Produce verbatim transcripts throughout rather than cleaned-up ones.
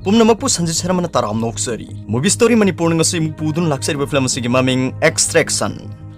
ꯄꯨꯝꯅꯃꯛꯄꯨ ꯁꯟꯖꯤꯠ ꯁꯔꯃꯅ ꯇꯔꯥꯝꯅ ꯑꯣꯛꯆꯔꯤ꯫ Movie Story ꯃꯅꯤꯄꯨꯔꯅ ꯉꯁꯤ ꯑꯃꯨꯛ ꯄꯨꯗꯨꯅ ꯂꯥꯛꯆꯔꯤꯕ ꯐꯤꯂꯝ ꯑꯁꯤꯒꯤ ꯃꯃꯤꯡ Extraction꯫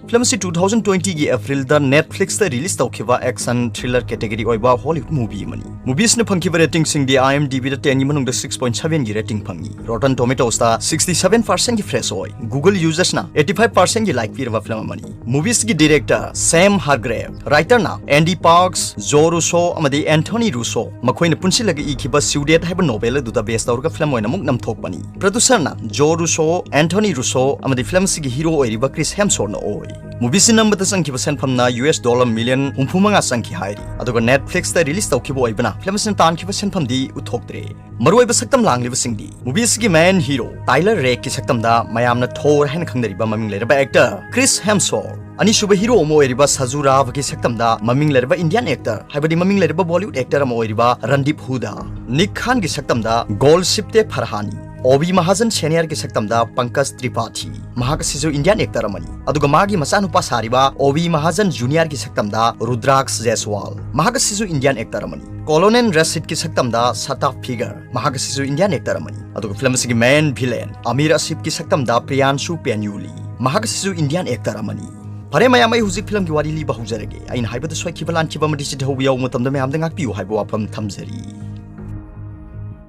ꯐꯤꯂꯝ ꯑꯁꯤ two thousand twenty ꯒꯤ ꯑꯦꯄ꯭ꯔꯤꯜꯗ Netflix ꯇ release ꯇꯧꯈꯤꯕ action thriller category ꯑꯣꯏꯕ Hollywood movie ꯑꯃꯅꯤ꯫ Movie ꯑꯁꯤꯅ ꯐꯪꯈꯤꯕ rating ꯁꯤꯡꯗꯤ IMDb ꯗ ten ꯒꯤ ꯃꯅꯨꯡꯗ six point seven ꯒꯤ rating ꯐꯪꯉꯤ꯫ Rotten Tomatoes ꯇ sixty seven percent ꯒꯤ fresh ꯑꯣꯏ꯫ Google users ꯅ eighty five percent ꯒꯤ like ꯄꯤꯔꯕ ꯐꯤꯂꯝ ꯑꯃꯅꯤ꯫ Movie ꯑꯁꯤꯒꯤ director Sam Hargrave, writer ꯅ Andy Parks, Joe Russo ꯑꯃꯗꯤ Anthony Russo, ꯃꯈꯣꯏꯅ ꯄꯨꯟꯁꯤꯜꯂꯒ ꯏꯈꯤꯕ Sue Date ꯍꯥꯏꯕ novel ꯑꯗꯨꯗ base ꯇꯧꯔꯒ ꯐꯤꯂꯝ ꯑꯣꯏꯅ ꯑꯃꯨꯛ ꯅꯝꯊꯣꯛꯄꯅꯤ꯫ Producer ꯅ Joe Russo, Anthony Russo ꯑꯃꯗꯤ ꯐꯤꯂꯝ ꯑꯁꯤꯒꯤ hero ꯑꯣꯏꯔꯤꯕ Chris Hemsworth ꯅ ꯑꯣꯏ꯫ Movie ꯑꯁꯤ ꯅꯝꯕꯗ ꯆꯪꯈꯤꯕ ꯁꯦꯟꯐꯝꯅ US dollar million ꯍꯨꯝꯐꯨ ꯃꯉꯥ ꯆꯪꯈꯤ ꯍꯥꯏꯔꯤ꯫ ꯑꯗꯨꯒ Netflix ꯇ release ꯇꯧꯈꯤꯕ ꯑꯣꯏꯕꯅ ꯐꯤꯂꯝ ꯑꯁꯤꯅ ꯇꯥꯟꯈꯤꯕ ꯁꯦꯟꯐꯝꯗꯤ ꯎꯠꯊꯣꯛꯇ꯭ꯔꯦ꯫ ꯃꯔꯨꯑꯣꯏꯕ ꯁꯛꯇꯝ ꯂꯥꯡꯂꯤꯕꯁꯤꯡꯗꯤ, movie ꯑꯁꯤꯒꯤ main hero Tyler Rake ꯀꯤ ꯁꯛꯇꯝꯗ ꯃꯌꯥꯝꯅ Thor ꯍꯥꯏꯅ ꯈꯪꯅꯔꯤꯕ ꯃꯃꯤꯡ ꯂꯩꯔꯕ actor Chris Hemsworth, ꯑꯅꯤꯁꯨꯕ hero ꯑꯃ ꯑꯣꯏꯔꯤꯕ Saju Rawk ꯀꯤ ꯁꯛꯇꯝꯗ ꯃꯃꯤꯡ ꯂꯩꯔꯕ Indian actor, ꯍꯥꯏꯕꯗꯤ ꯃꯃꯤꯡ ꯂꯩꯔꯕ Bollywood actor ꯑꯃ ꯑꯣꯏꯔꯤꯕ Randeep Hooda, Nick Khan ꯒꯤ ꯁꯛꯇꯝꯗ Golshifteh Farahani, ꯑꯣꯕꯤ ꯃꯍꯥꯖꯟ Senior ꯒꯤ ꯁꯛꯇꯝꯗ Pankaj Tripathi, ꯃꯍꯥꯛ ꯑꯁꯤꯁꯨ Indian actor ꯑꯃꯅꯤ꯫ ꯑꯗꯨꯒ ꯃꯥꯒꯤ ꯃꯆꯥꯅꯨꯄꯥ ꯁꯥꯔꯤꯕ ꯑꯣꯕꯤ ꯃꯍꯥꯖꯟ Junior ꯒꯤ ꯁꯛꯇꯝꯗ Rudraksh Jaiswal, ꯃꯍꯥꯛ ꯑꯁꯤꯁꯨ Indian actor ꯑꯃꯅꯤ꯫ Colonel Rashid ꯀꯤ ꯁꯛꯇꯝꯗ Shataf Peker, ꯃꯍꯥꯛ ꯑꯁꯤꯁꯨ Indian actor ꯑꯃꯅꯤ꯫ ꯑꯗꯨꯒ ꯐꯤꯂꯝ ꯑꯁꯤꯒꯤ main villain ꯑꯃꯤꯔ ꯑꯁꯤꯐ ꯀꯤ ꯁꯛꯇꯝꯗ Priyanshu Panyuli, ꯃꯍꯥꯛ ꯑꯁꯤꯁꯨ Indian actor ꯑꯃꯅꯤ꯫ ꯐꯔꯦ ꯃꯌꯥꯝ, ꯑꯩ ꯍꯧꯖꯤꯛ ꯐꯤꯂꯝꯒꯤ ꯋꯥꯔꯤ ꯂꯤꯕ ꯍꯧꯖꯔꯒꯦ꯫ ꯑꯩꯅ ꯍꯥꯏꯕꯗ ꯁꯣꯏꯈꯤꯕ ꯂꯥꯟꯈꯤꯕ ꯑꯃꯗꯤ ꯆꯤꯊꯍꯧꯕ ꯌꯥꯎꯕ ꯃꯇꯝꯗ ꯃꯌꯥꯝꯗ ꯉꯥꯛꯄꯤꯌꯨ ꯍꯥꯏꯕ ꯋꯥꯐꯝ ꯊꯝꯖꯔꯤ꯫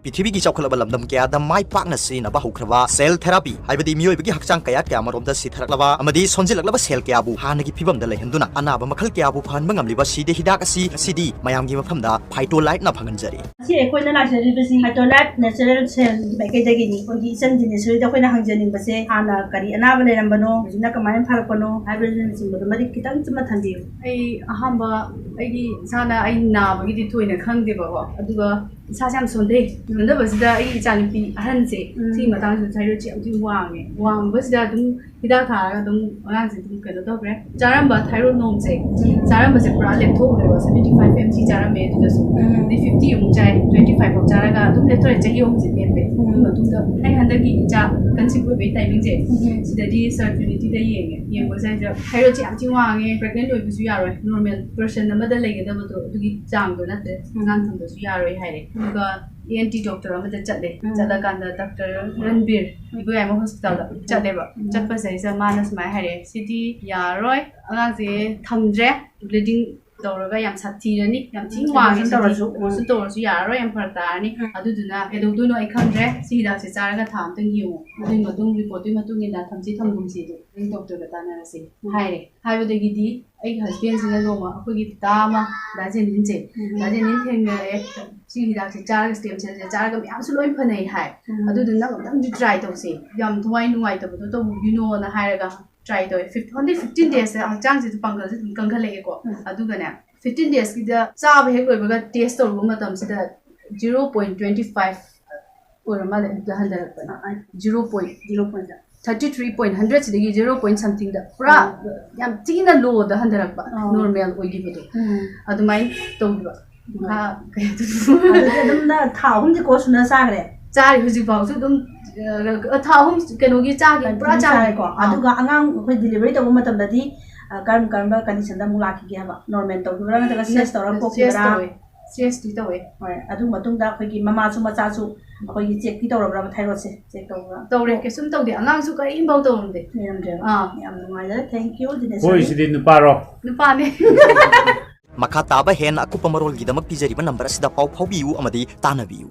ꯄ꯭ꯔꯤꯊꯤꯕꯤꯒꯤ ꯆꯥꯎꯈꯠꯂꯕ ꯂꯝꯗꯝ ꯀꯌꯥꯗ ꯃꯥꯏ ꯄꯥꯛꯅ ꯁꯤꯖꯤꯟꯅꯕ ꯍꯧꯈ꯭ꯔꯕ cell therapy, ꯍꯥꯏꯕꯗꯤ ꯃꯤꯑꯣꯏꯕꯒꯤ ꯍꯛꯆꯥꯡ ꯀꯌꯥꯠ ꯀꯌꯥ ꯑꯃꯔꯣꯝꯗ ꯁꯤꯊꯔꯛꯂꯕ ꯑꯃꯗꯤ ꯁꯣꯟꯖꯤꯜꯂꯛꯂꯕ cell ꯀꯌꯥꯕꯨ ꯍꯥꯟꯅꯒꯤ ꯐꯤꯕꯝꯗ ꯂꯩꯍꯟꯗꯨꯅ ꯑꯅꯥꯕ ꯃꯈꯜ ꯀꯌꯥꯕꯨ ꯐꯍꯟꯕ ꯉꯝꯂꯤꯕ ꯁꯤꯗ ꯍꯤꯗꯥꯛ ꯑꯁꯤ ꯉꯁꯤꯗꯤ ꯃꯌꯥꯝꯒꯤ ꯃꯐꯝꯗ Phytolite ꯅ ꯐꯪꯍꯟꯖꯔꯤ꯫ ꯉꯁꯤ ꯑꯩꯈꯣꯏꯅ ꯂꯥꯛꯆꯔꯤꯕꯁꯤ Phytolite natural cell ꯒꯤ ꯃꯥꯏꯀꯩꯗꯒꯤꯅꯤ꯫ ꯑꯩꯈꯣꯏꯒꯤ ꯏꯆꯟ ꯖꯤꯅꯦꯁꯣꯔꯤꯗ ꯑꯩꯈꯣꯏꯅ ꯍꯪꯖꯅꯤꯡꯕꯁꯦ, ꯍꯥꯟꯅ ꯀꯔꯤ ꯑꯅꯥꯕ ꯂꯩꯔꯝꯕꯅꯣ, ꯍꯧꯖꯤꯛꯅ ꯀꯃꯥꯏꯅ ꯐꯔꯛꯄꯅꯣ ꯍꯥꯏꯕꯅꯆꯤꯡꯕꯗꯣ ꯃꯔꯤꯛ ꯈꯤꯇꯪ ꯆꯨꯝꯅ ꯊꯝꯕꯤꯌꯨ꯫ ꯑꯩ ꯑꯍꯥꯟꯕ ꯑꯩꯒꯤ ꯏꯁꯥꯅ ꯑꯩ ꯅꯥꯕꯒꯤꯗꯤ ꯊꯣꯏꯅ ꯈꯪꯗꯦꯕꯀꯣ, ꯑꯗꯨꯒ ꯏꯁꯥꯁꯦ ꯌꯥꯝ ꯁꯣꯟꯊꯩ꯫ ꯁꯣꯟꯊꯕꯁꯤꯗ ꯑꯩꯒꯤ ꯏꯆꯥꯅꯨꯄꯤ ꯑꯍꯟꯁꯦ, ꯎꯝ꯫ ꯁꯤꯒꯤ ꯃꯇꯥꯡꯁꯤꯗ thyroid ꯁꯦ ꯌꯥꯝ ꯊꯤꯅ ꯋꯥꯡꯉꯦ꯫ ꯋꯥꯡꯕꯁꯤꯗ ꯑꯗꯨꯝ ꯍꯤꯗꯥꯛ ꯊꯥꯔꯒ ꯑꯗꯨꯝ ꯑꯉꯥꯡꯁꯦ ꯑꯗꯨꯝ ꯀꯩꯅꯣ ꯇꯧꯈ꯭ꯔꯦ꯫ ꯆꯥꯔꯝꯕ thyroid norm ꯁꯦ, ꯎꯝ꯫ ꯆꯥꯔꯝꯕꯁꯦ ꯄꯨꯔꯥ ꯂꯦꯞꯊꯣꯛꯈ꯭ꯔꯦꯕ꯫ Seventy five mg ꯆꯥꯔꯝꯃꯦ ꯑꯗꯨꯗꯁꯨ꯫ ꯎꯝ꯫ ꯑꯗꯩ fifty ꯑꯃꯨꯛ ꯆꯥꯏ, twenty five ꯐꯥꯎ ꯆꯥꯔꯒ ꯑꯗꯨꯝ ꯂꯦꯞꯊꯣꯔꯛꯑꯦ꯫ ꯆꯍꯤ ꯑꯍꯨꯝꯁꯦ ꯂꯦꯞꯄꯦ꯫ ꯎꯝ꯫ ꯑꯗꯨꯒꯤ ꯃꯇꯨꯡꯗ ꯑꯩ ꯍꯟꯗꯛꯀꯤ ꯏꯆꯥ conceive ꯑꯣꯏꯕꯒꯤ timing ꯁꯦ, ꯎꯝ꯫ ꯁꯤꯗꯗꯤ Sir Trinity ꯗ ꯌꯦꯡꯉꯦ꯫ ꯌꯦꯡꯕꯁꯤꯗ thyroid ꯁꯦ ꯌꯥꯝ ꯊꯤꯅ ꯋꯥꯡꯉꯦ, pregnant ꯑꯣꯏꯕꯁꯨ ꯌꯥꯔꯣꯏ, normal person ꯑꯃꯗ ꯂꯩꯒꯗꯕꯗꯣ ꯑꯗꯨꯒꯤ ꯆꯥꯡꯗꯣ ꯅꯠꯇ꯭ꯔꯦ, ꯎꯝ꯫ ꯑꯉꯥꯡ ꯊꯝꯕꯁꯨ ꯌꯥꯔꯣꯏ ꯍꯥꯏꯔꯦ꯫ ꯎꯝ꯫ ꯑꯗꯨꯒ ꯑꯦꯟ ꯇꯤ ꯗꯣꯛꯇꯔ ꯑꯃꯗ ꯆꯠꯂꯦ꯫ ꯎꯝ꯫ ꯆꯠꯂꯀꯥꯟꯗ ꯗꯣꯛꯇꯔ ꯔꯟꯕꯤꯔ ꯏꯕꯣꯌꯥꯏꯃ ꯍꯣꯁꯄꯤꯇꯥꯜꯗ ꯆꯠꯂꯦꯕ꯫ ꯎꯝ꯫ ꯆꯠꯄꯁꯤꯗꯩꯁꯤꯗ ꯃꯥꯅ ꯁꯨꯃꯥꯏꯅ ꯍꯥꯏꯔꯛꯑꯦ, "ꯁꯤꯗꯤ ꯌꯥꯔꯔꯣꯏ, ꯑꯉꯥꯡꯁꯦ ꯊꯝꯗ꯭ꯔꯦ, ꯕ꯭ꯂꯤꯗꯤꯡ ꯇꯧꯔꯒ ꯌꯥꯝ ꯁꯥꯊꯤꯔꯅꯤ, ꯌꯥꯝ ꯊꯤꯅ ꯎꯝ, ꯋꯥꯡꯉꯦ, ꯑꯣꯄꯔꯦꯁꯟ ꯇꯧꯔꯁꯨ, ꯁꯤꯗꯤ ꯑꯣꯄꯔꯦꯁꯟ ꯇꯧꯔꯁꯨ ꯌꯥꯔꯔꯣꯏ, ꯌꯥꯝ ꯐꯔꯛ ꯇꯥꯔꯅꯤ꯫ ꯎꯝ꯫ ꯑꯗꯨꯗꯨꯅ ꯀꯩꯗꯧꯗꯣꯏꯅꯣ ꯑꯩ ꯈꯪꯗ꯭ꯔꯦ, ꯁꯤ ꯍꯤꯗꯥꯛꯁꯦ ꯆꯥꯔꯒ ꯊꯥ ꯑꯃꯇꯪ ꯌꯦꯡꯉꯣ, ꯑꯗꯨꯒꯤ ꯃꯇꯨꯡ ꯔꯤꯄꯣꯔꯠꯇꯨꯒꯤ ꯃꯇꯨꯡ ꯏꯟꯅ ꯊꯝꯁꯤ ꯊꯝꯒꯨꯝꯁꯤ, ꯑꯗꯨ ꯑꯩ ꯗꯣꯛꯇꯔꯒ ꯇꯥꯟꯅꯔꯁꯤ", ꯎꯝ꯫ ꯍꯥꯏꯔꯦ꯫ ꯍꯥꯏꯕꯗꯒꯤꯗꯤ ꯑꯩꯒꯤ ꯍꯁꯕꯦꯟꯁꯤꯅ ꯅꯣꯡꯃ ꯑꯩꯈꯣꯏꯒꯤ ꯇꯥ ꯑꯃ ꯗꯥ ꯖꯦꯅꯤꯟꯁꯦ, ꯎꯝ꯫ ꯗꯥ ꯖꯦꯅꯤꯟ ꯊꯦꯡꯅꯔꯦ, "ꯁꯤ ꯍꯤꯗꯥꯛꯁꯦ ꯆꯥꯔꯒ, ꯁ꯭ꯇꯦꯝ ꯁꯦꯜꯁꯦ ꯆꯥꯔꯒ ꯃꯌꯥꯝꯁꯨ ꯂꯣꯏ ꯐꯅꯩ ꯍꯥꯏ꯫ ꯎꯝ꯫ ꯑꯗꯨꯗꯨꯅ ꯅꯪ ꯑꯝꯇꯪꯗꯤ ꯇ꯭ꯔꯥꯏ ꯇꯧꯁꯦ, ꯌꯥꯝ ꯊꯋꯥꯏ ꯅꯨꯡꯉꯥꯏꯇꯕꯗꯣ ꯇꯧꯕꯤꯒꯤꯅꯣꯅ" ꯍꯥꯏꯔꯒ ꯇ꯭ꯔꯥꯏ ꯇꯧꯋꯦ꯫ ꯐꯤꯐ-, only ꯐꯤꯐꯇꯤꯟ ꯗꯦꯖꯇ ꯍꯛꯆꯥꯡꯁꯦ ꯄꯥꯡꯒꯜꯁꯦ ꯑꯗꯨꯝ ꯀꯟꯈꯠꯂꯛꯑꯦꯀꯣ꯫ ꯎꯝ꯫ ꯑꯗꯨꯒꯅꯦ, ꯐꯤꯐꯇꯤꯟ ꯗꯦꯖꯀꯤꯗ ꯆꯥꯕ ꯍꯦꯛ ꯂꯣꯏꯕꯒ ꯇꯦꯁ ꯇꯧꯔꯨꯕ ꯃꯇꯝꯁꯤꯗ ꯖꯤꯔꯣ ꯄꯣꯏꯟ ꯇ꯭ꯋꯦꯟꯇꯤ ꯐꯥꯏꯚ ꯑꯣꯏꯔ ꯃꯥꯜꯂꯦ, ꯑꯗꯨꯗ ꯍꯟꯊꯔꯛꯄꯅꯦ꯫ ꯑꯥ, ꯑꯥ꯫ Zero point, zero point thirty three point ꯍꯟꯗ꯭ꯔꯦꯠꯁꯤꯗꯒꯤ ꯖꯤꯔꯣ ꯄꯣꯏꯟ ꯁꯝꯊꯤꯡꯗ ꯄꯨꯔꯥ ꯑꯥ꯫ ꯌꯥꯝ ꯊꯤꯅ ꯂꯣꯗ ꯍꯟꯊꯔꯛꯄ, ꯑꯥ꯫ ꯅꯣꯔꯃꯦꯜ ꯑꯣꯏꯈꯤꯕꯗꯣ꯫ ꯎꯝ꯫ ꯑꯗꯨꯃꯥꯏꯅ ꯇꯧꯈꯤꯕ꯫ ꯎꯝ꯫ ꯊꯥ ꯀꯌꯥ ꯑꯗꯨꯗꯤ ꯑꯗꯨꯝ ꯅꯪ ꯊꯥ ꯑꯍꯨꯝꯗꯤ ꯀꯣꯔꯁ ꯁꯨꯅ ꯆꯥꯈ꯭ꯔꯦ? ꯆꯥꯔꯤ, ꯍꯧꯖꯤꯛꯐꯥꯎꯁꯨ ꯑꯗꯨꯝ, ꯑ, ꯊꯥ ꯑꯍꯨꯝ ꯀꯩꯅꯣꯒꯤ ꯆꯥꯈꯤ, ꯄꯨꯔꯥ ꯑꯗꯨꯝ ꯆꯥꯔꯤ꯫ ꯆꯥꯔꯦꯀꯣ꯫ ꯑꯥ꯫ ꯑꯗꯨꯒ ꯑꯉꯥꯡ ꯑꯩꯈꯣꯏ ꯗꯤꯂꯤꯚꯔꯤ ꯇꯧꯕ ꯃꯇꯝꯗꯗꯤ, ꯑ, ꯀꯔꯝ ꯀꯔꯝꯕ ꯀꯟꯗꯤꯁꯟꯗ ꯑꯃꯨꯛ ꯂꯥꯛꯈꯤꯒꯦ ꯍꯥꯏꯕ? ꯅꯣꯔꯃꯦꯜ ꯇꯧꯈꯤꯕ꯭ꯔꯥ ꯅꯠꯇ꯭ꯔꯒ ꯁꯦꯁ ꯇꯧꯔ ꯁꯦꯁ ꯄꯣꯛꯈꯤꯕ꯭ꯔꯥ? ꯇꯧꯋꯦ꯫ ꯁꯦꯁꯇꯤ ꯇꯧꯋꯦ꯫ ꯍꯣꯏ, ꯑꯗꯨ ꯃꯇꯨꯡꯗ ꯑꯩꯈꯣꯏꯒꯤ ꯃꯃꯥꯁꯨ ꯃꯆꯥꯁꯨ ꯑꯩꯈꯣꯏꯒꯤ ꯆꯦꯛꯇꯤ ꯇꯧꯔꯕ꯭ꯔꯕ, ꯊꯥꯏꯔꯣꯏꯗꯁꯦ ꯆꯦꯛ ꯇꯧꯕ꯭ꯔꯥ? ꯇꯧꯔꯦ, ꯀꯩꯁꯨꯝ ꯇꯧꯗꯦ, ꯑꯉꯥꯡꯁꯨ ꯀꯔꯤꯝꯐꯥꯎ ꯇꯧꯔꯝꯗꯦ꯫ ꯂꯩꯔꯝꯗ꯭ꯔꯦꯕ? ꯑꯥ꯫ ꯌꯥꯝ ꯅꯨꯡꯉꯥꯏꯖꯔꯦ, thank you, ꯗꯤꯅꯦꯁꯣꯔꯤ꯫ ꯍꯣꯏ, ꯁꯤꯗꯤ ꯅꯨꯄꯥꯔꯣ? ꯅꯨꯄꯥꯅꯦ꯫ ꯃꯈꯥ ꯇꯥꯕ ꯍꯦꯟꯅ ꯑꯀꯨꯞꯄ ꯃꯔꯣꯜꯒꯤꯗꯃꯛ ꯄꯤꯖꯔꯤꯕ ꯅꯝꯕꯔ ꯑꯁꯤꯗ ꯄꯥꯎ ꯐꯥꯎꯕꯤꯌꯨ ꯑꯃꯗꯤ ꯇꯥꯟꯅꯕꯤꯌꯨ꯫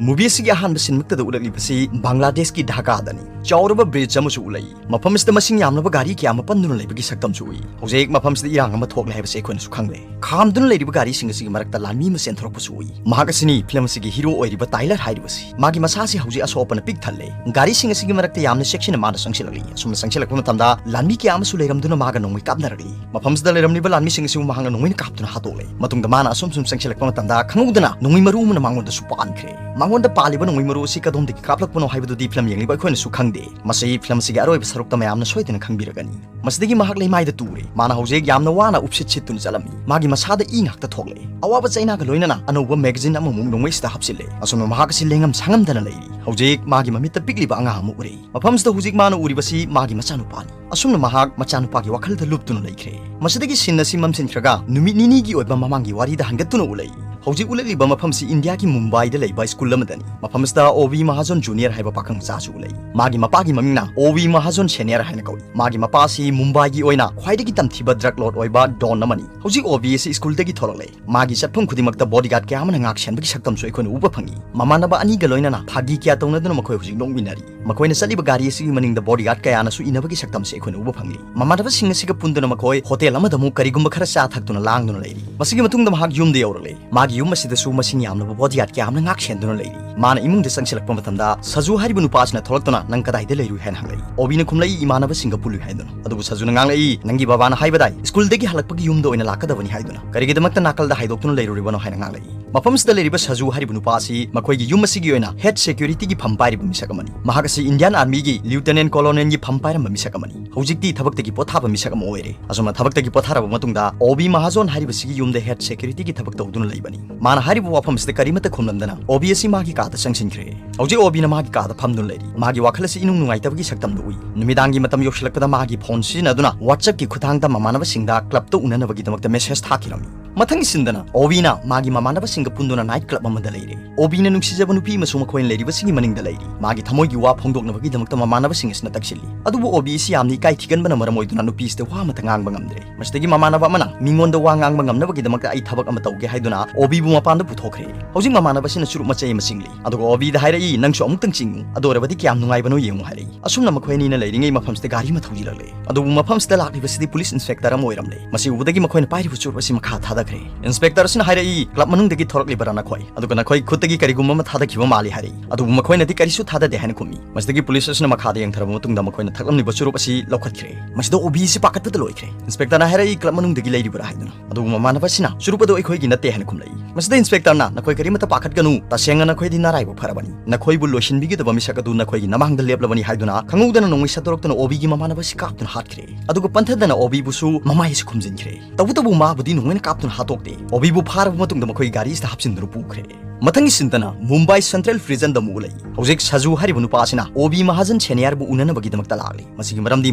ꯃꯨꯚꯤ ꯑꯁꯤꯒꯤ ꯑꯍꯥꯟꯕ ꯁꯤꯟꯃꯛꯇꯗ ꯎꯠꯂꯛꯂꯤꯕꯁꯤ ꯕꯪꯒ꯭ꯂꯥꯗꯦꯁꯀꯤ ꯙꯥꯀꯥꯗꯅꯤ꯫ ꯆꯥꯎꯔꯕ ꯕ꯭ꯔꯤꯖ ꯑꯃꯁꯨ ꯎꯠꯂꯛꯏ꯫ ꯃꯐꯝ ꯑꯁꯤꯗ ꯃꯁꯤꯡ ꯌꯥꯝꯂꯕ ꯒꯥꯔꯤ ꯀꯌꯥ ꯑꯃ ꯄꯟꯗꯨꯅ ꯂꯩꯕꯒꯤ ꯁꯛꯇꯝꯁꯨ ꯎꯏ꯫ ꯍꯧꯖꯤꯛ ꯃꯐꯝ ꯑꯁꯤꯗ ꯏꯔꯥꯡ ꯑꯃ ꯊꯣꯛꯂꯦ ꯍꯥꯏꯕꯁꯤ ꯑꯩꯈꯣꯏꯅꯁꯨ ꯈꯪꯂꯦ꯫ ꯈꯥꯝꯗꯨꯅ ꯂꯩꯔꯤꯕ ꯒꯥꯔꯤꯁꯤꯡ ꯑꯁꯤꯒꯤ ꯃꯔꯛꯇ ꯂꯥꯟꯃꯤ ꯑꯃ ꯆꯦꯟꯊꯣꯔꯛꯄꯁꯨ ꯎꯏ꯫ ꯃꯍꯥꯛ ꯑꯁꯤꯅꯤ ꯐꯤꯂꯝ ꯑꯁꯤꯒꯤ ꯍꯤꯔꯣ ꯑꯣꯏꯔꯤꯕ ꯇꯥꯏꯂꯔ ꯍꯥꯏꯔꯤꯕꯁꯤ꯫ ꯃꯥꯒꯤ ꯃꯁꯥꯁꯤ ꯍꯧꯖꯤꯛ ꯑꯁꯣꯛ ꯑꯄꯟꯅ ꯄꯤꯛ ꯊꯜꯂꯦ꯫ ꯒꯥꯔꯤꯁꯤꯡ ꯑꯁꯤꯒꯤ ꯃꯔꯛꯇ ꯌꯥꯝꯅ ꯆꯦꯛꯁꯤꯟꯅ ꯃꯥꯅ ꯆꯪꯁꯤꯜꯂꯛꯂꯤ꯫ ꯑꯁꯨꯝꯅ ꯆꯪꯁꯤꯜꯂꯛꯄ ꯃꯇꯝꯗ ꯂꯥꯟꯃꯤ ꯀꯌꯥ ꯑꯃꯁꯨ ꯂꯩꯔꯝꯗꯨꯅ ꯃꯥꯒ ꯅꯣꯡꯃꯩ ꯀꯥꯞꯅꯔꯛꯂꯤ꯫ ꯃꯐꯝꯁꯤꯗ ꯂꯩꯔꯝꯂꯤꯕ ꯂꯥꯟꯃꯤꯁꯤꯡ ꯑꯁꯤꯕꯨ ꯃꯍꯥꯛꯅ ꯅꯣꯡꯃꯩꯅ ꯀꯥꯞꯇꯨꯅ ꯍꯥꯠꯇꯣꯛꯂꯦ꯫ ꯃꯇꯨꯡꯗ ꯃꯥꯅ ꯑꯁꯨꯝ ꯁꯨꯝ ꯆꯪꯁꯤꯜꯂꯛꯄ ꯃꯇꯝꯗ ꯈꯪꯍꯧꯗꯅ ꯅꯣꯡꯃꯩ ꯃꯔꯨ ꯑꯃꯅ ꯃꯉꯣꯟꯗꯁꯨ ꯄꯥꯟꯈ꯭ꯔꯦ꯫ ꯃꯉꯣꯟꯗ ꯄꯥꯜꯂꯤꯕ ꯅꯣꯡꯃꯩ ꯃꯔꯨ ꯑꯁꯤ ꯀꯗꯣꯝꯗꯒꯤ ꯀꯥꯞꯂꯛꯄꯅꯣ ꯍꯥꯏꯕꯗꯨꯗꯤ ꯐꯤꯂꯝ ꯌꯦꯡꯂꯤꯕ ꯑꯩꯈꯣꯏꯅꯁꯨ ꯈꯪꯗꯦ꯫ ꯃꯁꯤ ꯐꯤꯂꯝ ꯑꯁꯤꯒꯤ ꯑꯔꯣꯏꯕ ꯁꯔꯨꯛꯇ ꯃꯌꯥꯝꯅ ꯁꯣꯏꯗꯅ ꯈꯪꯕꯤꯔꯒꯅꯤ꯫ ꯃꯁꯤꯗꯒꯤ ꯃꯍꯥꯛ ꯂꯩꯃꯥꯏꯗ ꯇꯨꯔꯦ꯫ ꯃꯥꯅ ꯍꯧꯖꯤꯛ ꯌꯥꯝꯅ ꯋꯥꯅ ꯎꯞꯁꯤꯠ ꯁꯤꯠꯇꯨꯅ ꯆꯠꯂꯝꯃꯤ꯫ ꯃꯥꯒꯤ ꯃꯁꯥꯗ ꯏ ꯉꯥꯛꯇ ꯊꯣꯛꯂꯛꯏ꯫ ꯑꯋꯥꯕ ꯆꯩꯅꯥꯒ ꯂꯣꯏꯅꯅ ꯑꯅꯧꯕ ꯃꯦꯒꯥꯖꯤꯟ ꯑꯃꯃꯨꯛ ꯅꯣꯡꯃꯩꯁꯤꯗ ꯍꯥꯞꯆꯤꯜꯂꯦ꯫ ꯑꯁꯨꯝꯅ ꯃꯍꯥꯛ ꯑꯁꯤ ꯂꯦꯡꯉꯝ ꯁꯥꯉꯝꯗꯅ ꯂꯩꯔꯤ꯫ ꯍꯧꯖꯤꯛ ꯃꯥꯒꯤ ꯃꯃꯤꯠꯇ ꯄꯤꯛꯂꯤꯕ ꯑꯉꯥꯡ ꯑꯃ ꯎꯔꯛꯏ꯫ ꯃꯐꯝꯁꯤꯗ ꯍꯧꯖꯤꯛ ꯃꯥꯅ ꯎꯔꯤꯕꯁꯤ ꯃꯥꯒꯤ ꯃꯆꯥꯅꯨꯄꯥꯅꯤ꯫ ꯑꯁꯨꯝꯅ ꯃꯍꯥꯛ ꯃꯆꯥꯅꯨꯄꯥꯒꯤ ꯋꯥꯈꯜꯗ ꯂꯨꯞꯇꯨꯅ ꯂꯩꯈ꯭ꯔꯦ꯫ ꯃꯁꯤꯗꯒꯤ ꯁꯤꯟ ꯑꯁꯤ ꯃꯝꯁꯤꯟꯈ꯭ꯔꯒ ꯅꯨꯃꯤꯠ ꯅꯤꯅꯤꯒꯤ ꯑꯣꯏꯕ ꯃꯃꯥꯡꯒꯤ ꯋꯥꯔꯤꯗ ꯍꯟꯒꯠꯇꯨꯅ ꯎꯠꯂꯛꯏ꯫ ꯍꯧꯖꯤꯛ ꯎꯠꯂꯛꯂꯤꯕ ꯃꯐꯝꯁꯤ ꯏꯟꯗꯤꯌꯥꯒꯤ ꯃꯨꯝꯕꯥꯏꯗ ꯂꯩꯕ ꯁ꯭ꯀꯨꯜ ꯑꯃꯗꯅꯤ꯫ ꯃꯐꯝꯁꯤꯗ ꯑꯣ ꯕꯤ ꯃꯍꯥꯖꯣꯟ ꯖꯨꯅꯤꯌꯔ ꯍꯥꯏꯕ ꯄꯥꯈꯪ ꯃꯆꯥꯁꯨ ꯂꯩ꯫ ꯃꯥꯒꯤ ꯃꯄꯥꯒꯤ ꯃꯃꯤꯡꯅ ꯑꯣ ꯕꯤ ꯃꯍꯥꯖꯣꯟ ꯁꯦꯅꯤꯌꯔ ꯍꯥꯏꯅ ꯀꯧꯏ꯫ ꯃꯥꯒꯤ ꯃꯄꯥ ꯑꯁꯤ ꯃꯨꯝꯕꯥꯏꯒꯤ ꯑꯣꯏꯅ ꯈ꯭ꯋꯥꯏꯗꯒꯤ ꯇꯝꯊꯤꯕ ꯗ꯭ꯔꯒ ꯂꯣꯔꯗ ꯑꯣꯏꯕ ꯗꯣꯟ ꯑꯃꯅꯤ꯫ ꯍꯧꯖꯤꯛ ꯑꯣ ꯕꯤ ꯑꯁꯤ ꯁ꯭ꯀꯨꯜꯗꯒꯤ ꯊꯣꯛꯂꯛꯂꯦ꯫ ꯃꯥꯒꯤ ꯆꯠꯐꯝ ꯈꯨꯗꯤꯡꯃꯛꯇ ꯕꯣꯗꯤꯒꯥꯔꯗ ꯀꯌꯥ ꯑꯃꯅ ꯉꯥꯛ ꯁꯦꯟꯕꯒꯤ ꯁꯛꯇꯝꯁꯨ ꯑꯩꯈꯣꯏꯅ ꯎꯕ ꯐꯪꯏ꯫ ꯃꯃꯥꯟꯅꯕ ꯑꯅꯤꯒ ꯂꯣꯏꯅꯅ ꯐꯥꯒꯤ ꯀꯌꯥ ꯇꯧꯅꯗꯨꯅ ꯃꯈꯣꯏ ꯍꯧꯖꯤꯛ ꯅꯣꯛꯃꯤꯟꯅꯔꯤ꯫ ꯃꯈꯣꯏꯅ ꯆꯠꯂꯤꯕ ꯒꯥꯔꯤ ꯑꯁꯤꯒꯤ ꯃꯅꯤꯡꯗ ꯕꯣꯗꯤꯒꯥꯔꯗ ꯀꯌꯥꯅꯁꯨ ꯏꯟꯅꯕꯒꯤ ꯁꯛꯇꯝꯁꯤ ꯑꯩꯈꯣꯏꯅ ꯎꯕ ꯐꯪꯂꯤ꯫ ꯃꯃꯥꯟꯅꯕꯁꯤꯡ ꯑꯁꯤꯒ ꯄꯨꯟꯗꯨꯅ ꯃꯈꯣꯏ ꯍꯣꯇꯦꯜ ꯑꯃꯗ ꯑꯃꯨꯛ ꯀꯔꯤꯒꯨꯝꯕ ꯈꯔ ꯆꯥ ꯊꯛꯇꯨꯅ ꯂꯥꯡꯗꯨꯅ ꯂꯩꯔꯤ꯫ ꯃꯁꯤꯒꯤ ꯃꯇꯨꯡꯗ ꯃꯍꯥꯛ ꯌꯨꯝꯗ ꯌꯧꯔꯛꯂꯦ꯫ ꯃꯥꯒꯤ ꯌꯨꯝ ꯑꯁꯤꯗꯁꯨ ꯃꯁꯤꯡ ꯌꯥꯝꯂꯕ ꯕꯣꯗꯤꯒꯥꯔꯗ ꯀꯌꯥ ꯑꯃꯅ ꯉꯥꯛ ꯁꯦꯟꯗꯨꯅ ꯂꯩꯔꯤ꯫ ꯃꯥꯅ ꯏꯃꯨꯡꯗ ꯆꯪꯁꯤꯜꯂꯛꯄ ꯃꯇꯝꯗ ꯁꯖꯨ ꯍꯥꯏꯔꯤꯕ ꯅꯨꯄꯥ ꯑꯁꯤꯅ ꯊꯣꯛꯂꯛꯇꯨꯅ, "ꯅꯪ ꯀꯗꯥꯏꯗ ꯂꯩꯔꯨꯏ?" ꯍꯥꯏꯅ ꯍꯪꯂꯛꯏ꯫ ꯑꯣꯕꯤꯅ ꯈꯨꯝꯂꯛꯏ, "ꯏꯃꯥꯟꯅꯕꯁꯤꯡꯒ ꯄꯨꯜꯂꯨꯏ" ꯍꯥꯏꯗꯨꯅ꯫ ꯑꯗꯨꯕꯨ ꯁꯖꯨꯅ ꯉꯥꯡꯂꯛꯏ, "ꯅꯪꯒꯤ ꯕꯕꯥꯅ ꯍꯥꯏꯕꯗꯥꯏ, ꯁ꯭ꯀꯨꯜꯗꯒꯤ ꯍꯜꯂꯛꯄꯒꯤ ꯌꯨꯝꯗ ꯑꯣꯏꯅ ꯂꯥꯛꯀꯗꯕꯅꯤ ꯍꯥꯏꯗꯨꯅ꯫ ꯀꯔꯤꯒꯤꯗꯃꯛꯇ ꯅꯥꯀꯜꯗ ꯍꯥꯏꯗꯣꯛꯇꯨꯅ ꯂꯩꯔꯨꯔꯤꯕꯅꯣ?" ꯍꯥꯏꯅ ꯉꯥꯡꯂꯛꯏ꯫ ꯃꯐꯝꯁꯤꯗ ꯂꯩꯔꯤꯕ ꯁꯖꯨ ꯍꯥꯏꯔꯤꯕ ꯅꯨꯄꯥ ꯑꯁꯤ ꯃꯈꯣꯏꯒꯤ ꯌꯨꯝ ꯑꯁꯤꯒꯤ ꯑꯣꯏꯅ ꯍꯦꯗ ꯁꯦꯀ꯭ꯌꯨꯔꯤꯇꯤꯒꯤ ꯐꯝ ꯄꯥꯏꯔꯤꯕ ꯃꯤꯁꯛ ꯑꯃꯅꯤ꯫ ꯃꯍꯥꯛ ꯑꯁꯤ ꯏꯟꯗꯤꯌꯥꯟ ꯑꯥꯔꯃꯤꯒꯤ ꯂꯤꯎꯇꯤꯅꯦꯟ ꯀꯣꯂꯣꯅꯦꯜꯒꯤ ꯐꯝ ꯄꯥꯏꯔꯝꯕ ꯃꯤꯁꯛ ꯑꯃꯅꯤ꯫ ꯍꯧꯖꯤꯛꯇꯤ ꯊꯕꯛꯇꯒꯤ ꯄꯣꯊꯥꯕ ꯃꯤꯁꯛ ꯑꯃ ꯑꯣꯏꯔꯦ꯫ ꯑꯁꯨꯝꯅ ꯊꯕꯛꯇꯒꯤ ꯄꯣꯊꯥꯔꯕ ꯃꯇꯨꯡꯗ ꯑꯣꯕꯤ ꯃꯍꯥꯖꯣꯟ ꯍꯥꯏꯔꯤꯕꯁꯤꯒꯤ ꯌꯨꯝꯗ ꯍꯦꯗ ꯁꯦꯀ꯭ꯌꯨꯔꯤꯇꯤꯒꯤ ꯊꯕꯛ ꯇꯧꯗꯨꯅ ꯂꯩꯕꯅꯤ꯫ ꯃꯥꯅ ꯍꯥꯏꯔꯤꯕ ꯋꯥꯐꯝ ꯑꯁꯤꯗ ꯀꯔꯤꯃꯠꯇ ꯈꯨꯝꯂꯝꯗꯅ ꯑꯣꯕꯤ ꯑꯁꯤ ꯃꯥꯒꯤ ꯀꯥꯗ ꯆꯪꯁꯤꯟꯈ꯭ꯔꯦ꯫ ꯍꯧꯖꯤꯛ ꯑꯣꯕꯤꯅ ꯃꯥꯒꯤ ꯀꯥꯗ ꯐꯝꯗꯨꯅ ꯂꯩꯔꯤ꯫ ꯃꯥꯒꯤ ꯋꯥꯈꯜ ꯑꯁꯤ ꯏꯅꯨꯡ ꯅꯨꯡꯉꯥꯏꯇꯕꯒꯤ ꯁꯛꯇꯝꯗ ꯎꯏ꯫ ꯅꯨꯃꯤꯗꯥꯡꯒꯤ ꯃꯇꯝ ꯌꯧꯁꯤꯜꯂꯛꯄꯗ ꯃꯥꯒꯤ ꯐꯣꯟ ꯁꯤꯖꯤꯟꯅꯗꯨꯅ WhatsApp-ꯀꯤ ꯈꯨꯠꯊꯥꯡꯗ ꯃꯃꯥꯟꯅꯕꯁꯤꯡꯗ ꯀ꯭ꯂꯕꯇ ꯎꯅꯅꯕꯒꯤꯗꯃꯛꯇ ꯃꯦꯁꯦꯖ ꯊꯥꯈꯤꯔꯝꯃꯤ꯫ ꯃꯊꯪꯒꯤ ꯁꯤꯟꯗꯅ ꯑꯣꯕꯤꯅ ꯃꯥꯒꯤ ꯃꯃꯥꯟꯅꯕꯁꯤꯡꯒ ꯄꯨꯟꯗꯨꯅ ꯅꯥꯏꯠ ꯀ꯭ꯂꯕ ꯑꯃꯗ ꯂꯩꯔꯦ꯫ ꯑꯣꯕꯤꯅ ꯅꯨꯡꯁꯤꯖꯕ ꯅꯨꯄꯤ ꯑꯃꯁꯨ ꯃꯈꯣꯏꯅ ꯂꯩꯔꯤꯕꯁꯤꯒꯤ ꯃꯅꯤꯡꯗ ꯂꯩꯔꯤ꯫ ꯃꯥꯒꯤ ꯊꯃꯣꯏꯒꯤ ꯋꯥ ꯐꯣꯡꯗꯣꯛꯅꯕꯒꯤꯗꯃꯛꯇ ꯃꯃꯥꯟꯅꯕꯁꯤꯡ ꯑꯁꯤꯅ ꯇꯛꯁꯤꯜꯂꯤ꯫ ꯑꯗꯨꯕꯨ ꯑꯣꯕꯤ ꯑꯁꯤ ꯌꯥꯝꯅ ꯏꯀꯥꯏ ꯊꯤꯒꯟꯕꯅ ꯃꯔꯝ ꯑꯣꯏꯗꯨꯅ ꯅꯨꯄꯤ ꯑꯁꯤꯗ ꯋꯥ ꯑꯃꯠꯇ ꯉꯥꯡꯕ ꯉꯝꯗ꯭ꯔꯦ꯫ ꯃꯁꯤꯗꯒꯤ ꯃꯃꯥꯟꯅꯕ ꯑꯃꯅ ꯃꯤꯉꯣꯟꯗ ꯋꯥ ꯉꯥꯡꯕ ꯉꯝꯅꯕꯒꯤꯗꯃꯛꯇ ꯑꯩ ꯊꯕꯛ ꯑꯃ ꯇꯧꯒꯦ ꯍꯥꯏꯗꯨꯅ ꯑꯣꯕꯤꯕꯨ ꯃꯄꯥꯟꯗ ꯄꯨꯊꯣꯛꯈ꯭ꯔꯦ꯫ ꯍꯧꯖꯤꯛ ꯃꯃꯥꯟꯅꯕꯁꯤꯅ ꯆꯨꯔꯨꯞ ꯃꯆꯩ ꯑꯃ ꯆꯤꯡꯂꯤ꯫ ꯑꯗꯨꯒ ꯑꯣꯕꯤꯗ ꯍꯥꯏꯔꯛꯏ, "ꯅꯪꯁꯨ ꯑꯃꯨꯛꯇꯪ ꯆꯤꯡꯉꯨ, ꯑꯗꯨ ꯑꯣꯏꯔꯕꯗꯤ ꯀꯌꯥꯝ ꯅꯨꯡꯉꯥꯏꯕꯅꯣ ꯌꯦꯡꯉꯨ" ꯍꯥꯏꯔꯛꯏ꯫ ꯑꯁꯨꯝꯅ ꯃꯈꯣꯏ ꯑꯅꯤꯅ ꯂꯩꯔꯤꯉꯩ ꯃꯐꯝꯁꯤꯗ ꯒꯥꯔꯤ ꯑꯃ ꯊꯧꯖꯤꯜꯂꯛꯂꯦ꯫ ꯑꯗꯨꯕꯨ ꯃꯐꯝꯁꯤꯗ ꯂꯥꯛꯂꯤꯕꯁꯤꯗꯤ ꯄꯨꯂꯤꯁ ꯏꯟꯁꯄꯦꯛꯇꯔ ꯑꯃ ꯑꯣꯏꯔꯝꯂꯦ꯫ ꯃꯁꯤ ꯎꯕꯗꯒꯤ ꯃꯈꯣꯏꯅ ꯄꯥꯏꯔꯤꯕ ꯆꯨꯔꯨꯞ ꯑꯁꯤ ꯃꯈꯥ ꯊꯥꯗꯈ꯭ꯔꯦ꯫ ꯏꯟꯁꯄꯦꯛꯇꯔ ꯑꯁꯤꯅ ꯍꯥꯏꯔꯛꯏ, "ꯀ꯭ꯂꯕ ꯃꯅꯨꯡꯗꯒꯤ ꯊꯣꯔꯛꯂꯤꯕꯔꯥ ꯅꯈꯣꯏ? ꯑꯗꯨꯒ ꯅꯈꯣꯏ ꯈꯨꯠꯇꯒꯤ ꯀꯔꯤꯒꯨꯝꯕ ꯑꯃ ꯊꯥꯗꯈꯤꯕ ꯃꯥꯜꯂꯤ" ꯍꯥꯏꯔꯛꯏ꯫ ꯑꯗꯨꯕꯨ ꯃꯈꯣꯏꯅꯗꯤ ꯀꯔꯤꯁꯨ ꯊꯥꯗꯗꯦ ꯍꯥꯏꯅ ꯈꯨꯝꯃꯤ꯫ ꯃꯁꯤꯗꯒꯤ ꯄꯨꯂꯤꯁ ꯑꯁꯤꯅ ꯃꯈꯥꯗ ꯌꯦꯡꯊꯔꯕ ꯃꯇꯨꯡꯗ ꯃꯈꯣꯏꯅ ꯊꯛꯂꯝꯂꯤꯕ ꯆꯨꯔꯨꯞ ꯑꯁꯤ ꯂꯧꯈꯠꯈ꯭ꯔꯦ꯫ ꯃꯁꯤꯗ ꯑꯣꯕꯤ ꯑꯁꯤ ꯄꯥꯈꯠꯄꯗ ꯂꯣꯏꯈ꯭ꯔꯦ꯫ ꯏꯟꯁꯄꯦꯛꯇꯔꯅ ꯍꯥꯏꯔꯛꯏ, "ꯀ꯭ꯂꯕ ꯃꯅꯨꯡꯗꯒꯤ ꯂꯩꯔꯤꯕꯔꯥ?" ꯍꯥꯏꯗꯨꯅ꯫ ꯑꯗꯨꯕꯨ ꯃꯃꯥꯟꯅꯕ ꯑꯁꯤꯅ ꯆꯨꯔꯨꯞ ꯑꯗꯨ ꯑꯩꯈꯣꯏꯒꯤ ꯅꯠꯇꯦ ꯍꯥꯏꯅ ꯈꯨꯝꯂꯛꯏ꯫ ꯃꯁꯤꯗ ꯏꯟꯁꯄꯦꯛꯇꯔꯅ, "ꯅꯈꯣꯏ ꯀꯔꯤꯃꯠꯇ ꯄꯥꯈꯠꯀꯅꯨ, ꯇꯁꯦꯡꯅ ꯅꯈꯣꯏꯗꯤ ꯅꯔꯥꯏꯕꯛ ꯐꯔꯕꯅꯤ꯫ ꯅꯈꯣꯏꯕꯨ ꯂꯣꯏꯁꯤꯟꯕꯤꯒꯗꯕ ꯃꯤꯁꯛ ꯑꯗꯨ ꯅꯈꯣꯏꯒꯤ ꯅꯃꯥꯡꯗ ꯂꯦꯞꯂꯕꯅꯤ" ꯍꯥꯏꯗꯨꯅ ꯈꯪꯍꯧꯗꯅ ꯅꯣꯡꯃꯩ ꯁꯠꯇꯣꯔꯛꯇꯨꯅ ꯑꯣꯕꯤꯒꯤ ꯃꯃꯥꯟꯅꯕ ꯑꯁꯤ ꯀꯥꯞꯇꯨꯅ ꯍꯥꯠꯈ꯭ꯔꯦ꯫ ꯑꯗꯨꯒ ꯄꯟꯊꯗꯅ ꯑꯣꯕꯤꯕꯨꯁꯨ ꯃꯃꯥꯏ ꯑꯁꯤ ꯈꯨꯝꯖꯤꯟꯈ꯭ꯔꯦ꯫ ꯇꯧꯕꯇꯕꯨ ꯃꯥꯕꯨꯗꯤ ꯅꯣꯡꯃꯩꯅ ꯀꯥꯞꯇꯨꯅ ꯍꯥꯠꯇꯣꯛꯇꯦ꯫ ꯑꯣꯕꯤꯕꯨ ꯐꯥꯔꯕ ꯃꯇꯨꯡꯗ ꯃꯈꯣꯏꯒꯤ ꯒꯥꯔꯤ ꯑꯁꯤꯗ ꯍꯥꯞꯆꯤꯟꯗꯨꯅ ꯄꯨꯈ꯭ꯔꯦ꯫ ꯃꯊꯪꯒꯤ ꯁꯤꯟꯇꯅ ꯃꯨꯝꯕꯥꯏ ꯁꯦꯟꯇ꯭ꯔꯦꯜ ꯄ꯭ꯔꯤꯖꯟꯗ ꯑꯃꯨꯛ ꯎꯠꯂꯛꯏ꯫ ꯍꯧꯖꯤꯛ ꯁꯥꯖꯨ ꯍꯥꯏꯔꯤꯕ ꯅꯨꯄꯥ ꯑꯁꯤꯅ ꯑꯣꯕꯤ ꯃꯍꯥꯖꯟ ꯁꯦꯅꯤꯌꯔꯕꯨ ꯎꯅꯅꯕꯒꯤꯗꯃꯛꯇ ꯂꯥꯛꯂꯤ꯫ ꯃꯁꯤꯒꯤ ꯃꯔꯝꯗꯤ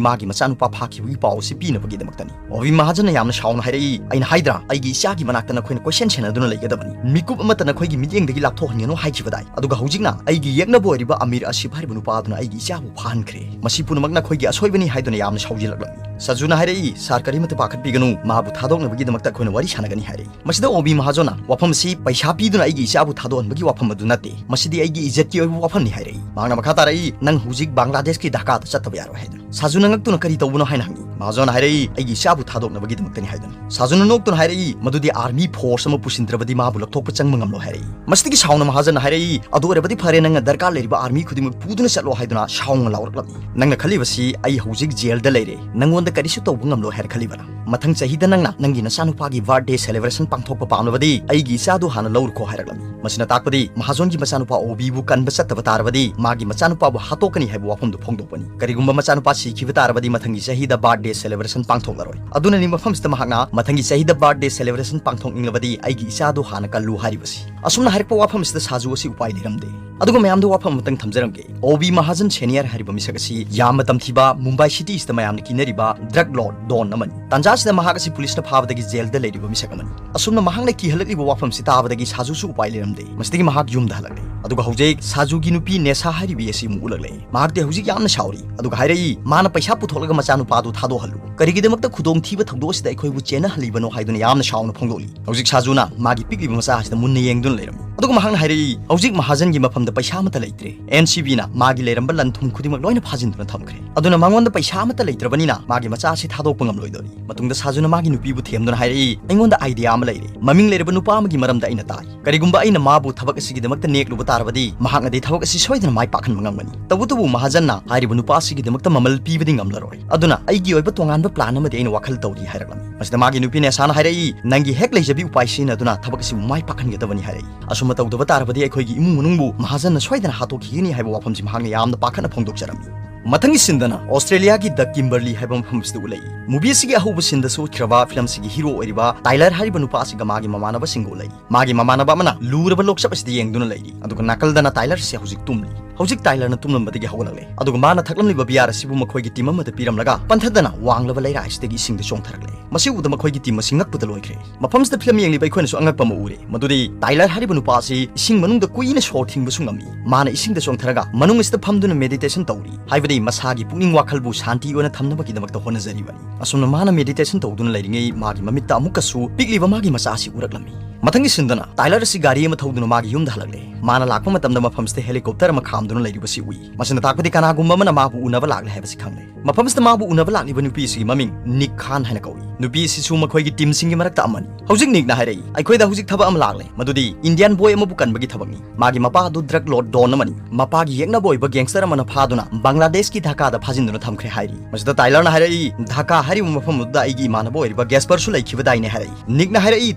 ꯃꯥꯒꯤ ꯃꯆꯥꯅꯨꯄꯥ ꯐꯥꯈꯤꯕꯒꯤ ꯄꯥꯎ ꯑꯁꯤ ꯄꯤꯅꯕꯒꯤꯗꯃꯛꯇꯅꯤ꯫ ꯑꯣꯕꯤ ꯃꯍꯥꯖꯟꯅ ꯌꯥꯝꯅ ꯁꯥꯎꯅ ꯍꯥꯏꯔꯛꯏ, "ꯑꯩꯅ ꯍꯥꯏꯗ꯭ꯔꯥ, ꯑꯩꯒꯤ ꯏꯆꯥꯒꯤ ꯃꯅꯥꯛꯇ ꯅꯈꯣꯏꯅ ꯀꯣꯏꯁꯦꯟ ꯁꯦꯟꯅꯗꯨꯅ ꯂꯩꯒꯗꯕꯅꯤ꯫ ꯃꯤꯀꯨꯞ ꯑꯃꯠꯇ ꯅꯈꯣꯏꯒꯤ ꯃꯤꯠꯌꯦꯡꯗꯒꯤ ꯂꯥꯞꯊꯣꯛꯍꯟꯒꯅꯨ ꯍꯥꯏꯈꯤꯕꯗꯥꯏ? ꯑꯗꯨꯒ ꯍꯧꯖꯤꯛꯅ ꯑꯩꯒꯤ ꯌꯦꯛꯅꯕ ꯑꯣꯏꯔꯤꯕ ꯑꯃꯤꯔ ꯑꯁꯤꯐ ꯍꯥꯏꯔꯤꯕ ꯅꯨꯄꯥ ꯑꯗꯨꯅ ꯑꯩꯒꯤ ꯏꯆꯥꯕꯨ ꯐꯥꯍꯟꯈ꯭ꯔꯦ꯫ ꯃꯁꯤ ꯄꯨꯝꯅꯃꯛ ꯅꯈꯣꯏꯒꯤ ꯑꯁꯣꯏꯕꯅꯤ" ꯍꯥꯏꯗꯨꯅ ꯌꯥꯝꯅ ꯁꯥꯎꯖꯤꯜꯂꯛꯂꯝꯃꯤ꯫ ꯁꯥꯖꯨꯅ ꯍꯥꯏꯔꯛꯏ, "ꯁꯥꯔ, ꯀꯔꯤꯃꯠꯇ ꯄꯥꯈꯠꯄꯤꯒꯅꯨ, ꯃꯥꯕꯨ ꯊꯥꯗꯣꯛꯅꯕꯒꯤꯗꯃꯛꯇ ꯑꯩꯈꯣꯏꯅ ꯋꯥꯔꯤ ꯁꯥꯟꯅꯒꯅꯤ" ꯍꯥꯏꯔꯛꯏ꯫ ꯃꯁꯤꯗ ꯑꯣꯕꯤ ꯃꯍꯥꯖꯣꯟꯅ ꯋꯥꯐꯝ ꯑꯁꯤ ꯄꯩꯁꯥ ꯄꯤꯗꯨꯅ ꯑꯩꯒꯤ ꯏꯆꯥꯕꯨ ꯊꯥꯗꯣꯛꯍꯟꯕꯒꯤ ꯋꯥꯐꯝ ꯑꯗꯨ ꯅꯠꯇꯦ, ꯃꯁꯤꯗꯤ ꯑꯩꯒꯤ ꯏꯖꯠꯀꯤ ꯑꯣꯏꯕ ꯋꯥꯐꯝꯅꯤ ꯍꯥꯏꯔꯛꯏ꯫ ꯃꯍꯥꯛꯅ ꯃꯈꯥ ꯇꯥꯔꯛꯏ, "ꯅꯪ ꯍꯧꯖꯤꯛ ꯕꯪꯒ꯭ꯂꯥꯗꯦꯁꯀꯤ ꯙꯥꯀꯥꯗ ꯆꯠꯇꯕ ꯌꯥꯔꯣꯏ" ꯍꯥꯏꯗꯨꯅ꯫ ꯁꯥꯖꯨꯅ ꯉꯛꯇꯨꯅ "ꯀꯔꯤ ꯇꯧꯕꯅꯣ?" ꯍꯥꯏꯅ ꯍꯪꯉꯤ꯫ ꯃꯍꯥꯖꯣꯟꯅ ꯍꯥꯏꯔꯛꯏ, "ꯑꯩꯒꯤ ꯏꯆꯥꯕꯨ ꯊꯥꯗꯣꯛꯅꯕꯒꯤꯗꯃꯛꯇꯅꯤ" ꯍꯥꯏꯗꯨꯅ꯫ ꯁꯥꯖꯨꯅ ꯅꯣꯛꯇꯨꯅ ꯍꯥꯏꯔꯛꯏ, "ꯃꯗꯨꯗꯤ ꯑꯥꯔꯃꯤ ꯐꯣꯔꯁ ꯑꯃ ꯄꯨꯁꯤꯟꯗ꯭ꯔꯕꯗꯤ ꯃꯥꯕꯨ ꯂꯧꯊꯣꯛꯄ ꯆꯪꯕ ꯉꯝꯂꯣꯏ" ꯍꯥꯏꯔꯛꯏ꯫ ꯃꯁꯤꯗꯒꯤ ꯁꯥꯎꯅ ꯃꯍꯥꯖꯟꯅ ꯍꯥꯏꯔꯛꯏ, "ꯑꯗꯨ ꯑꯣꯏꯔꯕꯗꯤ ꯐꯔꯦ, ꯅꯪꯅ ꯗꯔꯀꯥꯔ ꯂꯩꯔꯤꯕ ꯑꯥꯔꯃꯤ ꯈꯨꯗꯤꯡꯃꯛ ꯄꯨꯗꯨꯅ ꯆꯠꯂꯣ" ꯍꯥꯏꯗꯨꯅ ꯁꯥꯎꯅ ꯂꯥꯎꯔꯛꯂꯝꯃꯤ꯫ "ꯅꯪꯅ ꯈꯜꯂꯤꯕꯁꯤ ꯑꯩ ꯍꯧꯖꯤꯛ ꯖꯦꯜꯗ ꯂꯩꯔꯦ, ꯅꯪꯉꯣꯟꯗ ꯀꯔꯤꯁꯨ ꯇꯧꯕ ꯉꯝꯂꯣꯏ ꯍꯥꯏꯅ ꯈꯜꯂꯤꯕꯔꯥ? ꯃꯊꯪ ꯆꯍꯤꯗ ꯅꯪꯅ ꯅꯪꯒꯤ ꯅꯆꯥꯅꯨꯄꯥꯒꯤ ꯕꯥꯔꯊꯗꯦ ꯁꯦꯂꯦꯕ꯭ꯔꯦꯁꯟ ꯄꯥꯡꯊꯣꯛꯄ ꯄꯥꯝꯂꯕꯗꯤ ꯑꯩꯒꯤ ꯏꯆꯥꯗꯨ ꯍꯥꯟꯅ ꯂꯧꯔꯨꯈꯣ" ꯍꯥꯏꯔꯛꯂꯝꯃꯤ꯫ ꯃꯁꯤꯅ ꯇꯥꯛꯄꯗꯤ ꯃꯍꯥꯖꯣꯟꯒꯤ ꯃꯆꯥꯅꯨꯄꯥ ꯑꯣꯕꯤꯕꯨ ꯀꯟꯕ ꯆꯠꯇꯕ ꯇꯥꯔꯕꯗꯤ ꯃꯥꯒꯤ ꯃꯆꯥꯅꯨꯄꯥꯕꯨ ꯍꯥꯠꯇꯣꯛꯀꯅꯤ ꯍꯥꯏꯕ ꯋꯥꯐꯝꯗꯨ ꯐꯣꯡꯗꯣꯛꯄꯅꯤ꯫ ꯀꯔꯤꯒꯨꯝꯕ ꯃꯆꯥꯅꯨꯄꯥ ꯁꯤꯈꯤꯕ ꯇꯥꯔꯕꯗꯤ ꯃꯊꯪꯒꯤ ꯆꯍꯤꯗ ꯕꯥꯔꯊꯗꯦ ꯁꯦꯂꯦꯕ꯭ꯔꯦꯁꯟ ꯄꯥꯡꯊꯣꯛꯂꯔꯣꯏ꯫ ꯑꯗꯨꯅꯅꯤ ꯃꯐꯝꯁꯤꯗ ꯃꯍꯥꯛꯅ "ꯃꯊꯪꯒꯤ ꯆꯍꯤꯗ ꯕꯥꯔꯊꯗꯦ ꯁꯦꯂꯦꯕ꯭ꯔꯦꯁꯟ ꯄꯥꯡꯊꯣꯛꯅꯤꯡꯂꯕꯗꯤ ꯑꯩꯒꯤ ꯏꯆꯥꯗꯨ ꯍꯥꯟꯅ ꯀꯜꯂꯨ" ꯍꯥꯏꯔꯤꯕꯁꯤ꯫ ꯑꯁꯨꯝꯅ ꯍꯥꯏꯔꯛꯄ ꯋꯥꯐꯝ ꯑꯁꯤꯗ ꯁꯥꯖꯨ ꯑꯁꯤ ꯎꯄꯥꯏ ꯂꯩꯔꯝꯗꯦ꯫ ꯑꯗꯨꯒ ꯃꯌꯥꯝꯗ ꯋꯥꯐꯝ ꯑꯃꯇꯪ ꯊꯝꯖꯔꯝꯒꯦ, ꯑꯣꯕꯤ ꯃꯍꯥꯖꯟ ꯁꯦꯅꯤꯌꯔ ꯍꯥꯏꯔꯤꯕ ꯃꯤꯁꯛ ꯑꯁꯤ ꯌꯥꯝꯅ ꯇꯝꯊꯤꯕ, ꯃꯨꯝꯕꯥꯏ ꯁꯤꯇꯤ ꯑꯁꯤꯗ ꯃꯌꯥꯝꯅ ꯀꯤꯅꯔꯤꯕ ꯗ꯭ꯔꯒ ꯂꯣꯔꯗ ꯗꯣꯟ ꯑꯃꯅꯤ꯫ ꯇꯥꯟꯖꯥ ꯑꯁꯤꯗ ꯃꯍꯥꯛ ꯑꯁꯤ ꯄꯨꯂꯤꯁꯅ ꯐꯥꯕꯗꯒꯤ ꯖꯦꯜꯗ ꯂꯩꯔꯤꯕ ꯃꯤꯁꯛ ꯑꯃꯅꯤ꯫ ꯑꯁꯨꯝꯅ ꯃꯍꯥꯛꯅ ꯀꯤꯍꯜꯂꯛꯂꯤꯕ ꯋꯥꯐꯝꯁꯤ ꯇꯥꯕꯗꯒꯤ ꯁꯥꯖꯨꯁꯨ ꯎꯄꯥꯏ ꯂꯩꯔꯝꯗꯦ꯫ ꯃꯁꯤꯗꯒꯤ ꯃꯍꯥꯛ ꯌꯨꯝꯗ ꯍꯜꯂꯛꯂꯦ꯫ ꯑꯗꯨꯒ ꯍꯧꯖꯤꯛ ꯁꯥꯖꯨꯒꯤ ꯅꯨꯄꯤ ꯅꯦꯁꯥ ꯍꯥꯏꯔꯤꯕꯤ ꯑꯁꯤ ꯑꯃꯨꯛ ꯎꯠꯂꯛꯂꯦ꯫ ꯃꯍꯥꯛꯇꯤ ꯍꯧꯖꯤꯛ ꯌꯥꯝꯅ ꯁꯥꯎꯔꯤ꯫ ꯑꯗꯨꯒ ꯍꯥꯏꯔꯛꯏ, ꯃꯥꯅ ꯄꯩꯁꯥ ꯄꯨꯊꯣꯛꯂꯒ ꯃꯆꯥꯅꯨꯄꯥꯗꯨ ꯊꯥꯗꯣꯛꯍꯜꯂꯨ꯫ ꯀꯔꯤꯒꯤꯗꯃꯛꯇ ꯈꯨꯗꯣꯡꯊꯤꯕ ꯊꯧꯗꯣꯛ ꯑꯁꯤꯗ ꯑꯩꯈꯣꯏꯕꯨ ꯆꯦꯟꯅꯍꯜꯂꯤꯕꯅꯣ ꯍꯥꯏꯗꯨꯅ ꯌꯥꯝꯅ ꯁꯥꯎꯅ ꯐꯣꯡꯗꯣꯛꯂꯤ꯫ ꯍꯧꯖꯤꯛ ꯁꯥꯖꯨꯅ ꯃꯥꯒꯤ ꯄꯤꯛꯂꯤꯕ ꯃꯆꯥ ꯑꯁꯤꯗ ꯃꯨꯟꯅ ꯌꯦꯡꯗꯨꯅ ꯂꯩꯔꯝꯃꯤ꯫ ꯑꯗꯨꯒ ꯃꯍꯥꯛꯅ ꯍꯥꯏꯔꯛꯏ, "ꯍꯧꯖꯤꯛ ꯃꯍꯥꯖꯟꯒꯤ ꯃꯐꯝꯗ ꯄꯩꯁꯥ ꯑꯃꯠꯇ ꯂꯩꯇ꯭ꯔꯦ꯫ ꯑꯦꯟ ꯁꯤ ꯕꯤꯅ ꯃꯥꯒꯤ ꯂꯩꯔꯝꯕ ꯂꯟ ꯊꯨꯝ ꯈꯨꯗꯤꯡꯃꯛ ꯂꯣꯏꯅ ꯐꯥꯖꯤꯟꯗꯨꯅ ꯊꯝꯈ꯭ꯔꯦ꯫ ꯑꯗꯨꯅ ꯃꯉꯣꯟꯗ ꯄꯩꯁꯥ ꯑꯃꯠꯇ ꯂꯩꯇ꯭ꯔꯕꯅꯤꯅ ꯃꯥꯒꯤ ꯃꯆꯥ ꯑꯁꯤ ꯊꯥꯗꯣꯛꯄ ꯉꯝꯂꯣꯏꯗꯧꯔꯤ꯫" ꯃꯇꯨꯡꯗ ꯁꯥꯖꯨꯅ ꯃꯥꯒꯤ ꯅꯨꯄꯤꯕꯨ ꯊꯦꯝꯗꯨꯅ ꯍꯥꯏꯔꯛꯏ, "ꯑꯩꯉꯣꯟꯗ ꯑꯥꯏꯗꯤꯌꯥ ꯑꯃ ꯂꯩꯔꯦ꯫ ꯃꯃꯤꯡ ꯂꯩꯔꯕ ꯅꯨꯄꯥ ꯑꯃꯒꯤ ꯃꯔꯝꯗ ꯑꯩꯅ ꯇꯥꯏ꯫ ꯀꯔꯤꯒꯨꯝꯕ ꯑꯩꯅ ꯃꯥꯕꯨ ꯊꯕꯛ ꯑꯁꯤꯒꯤꯗꯃꯛꯇ ꯅꯦꯛꯂꯨꯕ ꯇꯥꯔꯕꯗꯤ ꯃꯍꯥꯛꯅꯗꯤ ꯊꯕꯛ ꯑꯁꯤ ꯁꯣꯏꯗꯅ ꯃꯥꯏ ꯄꯥꯛꯍꯟꯕ ꯉꯝꯒꯅꯤ꯫ ꯇꯧꯕꯇꯕꯨ ꯃꯍꯥꯖꯟꯅ ꯍꯥꯏꯔꯤꯕ ꯅꯨꯄꯥ ꯑꯁꯤꯒꯤꯗꯃꯛꯇ ꯃꯃꯜ ꯄꯤꯕꯗꯤ ꯉꯝꯂꯔꯣꯏ꯫ ꯑꯗꯨꯅ ꯑꯩꯒꯤ ꯑꯣꯏꯕ ꯇꯣꯉꯥꯟꯕ ꯄ꯭ꯂꯥꯟ ꯑꯃꯗꯤ ꯑꯩꯅ ꯋꯥꯈꯜ ꯇꯧꯔꯤ" ꯍꯥꯏꯔꯛꯂꯝꯃꯤ꯫ ꯃꯁꯤꯗ ꯃꯥꯒꯤ ꯅꯨꯄꯤ ꯅꯦꯁꯥꯅ ꯍꯥꯏꯔꯛꯏ, "ꯅꯪꯒꯤ ꯍꯦꯛ ꯂꯩꯖꯕꯤ ꯎꯄꯥꯏ ꯁꯤꯖꯤꯟꯅꯗꯨꯅ ꯊꯕꯛ ꯑꯁꯤꯕꯨ ꯃꯥꯏ ꯄꯥꯛꯍꯟꯒꯗꯕꯅꯤ" ꯍꯥꯏꯔꯛꯏ꯫ ꯑꯁꯨꯝꯅ ꯇꯧꯗꯕ ꯇꯥꯔꯕꯗꯤ ꯑꯩꯈꯣꯏꯒꯤ ꯏꯃꯨꯡ ꯃꯅꯨꯡꯕꯨ ꯃꯍꯥꯖꯟꯅ ꯁꯣꯏꯗꯅ ꯍꯥꯠꯇꯣꯛꯈꯤꯒꯅꯤ ꯍꯥꯏꯕ ꯋꯥꯐꯝꯁꯤ ꯃꯍꯥꯛꯅ ꯌꯥꯝꯅ ꯄꯥꯈꯠꯅ ꯐꯣꯡꯗꯣꯛꯆꯔꯝꯃꯤ꯫ ꯃꯊꯪꯒꯤ ꯁꯤꯟꯗꯅ ꯑꯣꯁꯇ꯭ꯔꯦꯂꯤꯌꯥꯒꯤ ꯗ ꯀꯤꯝꯕꯔꯂꯤ ꯍꯥꯏꯕ ꯃꯐꯝ ꯑꯁꯤꯗ ꯎꯠꯂꯛꯏ꯫ ꯃꯨꯚꯤ ꯑꯁꯤꯒꯤ ꯑꯍꯧꯕ ꯁꯤꯟꯗꯁꯨ ꯎꯠꯈ꯭ꯔꯕ ꯐꯤꯂꯝ ꯑꯁꯤꯒꯤ ꯍꯤꯔꯣ ꯑꯣꯏꯔꯤꯕ ꯇꯥꯏꯂꯔ ꯍꯥꯏꯔꯤꯕ ꯅꯨꯄꯥ ꯑꯁꯤꯒ ꯃꯥꯒꯤ ꯃꯃꯥꯟꯅꯕꯁꯤꯡꯒ ꯎꯠꯂꯛꯏ꯫ ꯃꯥꯒꯤ ꯃꯃꯥꯟꯅꯕ ꯑꯃꯅ ꯂꯨꯔꯕ ꯂꯣꯛꯆꯞ ꯑꯁꯤꯗ ꯌꯦꯡꯗꯨꯅ ꯂꯩꯔꯤ, ꯑꯗꯨꯒ ꯅꯥꯀꯜꯗꯅ ꯇꯥꯏꯂꯔ ꯑꯁꯤ ꯍꯧꯖꯤꯛ ꯇꯨꯝꯂꯤ꯫ ꯍꯧꯖꯤꯛ ꯇꯥꯏꯂꯔꯅ ꯇꯨꯝꯂꯝꯕꯗꯒꯤ ꯍꯧꯒꯠꯂꯛꯂꯦ, ꯑꯗꯨꯒ ꯃꯥꯅ ꯊꯛꯂꯝꯂꯤꯕ ꯕꯤꯌꯥꯔ ꯑꯁꯤꯕꯨ ꯃꯈꯣꯏꯒꯤ ꯇꯤꯝ ꯑꯃꯗ ꯄꯤꯔꯝꯂꯒ ꯄꯟꯊꯗꯅ ꯋꯥꯡꯂꯕ ꯂꯩꯔꯥꯏ ꯑꯁꯤꯗꯒꯤ ꯏꯁꯤꯡꯗ ꯆꯣꯡꯊꯔꯛꯂꯦ꯫ ꯃꯁꯤ ꯎꯕꯗ ꯃꯈꯣꯏꯒꯤ ꯇꯤꯝ ꯑꯁꯤ ꯉꯛꯄꯗ ꯂꯣꯏꯈ꯭ꯔꯦ꯫ ꯃꯐꯝꯁꯤꯗ ꯐꯤꯂꯝ ꯌꯦꯡꯂꯤꯕ ꯑꯩꯈꯣꯏꯅꯁꯨ ꯑꯉꯛꯄ ꯑꯃ ꯎꯔꯦ, ꯃꯗꯨꯗꯤ ꯇꯥꯏꯂꯔ ꯍꯥꯏꯔꯤꯕ ꯅꯨꯄꯥ ꯑꯁꯤ ꯏꯁꯤꯡ ꯃꯅꯨꯡꯗ ꯀꯨꯏꯅ ꯁꯣꯔ ꯊꯤꯡꯕꯁꯨ ꯉꯝꯃꯤ꯫ ꯃꯥꯅ ꯏꯁꯤꯡꯗ ꯆꯣꯡꯊꯔꯒ ꯃꯅꯨꯡ ꯑꯁꯤꯗ ꯐꯝꯗꯨꯅ ꯃꯦꯗꯤꯇꯦꯁꯟ ꯇꯧꯔꯤ, ꯍꯥꯏꯕꯗꯤ ꯃꯁꯥꯒꯤ ꯄꯨꯛꯅꯤꯡ ꯋꯥꯈꯜꯕꯨ ꯁꯥꯟꯇꯤ ꯑꯣꯏꯅ ꯊꯝꯅꯕꯒꯤꯗꯃꯛꯇ ꯍꯣꯠꯅꯖꯔꯤꯕꯅꯤ꯫ ꯑꯁꯨꯝꯅ ꯃꯥꯅ ꯃꯦꯗꯤꯇꯦꯁꯟ ꯇꯧꯗꯨꯅ ꯂꯩꯔꯤꯉꯩ ꯃꯥꯒꯤ ꯃꯃꯤꯠꯇ ꯑꯃꯨꯛꯀꯁꯨ ꯄꯤꯛꯂꯤꯕ ꯃꯥꯒꯤ ꯃꯆꯥ ꯑꯁꯤ ꯎꯔꯛꯂꯝꯃꯤ꯫ ꯃꯊꯪꯒꯤ ꯁꯤꯟꯗꯅ ꯇꯥꯏꯂꯔ ꯑꯁꯤ ꯒꯥꯔꯤ ꯑꯃ ꯊꯧꯗꯨꯅ ꯃꯥꯒꯤ ꯌꯨꯝꯗ ꯍꯜꯂꯛꯂꯦ꯫ ꯃꯥꯅ ꯂꯥꯛꯄ ꯃꯇꯝꯗ ꯃꯐꯝꯁꯤꯗ ꯍꯦꯂꯤꯀꯣꯞꯇꯔ ꯑꯃ ꯈꯥꯝꯗꯨꯅ ꯂꯩꯔꯤꯕꯁꯤ ꯎꯏ꯫ ꯃꯁꯤꯅ ꯇꯥꯛꯄꯗꯤ ꯀꯅꯥꯒꯨꯝꯕ ꯑꯃꯅ ꯃꯥꯕꯨ ꯎꯅꯕ ꯂꯥꯛꯂꯦ ꯍꯥꯏꯕꯁꯤ ꯈꯪꯂꯦ꯫ ꯃꯐꯝꯁꯤꯗ ꯃꯥꯕꯨ ꯎꯅꯕ ꯂꯥꯛꯂꯤꯕ ꯅꯨꯄꯤ ꯑꯁꯤꯒꯤ ꯃꯃꯤꯡ ꯅꯤꯛ ꯈꯥꯟ ꯍꯥꯏꯅ ꯀꯧꯏ꯫ ꯅꯨꯄꯤ ꯑꯁꯤꯁꯨ ꯃꯈꯣꯏꯒꯤ ꯇꯤꯝꯁꯤꯡꯒꯤ ꯃꯔꯛꯇ ꯑꯃꯅꯤ꯫ ꯍꯧꯖꯤꯛ ꯅꯤꯛꯅ ꯍꯥꯏꯔꯛꯏ, "ꯑꯩꯈꯣꯏꯗ ꯍꯧꯖꯤꯛ ꯊꯕꯛ ꯑꯃ ꯂꯥꯛꯂꯦ, ꯃꯗꯨꯗꯤ ꯏꯟꯗꯤꯌꯥꯟ ꯕꯣꯏ ꯑꯃꯕꯨ ꯀꯟꯕꯒꯤ ꯊꯕꯛꯅꯤ꯫ ꯃꯥꯒꯤ ꯃꯄꯥ ꯑꯗꯨ ꯗ꯭ꯔꯒ ꯂꯣꯔꯗ ꯗꯣꯟ ꯑꯃꯅꯤ꯫ ꯃꯄꯥꯒꯤ ꯌꯦꯛꯅꯕ ꯑꯣꯏꯕ ꯒꯦꯡꯁꯇꯔ ꯑꯃꯅ ꯐꯥꯗꯨꯅ ꯕꯪꯒ꯭ꯂꯥꯗꯦꯁꯀꯤ ꯙꯥꯀꯥꯗ ꯐꯥꯖꯤꯟꯗꯨꯅ ꯊꯝꯈ꯭ꯔꯦ" ꯍꯥꯏꯔꯤ꯫ ꯃꯁꯤꯗ ꯇꯥꯏꯂꯔꯅ ꯍꯥꯏꯔꯛꯏ, "ꯙꯥꯀꯥ ꯍꯥꯏꯔꯤꯕ ꯃꯐꯝ ꯑꯗꯨꯗ ꯑꯩꯒꯤ ꯏꯃꯥꯟꯅꯕ ꯑꯣꯏꯔꯤꯕ ꯒꯦꯁꯄꯔꯁꯨ ꯂꯩꯈꯤꯕꯗꯥꯏꯅꯦ?" ꯍꯥꯏꯔꯛꯏ꯫ ꯅꯤꯛꯅ ꯍꯥꯏꯔꯛꯏ,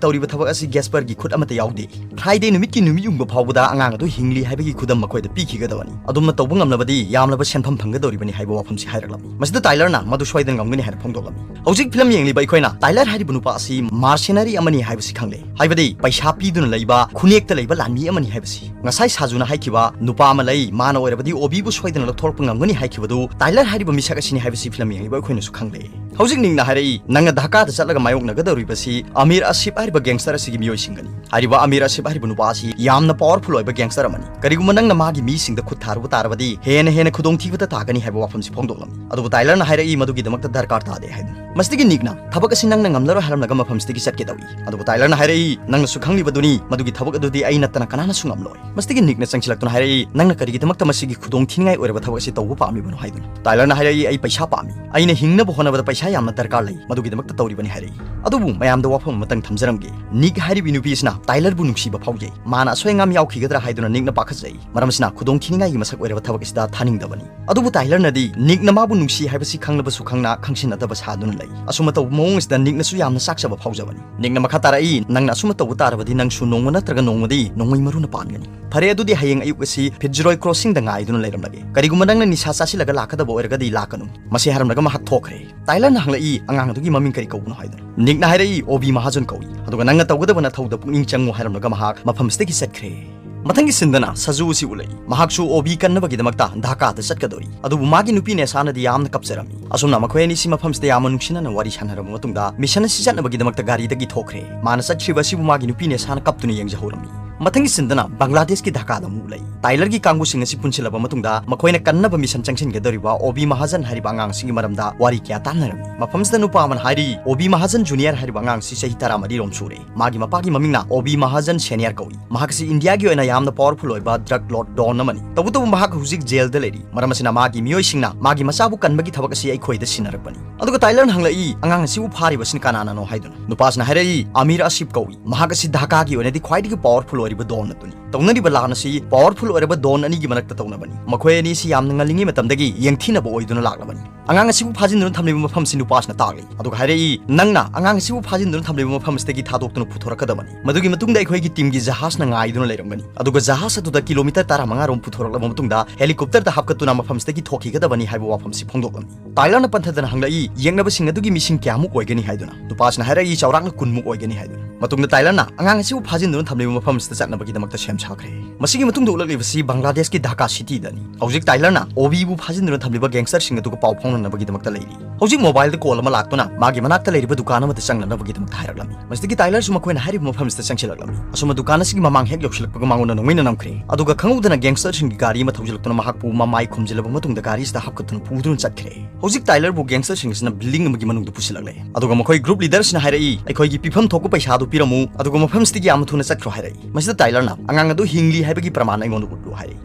"ꯇꯧꯔꯤꯕ ꯊꯕꯛ ꯑꯁꯤ ꯒꯦꯁꯄꯔꯒꯤ ꯈꯨꯠ ꯑꯃꯠꯇ ꯌꯥꯎꯗꯦ꯫ ꯐ꯭ꯔꯥꯏꯗꯦ ꯅꯨꯃꯤꯠꯀꯤ ꯅꯨꯃꯤꯠ ꯌꯨꯡꯕ ꯐꯥꯎꯕꯗ ꯑꯉꯥꯡ ꯑꯗꯨ ꯍꯤꯡꯂꯤ ꯍꯥꯏꯕꯒꯤ ꯈꯨꯗꯝ ꯃꯈꯣꯏꯗ ꯄꯤꯈꯤꯒꯗꯕꯅꯤ꯫ ꯑꯗꯨꯝꯅ ꯇꯧꯕ ꯉꯝꯂꯕꯗꯤ ꯌꯥꯝꯂꯕ ꯁꯦꯟꯐꯝ ꯐꯪꯒꯗꯧꯔꯤꯕꯅꯤ" ꯍꯥꯏꯕ ꯋꯥꯐꯝꯁꯤ ꯍꯥꯏꯔꯛꯂꯝꯃꯤ꯫ ꯃꯁꯤꯗ ꯇꯥꯏꯂꯔꯅ ꯃꯗꯨ ꯁꯣꯏꯗꯅ ꯉꯝꯒꯅꯤ ꯍꯥꯏꯅ ꯐꯣꯡꯗꯣꯛꯂꯝꯃꯤ꯫ ꯍꯧꯖꯤꯛ ꯐꯤꯂꯝ ꯌꯦꯡꯂꯤꯕ ꯑꯩꯈꯣꯏꯅ ꯇꯥꯏꯂꯔ ꯍꯥꯏꯔꯤꯕ ꯅꯨꯄꯥ ꯑꯁꯤ ꯃꯥꯔꯁꯦꯅꯔꯤ ꯑꯃꯅꯤ ꯍꯥꯏꯕꯁꯤ ꯈꯪꯂꯦ, ꯍꯥꯏꯕꯗꯤ ꯄꯩꯁꯥ ꯄꯤꯗꯨꯅ ꯂꯩꯕ, ꯈꯨꯅꯦꯛꯇ ꯂꯩꯕ ꯂꯥꯟꯃꯤ ꯑꯃꯅꯤ ꯍꯥꯏꯕꯁꯤ꯫ ꯉꯁꯥꯏ ꯁꯥꯖꯨꯅ ꯍꯥꯏꯈꯤꯕ ꯅꯨꯄꯥ ꯑꯃ ꯂꯩ, ꯃꯥꯅ ꯑꯣꯏꯔꯕꯗꯤ ꯑꯣꯕꯤꯕꯨ ꯁꯣꯏꯗꯅ ꯂꯧꯊꯣꯔꯛꯄ ꯉꯝꯒꯅꯤ ꯍꯥꯏꯈꯤꯕꯗꯨ ꯇꯥꯏꯂꯔ ꯍꯥꯏꯔꯤꯕ ꯃꯤꯁꯛ ꯑꯁꯤꯅꯤ ꯍꯥꯏꯕꯁꯤ ꯐꯤꯂꯝ ꯌꯦꯡꯂꯤꯕ ꯑꯩꯈꯣꯏꯅꯁꯨ ꯈꯪꯂꯦ꯫ ꯍꯧꯖꯤꯛ ꯅꯤꯛꯅ ꯍꯥꯏꯔꯛꯏ, "ꯅꯪꯅ ꯙꯥꯀꯥꯗ ꯆꯠꯂꯒ ꯃꯥꯌꯣꯛꯅꯒꯗꯧꯔꯤꯕꯁꯤ ꯑꯃꯤꯔ ꯑꯁꯤꯞ ꯍꯥꯏꯔꯤꯕ ꯒꯦꯡꯁꯇꯔ ꯑꯁꯤꯒꯤ ꯃꯤꯑꯣꯏꯁꯤꯡꯒꯅꯤ꯫ ꯍꯥꯏꯔꯤꯕ ꯑꯃꯤꯔ ꯑꯁꯤꯞ ꯍꯥꯏꯔꯤꯕ ꯅꯨꯄꯥ ꯑꯁꯤ ꯌꯥꯝꯅ ꯄꯥꯋꯔꯐꯨꯜ ꯑꯣꯏꯕ ꯒꯦꯡꯁꯇꯔ ꯑꯃꯅꯤ꯫ ꯀꯔꯤꯒꯨꯝꯕ ꯅꯪꯅ ꯃꯥꯒꯤ ꯃꯤꯁꯤꯡꯗ ꯈꯨꯠ ꯊꯥꯔꯨꯕ ꯇꯥꯔꯕꯗꯤ ꯍꯦꯟꯅ ꯍꯦꯟꯅ ꯈꯨꯗꯣꯡꯊꯤꯕꯗ ꯇꯥꯒꯅꯤ" ꯍꯥꯏꯕ ꯋꯥꯐꯝꯁꯤ ꯐꯣꯡꯗꯣꯛꯂꯝꯃꯤ꯫ ꯑꯗꯨꯕꯨ ꯇꯥꯏꯂꯔꯅ ꯍꯥꯏꯔꯛꯏ, "ꯃꯗꯨꯒꯤꯗꯃꯛꯇ ꯗꯔꯀꯥꯔ ꯇꯥꯗꯦ" ꯍꯥꯏꯗꯨꯅ꯫ ꯃꯁꯤꯗꯒꯤ ꯅꯤꯛꯅ, "ꯊꯕꯛ ꯑꯁꯤ ꯅꯪꯅ ꯉꯝꯂꯔꯣꯏ" ꯍꯥꯏꯔꯝꯂꯒ ꯃꯐꯝꯁꯤꯗꯒꯤ ꯆꯠꯀꯦ ꯇꯧꯏ꯫ ꯑꯗꯨꯕꯨ ꯇꯥꯏꯂꯔꯅ ꯍꯥꯏꯔꯛꯏ, "ꯅꯪꯅꯁꯨ ꯈꯪꯂꯤꯕꯗꯨꯅꯤ, ꯃꯗꯨꯒꯤ ꯊꯕꯛ ꯑꯗꯨꯗꯤ ꯑꯩ ꯅꯠꯇꯅ ꯀꯅꯥꯅꯁꯨ ꯉꯝꯂꯣꯏ"꯫ ꯃꯁꯤꯗꯒꯤ ꯅꯤꯛꯅ ꯆꯪꯁꯤꯜꯂꯛꯇꯨꯅ ꯍꯥꯏꯔꯛꯏ, "ꯅꯪꯅ ꯀꯔꯤꯒꯤꯗꯃꯛꯇ ꯃꯁꯤꯒꯤ ꯈꯨꯗꯣꯡ ꯊꯤꯅꯤꯡꯉꯥꯏ ꯑꯣꯏꯔꯕ ꯊꯕꯛ ꯑꯁꯤ ꯇꯧꯕ ꯄꯥꯝꯂꯤꯕꯅꯣ?" ꯍꯥꯏꯗꯨꯅ꯫ ꯇꯥꯏꯂꯔꯅ ꯍꯥꯏꯔꯛꯏ, "ꯑꯩ ꯄꯩꯁꯥ ꯄꯥꯝꯃꯤ꯫ ꯑꯩꯅ ꯍꯤꯡꯅꯕ ꯍꯣꯠꯅꯕꯗ ꯄꯩꯁꯥ ꯌꯥꯝꯅ ꯗꯔꯀꯥꯔ ꯂꯩ, ꯃꯗꯨꯒꯤꯗꯃꯛꯇ ꯇꯧꯔꯤꯕꯅꯤ" ꯍꯥꯏꯔꯛꯏ꯫ ꯑꯗꯨꯕꯨ ꯃꯌꯥꯝꯗ ꯋꯥꯐꯝ ꯑꯃꯇꯪ ꯊꯝꯖꯔꯝꯒꯦ, ꯅꯤꯛ ꯍꯥꯏꯔꯤꯕ ꯅꯨꯄꯤ ꯑꯁꯤꯅ ꯇꯥꯏꯂꯔꯕꯨ ꯅꯨꯡꯁꯤꯕ ꯐꯥꯎꯖꯩ꯫ ꯃꯥꯅ ꯑꯁꯣꯏ ꯑꯉꯥꯝ ꯌꯥꯎꯈꯤꯒꯗ꯭ꯔꯥ ꯍꯥꯏꯗꯨꯅ ꯅꯤꯛꯅ ꯄꯥꯈꯠꯆꯩ꯫ ꯃꯔꯝ ꯑꯁꯤꯅ ꯈꯨꯗꯣꯡ ꯊꯤꯅꯤꯡꯉꯥꯏꯒꯤ ꯃꯁꯛ ꯑꯣꯏꯔꯕ ꯊꯕꯛ ꯑꯁꯤꯗ ꯊꯥꯅꯤꯡꯗꯕꯅꯤ꯫ ꯑꯗꯨꯕꯨ ꯇꯥꯏꯂꯔꯅꯗꯤ ꯅꯤꯛꯅ ꯃꯥꯕꯨ ꯅꯨꯡꯁꯤ ꯍꯥꯏꯕꯁꯤ ꯈꯪꯂꯕꯁꯨ ꯈꯪꯅ ꯈꯪꯁꯤꯟꯅꯗꯕ ꯁꯥꯗꯨꯅ ꯂꯩ꯫ ꯑꯁꯨꯝꯅ ꯇꯧꯕ ꯃꯑꯣꯡ ꯑꯁꯤꯗ ꯅꯤꯛꯅꯁꯨ ꯌꯥꯝꯅ ꯆꯥꯛꯆꯕ ꯐꯥꯎꯖꯕꯅꯤ꯫ ꯅꯤꯛꯅ ꯃꯈꯥ ꯇꯥꯔꯛꯏ, "ꯅꯪꯅ ꯑꯁꯨꯝꯅ ꯇꯧꯕ ꯇꯥꯔꯕꯗꯤ ꯅꯪꯁꯨ ꯅꯣꯡꯃ ꯅꯠꯇ꯭ꯔꯒ ꯅꯣꯡꯃꯗꯤ ꯅꯣꯡꯃꯩ ꯃꯔꯨꯅ ꯄꯥꯟꯒꯅꯤ꯫ ꯐꯔꯦ, ꯑꯗꯨꯗꯤ ꯍꯌꯦꯡ ꯑꯌꯨꯛ ꯑꯁꯤ ꯐꯤꯠꯖꯔꯣꯏ ꯀ꯭ꯔꯣꯁꯤꯡꯗ ꯉꯥꯏꯗꯨꯅ ꯂꯩꯔꯝꯂꯒꯦ꯫ ꯀꯔꯤꯒꯨꯝꯕ ꯅꯪꯅ ꯅꯤꯁꯥ ꯆꯥꯁꯤꯜꯂꯒ ꯂꯥꯛꯀꯗꯕ ꯑꯣꯏꯔꯒꯗꯤ ꯂꯥꯛꯀꯅꯨ꯫" ꯃꯁꯤ ꯍꯥꯏꯔꯝꯂꯒ ꯃꯍꯥꯛ ꯊꯣꯛꯈ꯭ꯔꯦ꯫ ꯇꯥꯏꯂꯔꯅ ꯍꯪꯂꯛꯏ, "ꯑꯉꯥꯡ ꯑꯗꯨꯒꯤ ꯃꯃꯤꯡ ꯀꯔꯤ ꯀꯧꯕꯅꯣ?" ꯍꯥꯏꯗꯨꯅ꯫ ꯅꯤꯛꯅ ꯍꯥꯏꯔꯛꯏ, "ꯑꯣꯕꯤ ꯃꯍꯥꯖꯟ ꯀꯧꯏ꯫ ꯑꯗꯨꯒ ꯅꯪꯅ ꯇꯧꯒꯗꯕ ꯅꯊꯧꯗ ꯄꯨꯛꯅꯤꯡ ꯆꯪꯉꯨ" ꯍꯥꯏꯔꯝꯂꯒ ꯃꯍꯥꯛ ꯃꯐꯝꯁꯤꯗꯒꯤ ꯆꯠꯈ꯭ꯔꯦ꯫ ꯃꯊꯪꯒꯤ ꯁꯤꯟꯗꯅ ꯁꯖꯨ ꯑꯁꯤ ꯎꯠꯂꯛꯏ꯫ ꯃꯍꯥꯛꯁꯨ ꯑꯣꯕꯤ ꯀꯟꯅꯕꯒꯤꯗꯃꯛꯇ ꯙꯥꯀꯥꯗ ꯆꯠꯀꯗꯧꯔꯤ꯫ ꯑꯗꯨꯕꯨ ꯃꯥꯒꯤ ꯅꯨꯄꯤ ꯅꯦꯁꯥꯅꯗꯤ ꯌꯥꯝꯅ ꯀꯞꯆꯔꯝꯃꯤ꯫ ꯑꯁꯨꯝꯅ ꯃꯈꯣꯏ ꯑꯅꯤꯁꯤ ꯃꯐꯝꯁꯤꯗ ꯌꯥꯝꯅ ꯅꯨꯡꯁꯤꯅꯅ ꯋꯥꯔꯤ ꯁꯥꯟꯅꯔꯕ ꯃꯇꯨꯡꯗ ꯃꯤꯁꯟ ꯑꯁꯤ ꯆꯠꯅꯕꯒꯤꯗꯃꯛꯇ ꯒꯥꯔꯤꯗꯒꯤ ꯊꯣꯛꯈ꯭ꯔꯦ꯫ ꯃꯥꯅ ꯆꯠꯈ꯭ꯔꯤꯕ ꯑꯁꯤꯕꯨ ꯃꯥꯒꯤ ꯅꯨꯄꯤ ꯅꯦꯁꯥꯅ ꯀꯞꯇꯨꯅ ꯌꯦꯡꯖꯍꯧꯔꯝꯃꯤ꯫ ꯃꯊꯪꯒꯤ ꯁꯤꯟꯗꯅ ꯕꯪꯒ꯭ꯂꯥꯗꯦꯁꯀꯤ ꯙꯥꯀꯥꯗ ꯑꯃꯨꯛ ꯎꯠꯂꯛꯏ꯫ ꯇꯥꯏꯂꯔꯒꯤ ꯀꯥꯡꯕꯨꯁꯤꯡ ꯑꯁꯤ ꯄꯨꯟꯁꯤꯜꯂꯕ ꯃꯇꯨꯡꯗ ꯃꯈꯣꯏꯅ ꯀꯟꯅꯕ ꯃꯤꯁꯟ ꯆꯪꯁꯤꯟꯒꯗꯧꯔꯤꯕ ꯑꯣꯕꯤ ꯃꯍꯥꯖꯟ ꯍꯥꯏꯔꯤꯕ ꯑꯉꯥꯡꯁꯤꯒꯤ ꯃꯔꯝꯗ ꯋꯥꯔꯤ ꯀꯌꯥ ꯇꯥꯟꯅꯔꯝꯃꯤ꯫ ꯃꯐꯝꯁꯤꯗ ꯅꯨꯄꯥ ꯑꯃꯅ ꯍꯥꯏꯔꯤ, "ꯑꯣꯕꯤ ꯃꯍꯥꯖꯟ ꯖꯨꯅꯤꯌꯔ ꯍꯥꯏꯔꯤꯕ ꯑꯉꯥꯡꯁꯤ ꯆꯍꯤ ꯇꯔꯥꯃꯔꯤ ꯔꯣꯝ ꯁꯨꯔꯦ꯫ ꯃꯥꯒꯤ ꯃꯄꯥꯒꯤ ꯃꯃꯤꯡꯅ ꯑꯣꯕꯤ ꯃꯍꯥꯖꯟ ꯁꯦꯅꯤꯌꯔ ꯀꯧꯏ꯫ ꯃꯍꯥꯛ ꯑꯁꯤ ꯏꯟꯗꯤꯌꯥꯒꯤ ꯑꯣꯏꯅ ꯌꯥꯝꯅ ꯄꯥꯋꯔꯐꯨꯜ ꯑꯣꯏꯕ ꯗ꯭ꯔꯒ ꯂꯣꯔꯗ ꯗꯣꯟ ꯑꯃꯅꯤ꯫ ꯇꯧꯕꯇꯕꯨ ꯃꯍꯥꯛ ꯍꯧꯖꯤꯛ ꯖꯦꯜꯗ ꯂꯩꯔꯤ꯫ ꯃꯔꯝ ꯑꯁꯤꯅ ꯃꯥꯒꯤ ꯃꯤꯑꯣꯏꯁꯤꯡꯅ ꯃꯥꯒꯤ ꯃꯆꯥꯕꯨ ꯀꯟꯕꯒꯤ ꯊꯕꯛ ꯑꯁꯤ ꯑꯩꯈꯣꯏꯗ ꯁꯤꯟꯅꯔꯛꯄꯅꯤ꯫" ꯑꯗꯨꯒ ꯇꯥꯏꯂꯔꯅ ꯍꯪꯂꯛꯏ, "ꯑꯉꯥꯡ ꯑꯁꯤꯕꯨ ꯐꯥꯔꯤꯕꯁꯤꯅ ꯀꯅꯥꯅꯅꯣ?" ꯍꯥꯏꯗꯨꯅ꯫ ꯅꯨꯄꯥꯁꯤꯅ ꯍꯥꯏꯔꯛꯏ, "ꯑꯃꯤꯔ ꯑꯁꯤꯐ ꯀꯧꯏ꯫ ꯃꯍꯥꯛ ꯑꯁꯤ ꯙꯥꯀꯥꯒꯤ ꯑꯣꯏꯅꯗꯤ ꯈ꯭ꯋꯥꯏꯗꯒꯤ ꯄꯥꯋꯔꯐꯨꯜ ꯑꯣꯏꯔꯤꯕ ꯗꯣꯟ ꯑꯗꯨꯅꯤ꯫ ꯇꯧꯅꯔꯤꯕ ꯂꯥꯟ ꯑꯁꯤ ꯄꯥꯋꯔꯐꯨꯜ ꯑꯣꯏꯔꯕ ꯗꯣꯟ ꯑꯅꯤꯒꯤ ꯃꯔꯛꯇ ꯇꯧꯅꯕꯅꯤ꯫ ꯃꯈꯣꯏ ꯑꯅꯤ ꯑꯁꯤ ꯌꯥꯝꯅ ꯉꯜꯂꯤꯉꯩ ꯃꯇꯝꯗꯒꯤ ꯌꯦꯡꯊꯤꯅꯕ ꯑꯣꯏꯗꯨꯅ ꯂꯥꯛꯂꯕꯅꯤ꯫ ꯑꯉꯥꯡ ꯑꯁꯤꯕꯨ ꯐꯥꯖꯤꯟꯗꯨꯅ ꯊꯝꯂꯤꯕ ꯃꯐꯝꯁꯤ ꯅꯨꯄꯥꯁꯤꯅ ꯇꯥꯛꯂꯤ꯫ ꯑꯗꯨꯒ ꯍꯥꯏꯔꯛꯏ, ꯅꯪꯅ ꯑꯉꯥꯡ ꯑꯁꯤꯕꯨ ꯐꯥꯖꯤꯟꯗꯨꯅ ꯊꯝꯂꯤꯕ ꯃꯐꯝ ꯑꯁꯤꯗꯒꯤ ꯊꯥꯗꯣꯛꯇꯨꯅ ꯄꯨꯊꯣꯔꯛꯀꯗꯕꯅꯤ꯫ ꯃꯗꯨꯒꯤ ꯃꯇꯨꯡꯗ ꯑꯩꯈꯣꯏꯒꯤ ꯇꯤꯝꯒꯤ ꯖꯍꯥꯖꯅ ꯉꯥꯏꯗꯨꯅ ꯂꯩꯔꯝꯒꯅꯤ꯫ ꯑꯗꯨꯒ ꯖꯍꯥꯖ ꯑꯗꯨꯗ ꯀꯤꯂꯣꯃꯤꯇꯔ ꯇꯔꯥꯃꯉꯥ ꯔꯣꯝ ꯄꯨꯊꯣꯔꯛꯂꯕ ꯃꯇꯨꯡꯗ ꯍꯦꯂꯤꯀꯣꯞꯇꯔꯗ ꯍꯥꯞꯀꯠꯇꯨꯅ ꯃꯐꯝꯁꯤꯗꯒꯤ ꯊꯣꯛꯈꯤꯒꯗꯕꯅꯤ" ꯍꯥꯏꯕ ꯋꯥꯐꯝꯁꯤ ꯐꯣꯡꯗꯣꯛꯂꯝꯃꯤ꯫ ꯇꯥꯏꯂꯔꯅ ꯄꯟꯊꯗꯅ ꯍꯪꯂꯛꯏ, "ꯌꯦꯡꯅꯕꯁꯤꯡ ꯑꯗꯨꯒꯤ ꯃꯤꯁꯤꯡ ꯀꯌꯥꯃꯨꯛ ꯑꯣꯏꯒꯅꯤ?" ꯍꯥꯏꯗꯨꯅ꯫ ꯅꯨꯄꯥꯁꯤꯅ ꯍꯥꯏꯔꯛꯏ, "ꯆꯥꯎꯔꯥꯛꯅ ꯀꯨꯟꯃꯨꯛ ꯑꯣꯏꯒꯅꯤ" ꯍꯥꯏꯗꯨꯅ꯫ ꯃꯇꯨꯡꯗ ꯇꯥꯏꯂꯔꯅ ꯑꯉꯥꯡ ꯑꯁꯤꯕꯨ ꯐꯥꯖꯤꯟꯗꯨꯅ ꯊꯝꯂꯤꯕ ꯃꯐꯝ ꯑꯁꯤꯗ ꯆꯠꯅꯕꯒꯤꯗꯃꯛꯇ ꯁꯦꯝ ꯁꯥꯈ꯭ꯔꯦ꯫ ꯃꯁꯤꯒꯤ ꯃꯇꯨꯡꯗ ꯎꯠꯂꯛꯂꯤꯕꯁꯤ ꯕꯪꯒ꯭ꯂꯥꯗꯦꯁꯀꯤ ꯙꯥꯀꯥ ꯁꯤꯇꯤꯗꯅꯤ꯫ ꯍꯧꯖꯤꯛ ꯇꯥꯏꯂꯔꯅ ꯑꯣꯕꯤꯕꯨ ꯐꯥꯖꯤꯟꯗꯨꯅ ꯊꯝꯂꯤꯕ ꯒꯦꯡꯁꯇꯔꯁꯤꯡ ꯑꯗꯨꯒ ꯄꯥꯎ ꯐꯥꯎꯅꯅꯕꯒꯤꯗꯃꯛꯇ ꯂꯩꯔꯤ꯫ ꯍꯧꯖꯤꯛ ꯃꯣꯕꯥꯏꯜꯗ ꯀꯣꯜ ꯑꯃ ꯂꯥꯛꯇꯨꯅ ꯃꯥꯒꯤ ꯃꯅꯥꯛꯇ ꯂꯩꯔꯤꯕ ꯗꯨꯀꯥꯟ ꯑꯃꯗ ꯆꯪꯅꯅꯕꯒꯤꯗꯃꯛꯇ ꯍꯥꯏꯔꯛꯂꯝꯃꯤ꯫ ꯃꯁꯤꯗꯒꯤ ꯇꯥꯏꯂꯔꯁꯨ ꯃꯈꯣꯏꯅ ꯍꯥꯏꯔꯤꯕ ꯃꯐꯝꯁꯤꯗ ꯆꯪꯁꯤꯜꯂꯛꯂꯝꯃꯤ꯫ ꯑꯁꯨꯝꯅ ꯗꯨꯀꯥꯟ ꯑꯁꯤꯒꯤ ꯃꯃꯥꯡ ꯍꯦꯛ ꯌꯧꯁꯤꯜꯂꯛꯄꯒ ꯃꯉꯣꯟꯗ ꯅꯣꯡꯃꯩꯅ ꯅꯝꯈ꯭ꯔꯦ꯫ ꯑꯗꯨꯒ ꯈꯪꯍꯧꯗꯅ ꯒꯦꯡꯁꯇꯔꯁꯤꯡꯒꯤ ꯒꯥꯔꯤ ꯑꯃ ꯊꯧꯖꯤꯜꯂꯛꯇꯨꯅ ꯃꯍꯥꯛꯄꯨ ꯃꯃꯥꯏ ꯈꯨꯝꯖꯤꯜꯂꯕ ꯃꯇꯨꯡꯗ ꯒꯥꯔꯤꯁꯤꯗ ꯍꯥꯞꯀꯠꯇꯨꯅ ꯄꯨꯗꯨꯅ ꯆꯠꯈ꯭ꯔꯦ꯫ ꯍꯧꯖꯤꯛ ꯇꯥꯏꯂꯔꯕꯨ ꯒꯦꯡꯁꯇꯔꯁꯤꯡ ꯑꯁꯤꯅ ꯕꯤꯜꯗꯤꯡ ꯑꯃꯒꯤ ꯃꯅꯨꯡꯗ ꯄꯨꯁꯤꯜꯂꯛꯂꯦ꯫ ꯑꯗꯨꯒ ꯃꯈꯣꯏ ꯒ꯭ꯔꯨꯞ ꯂꯤꯗꯔꯁꯤꯅ ꯍꯥꯏꯔꯛꯏ, "ꯑꯩꯈꯣꯏꯒꯤ ꯄꯤꯐꯝ ꯊꯣꯛꯄ ꯄꯩꯁꯥ ꯑꯗꯨ ꯄꯤꯔꯝꯃꯨ, ꯑꯗꯨꯒ ꯃꯐꯝꯁꯤꯗꯒꯤ ꯌꯥꯝꯅ ꯊꯨꯅ ꯆꯠꯈ꯭ꯔꯣ" ꯍꯥꯏꯔꯛꯏ꯫ ꯃꯁꯤ ꯇꯥꯏꯂꯔꯅ ꯑꯉꯥꯡ ꯑꯗꯨ ꯍꯤꯡꯂꯤ ꯍꯥꯏꯕꯒꯤ ꯄ꯭ꯔꯃꯥꯟ ꯑꯩꯉꯣꯟꯗ ꯎꯠꯂꯨ ꯍꯥꯏꯔꯛꯏ꯫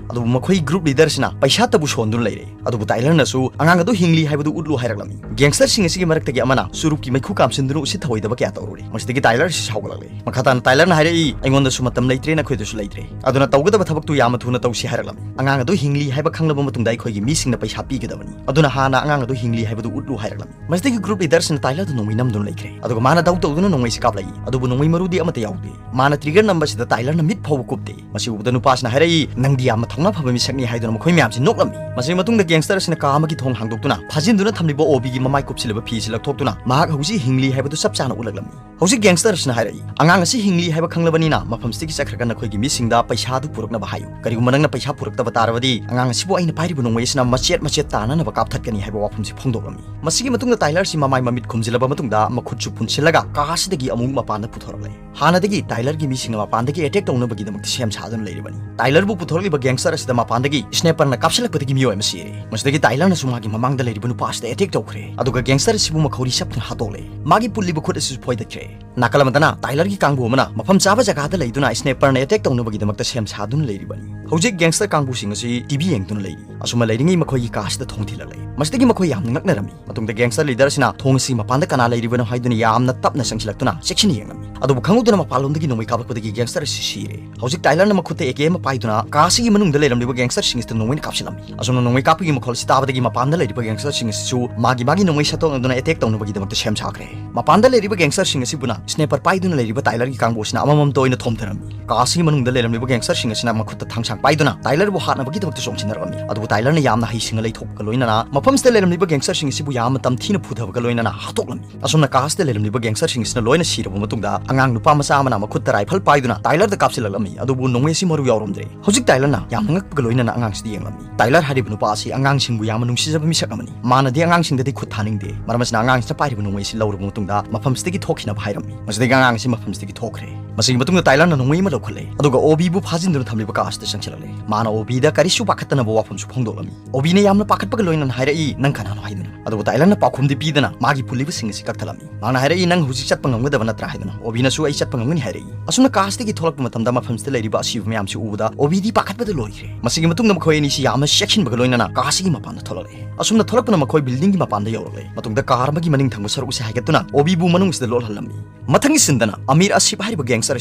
ꯑꯗꯨꯕꯨ ꯃꯈꯣꯏ group leaderꯁꯤꯅ ꯄꯩꯁꯥꯇꯕꯨ ꯁꯣꯟꯗꯨꯅ ꯂꯩꯔꯦ꯫ ꯑꯗꯨꯕꯨ ꯇꯥꯏꯂꯔꯅꯁꯨ ꯑꯉꯥꯡ ꯑꯗꯨ ꯍꯤꯡꯂꯤ ꯍꯥꯏꯕꯗꯨ ꯎꯠꯂꯨ ꯍꯥꯏꯔꯛꯂꯝꯃꯤ꯫ Gangsterꯁꯤꯡ ꯑꯁꯤꯒꯤ ꯃꯔꯛꯇꯒꯤ ꯑꯃꯅ ꯆꯨꯔꯨꯞꯀꯤ ꯃꯩꯈꯨ ꯀꯥꯝꯁꯤꯟꯗꯨꯅ ꯎꯁꯤꯠ ꯊꯑꯣꯏꯗꯕ ꯀꯌꯥ ꯇꯧꯔꯨꯔꯦ꯫ ꯃꯁꯤꯗꯒꯤ ꯇꯥꯏꯂꯔꯁꯤ ꯁꯥꯎꯒꯠꯂꯛꯂꯦ꯫ ꯃꯈꯥ ꯇꯥꯅ ꯇꯥꯏꯂꯔꯅ ꯍꯥꯏꯔꯛꯏ, "ꯑꯩꯉꯣꯟꯗꯁꯨ ꯃꯇꯝ ꯂꯩꯇ꯭ꯔꯦ, ꯅꯈꯣꯏꯗꯁꯨ ꯂꯩꯇ꯭ꯔꯦ꯫ ꯑꯗꯨꯅ ꯇꯧꯒꯗꯕ ꯊꯕꯛꯇꯨ ꯌꯥꯝꯅ ꯊꯨꯅ ꯇꯧꯁꯤ" ꯍꯥꯏꯔꯛꯂꯝꯃꯤ꯫ ꯑꯉꯥꯡ ꯑꯗꯨ ꯍꯤꯡꯂꯤ ꯍꯥꯏꯕ ꯈꯪꯂꯕ ꯃꯇꯨꯡꯗ ꯑꯩꯈꯣꯏꯒꯤ ꯃꯤꯁꯤꯡꯅ ꯄꯩꯁꯥ ꯄꯤꯒꯗꯕꯅꯤ꯫ ꯑꯗꯨꯅ ꯍꯥꯟꯅ ꯑꯉꯥꯡ ꯑꯗꯨ ꯍꯤꯡꯂꯤ ꯍꯥꯏꯕꯗꯨ ꯎꯠꯂꯨ ꯍꯥꯏꯔꯛꯂꯝꯃꯤ꯫ ꯃꯁꯤꯗꯒꯤ group leaderꯁꯤꯅ ꯇꯥꯏꯂꯔꯗ ꯅꯣꯡꯃꯩ ꯅꯝꯗꯨꯅ ꯂꯩꯈ꯭ꯔꯦ꯫ ꯑꯗꯨꯒ ꯃꯥꯅ ꯗꯥꯎ ꯇꯧꯗꯨꯅ ꯅꯣꯡꯃꯩꯁꯤ ꯀꯥꯞꯂꯛꯏ꯫ ꯑꯗꯨꯕꯨ ꯅꯣꯡꯃꯩ ꯃꯔꯨꯗꯤ ꯑꯃꯠꯇ ꯌꯥꯎꯗꯦ꯫ ꯃꯥꯅ trigger ꯅꯝꯕꯁꯤꯗ ꯇꯥꯏꯂꯔꯅ ꯃꯤꯠ ꯐꯥꯎꯕ ꯀꯨꯞꯇꯦ꯫ ꯃꯁꯤ ꯎꯕꯗ ꯅꯨꯄꯥꯁꯤꯅ ꯍꯥꯏꯔꯛꯏ, "ꯅꯪꯗꯤ ꯌꯥꯝꯅ ꯊꯧꯅꯥ ꯐꯕ ꯃꯤꯁꯛꯅꯤ" ꯍꯥꯏꯗꯨꯅ ꯃꯈꯣꯏ ꯃꯌꯥꯝꯁꯤ ꯅꯣꯛꯂꯝꯃꯤ꯫ ꯃꯁꯤꯒꯤ ꯃꯇꯨꯡꯗ gangster ꯑꯁꯤꯅ ꯀꯥ ꯑꯃꯒꯤ ꯊꯣꯡ ꯍꯥꯡꯗꯣꯛꯇꯨꯅ ꯐꯥꯖꯤꯟꯗꯨꯅ ꯊꯝꯂꯤꯕ ꯑꯣꯕꯤꯒꯤ ꯃꯃꯥꯏ ꯀꯨꯞꯁꯤꯜꯂꯤꯕ ꯐꯤꯁꯤ ꯂꯧꯊꯣꯛꯇꯨꯅ ꯃꯍꯥꯛ ꯍꯧꯖꯤꯛ ꯍꯤꯡꯂꯤ ꯍꯥꯏꯕꯗꯨ ꯆꯞ ꯆꯥꯅ ꯎꯠꯂꯛꯂꯝꯃꯤ꯫ ꯍꯧꯖꯤꯛ gangster ꯑꯁꯤꯅ ꯍꯥꯏꯔꯛꯏ, "ꯑꯉꯥꯡ ꯑꯁꯤ ꯍꯤꯡꯂꯤ ꯍꯥꯏꯕ ꯈꯪꯂꯕꯅꯤꯅ ꯃꯐꯝꯁꯤꯗꯒꯤ ꯆꯠꯈ꯭ꯔꯒ ꯅꯈꯣꯏꯒꯤ ꯃꯤꯁꯤꯡꯗ ꯄꯩꯁꯥ ꯑꯗꯨ ꯄꯨꯔꯛꯅꯕ ꯍꯥꯏꯌꯨ꯫ ꯀꯔꯤꯒꯨꯝꯕ ꯅꯪꯅ ꯄꯩꯁꯥ ꯄꯨꯔꯛꯇꯕ ꯇꯥꯔꯕꯗꯤ ꯑꯉꯥꯡ ꯑꯁꯤꯕꯨ ꯑꯩꯅ ꯄꯥꯏꯔꯤꯕ ꯅꯣꯡꯃꯩ ꯑꯁꯤꯅ ꯃꯆꯦꯠ ꯃꯆꯦꯠ ꯇꯥꯅꯅꯕ ꯀꯥꯞꯊꯠꯀꯅꯤ" ꯍꯥꯏꯕ ꯋꯥꯐꯝꯁꯤ ꯐꯣꯡꯗꯣꯛꯂꯝꯃꯤ꯫ ꯃꯁꯤꯒꯤ ꯃꯇꯨꯡꯗ ꯇꯥꯏꯂꯔꯁꯤ ꯃꯃꯥꯏ ꯃꯃꯤꯠ ꯈꯨꯝꯖꯤꯜꯂꯕ ꯃꯇꯨꯡꯗ ꯃꯈꯨꯠꯁꯨ ꯄꯨꯟꯁꯤꯜꯂꯒ ꯀꯥ ꯑꯁꯤꯗꯒꯤ ꯑꯃꯨꯛ ꯃꯄꯥꯟꯗ ꯄꯨꯊꯣꯔꯛꯂꯦ꯫ ꯍꯥꯟꯅꯗꯒꯤ ꯇꯥꯏꯂꯔꯒꯤ ꯃꯤꯁꯤꯡꯅ ꯃꯄꯥꯟꯗꯒꯤ attack ꯇꯧꯅꯕꯒꯤꯗꯃꯛꯇ ꯁꯦꯝ ꯁꯥꯗꯨꯅ ꯂꯩꯔꯤꯕꯅꯤ꯫ ꯇꯥꯏꯂꯔꯕꯨ ꯄꯨꯊꯣꯔꯛꯂꯤꯕ gangster ꯑꯁꯤꯗ ꯃꯄꯥꯟꯗꯒꯤ sniperꯅ ꯀꯥꯞꯁꯤꯜꯂꯛꯄꯗꯒꯤ ꯃꯤꯑꯣꯏ ꯑꯃ ꯁꯤꯔꯦ꯫ ꯃꯁꯤꯗꯒꯤ ꯇꯥꯏꯂꯔꯅꯁꯨ ꯃꯥꯒꯤ ꯃꯃꯥꯡꯗ ꯂꯩꯔꯤꯕ ꯅꯨꯄꯥ ꯑꯁꯤꯗ attack ꯇꯧꯈ꯭ꯔꯦ꯫ ꯑꯗꯨꯒ gangster ꯑꯁꯤꯕꯨ ꯃꯈꯧꯔꯤ ꯆꯞꯇꯨꯅ ꯍꯥꯠꯇꯣꯛꯂꯦ꯫ ꯃꯥꯒꯤ ꯄꯨꯜꯂꯤꯕ ꯈꯨꯠ ꯑꯁꯤꯁꯨ ꯐꯣꯏꯗꯠꯈ꯭ꯔꯦ꯫ ꯅꯥꯀꯜ ꯑꯃꯗꯅ ꯇꯥꯏꯂꯔꯒꯤ ꯀꯥꯡꯕꯨ ꯑꯃꯅ ꯃꯐꯝ ꯆꯥꯕ ꯖꯒꯥꯗ ꯂꯩꯗꯨꯅ sniperꯅ attack ꯇꯧꯅꯕꯒꯤꯗꯃꯛꯇ ꯁꯦꯝ ꯁꯥꯗꯨꯅ ꯂꯩꯔꯤꯕꯅꯤ꯫ ꯍꯧꯖꯤꯛ gangster ꯀꯥꯡꯕꯨꯁꯤꯡ ꯑꯁꯤ TV ꯌꯦꯡꯗꯨꯅ ꯂꯩꯔꯤ꯫ ꯑꯁꯨꯝꯅ ꯂꯩꯔꯤꯉꯩ ꯃꯈꯣꯏꯒꯤ ꯀꯥ ꯑꯁꯤꯗ ꯊꯣꯡ ꯊꯤꯜꯂꯛꯂꯦ꯫ ꯃꯁꯤꯗꯒꯤ ꯃꯈꯣꯏ ꯌꯥꯝꯅ ꯉꯛꯅꯔꯝꯃꯤ꯫ ꯃꯇꯨꯡꯗ gangster leader ꯑꯁꯤꯅ ꯊꯣꯡ ꯑꯁꯤ ꯃꯄꯥꯟꯗ ꯀꯅꯥ ꯂꯩꯔꯤꯕꯅꯣ ꯍꯥꯏꯗꯨꯅ ꯌꯥꯝꯅ ꯇꯞꯅ ꯆꯪꯁꯤꯜꯂꯛꯇꯨꯅ ꯆꯦꯛꯁꯤꯟꯅ ꯌꯦꯡꯂꯝꯃꯤ꯫ ꯑꯗꯨꯕꯨ ꯈꯪꯍꯧꯗꯅ ꯃꯄꯥꯟꯂꯣꯝꯗꯒꯤ ꯅꯣꯡꯃꯩ ꯀꯥꯞꯂꯛꯄꯗꯒꯤ gangster ꯑꯁꯤ ꯁꯤꯔꯦ꯫ ꯍꯧꯖꯤꯛ ꯇꯥꯏꯂꯔꯅ ꯃꯈꯨꯠꯇ AK ꯑꯃ ꯄꯥꯏꯗꯨꯅ ꯀꯥ ꯑꯁꯤꯒꯤ ꯃꯅꯨꯡꯗ ꯂꯩꯔꯝꯂꯤꯕ gangsterꯁꯤꯡ ꯑꯁꯤꯗ ꯅꯣꯡꯃꯩꯅ ꯀꯥꯞꯁꯤꯜꯂꯝꯃꯤ꯫ ꯑꯁꯨꯝꯅ ꯅꯣꯡꯃꯩ ꯀꯥꯞꯄꯒꯤ ꯃꯈꯣꯜ ꯑꯁꯤ ꯇꯥꯕꯗꯒꯤ ꯃꯄꯥꯟꯗ ꯂꯩꯔꯤꯕ gangsterꯁꯤꯡ ꯑꯁꯤꯁꯨ ꯃꯥꯒꯤ ꯃꯥꯒꯤ ꯅꯣꯡꯃꯩ ꯁꯠꯇꯣꯛꯅꯗꯨꯅ attack ꯇꯧꯅꯕꯒꯤꯗꯃꯛꯇ ꯁꯦꯝ ꯁꯥꯈ꯭ꯔꯦ꯫ ꯃꯄꯥꯟꯗ ꯂꯩꯔꯤꯕ gangsterꯁꯤꯡ ꯑꯁꯤꯕꯨꯅ sniper ꯄꯥꯏꯗꯨꯅ ꯂꯩꯔꯤꯕ ꯇꯥꯏꯂꯔꯒꯤ ꯀꯥꯡꯕꯨ ꯑꯁꯤꯅ ꯑꯃꯃꯝꯇ ꯑꯣꯏꯅ ꯊꯣꯝꯊꯔꯝꯃꯤ꯫ ꯀꯥ ꯑꯁꯤꯒꯤ ꯃꯅꯨꯡꯗ ꯂꯩꯔꯝꯂꯤꯕ gangsterꯁꯤꯡ ꯑꯁꯤꯅ ꯃꯈꯨꯠꯇ ꯊꯥꯡꯁꯥꯡ ꯄꯥꯏꯗꯨꯅ ꯇꯥꯏꯂꯔꯕꯨ ꯍꯥꯠꯅꯕꯒꯤꯗꯃꯛꯇ ꯆꯣꯡꯁꯤꯟꯅꯔꯛꯂꯝꯃꯤ꯫ ꯑꯗꯨꯕꯨ ꯇꯥꯏꯂꯔꯅ ꯌꯥꯝꯅ ꯍꯩꯁꯤꯡꯅ ꯂꯩꯊꯣꯛꯄꯒ ꯂꯣꯏꯅꯅ ꯃꯐꯝꯁꯤꯗ ꯂꯩꯔꯝꯂꯤꯕ gangsterꯁꯤꯡ ꯑꯁꯤꯕꯨ ꯌꯥꯝꯅ ꯇꯝꯊꯤꯅ ꯐꯨꯊꯕꯒ ꯂꯣꯏꯅꯅ ꯍꯥꯠꯇꯣꯛꯂꯝꯃꯤ꯫ ꯑꯁꯨꯝꯅ ꯀꯥ ꯑꯁꯤꯗ ꯂꯩꯔꯝꯂꯤꯕ gangsterꯁꯤꯡ ꯑꯁꯤꯅ ꯂꯣꯏꯅ ꯁꯤꯔꯕ ꯃꯇꯨꯡꯗ ꯑꯉꯥꯡ ꯅꯨꯄꯥ ꯃꯆꯥ ꯑꯃꯅ ꯃꯈꯨꯠꯇ rifle ꯄꯥꯏꯗꯨꯅ ꯇꯥꯏꯂꯔꯗ ꯀꯥꯞꯁꯤꯜꯂꯛꯂꯝꯃꯤ꯫ ꯑꯗꯨꯕꯨ ꯅꯣꯡꯃꯩ ꯑꯁꯤ ꯃꯔꯨ ꯌꯥꯎꯔꯝꯗ꯭ꯔꯦ꯫ ꯍꯧꯖꯤꯛ ꯇꯥꯏꯂꯔꯅ ꯌꯥꯝꯅ ꯉꯛꯄꯒ ꯂꯣꯏꯅꯅ ꯑꯉꯥꯡꯁꯤꯗ ꯌꯦꯡꯂꯝꯃꯤ꯫ ꯇꯥꯏꯂꯔ ꯍꯥꯏꯔꯤꯕ ꯅꯨꯄꯥ ꯑꯁꯤ ꯑꯉꯥꯡꯁꯤꯡꯕꯨ ꯌꯥꯝꯅ ꯅꯨꯡꯁꯤꯖꯕ ꯃꯤꯁꯛ ꯑꯃꯅꯤ꯫ ꯃꯥꯅꯗꯤ ꯑꯉꯥꯡꯁꯤꯡꯗꯗꯤ ꯈꯨꯠ ꯊꯥꯅꯤꯡꯗꯦ꯫ ꯃꯔꯝ ꯑꯁꯤꯅ ꯑꯉꯥꯡꯁꯤꯅ ꯄꯥꯏꯔꯤꯕ ꯅꯣꯡꯃꯩ ꯑꯁꯤ ꯂꯧꯔꯕ ꯃꯇꯨꯡꯗ ꯃꯐꯝꯁꯤꯗꯒꯤ ꯊꯣꯛꯈꯤꯅꯕ ꯍꯥꯏꯔꯝꯃꯤ꯫ ꯃꯁꯤꯗꯒꯤ ꯑꯉꯥꯡ ꯑꯁꯤ ꯃꯐꯝꯁꯤꯗꯒꯤ ꯊꯣꯛꯈ꯭ꯔꯦ꯫ ꯃꯁꯤꯒꯤ ꯃꯇꯨꯡꯗ ꯇꯥꯏꯂꯔꯅ ꯅꯣꯡꯃꯩ ꯑꯃ ꯂꯧꯈꯠꯂꯦ꯫ ꯑꯗꯨꯒ ꯑꯣꯕꯤꯕꯨ ꯐꯥꯖꯤꯟꯗꯨꯅ ꯊꯝꯂꯤꯕ ꯀꯥ ꯑꯁꯤꯗ ꯆꯪꯁꯤꯜꯂꯛꯂꯦ꯫ ꯃꯥꯅ ꯑꯣꯕꯤꯗ ꯀꯔꯤꯁꯨ ꯄꯥꯈꯠꯇꯅꯕ ꯋꯥꯐꯝꯁꯨ ꯐꯣꯡꯗꯣꯛꯂꯝꯃꯤ꯫ ꯑꯣꯕꯤꯅ ꯌꯥꯝꯅ ꯄꯥꯈꯠꯄꯒ ꯂꯣꯏꯅꯅ ꯍꯥꯏꯔꯛꯏ, "ꯑꯩ ꯅꯪ ꯀꯅꯥꯅꯣ?" ꯍꯥꯏꯗꯨꯅ꯫ ꯑꯗꯨꯕꯨ ꯇꯥꯏꯂꯟꯅ ꯄꯥꯎꯈꯨꯝꯗꯤ ꯄꯤꯗꯅ ꯃꯥꯒꯤ ꯄꯨꯜꯂꯤꯕꯁꯤꯡ ꯑꯁꯤ ꯀꯛꯊꯠꯂꯝꯃꯤ꯫ ꯃꯍꯥꯛꯅ ꯍꯥꯏꯔꯛꯏ, "ꯅꯪ ꯍꯧꯖꯤꯛ ꯆꯠꯄ ꯉꯝꯒꯗꯕ ꯅꯠꯇ꯭ꯔꯥ?" ꯍꯥꯏꯗꯨꯅ꯫ ꯑꯣꯕꯤꯅꯁꯨ, "ꯑꯩ ꯆꯠꯄ ꯉꯝꯒꯅꯤ" ꯍꯥꯏꯔꯛꯏ꯫ ꯑꯁꯨꯝꯅ ꯀꯥꯁꯇꯒꯤ ꯊꯣꯛꯂꯛꯄ ꯃꯇꯝꯗ ꯃꯐꯝꯁꯤꯗ ꯂꯩꯔꯤꯕ ꯑꯁꯤꯕ ꯃꯌꯥꯝꯁꯤ ꯎꯕꯗ ꯑꯣꯕꯤꯗꯤ ꯄꯥꯈꯠꯄꯗ ꯂꯣꯏꯈ꯭ꯔꯦ꯫ ꯃꯁꯤꯒꯤ ꯃꯇꯨꯡꯗ ꯃꯈꯣꯏ ꯑꯅꯤꯁꯤ ꯌꯥꯝꯅ ꯆꯦꯛꯁꯤꯟꯕꯒ ꯂꯣꯏꯅꯅ ꯀꯥꯁꯤꯒꯤ ꯃꯄꯥꯟꯗ ꯊꯣꯛꯂꯛꯂꯦ꯫ ꯑꯁꯨꯝꯅ ꯊꯣꯛꯂꯛꯄꯅ ꯃꯈꯣꯏ ꯕꯤꯜꯗꯤꯡꯒꯤ ꯃꯄꯥꯟꯗ ꯌꯧꯔꯛꯂꯦ꯫ ꯃꯇꯨꯡꯗ ꯀꯥꯔ ꯑꯃꯒꯤ ꯃꯅꯤꯡ ꯊꯪꯕ ꯁꯔꯨꯛ ꯑꯁꯤ ꯍꯥꯏꯒꯠꯇꯨꯅ ꯑꯣꯕꯤꯕꯨ ꯃꯅꯨꯡ ꯑꯁꯤꯗ ꯂꯣꯠꯍꯜꯂꯝꯃꯤ꯫ ꯃꯊꯪꯒꯤ ꯁꯤꯟꯗꯅ ꯑꯃꯤꯔ ꯑꯁꯤꯞ ꯍꯥꯏꯔꯤꯕ ꯒꯦꯡꯁꯇꯔ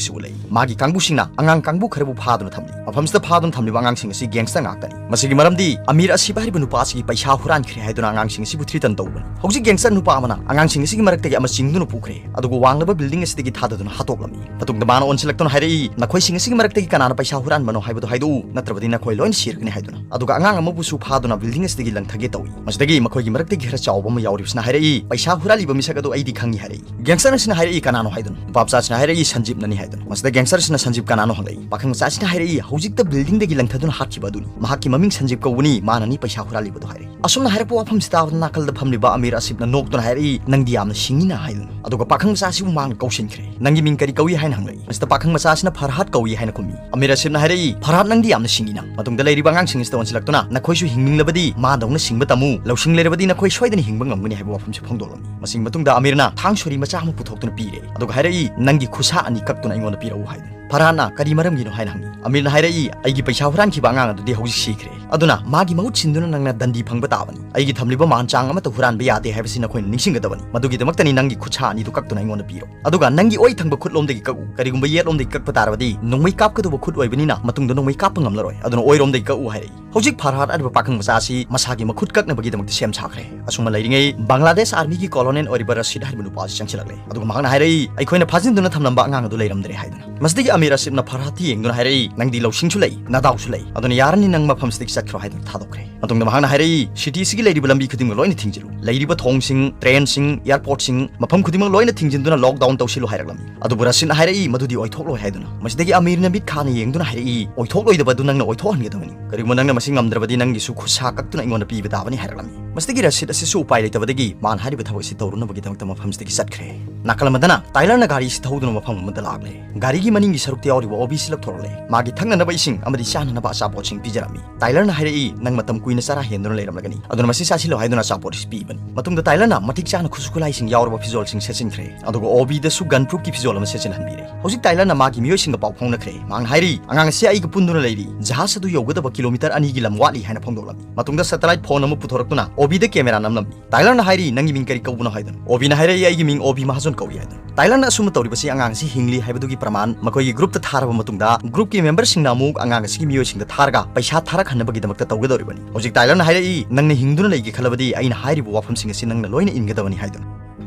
ꯑꯁꯤ ꯎꯠꯂꯛꯏ꯫ ꯃꯥꯒꯤ ꯀꯥꯡꯕꯨꯁꯤꯡꯅ ꯑꯉꯥꯡ ꯀꯥꯡꯕꯨ ꯈꯔꯕꯨ ꯐꯥꯗꯨꯅ ꯊꯝꯂꯤ꯫ ꯃꯐꯝꯁꯤꯗ ꯐꯥꯗꯨꯅ ꯊꯝꯂꯤꯕ ꯑꯉꯥꯡꯁꯤꯡ ꯑꯁꯤ ꯒꯦꯡꯁꯇꯔ ꯉꯥꯛꯇꯅꯤ꯫ ꯃꯁꯤꯒꯤ ꯃꯔꯝꯗꯤ ꯑꯃꯤꯔ ꯑꯁꯤꯞ ꯍꯥꯏꯔꯤꯕ ꯅꯨꯄꯥ ꯑꯁꯤꯒꯤ ꯄꯩꯁꯥ ꯍꯨꯔꯥꯟꯈ꯭ꯔꯦ ꯍꯥꯏꯗꯨꯅ ꯑꯉꯥꯡꯁꯤꯡ ꯑꯁꯤꯕꯨ ꯊ꯭ꯔꯤꯇꯟ ꯇꯧꯕꯅꯤ꯫ ꯍꯧꯖꯤꯛ ꯒꯦꯡꯁꯇꯔ ꯅꯨꯄꯥ ꯑꯃꯅ ꯑꯉꯥꯡꯁꯤꯡ ꯑꯁꯤꯒꯤ ꯃꯔꯛꯇꯒꯤ ꯑꯃ ꯆꯤꯡꯗꯨꯅ ꯄꯨꯈ꯭ꯔꯦ, ꯑꯗꯨꯒ ꯋꯥꯡꯂꯕ ꯕꯤꯜꯗꯤꯡ ꯑꯁꯤꯗꯒꯤ ꯊꯥꯗꯗꯨꯅ ꯍꯥꯠꯇꯣꯛꯂꯝꯃꯤ꯫ ꯃꯇꯨꯡꯗ ꯃꯥꯅ ꯑꯣꯟꯁꯤꯜꯂꯛꯇꯨꯅ ꯍꯥꯏꯔꯛꯏ, "ꯅꯈꯣꯏꯁꯤꯡ ꯑꯁꯤꯒꯤ ꯃꯔꯛꯇꯒꯤ ꯀꯅꯥꯅ ꯄꯩꯁꯥ ꯍꯨꯔꯥꯟꯕꯅꯣ ꯍꯥꯏꯕꯗꯨ ꯍꯥꯏꯗꯣꯛꯎ, ꯅꯠꯇ꯭ꯔꯕꯗꯤ ꯅꯈꯣꯏ ꯂꯣꯏꯅ ꯁꯤꯔꯒꯅꯤ" ꯍꯥꯏꯗꯨꯅ꯫ ꯑꯗꯨꯒ ꯑꯉꯥꯡ ꯑꯃꯕꯨꯁꯨ ꯐꯥꯗꯨꯅ ꯕꯤꯜꯗꯤꯡ ꯑꯁꯤꯗꯒꯤ ꯂꯪꯊꯒꯦ ꯇꯧꯏ꯫ ꯃꯁꯤꯗꯒꯤ ꯃꯈꯣꯏꯒꯤ ꯃꯔꯛꯇꯒꯤ ꯈꯔ ꯆꯥꯎꯕ ꯑꯃ ꯌꯥꯎꯔꯤꯕꯁꯤꯅ ꯍꯥꯏꯔꯛꯏ, "ꯄꯩꯁꯥ ꯍꯨꯔꯥꯜꯂꯤꯕ ꯃꯤꯁꯛ ꯑꯗꯨ ꯑꯩꯗꯤ ꯈꯪꯏ" ꯍꯥꯏꯔꯛꯏ꯫ ꯒꯦꯡꯁꯇꯔ ꯑꯁꯤꯅ ꯍꯥꯏꯔꯛꯏ, "ꯀꯅꯥꯅꯣ?" ꯍꯥꯏꯗꯨꯅ꯫ ꯅꯨꯄꯥ ꯃꯆꯥꯁꯤꯅ ꯍꯥꯏꯔꯛꯏ, "ꯁꯟꯖꯤꯞꯅꯅꯤ" ꯍꯥꯏꯗꯨꯅ꯫ ꯃꯁꯤꯗ ꯒꯦꯡꯁꯇꯔ ꯑꯁꯤꯅ, "ꯁꯟꯖꯤꯞ ꯀꯅꯥꯅꯣ?" ꯍꯪꯂꯛꯏ꯫ ꯄꯥꯈꯪ ꯃꯆꯥꯁꯤꯅ ꯍꯥꯏꯔꯛꯏ, "ꯍꯧꯖꯤꯛꯇ ꯕꯤꯜꯗꯤꯡꯗꯒꯤ ꯂꯪꯊꯗꯨꯅ ꯍꯥꯠꯈꯤꯕ ꯑꯗꯨꯅꯤ꯫ ꯃꯍꯥꯛꯀꯤ ꯃꯃꯤꯡ ꯁꯟꯖꯤꯞ ꯀꯧꯕꯅꯤ, ꯃꯥꯅꯅꯤ ꯄꯩꯁꯥ ꯍꯨꯔꯥꯜꯂꯤꯕꯗꯨ" ꯍꯥꯏꯔꯛꯏ꯫ ꯑꯁꯨꯝꯅ ꯍꯥꯏꯔꯛꯄ ꯋꯥꯐꯝꯁꯤ ꯇꯥꯕꯗ ꯅꯥꯀꯜꯗ ꯐꯝꯂꯤꯕ ꯑꯃꯤꯔ ꯑꯁꯤꯞꯅ ꯅꯣꯛꯇꯨꯅ ꯍꯥꯏꯔꯛꯏ, "ꯅꯪꯗꯤ ꯌꯥꯝꯅ ꯁꯤꯡꯉꯤꯅ" ꯍꯥꯏꯗꯨꯅ꯫ ꯑꯗꯨꯒ ꯄꯥꯈꯪ ꯃꯆꯥ ꯑꯁꯤꯕꯨ ꯃꯍꯥꯛꯅ ꯀꯧꯁꯤꯟꯈ꯭ꯔꯦ꯫ "ꯅꯪꯒꯤ ꯃꯤꯡ ꯀꯔꯤ ꯀꯧꯏ?" ꯍꯥꯏꯅ ꯍꯪꯂꯛꯏ꯫ ꯃꯁꯤꯗ ꯄꯥꯈꯪ ꯃꯆꯥ ꯑꯁꯤꯅ ꯐꯔꯍꯥꯗ ꯀꯧꯏ ꯍꯥꯏꯅ ꯈꯨꯝꯃꯤ꯫ ꯑꯃꯤꯔ ꯑꯁꯤꯞꯅ ꯍꯥꯏꯔꯛꯏ, "ꯐꯔꯍꯥꯗ, ꯅꯪꯗꯤ ꯌꯥꯝꯅ ꯁꯤꯡꯉꯤꯅ"꯫ ꯃꯇꯨꯡꯗ ꯂꯩꯔꯤꯕ ꯑꯉꯥꯡꯁꯤꯡ ꯑꯁꯤꯗ ꯑꯣꯟꯁꯤꯜꯂꯛꯇꯨꯅ, "ꯅꯈꯣꯏꯁꯨ ꯍꯤꯡꯅꯤꯡꯂꯕꯗꯤ ꯃꯥꯗꯧꯅ ꯁꯤꯡꯕ ꯇꯝꯃꯨ, ꯂꯧꯁꯤꯡ ꯂꯩꯔꯕꯗꯤ ꯅꯈꯣꯏ ꯁꯣꯏꯗꯅ ꯍꯤꯡꯕ ꯉꯝꯒꯅꯤ" ꯍꯥꯏꯕ ꯋꯥꯐꯝꯁꯤ ꯐꯣꯡꯗꯣꯛꯂꯝꯃꯤ꯫ ꯃꯁꯤꯒꯤ ꯃꯇꯨꯡꯗ ꯑꯃꯤꯔꯅ ꯊꯥꯡ ꯁꯣꯔꯤ ꯃꯆꯥ ꯑꯃ ꯄꯨꯊꯣꯛꯇꯨꯅ ꯄꯤꯔꯦ, ꯑꯗꯨꯒ ꯍꯥꯏꯔꯛꯏ, "ꯅꯪꯒꯤ ꯈꯨꯠꯁꯥ ꯑꯅꯤ ꯀꯛꯇꯨꯅ ꯑꯩꯉꯣꯟꯗ ꯄꯤꯔꯛꯎ" ꯍꯥꯏꯗꯨꯅ꯫ ꯐꯔꯍꯥꯗꯅ, "ꯀꯔꯤ ꯃꯔꯝꯒꯤꯅꯣ?" ꯍꯥꯏꯅ ꯍꯪꯉꯤ꯫ ꯑꯃꯤꯔꯅ ꯍꯥꯏꯔꯛꯏ, "ꯑꯩꯒꯤ ꯄꯩꯁꯥ ꯍꯨꯔꯥꯟꯈꯤꯕ ꯑꯉꯥꯡ ꯑꯗꯨꯗꯤ ꯍꯧꯖꯤꯛ ꯁꯤꯈ꯭ꯔꯦ, ꯑꯗꯨꯅ ꯃꯥꯒꯤ ꯃꯍꯨꯠ ꯁꯤꯟꯗꯨꯅ ꯅꯪꯅ ꯗꯟꯗꯤ ꯐꯪꯕ ꯇꯥꯕꯅꯤ꯫ ꯑꯩꯒꯤ ꯊꯝꯂꯤꯕ ꯃꯥꯟ ꯆꯥꯡ ꯑꯃꯠꯇ ꯍꯨꯔꯥꯟꯕ ꯌꯥꯗꯦ ꯍꯥꯏꯕꯁꯤ ꯅꯈꯣꯏꯅ ꯅꯤꯡꯁꯤꯡꯒꯗꯕꯅꯤ꯫ ꯃꯗꯨꯒꯤꯗꯃꯛꯇꯅꯤ ꯅꯪꯒꯤ ꯈꯨꯠꯁꯥ ꯑꯅꯤꯗꯨ ꯀꯛꯇꯨꯅ ꯑꯩꯉꯣꯟꯗ ꯄꯤꯔꯣ꯫ ꯑꯗꯨꯒ ꯅꯪꯒꯤ ꯑꯣꯏ ꯊꯪꯕ ꯈꯨꯠꯂꯣꯝꯗꯒꯤ ꯀꯛꯎ꯫ ꯀꯔꯤꯒꯨꯝꯕ ꯌꯦꯠꯂꯣꯝꯗꯒꯤ ꯀꯛꯄ ꯇꯥꯔꯕꯗꯤ ꯅꯣꯡꯃꯩ ꯀꯥꯞꯀꯗꯧꯕ ꯈꯨꯠ ꯑꯣꯏꯕꯅꯤꯅ ꯃꯇꯨꯡꯗ ꯅꯣꯡꯃꯩ ꯀꯥꯞꯄ ꯉꯝꯂꯔꯣꯏ, ꯑꯗꯨꯅ ꯑꯣꯏꯔꯣꯝꯗꯒꯤ ꯀꯛꯎ" ꯍꯥꯏꯔꯛꯏ꯫ ꯍꯧꯖꯤꯛ ꯐꯔꯍꯥꯗ ꯍꯥꯏꯔꯤꯕ ꯄꯥꯈꯪ ꯃꯆꯥ ꯑꯁꯤ ꯃꯁꯥꯒꯤ ꯃꯈꯨꯠ ꯀꯛꯅꯕꯒꯤꯗꯃꯛꯇ ꯁꯦꯝ ꯁꯥꯈ꯭ꯔꯦ꯫ ꯑꯁꯨꯝꯅ ꯂꯩꯔꯤꯉꯩ ꯕꯪꯒ꯭ꯂꯥꯗꯦꯁ ꯑꯥꯔꯃꯤꯒꯤ ꯀꯣꯂꯣꯅꯦꯜ ꯑꯣꯏꯔꯤꯕ ꯔꯁꯤꯗ ꯍꯥꯏꯔꯤꯕ ꯅꯨꯄꯥ ꯑꯁꯤ ꯆꯪꯁꯤꯜꯂꯛꯂꯦ꯫ ꯑꯗꯨꯒ ꯃꯍꯥꯛꯅ ꯍꯥꯏꯔꯛꯏ, "ꯑꯩꯈꯣꯏꯅ ꯐꯥꯖꯤꯟꯗꯨꯅ ꯊꯝꯂꯝꯕ ꯑꯉꯥꯡ ꯑꯗꯨ ꯂꯩꯔꯝꯗ꯭ꯔꯦ" ꯍꯥꯏꯗꯨꯅ꯫ ꯃꯁꯤꯗꯒꯤ ꯑꯃꯤꯔ ꯑꯁꯤꯞꯅ ꯐꯔꯍꯥꯗꯇ ꯌꯦꯡꯗꯨꯅ ꯍꯥꯏꯔꯛꯏ, "ꯅꯪꯗꯤ ꯂꯧꯁꯤꯡꯁꯨ ꯂꯩ, ꯅꯗꯥꯎꯁꯨ ꯂꯩ, ꯑꯗꯨꯅ ꯌꯥꯔꯅꯤ, ꯅꯪ ꯃꯐꯝꯁꯤꯗꯒꯤ ꯆꯠꯈ꯭ꯔꯣ" ꯍꯥꯏꯗꯨꯅ ꯊꯥꯗꯣꯛꯈ꯭ꯔꯦ꯫ ꯃꯇꯨꯡꯗ ꯃꯍꯥꯛꯅ ꯍꯥꯏꯔꯛꯏ, "ꯁꯤꯇꯤ ꯑꯁꯤꯒꯤ ꯂꯩꯔꯤꯕ ꯂꯝꯕꯤ ꯈꯨꯗꯤꯡꯃꯛ ꯂꯣꯏꯅ ꯊꯤꯡꯖꯤꯜꯂꯨ, ꯂꯩꯔꯤꯕ ꯊꯣꯡꯁꯤꯡ, ꯇ꯭ꯔꯦꯟꯁꯤꯡ, ꯑꯦꯌꯔꯄꯣꯔꯠꯁꯤꯡ, ꯃꯐꯝ ꯈꯨꯗꯤꯡꯃꯛ ꯂꯣꯏꯅ ꯊꯤꯡꯖꯤꯟꯗꯨꯅ ꯂꯣꯛꯗꯥꯎꯟ ꯇꯧꯁꯤꯜꯂꯨ" ꯍꯥꯏꯔꯛꯂꯝꯃꯤ꯫ ꯑꯗꯨꯕꯨ ꯔꯁꯤꯗꯅ ꯍꯥꯏꯔꯛꯏ, "ꯃꯗꯨꯗꯤ ꯑꯣꯏꯊꯣꯛꯂꯣꯏ" ꯍꯥꯏꯗꯨꯅ꯫ ꯃꯁꯤꯗꯒꯤ ꯑꯃꯤꯔꯅ ꯃꯤꯠ ꯈꯥꯅ ꯌꯦꯡꯗꯨꯅ ꯍꯥꯏꯔꯛꯏ, "ꯑꯣꯏꯊꯣꯛꯂꯣꯏꯗꯕ ꯑꯗꯨ ꯅꯪꯅ ꯑꯣꯏꯊꯣꯛꯍꯟꯒꯗꯕꯅꯤ꯫ ꯀꯔꯤꯒꯨꯝꯕ ꯅꯪꯅ ꯃꯁꯤ ꯉꯝꯗ꯭ꯔꯕꯗꯤ ꯅꯪꯒꯤꯁꯨ ꯈꯨꯠꯁꯥ ꯀꯛꯇꯨꯅ ꯑꯩꯉꯣꯟꯗ ꯄꯤꯕ ꯇꯥꯕꯅꯤ" ꯍꯥꯏꯔꯛꯂꯝꯃꯤ꯫ ꯃꯁꯤꯗꯒꯤ ꯔꯁꯤꯗ ꯑꯁꯤꯁꯨ ꯎꯄꯥꯏ ꯂꯩꯇꯕꯗꯒꯤ ꯃꯥꯅ ꯍꯥꯏꯔꯤꯕ ꯊꯕꯛ ꯑꯁꯤ ꯇꯧꯔꯨꯅꯕꯒꯤꯗꯃꯛꯇ ꯃꯐꯝꯁꯤꯗꯒꯤ ꯆꯠꯈ꯭ꯔꯦ꯫ ꯅꯥꯀꯜ ꯑꯃꯗꯅ ꯇꯥꯏꯂꯔꯅ ꯒꯥꯔꯤ ꯑꯁꯤ ꯊꯧꯗꯨꯅ ꯃꯐꯝ ꯑꯃꯗ ꯂꯥꯛꯂꯦ꯫ ꯒꯥꯔꯤꯒꯤ ꯃꯅꯤꯡꯒꯤ ꯁꯔꯨꯛꯇ ꯌꯥꯎꯔꯤꯕ ꯑꯣꯕꯤ ꯑꯁꯤ ꯂꯧꯊꯣꯔꯛꯂꯦ꯫ ꯃꯥꯒꯤ ꯊꯛꯅꯅꯕ ꯏꯁꯤꯡ ꯑꯃꯗꯤ ꯆꯥꯅꯅꯕ ꯑꯆꯥꯄꯣꯠꯁꯤꯡ ꯄꯤꯖꯔꯝꯃꯤ꯫ ꯇꯥꯏꯂꯔꯅ ꯍꯥꯏꯔꯛꯏ, "ꯅꯪ ꯃꯇꯝ ꯀꯨꯏꯅ ꯆꯔꯥ ꯍꯦꯟꯗꯨꯅ ꯂꯩꯔꯝꯂꯒꯅꯤ, ꯑꯗꯨꯅ ꯃꯁꯤ ꯆꯥꯁꯤꯜꯂꯣ" ꯍꯥꯏꯗꯨꯅ ꯑꯆꯥꯄꯣꯠ ꯑꯁꯤ ꯄꯤꯕꯅꯤ꯫ ꯃꯇꯨꯡꯗ ꯇꯥꯏꯂꯔꯅ ꯃꯇꯤꯛ ꯆꯥꯅ ꯈꯨꯠꯁꯨ ꯈꯨꯠꯂꯥꯏꯁꯤꯡ ꯌꯥꯎꯔꯕ ꯐꯤꯖꯣꯜꯁꯤꯡ ꯁꯦꯠꯆꯤꯟꯈ꯭ꯔꯦ꯫ ꯑꯗꯨꯒ ꯑꯣꯕꯤꯗꯁꯨ ꯒꯟ ꯄ꯭ꯔꯨꯐꯀꯤ ꯐꯤꯖꯣꯜ ꯑꯃ ꯁꯦꯠꯆꯤꯜꯍꯟꯕꯤꯔꯦ꯫ ꯍꯧꯖꯤꯛ ꯇꯥꯏꯂꯔꯅ ꯃꯥꯒꯤ ꯃꯤꯑꯣꯏꯁꯤꯡꯒ ꯄꯥꯎ ꯐꯥꯎꯅꯈ꯭ꯔꯦ꯫ ꯃꯍꯥꯛꯅ ꯍꯥꯏꯔꯤ, "ꯑꯉꯥꯡ ꯑꯁꯤ ꯑꯩꯒ ꯄꯨꯟꯗꯨꯅ ꯂꯩꯔꯤ, ꯖꯍꯥꯖ ꯑꯗꯨ ꯌꯧꯒꯗꯕ ꯀꯤꯂꯣꯃꯤꯇꯔ ꯑꯅꯤꯒꯤ ꯂꯝ ꯋꯥꯠꯂꯤ" ꯍꯥꯏꯅ ꯐꯣꯡꯗꯣꯛꯂꯝꯃꯤ꯫ ꯃꯇꯨꯡꯗ ꯁꯦꯇꯦꯂꯥꯏꯠ ꯐꯣꯟ ꯑꯃ ꯄꯨꯊꯣꯔꯛꯇꯨꯅ ꯑꯣꯕꯤꯗ ꯀꯦꯃꯦꯔꯥ ꯅꯝꯂꯝꯃꯤ꯫ ꯇꯥꯏꯂꯔꯅ ꯍꯥꯏꯔꯤ, "ꯅꯪꯒꯤ ꯃꯤꯡ ꯀꯔꯤ ꯀꯧꯕꯅꯣ?" ꯍꯥꯏꯗꯨꯅ꯫ ꯑꯣꯕꯤꯅ ꯍꯥꯏꯔꯛꯏ, "ꯑꯩꯒꯤ ꯃꯤꯡ ꯑꯣꯕꯤ ꯃꯍꯥꯖꯣꯟ ꯀꯧꯏ" ꯍꯥꯏꯗꯨꯅ꯫ ꯇꯥꯏꯂꯔꯅ ꯑꯁꯨꯝꯅ ꯇꯧꯔꯤꯕꯁꯤ ꯑꯉꯥꯡ ꯑꯁꯤ ꯍꯤꯡꯂꯤ ꯍꯥꯏꯕꯗꯨꯒꯤ ꯄ꯭ꯔꯃꯥꯟ ꯃꯈꯣꯏꯒꯤ ꯒ꯭ꯔꯨꯞꯇ ꯊꯥꯔꯕ ꯃꯇꯨꯡꯗ, ꯒ꯭ꯔꯨꯞꯀꯤ ꯃꯦꯝꯕꯔꯁꯤꯡꯅ ꯑꯃꯨꯛ ꯑꯉꯥꯡ ꯑꯁꯤꯒꯤ ꯃꯤꯑꯣꯏꯁꯤꯡꯗ ꯊꯥꯔꯒ ꯄꯩꯁꯥ ꯊꯥꯔꯛꯍꯟꯅꯕꯒꯤꯗꯃꯛꯇ ꯇꯧꯒꯗꯧꯔꯤꯕꯅꯤ꯫ ꯍꯧꯖꯤꯛ ꯇꯥꯏꯂꯔꯅ ꯍꯥꯏꯔꯛꯏ, "ꯅꯪꯅ ꯍꯤꯡꯗꯨꯅ ꯂꯩꯒꯦ ꯈꯜꯂꯕꯗꯤ ꯑꯩꯅ ꯍꯥꯏꯔꯤꯕ ꯋꯥꯐꯝꯁꯤꯡ ꯑꯁꯤ ꯅꯪꯅ ꯂꯣꯏꯅ ꯏꯟꯒꯗꯕꯅꯤ" ꯍꯥꯏꯗꯨꯅ꯫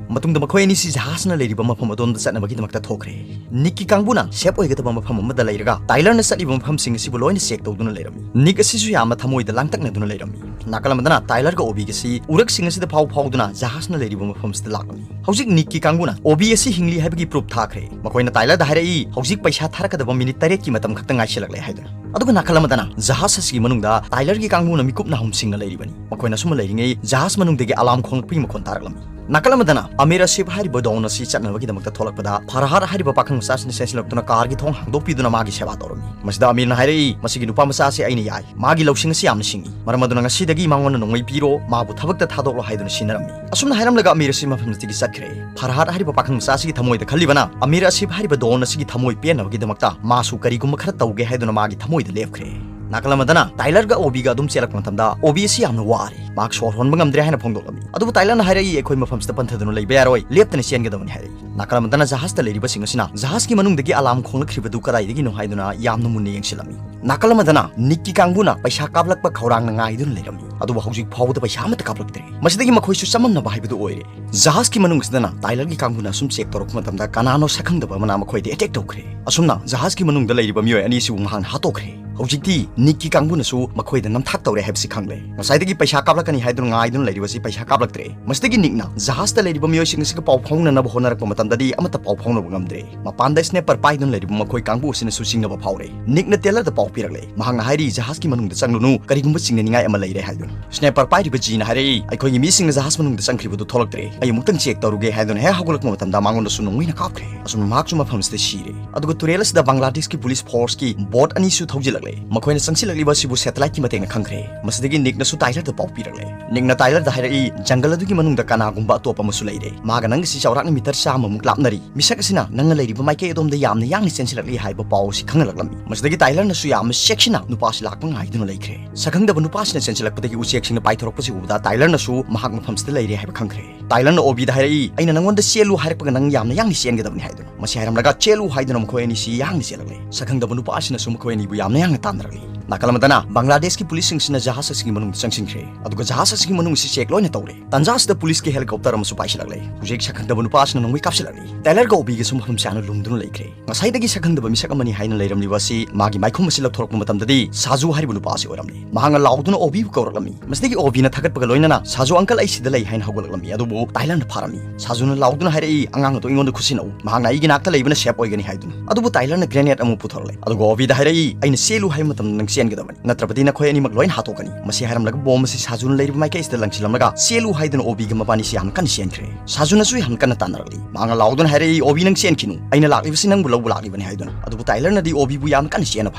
ꯃꯇꯨꯡꯗ ꯃꯈꯣꯏ ꯑꯅꯤꯁꯤ ꯖꯍꯥꯖꯅ ꯂꯩꯔꯤꯕ ꯃꯐꯝ ꯑꯗꯣꯝꯗ ꯆꯠꯅꯕꯒꯤꯗꯃꯛꯇ ꯊꯣꯛꯈ꯭ꯔꯦ꯫ ꯅꯤꯛꯀꯤ ꯀꯥꯡꯕꯨꯅ ꯁꯦꯐ ꯑꯣꯏꯒꯗꯕ ꯃꯐꯝ ꯑꯃꯗ ꯂꯩꯔꯒ ꯇꯥꯏꯂꯔꯅ ꯆꯠꯂꯤꯕ ꯃꯐꯝꯁꯤꯡ ꯑꯁꯤꯕꯨ ꯂꯣꯏꯅ ꯆꯦꯛ ꯇꯧꯗꯨꯅ ꯂꯩꯔꯝꯃꯤ꯫ ꯅꯤꯛ ꯑꯁꯤꯁꯨ ꯌꯥꯝꯅ ꯊꯃꯣꯏꯗ ꯂꯥꯡꯇꯛꯅꯗꯨꯅ ꯂꯩꯔꯝꯃꯤ꯫ ꯅꯥꯀꯜ ꯑꯃꯗꯅ ꯇꯥꯏꯂꯔꯒ ꯑꯣꯕꯤꯒꯁꯤ ꯎꯔꯛꯁꯤꯡ ꯑꯁꯤꯗ ꯐꯥꯎ ꯐꯥꯎꯗꯨꯅ ꯖꯍꯥꯖꯅ ꯂꯩꯔꯤꯕ ꯃꯐꯝꯁꯤꯗ ꯂꯥꯛꯂꯝꯃꯤ꯫ ꯍꯧꯖꯤꯛ ꯅꯤꯛꯀꯤ ꯀꯥꯡꯕꯨꯅ ꯑꯣꯕꯤ ꯑꯁꯤ ꯍꯤꯡꯂꯤ ꯍꯥꯏꯕꯒꯤ ꯄ꯭ꯔꯨꯐ ꯊꯥꯈ꯭ꯔꯦ꯫ ꯃꯈꯣꯏꯅ ꯇꯥꯏꯂꯔꯗ ꯍꯥꯏꯔꯛꯏ, "ꯍꯧꯖꯤꯛ ꯄꯩꯁꯥ ꯊꯥꯔꯛꯀꯗꯕ ꯃꯤꯅꯤꯠ ꯇꯔꯦꯠꯀꯤ ꯃꯇꯝ ꯈꯛꯇ ꯉꯥꯏꯁꯤꯜꯂꯛꯂꯦ" ꯍꯥꯏꯗꯨꯅ꯫ ꯑꯗꯨꯒ ꯅꯥꯀꯜ ꯑꯃꯗꯅ ꯖꯍꯥꯖ ꯑꯁꯤꯒꯤ ꯃꯅꯨꯡꯗ ꯇꯥꯏꯂꯔꯒꯤ ꯀꯥꯡꯕꯨꯅ ꯃꯤꯀꯨꯞ ꯅꯥꯍꯨꯝꯁꯤꯡꯅ ꯂꯩꯔꯤꯕꯅꯤ꯫ ꯃꯈꯣꯏꯅ ꯑꯁꯨꯝꯅ ꯂꯩꯔꯤꯉꯩ ꯖꯍꯥꯖ ꯃꯅꯨꯡꯗꯒꯤ ꯑꯂꯥꯝ ꯈꯣꯡꯂꯛꯄꯒꯤ ꯃꯈꯣꯟ ꯇꯥꯔꯛꯂꯝꯃꯤ꯫ ꯅꯥꯀꯜ ꯑꯃꯗꯅ ꯑꯃꯤꯔ ꯑꯁꯤꯐ ꯍꯥꯏꯔꯤꯕ ꯗꯣꯟ ꯑꯁꯤ ꯆꯠꯅꯕꯒꯤꯗꯃꯛꯇ ꯊꯣꯛꯂꯛꯄꯗ, ꯐꯔꯍꯥꯗ ꯍꯥꯏꯔꯤꯕ ꯄꯥꯈꯪ ꯃꯆꯥꯁꯤꯅ ꯆꯦꯟꯁꯤꯜꯂꯛꯇꯨꯅ ꯀꯥꯔꯒꯤ ꯊꯣꯡ ꯍꯥꯡꯗꯣꯛꯄꯤꯗꯨꯅ ꯃꯥꯒꯤ ꯁꯦꯕꯥ ꯇꯧꯔꯝꯃꯤ꯫ ꯃꯁꯤꯗ ꯑꯃꯤꯔꯅ ꯍꯥꯏꯔꯛꯏ, "ꯃꯁꯤꯒꯤ ꯅꯨꯄꯥ ꯃꯆꯥ ꯑꯁꯤ ꯑꯩꯅ ꯌꯥꯏ꯫ ꯃꯥꯒꯤ ꯂꯧꯁꯤꯡ ꯑꯁꯤ ꯌꯥꯝꯅ ꯁꯤꯡꯏ꯫ ꯃꯔꯝ ꯑꯗꯨꯅ ꯉꯁꯤꯗꯒꯤ ꯃꯉꯣꯟꯗ ꯅꯣꯡꯃꯩ ꯄꯤꯔꯣ, ꯃꯥꯕꯨ ꯊꯕꯛꯇ ꯊꯥꯗꯣꯛꯂꯣ" ꯍꯥꯏꯗꯨꯅ ꯁꯤꯟꯅꯔꯝꯃꯤ꯫ ꯑꯁꯨꯝꯅ ꯍꯥꯏꯔꯝꯂꯒ ꯑꯃꯤꯔ ꯑꯁꯤ ꯃꯐꯝꯁꯤꯗꯒꯤ ꯆꯠꯈ꯭ꯔꯦ꯫ ꯐꯔꯍꯥꯗ ꯍꯥꯏꯔꯤꯕ ꯄꯥꯈꯪ ꯃꯆꯥ ꯑꯁꯤꯒꯤ ꯊꯃꯣꯏꯗ ꯈꯜꯂꯤꯕꯅ ꯑꯃꯤꯔ ꯑꯁꯤꯐ ꯍꯥꯏꯔꯤꯕ ꯗꯣꯟ ꯑꯁꯤꯒꯤ ꯊꯃꯣꯏ ꯄꯦꯟꯅꯕꯒꯤꯗꯃꯛꯇ ꯃꯥꯁꯨ ꯀꯔꯤꯒꯨꯝꯕ ꯈꯔ ꯇꯧꯒꯦ ꯍꯥꯏꯗꯨꯅ ꯃꯥꯒꯤ ꯊꯃꯣꯏꯗ ꯂꯦꯞꯈ꯭ꯔꯦ꯫ ꯅꯥꯀꯜ ꯑꯃꯗꯅ ꯇꯥꯏꯂꯔꯒ ꯑꯣꯕꯤꯒ ꯑꯗꯨꯝ ꯆꯦꯜꯂꯛꯄ ꯃꯇꯝꯗ ꯑꯣꯕꯤ ꯑꯁꯤ ꯌꯥꯝꯅ ꯋꯥꯔꯦ꯫ ꯃꯍꯥꯛ ꯁꯣꯔ ꯍꯣꯟꯕ ꯉꯝꯗ꯭ꯔꯦ ꯍꯥꯏꯅ ꯐꯣꯡꯗꯣꯛꯂꯝꯃꯤ꯫ ꯑꯗꯨꯕꯨ ꯇꯥꯏꯂꯔꯅ ꯍꯥꯏꯔꯛꯏ, "ꯑꯩꯈꯣꯏ ꯃꯐꯝꯁꯤꯗ ꯄꯟꯊꯗꯨꯅ ꯂꯩꯕ ꯌꯥꯔꯣꯏ, ꯂꯦꯞꯇꯅ ꯆꯦꯟꯒꯗꯕꯅꯤ" ꯍꯥꯏꯔꯛꯏ꯫ ꯅꯥꯀꯜ ꯑꯃꯗꯅ ꯖꯍꯥꯖꯇ ꯂꯩꯔꯤꯕꯁꯤꯡ ꯑꯁꯤꯅ ꯖꯍꯥꯖꯀꯤ ꯃꯅꯨꯡꯗꯒꯤ ꯑꯂꯥꯝ ꯈꯣꯡꯂꯛꯈ꯭ꯔꯤꯕꯗꯨ ꯀꯗꯥꯏꯗꯒꯤꯅꯣ ꯍꯥꯏꯗꯨꯅ ꯌꯥꯝꯅ ꯃꯨꯟꯅ ꯌꯦꯡꯁꯤꯜꯂꯝꯃꯤ꯫ ꯅꯥꯀꯜ ꯑꯃꯗꯅ ꯅꯤꯛꯀꯤ ꯀꯥꯡꯕꯨꯅ ꯄꯩꯁꯥ ꯀꯥꯞꯂꯛꯄ ꯈꯧꯔꯥꯡꯅ ꯉꯥꯏꯗꯨꯅ ꯂꯩꯔꯝꯃꯤ꯫ ꯑꯗꯨꯕꯨ ꯍꯧꯖꯤꯛ ꯐꯥꯎꯕꯗ ꯄꯩꯁꯥ ꯑꯃꯠꯇ ꯀꯥꯞꯂꯛꯇ꯭ꯔꯦ꯫ ꯃꯁꯤꯗꯒꯤ ꯃꯈꯣꯏꯁꯨ ꯆꯃꯝꯅꯕ ꯍꯥꯏꯕꯗꯨ ꯑꯣꯏꯔꯦ꯫ ꯖꯍꯥꯖꯀꯤ ꯃꯅꯨꯡꯁꯤꯗꯅ ꯇꯥꯏꯂꯔꯒꯤ ꯀꯥꯡꯕꯨꯅ ꯑꯁꯨꯝ ꯆꯦꯛ ꯇꯧꯔꯛꯄ ꯃꯇꯝꯗ ꯀꯅꯥꯅꯣ ꯁꯛꯈꯪꯗꯕ ꯑꯃꯅ ꯃꯈꯣꯏꯗ ꯑꯦꯇꯦꯛ ꯇꯧꯈ꯭ꯔꯦ꯫ ꯑꯁꯨꯝꯅ ꯖꯍꯥꯖꯀꯤ ꯃꯅꯨꯡꯗ ꯂꯩꯔꯤꯕ ꯃꯤꯑꯣꯏ ꯑꯅꯤꯁꯤꯕꯨ ꯃꯍꯥꯛꯅ ꯍꯥꯠꯇꯣꯛꯈ꯭ꯔꯦ꯫ ꯍꯧꯖꯤꯛꯇꯤ ꯅꯤꯛꯀꯤ ꯀꯥꯡꯕꯨꯅꯁꯨ ꯃꯈꯣꯏꯗ ꯅꯝꯊꯥꯛ ꯇꯧꯔꯦ ꯍꯥꯏꯕꯁꯤ ꯈꯪꯂꯦ꯫ ꯉꯁꯥꯏꯗꯒꯤ ꯄꯩꯁꯥ ꯀꯥꯞꯂꯛꯀꯅꯤ ꯍꯥꯏꯗꯨꯅ ꯉꯥꯏꯗꯨꯅ ꯂꯩꯔꯤꯕꯁꯤ ꯄꯩꯁꯥ ꯀꯥꯞꯂꯛꯇ꯭ꯔꯦ꯫ ꯃꯁꯤꯗꯒꯤ ꯅꯤꯛꯅ ꯖꯍꯥꯖꯇ ꯂꯩꯔꯤꯕ ꯃꯤꯑꯣꯏꯁꯤꯡ ꯑꯁꯤꯒ ꯄꯥꯎ ꯐꯥꯎꯅꯅꯕ ꯍꯣꯠꯅꯔꯛꯄ ꯃꯇꯝꯗꯗꯤ ꯑꯃꯠꯇ ꯄꯥꯎ ꯐꯥꯎꯅꯕ ꯉꯝꯗ꯭ꯔꯦ꯫ ꯃꯄꯥꯟꯗ ꯁ꯭ꯅꯦꯄꯔ ꯄꯥꯏꯗꯨꯅ ꯂꯩꯔꯤꯕ ꯃꯈꯣꯏ ꯀꯥꯡꯕꯨ ꯑꯁꯤꯅꯁꯨ ꯆꯤꯡꯅꯕ ꯐꯥꯎꯔꯦ꯫ ꯅꯤꯛꯅ ꯇꯦꯂꯔꯗ ꯄꯥꯎ ꯄꯤꯔꯛꯂꯦ꯫ ꯃꯍꯥꯛꯅ ꯍꯥꯏꯔꯤ, "ꯖꯍꯥꯖꯀꯤ ꯃꯅꯨꯡꯗ ꯆꯪꯂꯨꯅꯨ, ꯀꯔꯤꯒꯨꯝꯕ ꯆꯤꯡꯅꯅꯤꯡꯉꯥꯏ ꯑꯃ ꯂꯩꯔꯦ" ꯍꯥꯏꯗꯨꯅ꯫ ꯁ꯭ꯅꯦꯄꯔ ꯄꯥꯏꯔꯤꯕ ꯖꯤꯅ ꯍꯥꯏꯔꯛꯏ, "ꯑꯩꯈꯣꯏꯒꯤ ꯃꯤꯁꯤꯡꯅ ꯖꯍꯥꯖ ꯃꯅꯨꯡꯗ ꯆꯪꯈ꯭ꯔꯤꯕꯗꯨ ꯊꯣꯛꯂꯛꯇ꯭ꯔꯦ꯫ ꯑꯩ ꯑꯃꯨꯛꯇꯪ ꯆꯦꯛ ꯇꯧꯔꯨꯒꯦ" ꯍꯥꯏꯗꯨꯅ ꯍꯦꯛ ꯍꯧꯒꯠꯂꯛꯄ ꯃꯇꯝꯗ ꯃꯉꯣꯟꯗꯁꯨ ꯅꯣꯡꯃꯩꯅ ꯀꯥꯞꯈ꯭ꯔꯦ꯫ ꯑꯁꯨꯝꯅ ꯃꯍꯥꯛꯁꯨ ꯃꯐꯝꯁꯤꯗ ꯁꯤꯔꯦ꯫ ꯑꯗꯨꯒ ꯇꯨꯔꯦꯜ ꯑꯁꯤꯗ ꯕꯪꯒ꯭ꯂꯥꯗꯦꯁꯀꯤ ꯄꯨꯂꯤꯁ ꯐꯣꯔꯁꯀꯤ ꯕꯣꯠ ꯑꯅꯤꯁꯨ ꯊꯧꯖꯤꯜꯂꯛꯂꯦ꯫ ꯃꯈꯣꯏꯅ ꯆꯪꯁꯤꯜꯂꯛꯂꯤꯕ ꯑꯁꯤꯕꯨ ꯁꯦꯇꯦꯂꯥꯏꯠꯀꯤ ꯃꯇꯦꯡꯅ ꯈꯪꯈ꯭ꯔꯦ꯫ ꯃꯁꯤꯗꯒꯤ ꯅꯤꯛꯅꯁꯨ ꯇꯥꯏꯂꯔꯗ ꯄꯥꯎ ꯄꯤꯔꯛꯂꯦ꯫ ꯅꯤꯛꯅ ꯇꯥꯏꯂꯔꯗ ꯍꯥꯏꯔꯛꯏ, "ꯖꯪꯒꯜ ꯑꯗꯨꯒꯤ ꯃꯅꯨꯡꯗ ꯀꯅꯥꯒꯨꯝꯕ ꯑꯇꯣꯞꯄ ꯑꯃꯁꯨ ꯂꯩꯔꯦ꯫ ꯃꯥꯒ ꯅꯪꯒꯁꯤ ꯆꯥꯎꯔꯥꯛꯅ ꯃꯤꯇꯔ ꯆꯥꯝꯃꯃꯨꯛ ꯂꯥꯞꯅꯔꯤ꯫ ꯃꯤꯁꯛ ꯑꯁꯤꯅ ꯅꯪꯅ ꯂꯩꯔꯤꯕ ꯃꯥꯏꯀꯩ ꯑꯗꯣꯝꯗ ꯌꯥꯝꯅ ꯌꯥꯡꯅ ꯆꯦꯟꯁꯤꯜꯂꯛꯂꯤ" ꯍꯥꯏꯕ ꯄꯥꯎ ꯑꯁꯤ ꯈꯪꯍꯜꯂꯛꯂꯝꯃꯤ꯫ ꯃꯁꯤꯗꯒꯤ ꯇꯥꯏꯂꯔꯅꯁꯨ ꯌꯥꯝꯅ ꯆꯦꯛꯁꯤꯟꯅ ꯅꯨꯄꯥ ꯑꯁꯤ ꯂꯥꯛꯄ ꯉꯥꯏꯗꯨꯅ ꯂꯩꯈ꯭ꯔꯦ꯫ ꯁꯛꯈꯪꯗꯕ ꯅꯨꯄꯥ ꯑꯁꯤꯅ ꯆꯦꯟꯁꯤꯜꯂꯛꯄꯗꯒꯤ ꯎꯆꯦꯛꯁꯤꯡꯅ ꯄꯥꯏꯊꯣꯔꯛꯄꯁꯤ ꯎꯕꯗ ꯇꯥꯏꯂꯔꯅꯁꯨ ꯃꯍꯥꯛ ꯃꯐꯝꯁꯤꯗ ꯂꯩꯔꯦ ꯍꯥꯏꯕ ꯈꯪꯈ꯭ꯔꯦ꯫ ꯇꯥꯏꯂꯔꯅ ꯑꯣꯕꯤꯗ ꯍꯥꯏꯔꯛꯏ, "ꯑꯩꯅ ꯅꯉꯣꯟꯗ ꯆꯦꯜꯂꯨ ꯍꯥꯏꯔꯛꯄꯒ ꯅꯪ ꯌꯥꯝꯅ ꯌꯥꯡꯅ ꯆꯦꯟꯒꯗꯕꯅꯤ" ꯍꯥꯏꯗꯨꯅ꯫ ꯃꯁꯤ ꯍꯥꯏꯔꯝꯂꯒ "ꯆꯦꯜꯂꯨ" ꯍꯥꯏꯗꯨꯅ ꯃꯈꯣꯏ ꯑꯅꯤꯁꯤ ꯌꯥꯡꯅ ꯆꯦꯜꯂꯛꯂꯦ꯫ ꯁꯛꯈꯪꯗꯕ ꯅꯨꯄꯥ ꯑꯁꯤꯅꯁꯨ ꯃꯈꯣꯏ ꯑꯅꯤꯕꯨ ꯌꯥꯝꯅ ꯌꯥꯡꯅ ꯇꯥꯟꯅꯔꯛꯂꯤ꯫ ꯅꯥꯀꯜ ꯑꯃꯗꯅ ꯕꯪꯒ꯭ꯂꯥꯗꯦꯁꯀꯤ ꯄꯨꯂꯤꯁꯁꯤꯡꯁꯤꯅ ꯖꯍꯥꯖ ꯑꯁꯤꯒꯤ ꯃꯅꯨꯡꯗ ꯆꯪꯁꯤꯟꯈ꯭ꯔꯦ, ꯑꯗꯨꯒ ꯖꯍꯥꯖ ꯑꯁꯤꯒꯤ ꯃꯅꯨꯡ ꯑꯁꯤ ꯆꯦꯛ ꯂꯣꯏꯅ ꯇꯧꯔꯦ꯫ ꯇꯟꯖꯥ ꯑꯁꯤꯗ ꯄꯨꯂꯤꯁꯀꯤ ꯍꯦꯂꯤꯀꯣꯞꯇꯔ ꯑꯃꯁꯨ ꯄꯥꯏꯁꯤꯜꯂꯛꯂꯦ꯫ ꯍꯧꯖꯤꯛ ꯁꯛꯈꯪꯗꯕ ꯅꯨꯄꯥ ꯑꯁꯤꯅ ꯅꯣꯡꯃꯩ ꯀꯥꯞꯁꯤꯜꯂꯛꯂꯤ꯫ ꯇꯥꯏꯂꯔꯒ ꯑꯣꯕꯤꯒꯁꯨ ꯃꯐꯝ ꯆꯥꯅ ꯂꯨꯝꯗꯨꯅ ꯂꯩꯈ꯭ꯔꯦ꯫ ꯉꯁꯥꯏꯗꯒꯤ ꯁꯛꯈꯪꯗꯕ ꯃꯤꯁꯛ ꯑꯃꯅꯤ ꯍꯥꯏꯅ ꯂꯩꯔꯝꯂꯤꯕ ꯑꯁꯤ ꯃꯥꯒꯤ ꯃꯥꯏꯈꯨꯝ ꯑꯁꯤ ꯂꯧꯊꯣꯔꯛꯄ ꯃꯇꯝꯗꯗꯤ ꯁꯥꯖꯨ ꯍꯥꯏꯔꯤꯕ ꯅꯨꯄꯥ ꯑꯁꯤ ꯑꯣꯏꯔꯝꯂꯦ꯫ ꯃꯍꯥꯛꯅ ꯂꯥꯎꯗꯨꯅ ꯑꯣꯕꯤꯕꯨ ꯀꯧꯔꯛꯂꯝꯃꯤ꯫ ꯃꯁꯤꯗꯒꯤ ꯑꯣꯕꯤꯅ ꯊꯥꯒꯠꯄꯒ ꯂꯣꯏꯅꯅ, "ꯁꯥꯖꯨ ꯑꯪꯀꯜ, ꯑꯩ ꯁꯤꯗ ꯂꯩ" ꯍꯥꯏꯅ ꯍꯧꯒꯠꯂꯛꯂꯝꯃꯤ꯫ ꯑꯗꯨꯕꯨ ꯇꯥꯏꯂꯔꯅ ꯐꯥꯔꯝꯃꯤ꯫ ꯁꯥꯖꯨꯅ ꯂꯥꯎꯗꯨꯅ ꯍꯥꯏꯔꯛꯏ, "ꯑꯉꯥꯡ ꯑꯗꯨ ꯑꯩꯉꯣꯟꯗ ꯈꯨꯠꯁꯤꯟꯅꯧ, ꯃꯍꯥꯛꯅ ꯑꯩꯒꯤ ꯅꯥꯛꯇ ꯂꯩꯕꯅ ꯁꯦꯐ ꯑꯣꯏꯒꯅꯤ" ꯍꯥꯏꯗꯨꯅ꯫ ꯑꯗꯨꯕꯨ ꯇꯥꯏꯂꯔꯅ ꯒ꯭ꯔꯦꯅꯦꯗ ꯑꯃ ꯄꯨꯊꯣꯔꯛꯂꯦ꯫ ꯑꯗꯨꯒ ꯑꯣꯕꯤꯗ ꯍꯥꯏꯔꯛꯏ, "ꯑꯩꯅ ꯆꯦꯜꯂꯨ ꯍꯥꯏꯕ ꯃꯇꯝꯗ ꯅꯪ ꯆꯦꯟꯒꯗꯕꯅꯤ, ꯅꯠꯇ꯭ꯔꯕꯗꯤ ꯅꯈꯣꯏ ꯑꯅꯤꯃꯛ ꯂꯣꯏꯅ ꯍꯥꯠꯇꯣꯛꯀꯅꯤ"꯫ ꯃꯁꯤ ꯍꯥꯏꯔꯝꯂꯒ ꯕꯣꯝ ꯑꯁꯤ ꯁꯥꯖꯨꯅ ꯂꯩꯔꯤꯕ ꯃꯥꯏꯀꯩ ꯑꯁꯤꯗ ꯂꯪꯁꯤꯜꯂꯝꯂꯒ, "ꯆꯦꯜꯂꯨ" ꯍꯥꯏꯗꯨꯅ ꯑꯣꯕꯤꯒ ꯃꯕꯥꯅꯤꯁꯤ ꯌꯥꯝꯅ ꯀꯟꯅ ꯆꯦꯟꯈ꯭ꯔꯦ꯫ ꯁꯥꯖꯨꯅꯁꯨ ꯌꯥꯝꯅ ꯀꯟꯅ ꯇꯥꯟꯅꯔꯛꯂꯤ꯫ ꯃꯍꯥꯛꯅ ꯂꯥꯎꯗꯨꯅ ꯍꯥꯏꯔꯛꯏ, "ꯑꯣꯕꯤ, ꯅꯪ ꯆꯦꯟꯈꯤꯅꯨ, ꯑꯩꯅ ꯂꯥꯛꯂꯤꯕꯁꯤ ꯅꯪꯕꯨ ꯂꯧꯕ ꯂꯥꯛꯂꯤꯕꯅꯤ" ꯍꯥꯏꯗꯨꯅ꯫ ꯑꯗꯨꯕꯨ ꯇꯥꯏꯂꯔꯅꯗꯤ ꯑꯣꯕꯤꯕꯨ ꯌꯥꯝꯅ ꯀꯟꯅ ꯆꯦꯟꯅꯕ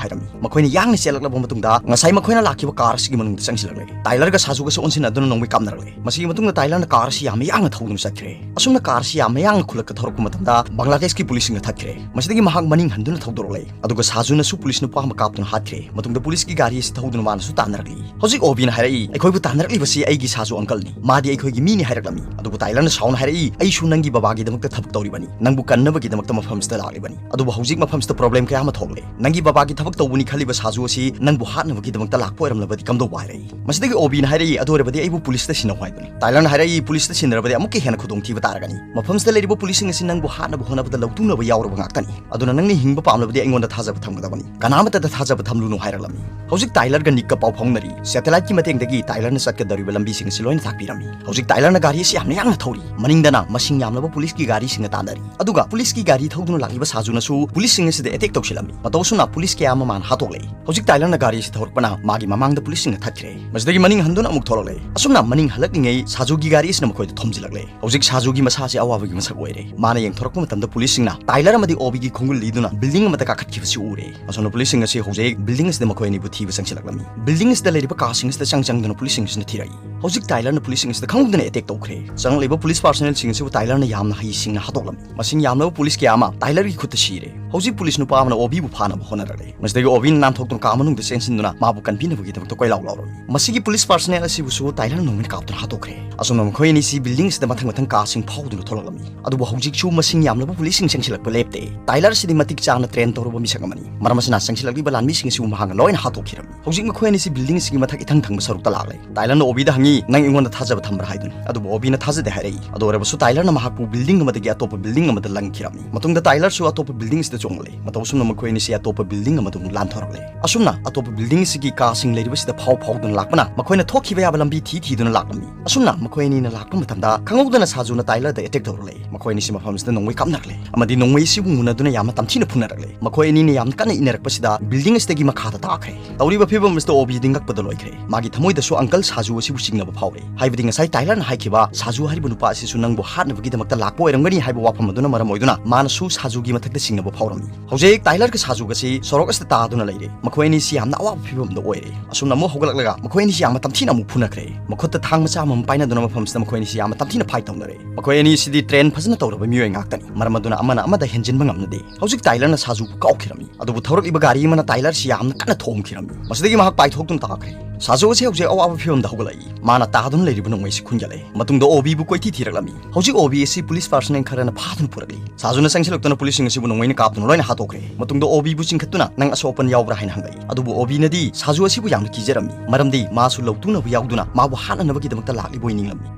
ꯍꯥꯏꯔꯝꯃꯤ꯫ ꯃꯈꯣꯏꯅ ꯌꯥꯡꯅ ꯆꯦꯜꯂꯛꯂꯕ ꯃꯇꯨꯡꯗ ꯉꯁꯥꯏ ꯃꯈꯣꯏꯅ ꯂꯥꯛꯈꯤꯕ ꯀꯥꯔ ꯑꯁꯤꯒꯤ ꯃꯅꯨꯡꯗ ꯆꯪꯁꯤꯜꯂꯛꯂꯦ꯫ ꯇꯥꯏꯂꯔꯒ ꯁꯥꯖꯨꯒꯁꯨ ꯑꯣꯟꯁꯤꯟꯅꯗꯨꯅ ꯅꯣꯡꯃꯩ ꯀꯥꯞꯅꯔꯛꯂꯦ꯫ ꯃꯁꯤꯒꯤ ꯃꯇꯨꯡꯗ ꯇꯥꯏꯂꯔꯅ ꯀꯥꯔ ꯑꯁꯤ ꯌꯥꯝꯅ ꯌꯥꯡꯅ ꯊꯧꯗꯨꯅ ꯆꯠꯈ꯭ꯔꯦ꯫ ꯑꯁꯨꯝꯅ ꯀꯥꯔ ꯑꯁꯤ ꯌꯥꯝꯅ ꯌꯥꯡꯅ ꯈꯨꯜꯂꯛꯇ ꯊꯧꯔꯛꯄ ꯃꯇꯝꯗ ꯕꯪꯒ꯭ꯂꯥꯗꯦꯁꯀꯤ ꯄꯨꯂꯤꯁꯁꯤꯡꯅ ꯊꯠꯈ꯭ꯔꯦ꯫ ꯃꯁꯤꯗꯒꯤ ꯃꯍꯥꯛ ꯃꯅꯤꯡ ꯍꯟꯗꯨꯅ ꯊꯧꯗꯣꯔꯛꯂꯦ꯫ ꯑꯗꯨꯒ ꯁꯥꯖꯨꯅꯁꯨ ꯄꯨꯂꯤꯁ ꯅꯨꯄꯥ ꯑꯃ ꯀꯥꯞꯇꯨꯅ ꯍꯥꯠꯈ꯭ꯔꯦ꯫ ꯃꯇꯨꯡꯗ ꯄꯨꯂꯤꯁꯀꯤ ꯒꯥꯔꯤ ꯑꯁꯤ ꯊꯧꯗꯨꯅ ꯃꯥꯅꯁꯨ ꯇꯥꯟꯅꯔꯛꯂꯤ꯫ ꯍꯧꯖꯤꯛ ꯑꯣꯕꯤꯅ ꯍꯥꯏꯔꯛꯏ, "ꯑꯩꯈꯣꯏꯕꯨ ꯇꯥꯟꯅꯔꯛꯂꯤꯕꯁꯤ ꯑꯩꯒꯤ ꯁꯥꯖꯨ ꯑꯪꯀꯜꯅꯤ, ꯃꯥꯗꯤ ꯑꯩꯈꯣꯏꯒꯤ ꯃꯤꯅꯤ" ꯍꯥꯏꯔꯛꯂꯝꯃꯤ꯫ ꯑꯗꯨꯕꯨ ꯇꯥꯏꯂꯔꯅ ꯁꯥꯎꯅ ꯍꯥꯏꯔꯛꯏ, "ꯑꯩꯁꯨ ꯅꯪꯒꯤ ꯕꯕꯥꯒꯤꯗꯃꯛꯇ ꯊꯕꯛ ꯇꯧꯔꯤꯕꯅꯤ, ꯅꯪꯕꯨ ꯀꯟꯅꯕꯒꯤꯗꯃꯛꯇ ꯃꯐꯝꯁꯤꯗ ꯂꯥꯛꯂꯤꯕꯅꯤ꯫ ꯑꯗꯨꯕꯨ ꯍꯧꯖꯤꯛ ꯃꯐꯝꯁꯤꯗ ꯄ꯭ꯔꯣꯕ꯭ꯂꯦꯝ ꯀꯌꯥ ꯑꯃ ꯊꯣꯛꯂꯦ꯫ ꯅꯪꯒꯤ ꯕꯕꯥꯒꯤ ꯊꯕꯛ ꯇꯧꯕꯅꯤ ꯈꯜꯂꯤꯕ ꯁꯥꯖꯨ ꯑꯁꯤ ꯅꯪꯕꯨ ꯍꯥꯠꯅꯕꯒꯤꯗꯃꯛꯇ ꯂꯥꯛꯄ ꯑꯣꯏꯔꯝꯂꯕꯗꯤ ꯀꯝꯗꯧꯕ?" ꯍꯥꯏꯔꯛꯏ꯫ ꯃꯁꯤꯗꯒꯤ ꯑꯣꯕꯤꯅ ꯍꯥꯏꯔꯛꯏ, "ꯑꯗꯨ ꯑꯣꯏꯔꯕꯗꯤ ꯑꯩꯕꯨ ꯄꯨꯂꯤꯁꯇ ꯁꯤꯟꯅꯧ ꯍꯥꯏꯕꯅꯤ꯫" ꯇꯥꯏꯂꯔꯅ ꯍꯥꯏꯔꯛꯏ, "ꯄꯨꯂꯤꯁꯇ ꯁꯤꯟꯅꯔꯕꯗꯤ ꯑꯃꯨꯛꯀ ꯍꯦꯟꯅ ꯈꯨꯗꯣꯡꯊꯤꯕ ꯇꯥꯔꯒꯅꯤ꯫ ꯃꯐꯝꯁꯤꯗ ꯂꯩꯔꯤꯕ ꯄꯨꯂꯤꯁꯁꯤꯡ ꯑꯁꯤ ꯅꯪꯕꯨ ꯍꯥꯠꯅꯕ ꯍꯣꯠꯅꯕꯗ ꯂꯧꯇꯨꯅꯕ ꯌꯥꯎꯔꯕ ꯉꯥꯛꯇꯅꯤ꯫ ꯑꯗꯨꯅ ꯅꯪꯅ ꯍꯤꯡꯕ ꯄꯥꯝꯂꯕꯗꯤ ꯑꯩꯉꯣꯟꯗ ꯊꯥꯖꯕ ꯊꯝꯒꯗꯕꯅꯤ꯫ ꯀꯅꯥꯃꯠꯇꯗ ꯊꯥꯖꯕ ꯊꯝꯂꯨꯅꯨ" ꯍꯥꯏꯔꯛꯂꯝꯃꯤ꯫ ꯍꯧꯖꯤꯛ ꯇꯥꯏꯂꯔꯒ ꯅꯤꯛꯀ ꯄꯥꯎ ꯐꯥꯎꯅꯔꯤ꯫ ꯁꯦꯇꯦꯂꯥꯏꯠꯀꯤ ꯃꯇꯦꯡꯗꯒꯤ ꯇꯥꯏꯂꯔꯅ ꯆꯠꯀꯗꯧꯔꯤꯕ ꯂꯝꯕꯤꯁꯤꯡ ꯑꯁꯤ ꯂꯣꯏꯅ ꯇꯥꯛꯄꯤꯔꯝꯃꯤ꯫ ꯍꯧꯖꯤꯛ ꯇꯥꯏꯂꯔꯅ ꯒꯥꯔꯤ ꯑꯁꯤ ꯌꯥꯝꯅ ꯌꯥꯡꯅ ꯊꯧꯔꯤ꯫ ꯃꯅꯤꯡꯗꯅ ꯃꯁꯤꯡ ꯌꯥꯝꯂꯕ ꯄꯨꯂꯤꯁꯀꯤ ꯒꯥꯔꯤꯁꯤꯡꯅ ꯇꯥꯟꯅꯔꯤ꯫ ꯑꯗꯨꯒ ꯄꯨꯂꯤꯁꯀꯤ ꯒꯥꯔꯤ ꯊꯧꯗꯨꯅ ꯂꯥꯛꯂꯤꯕ ꯁꯥꯖꯨꯅꯁꯨ ꯄꯨꯂꯤꯁꯁꯤꯡ ꯑꯁꯤꯗ ꯑꯦꯇꯦꯛ ꯇꯧꯁꯤꯜꯂꯝꯃꯤ꯫ ꯃꯇꯧ ꯑꯁꯨꯝꯅ ꯄꯨꯂꯤꯁ ꯀꯌꯥ ꯑꯃ ꯃꯥꯅ ꯍꯥꯠꯇꯣꯛꯂꯛꯏ꯫ ꯍꯧꯖꯤꯛ ꯇꯥꯏꯂꯔꯅ ꯒꯥꯔꯤ ꯑꯁꯤ ꯊꯧꯔꯛꯄꯅ ꯃꯥꯒꯤ ꯃꯃꯥꯡꯗ ꯄꯨꯂꯤꯁꯁꯤꯡꯅ ꯊꯠꯈ꯭ꯔꯦ꯫ ꯃꯁꯤꯗꯒꯤ ꯃꯅꯤꯡ ꯍꯟꯗꯨꯅ ꯑꯃꯨꯛ ꯊꯣꯛꯂꯛꯂꯦ꯫ ꯑꯁꯨꯝꯅ ꯃꯅꯤꯡ ꯍꯜꯂꯛꯂꯤꯉꯩ ꯁꯥꯖꯨꯒꯤ ꯒꯥꯔꯤ ꯑꯁꯤꯅ ꯃꯈꯣꯏꯗ ꯊꯣꯝꯖꯤꯜꯂꯛꯂꯦ꯫ ꯍꯧꯖꯤꯛ ꯁꯥꯖꯨꯒꯤ ꯃꯁꯥꯁꯤ ꯑꯋꯥꯕꯒꯤ ꯃꯁꯛ ꯑꯣꯏꯔꯦ꯫ ꯃꯥꯅ ꯌꯦꯡꯊꯣꯔꯛꯄ ꯃꯇꯝꯗ ꯄꯨꯂꯤꯁꯁꯤꯡꯅ ꯇꯥꯏꯂꯔ ꯑꯃꯗꯤ ꯑꯣꯕꯤꯒꯤ ꯈꯣꯡꯒꯨꯜ ꯂꯤꯗꯨꯅ ꯕꯤꯜꯗꯤꯡ ꯑꯃꯗ ꯀꯥꯈꯠꯈꯤꯕꯁꯤ ꯎꯔꯦ꯫ ꯑꯁꯣꯝꯅ ꯄꯨꯂꯤꯁꯁꯤꯡ ꯑꯁꯤ ꯍꯧꯖꯤꯛ ꯕꯤꯜꯗꯤꯡ ꯑꯁꯤꯗ ꯃꯈꯣꯏ ꯑꯅꯤꯕꯨ ꯊꯤꯕ ꯆꯪꯁꯤꯜꯂꯛꯂꯝꯃꯤ꯫ ꯕꯤꯜꯗꯤꯡ ꯑꯁꯤꯗ ꯂꯩꯔꯤꯕ ꯀꯥꯁꯤꯡ ꯑꯁꯤꯗ ꯆꯪ ꯆꯪꯗꯨꯅ ꯄꯨꯂꯤꯁꯁꯤꯡ ꯑꯁꯤꯅ ꯊꯤꯔꯛꯏ꯫ ꯍꯧꯖꯤꯛ ꯇꯥꯏꯂꯔꯅ ꯄꯨꯂꯤꯁꯁꯤꯡ ꯑꯁꯤꯗ ꯈꯪꯍꯧꯗꯅ ꯑꯦꯇꯦꯛ ꯇꯧꯈ꯭ꯔꯦ꯫ ꯆꯪꯂꯛꯂꯤꯕ ꯄꯨꯂꯤꯁ ꯄꯥꯔꯁꯣꯅꯦꯜꯁꯤꯡ ꯑꯁꯤꯕꯨ ꯇꯥꯏꯂꯔꯅ ꯌꯥꯝꯅ ꯍꯩꯁꯤꯡꯅ ꯍꯥꯠꯇꯣꯛꯂꯝꯃꯤ꯫ ꯃꯁꯤꯡ ꯌꯥꯝꯂꯕ ꯄꯨꯂꯤꯁ ꯀꯌꯥ ꯑꯃ ꯇꯥꯏꯂꯔꯒꯤ ꯈꯨꯠꯇ ꯁꯤꯔꯦ꯫ ꯍꯧꯖꯤꯛ ꯄꯨꯂꯤꯁ ꯅꯨꯄꯥ ꯑꯃꯅ ꯑꯣꯕꯤꯕꯨ ꯐꯥꯅꯕ ꯍꯣꯠꯅꯔꯛꯂꯦ꯫ ꯃꯁꯤꯗꯒꯤ ꯑꯣꯕꯤꯅ ꯅꯥꯟꯊꯣꯛꯇꯨꯅ ꯀꯥ ꯃꯅꯨꯡꯗ ꯆꯦꯟꯁꯤꯟꯗꯨꯅ ꯃꯥꯕꯨ ꯀꯟꯕꯤꯅꯕꯒꯤꯗꯃꯛꯇ ꯀꯣꯏꯂꯥꯎ ꯂꯥꯎꯔꯝꯃꯤ꯫ ꯃꯁꯤꯒꯤ ꯄꯨꯂꯤꯁ ꯄꯥꯔꯁꯣꯅꯦꯜ ꯑꯁꯤꯕꯨꯁꯨ ꯇꯥꯏꯂꯔ ꯅꯣꯡꯃꯩꯅ ꯀꯥꯞꯇꯨꯅ ꯍꯥꯠꯇꯣꯛꯈ꯭ꯔꯦ꯫ ꯑꯁꯨꯝꯅ ꯃꯈꯣꯏ ꯑꯅꯤꯁꯤ ꯕꯤꯜꯗꯤꯡ ꯑꯁꯤꯗ ꯃꯊꯪ ꯃꯊꯪ ꯀꯥꯁꯤꯡ ꯐꯥꯎꯗꯨꯅ ꯊꯣꯛꯂꯛꯂꯝꯃꯤ꯫ ꯑꯗꯨꯕꯨ ꯍꯧꯖꯤꯛꯁꯨ ꯃꯁꯤꯡ ꯌꯥꯝꯂꯕ ꯄꯨꯂꯤꯁꯁꯤꯡ ꯆꯪꯁꯤꯜꯂꯛꯄ ꯂꯦꯞꯇꯦ꯫ ꯇꯥꯏꯂꯔ ꯑꯁꯤꯗꯤ ꯃꯇꯤꯛ ꯆꯥꯅ ꯇ꯭ꯔꯦꯟ ꯇꯧꯔꯕ ꯃꯤꯁꯛ ꯑꯃꯅꯤ꯫ ꯃꯔꯝ ꯑꯁꯤꯅ ꯆꯪꯁꯤꯜꯂꯛꯂꯤꯕ ꯂꯥꯟꯃꯤꯁꯤꯡ ꯑꯁꯤꯕꯨ ꯃꯍꯥꯛꯅ ꯂꯣꯏꯅ ꯍꯥꯠꯇꯣꯛꯈꯤꯔꯝꯃꯤ꯫ ꯍꯧꯖꯤꯛ ꯃꯈꯣꯏ ꯑꯅꯤꯁꯤ ꯕꯤꯜꯗꯤꯡ ꯑꯁꯤꯒꯤ ꯃꯊꯛ ꯏꯊꯪ ꯊꯪꯕ ꯁꯔꯨꯛꯇ ꯂꯥꯛꯂꯦ꯫ ꯇꯥꯏꯂꯔꯅ ꯑꯣꯕꯤꯗ ꯍꯪꯉꯤ, "ꯅꯪ ꯑꯩꯉꯣꯟꯗ ꯊꯥꯖꯕ ꯊꯝꯕ꯭ꯔꯥ?" ꯍꯥꯏꯗꯨꯅ꯫ ꯑꯗꯨꯕꯨ ꯑꯣꯕꯤꯅ ꯊꯥꯖꯗꯦ ꯍꯥꯏꯔꯛꯏ꯫ ꯑꯗꯨ ꯑꯣꯏꯔꯕꯁꯨ ꯇꯥꯏꯂꯔꯅ ꯃꯍꯥꯛꯄꯨ ꯕꯤꯜꯗꯤꯡ ꯑꯃꯗꯒꯤ ꯑꯇꯣꯞꯄ ꯕꯤꯜꯗꯤꯡ ꯑꯃꯗ ꯂꯪꯈꯤꯔꯝꯃꯤ꯫ ꯃꯇꯨꯡꯗ ꯇꯥꯏꯂꯔꯁꯨ ꯑꯇꯣꯞꯄ ꯕꯤꯜꯗꯤꯡ ꯑꯁꯤꯗ ꯆꯣꯡꯂꯛꯂꯦ꯫ ꯃꯇꯧ ꯑꯁꯨꯝꯅ ꯃꯈꯣꯏ ꯑꯅꯤꯁꯤ ꯑꯇꯣꯞꯄ ꯕꯤꯜꯗꯤꯡ ꯑꯃꯗ ꯑꯃꯨꯛ ꯂꯥꯟꯊꯣꯔꯛꯂꯦ꯫ ꯑꯁꯨꯝꯅ ꯑꯇꯣꯞꯄ ꯕꯤꯜꯗꯤꯡ ꯑꯁꯤꯒꯤ ꯀꯥꯁꯤꯡ ꯂꯩꯔꯤꯕꯁꯤꯗ ꯐꯥꯎ ꯐꯥꯎꯗꯨꯅ ꯂꯥꯛꯄꯅ ꯃꯈꯣꯏꯅ ꯊꯣꯛꯈꯤꯕ ꯌꯥꯕ ꯂꯝꯕꯤ ꯊꯤ ꯊꯤꯗꯨꯅ ꯂꯥꯛꯂꯝꯃꯤ꯫ ꯑꯁꯨꯝꯅ ꯃꯈꯣꯏ ꯑꯅꯤꯅ ꯂꯥꯛꯄ ꯃꯇꯝꯗ ꯈꯪꯍꯧꯗꯅ ꯁꯥꯖꯨꯅ ꯇꯥꯏꯂꯔꯗ ꯑꯦꯇꯦꯛ ꯇꯧꯔꯛꯂꯦ꯫ ꯃꯈꯣꯏ ꯑꯅꯤꯁꯤ ꯃꯐꯝ ꯑꯁꯤꯗ ꯅꯣꯡꯃꯩ ꯀꯥꯞꯅꯔꯛꯂꯦ ꯑꯃꯗꯤ ꯅꯣꯡꯃꯩ ꯑꯁꯤꯕꯨ ꯃꯨꯟꯅꯗꯨꯅ ꯌꯥꯝꯅ ꯇꯝꯊꯤꯅ ꯐꯨꯅꯔꯛꯂꯦ꯫ ꯃꯈꯣꯏ ꯑꯅꯤꯅ ꯌꯥꯝꯅ ꯀꯟꯅ ꯏꯟꯅꯔꯛꯄꯁꯤꯗ ꯕꯤꯜꯗꯤꯡ ꯑꯁꯤꯗꯒꯤ ꯃꯈꯥꯗ ꯇꯥꯈ꯭ꯔꯦ꯫ ꯇꯧꯔꯤꯕ ꯐꯤꯕꯝ ꯑꯁꯤꯗ ꯑꯣꯕꯤꯗꯤ ꯉꯛꯄꯗ ꯂꯣꯏꯈ꯭ꯔꯦ꯫ ꯃꯥꯒꯤ ꯊꯃꯣꯏꯗꯁꯨ ꯑꯪꯀꯜ ꯁꯥꯖꯨ ꯑꯁꯤꯕꯨ ꯆꯤꯡ ꯆꯤꯡꯅꯕ ꯐꯥꯎꯔꯦ꯫ ꯍꯥꯏꯕꯗꯤ ꯉꯁꯥꯏ ꯇꯥꯏꯂꯔꯅ ꯍꯥꯏꯈꯤꯕ ꯁꯥꯖꯨ ꯍꯥꯏꯔꯤꯕ ꯅꯨꯄꯥ ꯑꯁꯤꯁꯨ ꯅꯪꯕꯨ ꯍꯥꯠꯅꯕꯒꯤꯗꯃꯛꯇ ꯂꯥꯛꯄ ꯑꯣꯏꯔꯝꯒꯅꯤ ꯍꯥꯏꯕ ꯋꯥꯐꯝ ꯑꯗꯨꯅ ꯃꯔꯝ ꯑꯣꯏꯗꯨꯅ ꯃꯥꯅꯁꯨ ꯁꯥꯖꯨꯒꯤ ꯃꯊꯛꯇ ꯆꯤꯡꯅꯕ ꯐꯥꯎꯔꯝꯃꯤ꯫ ꯍꯧꯖꯤꯛ ꯇꯥꯏꯂꯔꯒ ꯁꯥꯖꯨꯒꯁꯤ ꯁꯣꯔꯣꯛ ꯑꯁꯤꯗ ꯇꯥꯗꯨꯅ ꯂꯩꯔꯦ꯫ ꯃꯈꯣꯏ ꯑꯅꯤꯁꯤ ꯌꯥꯝꯅ ꯑꯋꯥꯕ ꯐꯤꯕꯝꯗ ꯑꯣꯏꯔꯦ꯫ ꯑꯁꯨꯝꯅ ꯑꯃꯨꯛ ꯍꯧꯒꯠꯂꯛꯂꯒ ꯃꯈꯣꯏ ꯑꯅꯤꯁꯤ ꯌꯥꯝꯅ ꯇꯝꯊꯤꯅ ꯑꯃꯨꯛ ꯐꯨꯅꯈ꯭ꯔꯦ꯫ ꯃꯈꯨꯠꯇ ꯊꯥꯡ ꯃꯆꯥ ꯑꯃ ꯄꯥꯏꯅꯗꯨꯅ ꯃꯐꯝꯁꯤꯗ ꯃꯈꯣꯏ ꯑꯅꯤꯁꯤ ꯌꯥꯝꯅ ꯇꯝꯊꯤꯅ ꯐꯥꯏꯠ ꯇꯧꯅꯔꯦ꯫ ꯃꯈꯣꯏ ꯑꯅꯤꯁꯤꯗꯤ ꯇ꯭ꯔꯦꯟ ꯐꯖꯅ ꯇꯧꯔꯕ ꯃꯤꯑꯣꯏ ꯉꯥꯛꯇꯅꯤ꯫ ꯃꯔꯝ ꯑꯗꯨꯅ ꯑꯃꯅ ꯑꯃꯗ ꯍꯦꯟꯖꯤꯟꯕ ꯉꯝꯅꯗꯦ꯫ ꯍꯧꯖꯤꯛ ꯇꯥꯏꯂꯔꯅ ꯁꯥꯖꯨꯕꯨ ꯀꯥꯎꯈꯤꯔꯝꯃꯤ꯫ ꯑꯗꯨꯕꯨ ꯊꯧꯔꯛꯂꯤꯕ ꯒꯥꯔꯤ ꯑꯃꯅ ꯇꯥꯏꯂꯔꯁꯤ ꯌꯥꯝꯅ ꯀꯟꯅ ꯊꯣꯝꯈꯤꯔꯝꯃꯤ꯫ ꯃꯁꯤꯗꯒꯤ ꯃꯍꯥꯛ ꯄꯥꯏꯊꯣꯛꯇꯨꯅ ꯇꯥꯈ꯭ꯔꯦ꯫ ꯁꯥꯖꯨ ꯑꯁꯤ ꯍꯧꯖꯤꯛ ꯑꯋꯥꯕ ꯐꯤꯕꯝꯗ ꯍꯧꯒꯠꯂꯛꯏ꯫ ꯃꯥꯅ ꯇꯥꯗꯨꯅ ꯂꯩꯔꯤꯕ ꯅꯣꯡꯃꯩꯁꯤ ꯈꯨꯟꯒꯠꯂꯛꯏ꯫ ꯃꯇꯨꯡꯗ ꯑꯣꯕꯤꯕꯨ ꯀꯣꯏꯊꯤ ꯊꯤꯔꯛꯂꯝꯃꯤ꯫ ꯍꯧꯖꯤꯛ ꯑꯣꯕꯤ ꯑꯁꯤ ꯄꯨꯂꯤꯁ ꯄꯥꯔꯁꯣꯅꯦꯜ ꯈꯔꯅ ꯐꯥꯗꯨꯅ ꯄꯨꯔꯛꯂꯤ꯫ ꯁꯥꯖꯨꯅ ꯆꯪꯁꯤꯜꯂꯛꯇꯨꯅ ꯄꯨꯂꯤꯁꯁꯤꯡ ꯑꯁꯤꯕꯨ ꯅꯣꯡꯃꯩꯅ ꯀꯥꯞꯇꯨꯅ ꯂꯣꯏꯅ ꯍꯥꯠꯇꯣꯛꯈ꯭ꯔꯦ꯫ ꯃꯇꯨꯡꯗ ꯑꯣꯕꯤꯕꯨ ꯆꯤꯡꯈꯠꯇꯨꯅ ꯅꯪ ꯑꯁꯣꯛ ꯑꯄꯟ ꯌꯥꯎꯕ꯭ꯔꯥ ꯍꯥꯏꯅ ꯍꯪꯂꯛꯏ꯫ ꯑꯗꯨꯕꯨ ꯑꯣꯕꯤꯅꯗꯤ ꯁꯥꯖꯨ ꯑꯁꯤꯕꯨ ꯌꯥꯝꯅ ꯀꯤꯖꯔꯝꯃꯤ꯫ ꯃꯔꯝꯗꯤ ꯃꯥꯁꯨ ꯂꯧꯇꯨꯅꯕ ꯌꯥꯎꯗꯨꯅ ꯃꯥꯕꯨ ꯍꯥꯠꯅꯅꯕꯒꯤꯗꯃꯛꯇ ꯂꯥꯛꯂꯤꯕꯣꯏ ꯅꯤꯡꯂꯝꯃꯤ꯫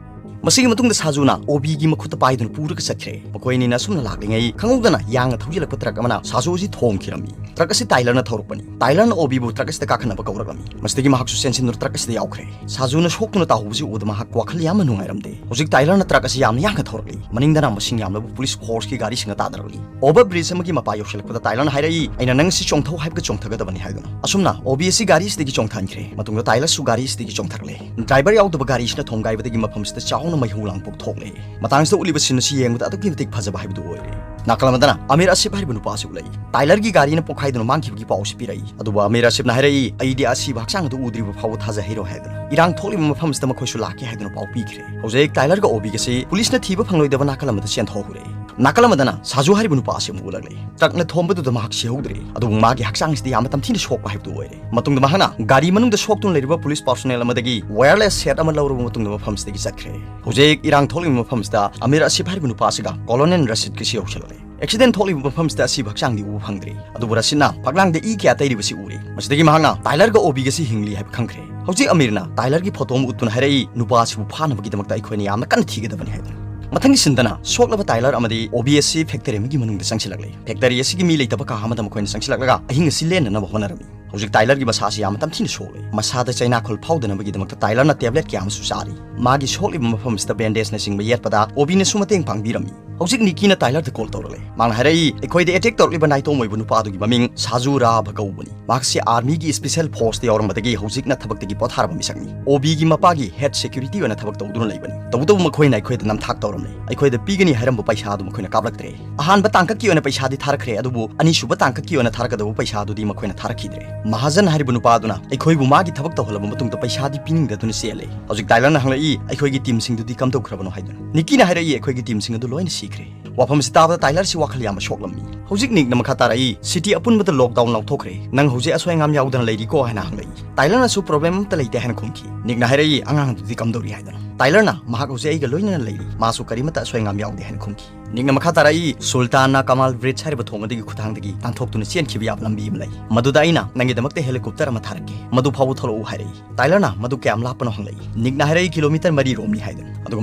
ꯃꯁꯤꯒꯤ ꯃꯇꯨꯡꯗ ꯁꯥꯖꯨꯅ ꯑꯣꯕꯤꯒꯤ ꯃꯈꯨꯠꯇ ꯄꯥꯏꯗꯨꯅ ꯄꯨꯔꯒ ꯆꯠꯈ꯭ꯔꯦ꯫ ꯃꯈꯣꯏ ꯑꯅꯤꯅ ꯑꯁꯨꯝꯅ ꯂꯥꯛꯂꯤꯉꯩ ꯈꯪꯍꯧꯗꯅ ꯌꯥꯡꯅ ꯊꯧꯖꯤꯜꯂꯛꯄ ꯇ꯭ꯔꯛ ꯑꯃꯅ ꯁꯥꯖꯨ ꯑꯁꯤ ꯊꯣꯝꯈꯤꯔꯝꯃꯤ꯫ ꯇ꯭ꯔꯛ ꯑꯁꯤ ꯇꯥꯏꯂꯔꯅ ꯊꯧꯔꯛꯄꯅꯤ꯫ ꯇꯥꯏꯂꯔꯅ ꯑꯣꯕꯤꯕꯨ ꯇ꯭ꯔꯛ ꯑꯁꯤꯗ ꯀꯥꯈꯠꯅꯕ ꯀꯧꯔꯛꯂꯝꯃꯤ꯫ ꯃꯁꯤꯗꯒꯤ ꯃꯍꯥꯛꯁꯨ ꯆꯦꯟꯁꯤꯟꯗꯨꯅ ꯇ꯭ꯔꯛ ꯑꯁꯤꯗ ꯌꯥꯎꯈ꯭ꯔꯦ꯫ ꯁꯥꯖꯨꯅ ꯁꯣꯛꯇꯨꯅ ꯇꯥꯍꯧꯕꯁꯤ ꯎꯕꯗ ꯃꯍꯥꯛ ꯋꯥꯈꯜ ꯌꯥꯝꯅ ꯅꯨꯡꯉꯥꯏꯔꯝꯗꯦ꯫ ꯍꯧꯖꯤꯛ ꯇꯥꯏꯂꯔꯅ ꯇ꯭ꯔꯛ ꯑꯁꯤ ꯌꯥꯝꯅ ꯌꯥꯡꯅ ꯊꯧꯔꯛꯂꯤ꯫ ꯃꯅꯤꯡꯗꯅ ꯃꯁꯤꯡ ꯌꯥꯝꯂꯕ ꯄꯨꯂꯤꯁ ꯐꯣꯔꯁꯀꯤ ꯒꯥꯔꯤꯁꯤꯡꯅ ꯇꯥꯗꯔꯛꯂꯤ꯫ ꯑꯣꯚꯔ ꯕ꯭ꯔꯤꯖ ꯑꯃꯒꯤ ꯃꯄꯥ ꯌꯧꯁꯤꯜꯂꯛꯄꯗ ꯇꯥꯏꯂꯔꯅ ꯍꯥꯏꯔꯛꯏ, "ꯑꯩꯅ ꯅꯪ ꯑꯁꯤ ꯆꯣꯡꯊꯧ ꯍꯥꯏꯕꯒ ꯆꯣꯡꯊꯒꯗꯕꯅꯤ" ꯍꯥꯏꯗꯨꯅ꯫ ꯑꯁꯨꯝꯅ ꯑꯣꯕꯤ ꯑꯁꯤ ꯒꯥꯔꯤ ꯑꯁꯤꯗꯒꯤ ꯆꯣꯡꯊꯍꯟꯈ꯭ꯔꯦ꯫ ꯃꯇꯨꯡꯗ ꯇꯥꯏꯂꯔꯁꯨ ꯒꯥꯔꯤ ꯑꯁꯤꯗꯒꯤ ꯆꯣꯡꯊꯔꯛꯂꯦ꯫ ꯗ꯭ꯔꯥꯏꯚꯔ ꯌꯥꯎꯗꯕ ꯒꯥꯔꯤ ꯑꯁꯤꯅ ꯊꯣꯝꯒꯥꯏꯕꯗꯒꯤ ꯃꯐꯝꯁꯤꯗ ꯆꯥꯎꯅ ꯃꯩꯍꯧ ꯂꯥꯡꯄꯣꯛ ꯊꯣꯛꯂꯦ꯫ ꯃꯇꯥꯡꯁꯤꯗ ꯎꯠꯂꯤꯕ ꯁꯤꯟ ꯑꯁꯤ ꯌꯦꯡꯕꯗ ꯑꯗꯨꯛꯀꯤ ꯃꯇꯤꯛ ꯐꯖꯕ ꯍꯥꯏꯕꯗꯨ ꯑꯣꯏꯔꯦ꯫ ꯅꯥꯀꯜ ꯑꯃꯗꯅ ꯑꯃꯤꯔ ꯑꯁꯤꯐ ꯍꯥꯏꯔꯤꯕ ꯅꯨꯄꯥ ꯑꯁꯤ ꯎꯠꯂꯛꯏ꯫ ꯇꯥꯏꯂꯔꯒꯤ ꯒꯥꯔꯤꯅ ꯄꯣꯛꯈꯥꯏꯗꯨꯅ ꯃꯥꯡꯈꯤꯕꯒꯤ ꯄꯥꯎ ꯑꯁꯤ ꯄꯤꯔꯛꯏ꯫ ꯑꯗꯨꯕꯨ ꯑꯃꯤꯔ ꯑꯁꯤꯐꯅ ꯍꯥꯏꯔꯛꯏ, "ꯑꯩꯗꯤ ꯑꯁꯤꯕ ꯍꯛꯆꯥꯡ ꯑꯗꯨ ꯎꯗ꯭ꯔꯤꯕ ꯐꯥꯎꯕ ꯊꯥꯖꯍꯩꯔꯣꯏ" ꯍꯥꯏꯗꯨꯅ꯫ ꯏꯔꯥꯡ ꯊꯣꯛꯂꯤꯕ ꯃꯐꯝꯁꯤꯗ ꯃꯈꯣꯏꯁꯨ ꯂꯥꯛꯀꯦ ꯍꯥꯏꯗꯨꯅ ꯄꯥꯎ ꯄꯤꯈ꯭ꯔꯦ꯫ ꯍꯧꯖꯤꯛ ꯇꯥꯏꯂꯔꯒ ꯑꯣꯕꯤꯒꯁꯤ ꯄꯨꯂꯤꯁꯅ ꯊꯤꯕ ꯐꯪꯂꯣꯏꯗꯕ ꯅꯥꯀꯜ ꯑꯃꯗ ꯆꯦꯟꯊꯣꯛꯍꯧꯔꯦ꯫ ꯅꯥꯀꯜ ꯑꯃꯗꯅ ꯁꯥꯖꯨ ꯍꯥꯏꯔꯤꯕ ꯅꯨꯄꯥ ꯑꯁꯤ ꯑꯃꯨꯛ ꯎꯠꯂꯛꯂꯦ꯫ ꯇ꯭ꯔꯛꯅ ꯊꯣꯝꯕꯗꯨꯗ ꯃꯍꯥꯛ ꯁꯤꯍꯧꯗ꯭ꯔꯦ꯫ ꯑꯗꯨꯕꯨ ꯃꯥꯒꯤ ꯍꯛꯆꯥꯡꯁꯤꯗꯤ ꯌꯥꯝꯅ ꯇꯝꯊꯤꯅ ꯁꯣꯛꯄ ꯍꯥꯏꯕꯗꯨ ꯑꯣꯏꯔꯦ꯫ ꯃꯇꯨꯡꯗ ꯃꯍꯥꯛꯅ ꯒꯥꯔꯤ ꯃꯅꯨꯡꯗ ꯁꯣꯛꯇꯨꯅ ꯂꯩꯔꯤꯕ ꯄꯨꯂꯤꯁ ꯄꯥꯔꯁꯣꯅꯦꯜ ꯑꯃꯗꯒꯤ ꯋꯥꯌꯔꯂꯦꯁ ꯁꯦꯠ ꯑꯃ ꯂꯧꯔꯕ ꯃꯇꯨꯡꯗ ꯃꯐꯝꯁꯤꯗꯒꯤ ꯆꯠꯈ꯭ꯔꯦ꯫ ꯍꯧꯖꯤꯛ ꯏꯔꯥꯡ ꯊꯣꯛꯂꯤꯕ ꯃꯐꯝꯁꯤꯗ ꯑꯃꯤꯔ ꯑꯁꯤꯐ ꯍꯥꯏꯔꯤꯕ ꯅꯨꯄꯥ ꯑꯁꯤꯒ ꯀꯣꯂꯣꯅꯦꯜ ꯔꯁꯤꯗꯀꯤꯁꯤ ꯌꯧꯁꯤꯜꯂꯛꯂꯦ꯫ ꯑꯦꯛꯁꯤꯗꯦꯟ ꯊꯣꯛꯂꯤꯕ ꯃꯐꯝꯁꯤꯗ ꯑꯁꯤꯕ ꯍꯛꯆꯥꯡꯗꯤ ꯎꯕ ꯐꯪꯗ꯭ꯔꯤ꯫ ꯑꯗꯨꯕꯨ ꯔꯁꯤꯗꯅ ꯐꯛꯂꯥꯡꯗ ꯏ ꯀꯌꯥ ꯇꯩꯔꯤꯕꯁꯤ ꯎꯔꯦ꯫ ꯃꯁꯤꯗꯒꯤ ꯃꯍꯥꯛꯅ ꯇꯥꯏꯂꯔꯒ ꯑꯣꯕꯤꯒꯁꯤ ꯍꯤꯡꯂꯤ ꯍꯥꯏꯕ ꯈꯪꯈ꯭ꯔꯦ꯫ ꯍꯧꯖꯤꯛ ꯑꯃꯤꯔꯅ ꯇꯥꯏꯂꯔꯒꯤ ꯐꯣꯇꯣ ꯑꯃ ꯎꯠꯇꯨꯅ ꯍꯥꯏꯔꯛꯏ, "ꯅꯨꯄꯥ ꯑꯁꯤꯕꯨ ꯐꯥꯅꯕꯒꯤꯗꯃꯛꯇ ꯑꯩꯈꯣꯏꯅ ꯌꯥꯝꯅ ꯀꯟꯅ ꯊꯤꯒꯗꯕꯅꯤ" ꯍꯥꯏꯗꯨꯅ꯫ ꯃꯊꯪꯒꯤ ꯁꯤꯟꯗꯅ ꯁꯣꯛꯂꯕ ꯇꯥꯏꯂꯔ ꯑꯃꯗꯤ ꯑꯣꯕꯤ ꯑꯁꯤ ꯐꯦꯛꯇꯔꯤ ꯑꯃꯒꯤ ꯃꯅꯨꯡꯗ ꯆꯪꯁꯤꯜꯂꯛꯂꯦ꯫ ꯐꯦꯛꯇꯔꯤ ꯑꯁꯤꯒꯤ ꯃꯤ ꯂꯩꯇꯕ ꯀꯥ ꯑꯃꯗ ꯃꯈꯣꯏꯅ ꯆꯪꯁꯤꯜꯂꯛꯂꯒ ꯑꯍꯤꯡ ꯑꯁꯤ ꯂꯦꯟꯅꯅꯕ ꯍꯣꯠꯅꯔꯝꯃꯤ꯫ ꯍꯧꯖꯤꯛ ꯇꯥꯏꯂꯔꯒꯤ ꯃꯁꯥꯁꯤ ꯌꯥꯝꯅ ꯇꯝꯊꯤꯅ ꯁꯣꯛꯂꯦ꯫ ꯃꯁꯥꯗ ꯆꯩꯅꯥꯈꯣꯜ ꯐꯥꯎꯗꯅꯕꯒꯤꯗꯃꯛꯇ ꯇꯥꯏꯂꯔꯅ ꯇꯦꯕ꯭ꯂꯦꯠ ꯀꯌꯥ ꯑꯃꯁꯨ ꯆꯥꯔꯤ꯫ ꯃꯥꯒꯤ ꯁꯣꯛꯂꯤꯕ ꯃꯐꯝꯁꯤꯗ ꯕꯦꯟꯗꯦꯖꯅꯆꯤꯡꯕ ꯌꯦꯠꯄꯗ ꯑꯣꯕꯤꯅꯁꯨ ꯃꯇꯦꯡ ꯄꯥꯡꯕꯤꯔꯝꯃꯤ꯫ ꯍꯧꯖꯤꯛ ꯅꯤꯀꯤꯅ ꯇꯥꯏꯂꯔꯗ ꯀꯣꯜ ꯇꯧꯔꯛꯂꯦ꯫ ꯃꯥꯅ ꯍꯥꯏꯔꯛꯏ, ꯑꯩꯈꯣꯏꯗ ꯑꯦꯇꯦꯛ ꯇꯧꯔꯛꯂꯤꯕ ꯅꯥꯏꯇꯣꯝ ꯑꯣꯏꯕ ꯅꯨꯄꯥꯗꯨꯒꯤ ꯃꯃꯤꯡ ꯁꯥꯖꯨ ꯔꯥꯚ ꯀꯧꯕꯅꯤ꯫ ꯃꯍꯥꯛꯁꯤ ꯑꯥꯔꯃꯤꯒꯤ ꯁ꯭ꯄꯦꯁꯦꯜ ꯐꯣꯔꯁꯇ ꯌꯥꯎꯔꯝꯕꯗꯒꯤ ꯍꯧꯖꯤꯛꯅ ꯊꯕꯛꯇꯒꯤ ꯄꯣꯊꯥꯔꯕ ꯃꯤꯁꯛꯅꯤ꯫ ꯑꯣꯕꯤꯒꯤ ꯃꯄꯥꯒꯤ ꯍꯦꯗ ꯁꯦꯀ꯭ꯌꯨꯔꯤꯇꯤ ꯑꯣꯏꯅ ꯊꯕꯛ ꯇꯧꯗꯨꯅ ꯂꯩꯕꯅꯤ꯫ ꯇꯧꯕꯇꯕꯨ ꯃꯈꯣꯏꯅ ꯑꯩꯈꯣꯏꯗ ꯅꯝꯊꯥꯛ ꯇꯧꯔꯝꯂꯦ꯫ ꯑꯩꯈꯣꯏꯗ ꯄꯤꯒꯅꯤ ꯍꯥꯏꯔꯝꯕ ꯄꯩꯁꯥꯗꯨ ꯃꯈꯣꯏꯅ ꯀꯥꯞꯂꯛꯇ꯭ꯔꯦ꯫ ꯑꯍꯥꯟꯕ ꯇꯥꯡꯀꯛꯀꯤ ꯑꯣꯏꯅ ꯄꯩꯁꯥꯗꯤ ꯊꯥꯔꯛꯈ꯭ꯔꯦ, ꯑꯗꯨꯕꯨ ꯑꯅꯤꯁꯨꯕ ꯇꯥꯡꯀꯛꯀꯤ ꯑꯣꯏꯅ ꯊꯥꯔꯛꯀꯗꯧꯕ ꯄꯩꯁꯥꯗꯨꯗꯤ ꯃꯈꯣꯏꯅ ꯊꯥꯔꯛꯈꯤꯗ꯭ꯔꯦ꯫ ꯃꯍꯥꯖꯟ ꯍꯥꯏꯔꯤꯕ ꯅꯨꯄꯥ ꯑꯗꯨꯅ ꯑꯩꯈꯣꯏꯕꯨ ꯃꯥꯒꯤ ꯊꯕꯛ ꯇꯧꯍꯜꯂꯕ ꯃꯇꯨꯡꯗ ꯄꯩꯁꯥꯗꯤ ꯄꯤꯅꯤꯡꯗꯗꯨꯅ ꯆꯦꯜꯂꯦ꯫ ꯍꯧꯖꯤꯛ ꯇꯥꯏꯂꯔꯅ ꯍꯪꯂꯛꯏ, ꯑꯩꯈꯣꯏꯒꯤ ꯇꯤꯝꯁꯤꯡꯗꯨꯗꯤ ꯀꯝꯗꯧꯈ꯭ꯔꯕꯅꯣ ꯍꯥꯏꯗꯨꯅ꯫ ꯅꯤꯀꯤꯅ ꯍꯥꯏꯔꯛꯏ, ꯑꯩꯈꯣꯏꯒꯤ ꯇꯤꯝꯁꯤꯡ ꯑꯗꯨ ꯂꯣꯏꯅ ꯁꯤꯈ꯭ꯔꯦ꯫ ꯋꯥꯐꯝꯁꯤ ꯇꯥꯕꯗ ꯇꯥꯏꯂꯔꯁꯤ ꯋꯥꯈꯜ ꯌꯥꯝꯅ ꯁꯣꯛꯂꯝꯃꯤ꯫ ꯍꯧꯖꯤꯛ ꯅꯤꯛꯅ ꯃꯈꯥ ꯇꯥꯔꯛꯏ, ꯁꯤꯇꯤ ꯑꯄꯨꯟꯕꯗ ꯂꯣꯛꯗꯥꯎꯟ ꯂꯥꯎꯊꯣꯛꯈ꯭ꯔꯦ, ꯅꯪ ꯍꯧꯖꯤꯛ ꯑꯁꯣꯏ ꯑꯉꯥꯝ ꯌꯥꯎꯗꯅ ꯂꯩꯔꯤꯀꯣ ꯍꯥꯏꯅ ꯍꯪꯂꯛꯏ꯫ ꯇꯥꯏꯂꯔꯅꯁꯨ ꯄ꯭ꯔꯣꯕ꯭ꯂꯦꯝ ꯑꯃꯠꯇ ꯂꯩꯇꯦ ꯍꯥꯏꯅ ꯈꯨꯝꯈꯤ꯫ ꯅꯤꯛꯅ ꯍꯥꯏꯔꯛꯏ, ꯑꯉꯥꯡ ꯑꯗꯨꯗꯤ ꯀꯝꯗꯧꯔꯤ ꯍꯥꯏꯗꯅ꯫ ꯇꯥꯏꯂꯔꯅ, ꯃꯍꯥꯛ ꯍꯧꯖꯤꯛ ꯑꯩꯒ ꯂꯣꯏꯅꯅ ꯂꯩꯔꯤ, ꯃꯥꯁꯨ ꯀꯔꯤꯃꯠꯇ ꯑꯁꯣꯏ ꯑꯉꯥꯝ ꯌꯥꯎꯗꯦ ꯍꯥꯏꯅ ꯈꯨꯝꯈꯤ꯫ ꯅꯤꯛꯅ ꯃꯈꯥ ꯇꯥꯔꯛꯏ, ꯁꯨꯜꯇꯥꯟꯅ ꯀꯃꯥꯜ ꯕ꯭ꯔꯤꯖ ꯍꯥꯏꯔꯤꯕ ꯊꯣꯡ ꯑꯗꯨꯒꯤ ꯈꯨꯊꯥꯡꯗꯒꯤ ꯅꯥꯟꯊꯣꯛꯇꯨꯅ ꯆꯦꯟꯈꯤꯕ ꯌꯥꯕ ꯂꯝꯕꯤ ꯑꯃ ꯂꯩ꯫ ꯃꯗꯨꯗ ꯑꯩꯅ ꯅꯪꯒꯤꯗꯃꯛꯇ ꯍꯦꯂꯤꯀꯣꯞꯇꯔ ꯑꯃ ꯊꯥꯔꯛꯀꯦ, ꯃꯗꯨ ꯐꯥꯎꯕ ꯊꯣꯛꯂꯛꯎ ꯍꯥꯏꯔꯛꯏ꯫ ꯇꯥꯏꯂꯔꯅ, ꯃꯗꯨ ꯀꯌꯥꯝ ꯂꯥꯞꯄꯅꯣ ꯍꯪꯂꯛꯏ꯫ ꯅꯤꯛꯅ ꯍꯥꯏꯔꯛꯏ, ꯀꯤꯂꯣꯃꯤꯇꯔ ꯃꯔꯤ ꯔꯣꯝꯅꯤ ꯍꯥꯏꯗꯨꯅ꯫ ꯑꯗꯨꯒ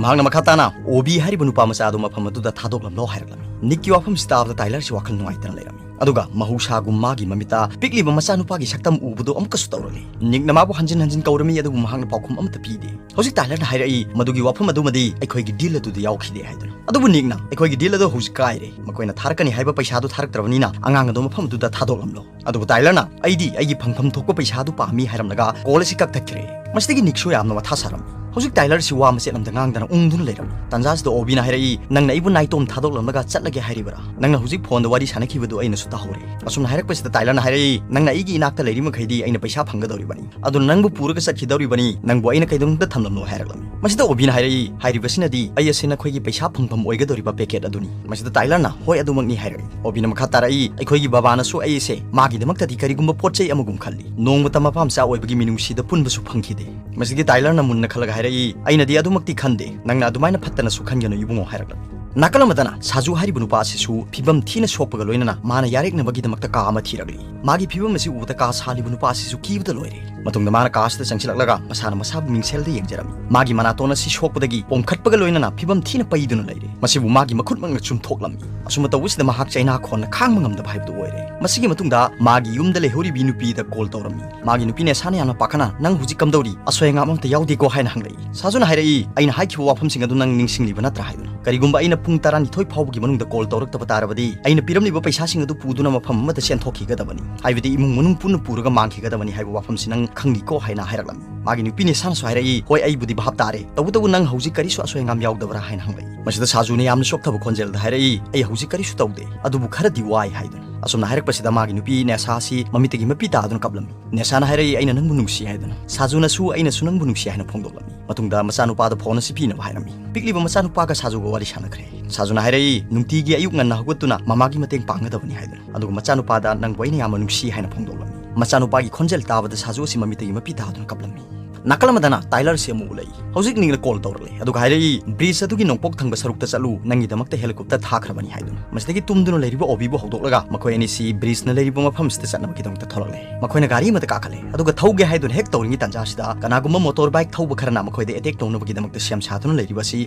ꯃꯍꯥꯛꯅ ꯃꯈꯥ ꯇꯥꯅ ꯑꯣꯕꯤ ꯍꯥꯏꯔꯤꯕ ꯅꯨꯄꯥ ꯃꯆꯥ ꯑꯗꯨ ꯃꯐꯝ ꯑꯗꯨꯗ ꯊꯥꯗꯣꯛꯂꯝꯂꯣ ꯍꯥꯏꯔꯛꯂꯝꯃꯤ꯫ ꯅꯤꯛꯀꯤ ꯋꯥꯐꯝꯁꯤ ꯇꯥꯕꯗ ꯇꯥꯏꯂꯔꯁꯤ ꯋꯥꯈꯜ ꯅꯨꯡꯉꯥꯏꯇꯅ ꯂꯩꯔꯝꯃꯤ꯫ ꯑꯗꯨꯒ ꯃꯍꯧꯁꯥꯒꯨꯝ ꯃꯥꯒꯤ ꯃꯃꯤꯠꯇ ꯄꯤꯛꯂꯤꯕ ꯃꯆꯥꯅꯨꯄꯥꯒꯤ ꯁꯛꯇꯝ ꯎꯕꯗꯨ ꯑꯃꯨꯛꯀꯁꯨ ꯇꯧꯔꯛꯂꯤ꯫ ꯅꯤꯛꯅ ꯃꯥꯕꯨ ꯍꯟꯖꯤꯟ ꯍꯟꯖꯤꯟ ꯀꯧꯔꯝꯃꯤ, ꯑꯗꯨꯕꯨ ꯃꯍꯥꯛꯅ ꯄꯥꯎꯈꯨꯝ ꯑꯃꯠꯇ ꯄꯤꯗꯦ꯫ ꯍꯧꯖꯤꯛ ꯇꯥꯏꯂꯔꯅ ꯍꯥꯏꯔꯛꯏ, ꯃꯗꯨꯒꯤ ꯋꯥꯐꯝ ꯑꯗꯨꯃꯗꯤ ꯑꯩꯈꯣꯏꯒꯤ ꯗꯤꯜ ꯑꯗꯨꯗ ꯌꯥꯎꯈꯤꯗꯦ ꯍꯥꯏꯗꯨꯅ꯫ ꯑꯗꯨꯕꯨ ꯅꯤꯛꯅ, ꯑꯩꯈꯣꯏꯒꯤ ꯗꯤꯜ ꯑꯗꯨ ꯍꯧꯖꯤꯛ ꯀꯥꯏꯔꯦ, ꯃꯈꯣꯏꯅ ꯊꯥꯔꯛꯀꯅꯤ ꯍꯥꯏꯕ ꯄꯩꯁꯥꯗꯨ ꯊꯥꯔꯛꯇ꯭ꯔꯕꯅꯤꯅ ꯑꯉꯥꯡ ꯑꯗꯨ ꯃꯐꯝ ꯑꯗꯨꯗ ꯊꯥꯗꯣꯛꯂꯝꯂꯣ꯫ ꯑꯗꯨꯕꯨ ꯇꯥꯏꯂꯔꯅ, ꯑꯩꯗꯤ ꯑꯩꯒꯤ ꯐꯪꯐꯝ ꯊꯣꯛꯄ ꯄꯩꯁꯥꯗꯨ ꯄꯥꯝꯃꯤ ꯍꯥꯏꯔꯝꯂꯒ ꯀꯣꯜ ꯑꯁꯤ ꯀꯛꯊꯠꯈ꯭ꯔꯦ꯫ ꯃꯁꯤꯗꯒꯤ ꯅꯤꯛꯁꯨ ꯌꯥꯝꯅ ꯃꯊꯥ ꯁꯥꯔꯝꯃꯤ꯫ ꯍꯧꯖꯤꯛ ꯇꯥꯏꯂꯔꯁꯤ ꯋꯥ ꯃꯆꯦꯠ ꯑꯃꯇ ꯉꯥꯡꯗꯅ ꯎꯪꯗꯨꯅ ꯂꯩꯔꯝꯃꯤ꯫ ꯇꯥꯟꯖꯥꯁꯤꯗ ꯑꯣꯕꯤꯅ ꯍꯥꯏꯔꯛꯏ, ꯅꯪꯅ ꯑꯩꯕꯨ ꯅꯥꯏꯇꯣꯝ ꯊꯥꯗꯣꯛꯂꯝꯂꯒ ꯆꯠꯂꯒꯦ ꯍꯥꯏꯔꯤꯕꯔꯥ? ꯅꯪꯅ ꯍꯧꯖꯤꯛ ꯐꯣꯟꯗ ꯋꯥꯔꯤ ꯁꯥꯟꯅꯈꯤꯕꯗꯨ ꯑꯩꯅꯁꯨ ꯇꯥꯍꯧꯔꯦ꯫ ꯑꯁꯨꯝꯅ ꯍꯥꯏꯔꯛꯄꯁꯤꯗ ꯇꯥꯏꯂꯔꯅ ꯍꯥꯏꯔꯛꯏ, ꯅꯪꯅ ꯑꯩꯒꯤ ꯏꯅꯥꯛꯇ ꯂꯩꯔꯤ ꯃꯈꯩꯗꯤ ꯑꯩꯅ ꯄꯩꯁꯥ ꯐꯪꯒꯗꯧꯔꯤꯕꯅꯤ꯫ ꯑꯗꯨꯅ ꯅꯪꯕꯨ ꯄꯨꯔꯒ ꯆꯠꯈꯤꯗꯧꯔꯤꯕꯅꯤ, ꯅꯪꯕꯨ ꯑꯩꯅ ꯀꯩꯗꯧꯅꯨꯡꯗ ꯊꯝꯂꯝꯂꯣ ꯍꯥꯏꯔꯛꯂꯝꯃꯤ꯫ ꯃꯁꯤꯗ ꯑꯣꯕꯤꯅ ꯍꯥꯏꯔꯛꯏ, ꯍꯥꯏꯔꯤꯕꯁꯤꯅꯗꯤ ꯑꯩ ꯑꯁꯤ ꯅꯈꯣꯏꯒꯤ ꯄꯩꯁꯥ ꯐꯪꯐꯝ ꯑꯣꯏꯒꯗꯧꯔꯤꯕ ꯄꯦꯀꯦꯠ ꯑꯗꯨꯅꯤ꯫ ꯃꯁꯤꯗ ꯇꯥꯏꯂꯔꯅ, ꯍꯣꯏ, ꯑꯗꯨꯃꯛꯅꯤ ꯍꯥꯏꯔꯛꯏ꯫ ꯑꯣꯕꯤꯅ ꯃꯈꯥ ꯇꯥꯔꯛꯏ, ꯑꯩꯈꯣꯏꯒꯤ ꯕꯕꯥꯅꯁꯨ ꯑꯩ ꯑꯁꯦ ꯃꯥꯒꯤꯗꯃꯛꯇꯗꯤ ꯀꯔꯤꯒꯨꯝꯕ ꯄꯣꯠ ꯆꯩ ꯑꯃꯒꯨꯝ ꯈꯜꯂꯤ꯫ ꯅꯣꯡꯃꯇ ꯃꯄꯥ ꯃꯆꯥ ꯑꯣꯏꯕꯒꯤ ꯃꯤꯅꯨꯡꯁꯤꯗ ꯄꯨꯟꯕꯁꯨ ꯐꯪꯈꯤꯗꯦ꯫ ꯃꯁꯤꯗꯒꯤ ꯇꯥꯏꯂꯔꯅ ꯃꯨꯟꯅ ꯈꯜꯂꯒ ꯍꯥꯏꯔꯛꯏ, ꯑꯩꯅꯗꯤ ꯑꯗꯨꯃꯛꯇꯤ ꯈꯟꯗꯦ, ꯅꯪꯅ ꯑꯗꯨꯃꯥꯏꯅ ꯐꯠꯇꯅꯁꯨ ꯈꯟꯒꯅꯨ ꯏꯕꯨꯡꯉꯣ ꯍꯥꯏꯔꯛꯂꯝꯃꯤ꯫ ꯅꯥꯀꯜ ꯑꯃꯗꯅ ꯁꯥꯖꯨ ꯍꯥꯏꯔꯤꯕ ꯅꯨꯄꯥ ꯑꯁꯤꯁꯨ ꯐꯤꯕꯝ ꯊꯤꯅ ꯁꯣꯛꯄꯒ ꯂꯣꯏꯅꯅ ꯃꯥꯅ ꯌꯥꯔꯦꯛꯅꯕꯒꯤꯗꯃꯛꯇ ꯀꯥ ꯑꯃ ꯊꯤꯔꯛꯂꯤ꯫ ꯃꯥꯒꯤ ꯐꯤꯕꯝ ꯑꯁꯤ ꯎꯕꯗ ꯀꯥ ꯁꯥꯜꯂꯤꯕ ꯅꯨꯄꯥ ꯑꯁꯤꯁꯨ ꯀꯤꯕꯗ ꯂꯣꯏꯔꯦ꯫ ꯃꯇꯨꯡꯗ ꯃꯥꯅ ꯀꯥ ꯑꯁꯤꯗ ꯆꯪꯁꯤꯜꯂꯛꯂꯒ ꯃꯁꯥꯅ ꯃꯁꯥꯕꯨ ꯃꯤꯡꯁꯦꯜꯗ ꯌꯦꯡꯖꯔꯝꯃꯤ꯫ ꯃꯥꯒꯤ ꯃꯅꯥꯇꯣꯟ ꯑꯁꯤ ꯁꯣꯛꯄꯗꯒꯤ ꯄꯣꯝꯈꯠꯄꯒ ꯂꯣꯏꯅꯅ ꯐꯤꯕꯝ ꯊꯤꯅ ꯄꯩꯗꯨꯅ ꯂꯩꯔꯦ꯫ ꯃꯁꯤꯕꯨ ꯃꯥꯒꯤ ꯃꯈꯨꯠꯃꯛꯅ ꯆꯨꯝꯊꯣꯛꯂꯝꯃꯤ꯫ ꯑꯁꯨꯝꯅ ꯇꯧꯕꯁꯤꯗ ꯃꯍꯥꯛ ꯆꯩꯅꯥ ꯈꯣꯟꯅ ꯈꯥꯡꯕ ꯉꯝꯗꯕ ꯍꯥꯏꯕꯗꯨ ꯑꯣꯏꯔꯦ꯫ ꯃꯁꯤꯒꯤ ꯃꯇꯨꯡꯗ ꯃꯥꯒꯤ ꯌꯨꯝꯗ ꯂꯩꯍꯧꯔꯤꯕꯤ ꯅꯨꯄꯤꯗ ꯀꯣꯜ ꯇꯧꯔꯝꯃꯤ꯫ ꯃꯥꯒꯤ ꯅꯨꯄꯤ ꯅꯦꯁꯥꯅ ꯌꯥꯝꯅ ꯄꯥꯈꯠꯅ, "ꯅꯪ ꯍꯧꯖꯤꯛ ꯀꯝꯗꯧꯔꯤ? ꯑꯁꯣꯏ ꯑꯉꯥꯝ ꯑꯝꯇ ꯌꯥꯎꯗꯦꯀꯣ?" ꯍꯥꯏꯅ ꯍꯪꯂꯛꯏ꯫ ꯁꯥꯖꯨꯅ ꯍꯥꯏꯔꯛꯏ, "ꯑꯩꯅ ꯍꯥꯏꯈꯤꯕ ꯋꯥꯐꯝꯁꯤꯡ ꯑꯗꯨ ꯅꯪ ꯅꯤꯡꯁꯤꯡꯂꯤꯕ ꯅꯠꯇ꯭ꯔꯥ?" ꯍꯥꯏꯗꯨꯅ꯫ "ꯀꯔꯤꯒꯨꯝꯕ ꯑꯩꯅ ꯄꯨꯡ ꯇꯔꯥꯅꯤꯊꯣꯏ ꯐꯥꯎꯕꯒꯤ ꯃꯅꯨꯡꯗ ꯀꯣꯜ ꯇꯧꯔꯛꯇꯕ ꯇꯥꯔꯕꯗꯤ, ꯑꯩꯅ ꯄꯤꯔꯝꯂꯤꯕ ꯄꯩꯁꯥꯁꯤꯡ ꯑꯗꯨ ꯄꯨꯗꯨꯅ ꯃꯐꯝ ꯑꯃꯗ ꯆꯦꯟꯊꯣꯛꯈꯤꯒꯗꯕꯅꯤ, ꯍꯥꯏꯕꯗꯤ ꯏꯃꯨꯡ ꯃꯅꯨꯡ ꯄꯨꯟꯅ ꯄꯨꯔꯒ ꯃꯥꯡꯈꯤꯒꯗꯕꯅꯤ ꯍꯥꯏꯕ ꯋꯥꯐꯝꯁꯤ ꯅꯪ ꯈꯪꯂꯤꯀꯣ?" ꯍꯥꯏꯅ ꯍꯥꯏꯔꯛꯂꯝꯃꯤ꯫ ꯃꯥꯒꯤ ꯅꯨꯄꯤ ꯅꯦꯁꯥꯅꯁꯨ ꯍꯥꯏꯔꯛꯏ, "ꯍꯣꯏ, ꯑꯩꯕꯨꯗꯤ ꯚꯥꯞ ꯇꯥꯔꯦ, ꯇꯧꯕꯇꯕꯨ ꯅꯪ ꯍꯧꯖꯤꯛ ꯀꯔꯤꯁꯨ ꯑꯁꯣꯏ ꯑꯉꯥꯝ ꯌꯥꯎꯗꯕ꯭ꯔꯥ?" ꯍꯥꯏꯅ ꯍꯪꯂꯛꯏ꯫ ꯃꯁꯤꯗ ꯁꯥꯖꯨꯅ ꯌꯥꯝꯅ ꯆꯣꯛꯊꯕ ꯈꯣꯟꯖꯦꯜꯗ ꯍꯥꯏꯔꯛꯏ, "ꯑꯩ ꯍꯧꯖꯤꯛ ꯀꯔꯤꯁꯨ ꯇꯧꯗꯦ, ꯑꯗꯨꯕꯨ ꯈꯔꯗꯤ ꯋꯥꯏ" ꯍꯥꯏꯗꯨꯅ꯫ ꯑꯁꯨꯝꯅ ꯍꯥꯏꯔꯛꯄꯁꯤꯗ ꯃꯥꯒꯤ ꯅꯨꯄꯤ ꯅꯦꯁꯥ ꯑꯁꯤ ꯃꯃꯤꯠꯇꯒꯤ ꯃꯄꯤ ꯇꯥꯗꯨꯅ ꯀꯞꯂꯝꯃꯤ꯫ ꯅꯦꯁꯥꯅ ꯍꯥꯏꯔꯛꯏ, "ꯑꯩꯅ ꯅꯪꯕꯨ ꯅꯨꯡꯁꯤ" ꯍꯥꯏꯗꯨꯅ꯫ ꯁꯥꯖꯨꯅꯁꯨ "ꯑꯩꯅꯁꯨ ꯅꯪꯕꯨ ꯅꯨꯡꯁꯤ" ꯍꯥꯏꯅ ꯐꯣꯡꯗꯣꯛꯂꯝꯃꯤ꯫ ꯃꯇꯨꯡꯗ ꯃꯆꯥꯅꯨꯄꯥꯗ ꯐꯣꯟ ꯑꯁꯤ ꯄꯤꯅꯕ ꯍꯥꯏꯔꯝꯃꯤ꯫ ꯄꯤꯛꯂꯤꯕ ꯃꯆꯥꯅꯨꯄꯥꯒ ꯁꯥꯖꯨꯒ ꯋꯥꯔꯤ ꯁꯥꯟꯅꯈ꯭ꯔꯦ꯫ ꯁꯥꯖꯨꯅ ꯍꯥꯏꯔꯛꯏ, "ꯅꯨꯡꯇꯤꯒꯤ ꯑꯌꯨꯛ ꯉꯟꯅ ꯍꯧꯒꯠꯇꯨꯅ ꯃꯃꯥꯒꯤ ꯃꯇꯦꯡ ꯄꯥꯡꯒꯗꯕꯅꯤ" ꯍꯥꯏꯗꯨꯅ꯫ ꯑꯗꯨꯒ ꯃꯆꯥꯅꯨꯄꯥꯗ "ꯅꯪꯕꯨ ꯑꯩꯅ ꯌꯥꯝꯅ ꯅꯨꯡꯁꯤ" ꯍꯥꯏꯅ ꯐꯣꯡꯗꯣꯛꯂꯝꯃꯤ꯫ ꯃꯆꯥꯅꯨꯄꯥꯒꯤ ꯈꯣꯟꯖꯦꯜ ꯇꯥꯕꯗ ꯁꯥꯖꯨ ꯑꯁꯤ ꯃꯃꯤꯠꯇꯒꯤ ꯃꯄꯤ ꯇꯥꯗꯨꯅ ꯀꯞꯂꯝꯃꯤ꯫ ꯅꯥꯀꯜ ꯑꯃꯗꯅ ꯇꯥꯏꯂꯔ ꯑꯁꯤ ꯑꯃꯨꯛ ꯎꯠꯂꯛꯏ꯫ ꯍꯧꯖꯤꯛ ꯅꯤꯡꯅ ꯀꯣꯜ ꯇꯧꯔꯛꯂꯦ, ꯑꯗꯨꯒ ꯍꯥꯏꯔꯛꯏ, "ꯕ꯭ꯔꯤꯖ ꯑꯗꯨꯒꯤ ꯅꯣꯡꯄꯣꯛ ꯊꯪꯕ ꯁꯔꯨꯛꯇ ꯆꯠꯂꯨ, ꯅꯪꯒꯤꯗꯃꯛꯇ ꯍꯦꯂꯤꯀꯣꯞꯇꯔ ꯊꯥꯈ꯭ꯔꯕꯅꯤ" ꯍꯥꯏꯗꯨꯅ꯫ ꯃꯁꯤꯗꯒꯤ ꯇꯨꯝꯗꯨꯅ ꯂꯩꯔꯤꯕ ꯑꯣꯕꯤꯕꯨ ꯍꯧꯗꯣꯛꯂꯒ ꯃꯈꯣꯏ ꯑꯅꯤꯁꯤ ꯕ꯭ꯔꯤꯖꯅ ꯂꯩꯔꯤꯕ ꯃꯐꯝꯁꯤꯗ ꯆꯠꯅꯕꯒꯤꯗꯃꯛꯇ ꯊꯣꯛꯂꯛꯂꯦ꯫ ꯃꯈꯣꯏꯅ ꯒꯥꯔꯤ ꯑꯃꯗ ꯀꯥꯈꯠꯂꯦ, ꯑꯗꯨꯒ ꯊꯧꯒꯦ ꯍꯥꯏꯗꯨꯅ ꯍꯦꯛ ꯇꯧꯔꯤꯉꯩ ꯇꯥꯟꯖꯥꯁꯤꯗ ꯀꯅꯥꯒꯨꯝꯕ ꯃꯣꯇꯣꯔ ꯕꯥꯏꯛ ꯊꯧꯕ ꯈꯔꯅ ꯃꯈꯣꯏꯗ ꯑꯦꯇꯦꯛ ꯇꯧꯅꯕꯒꯤꯗꯃꯛꯇ ꯁꯦꯝ ꯁꯥꯗꯨꯅ ꯂꯩꯔꯤꯕ ꯑꯁꯤ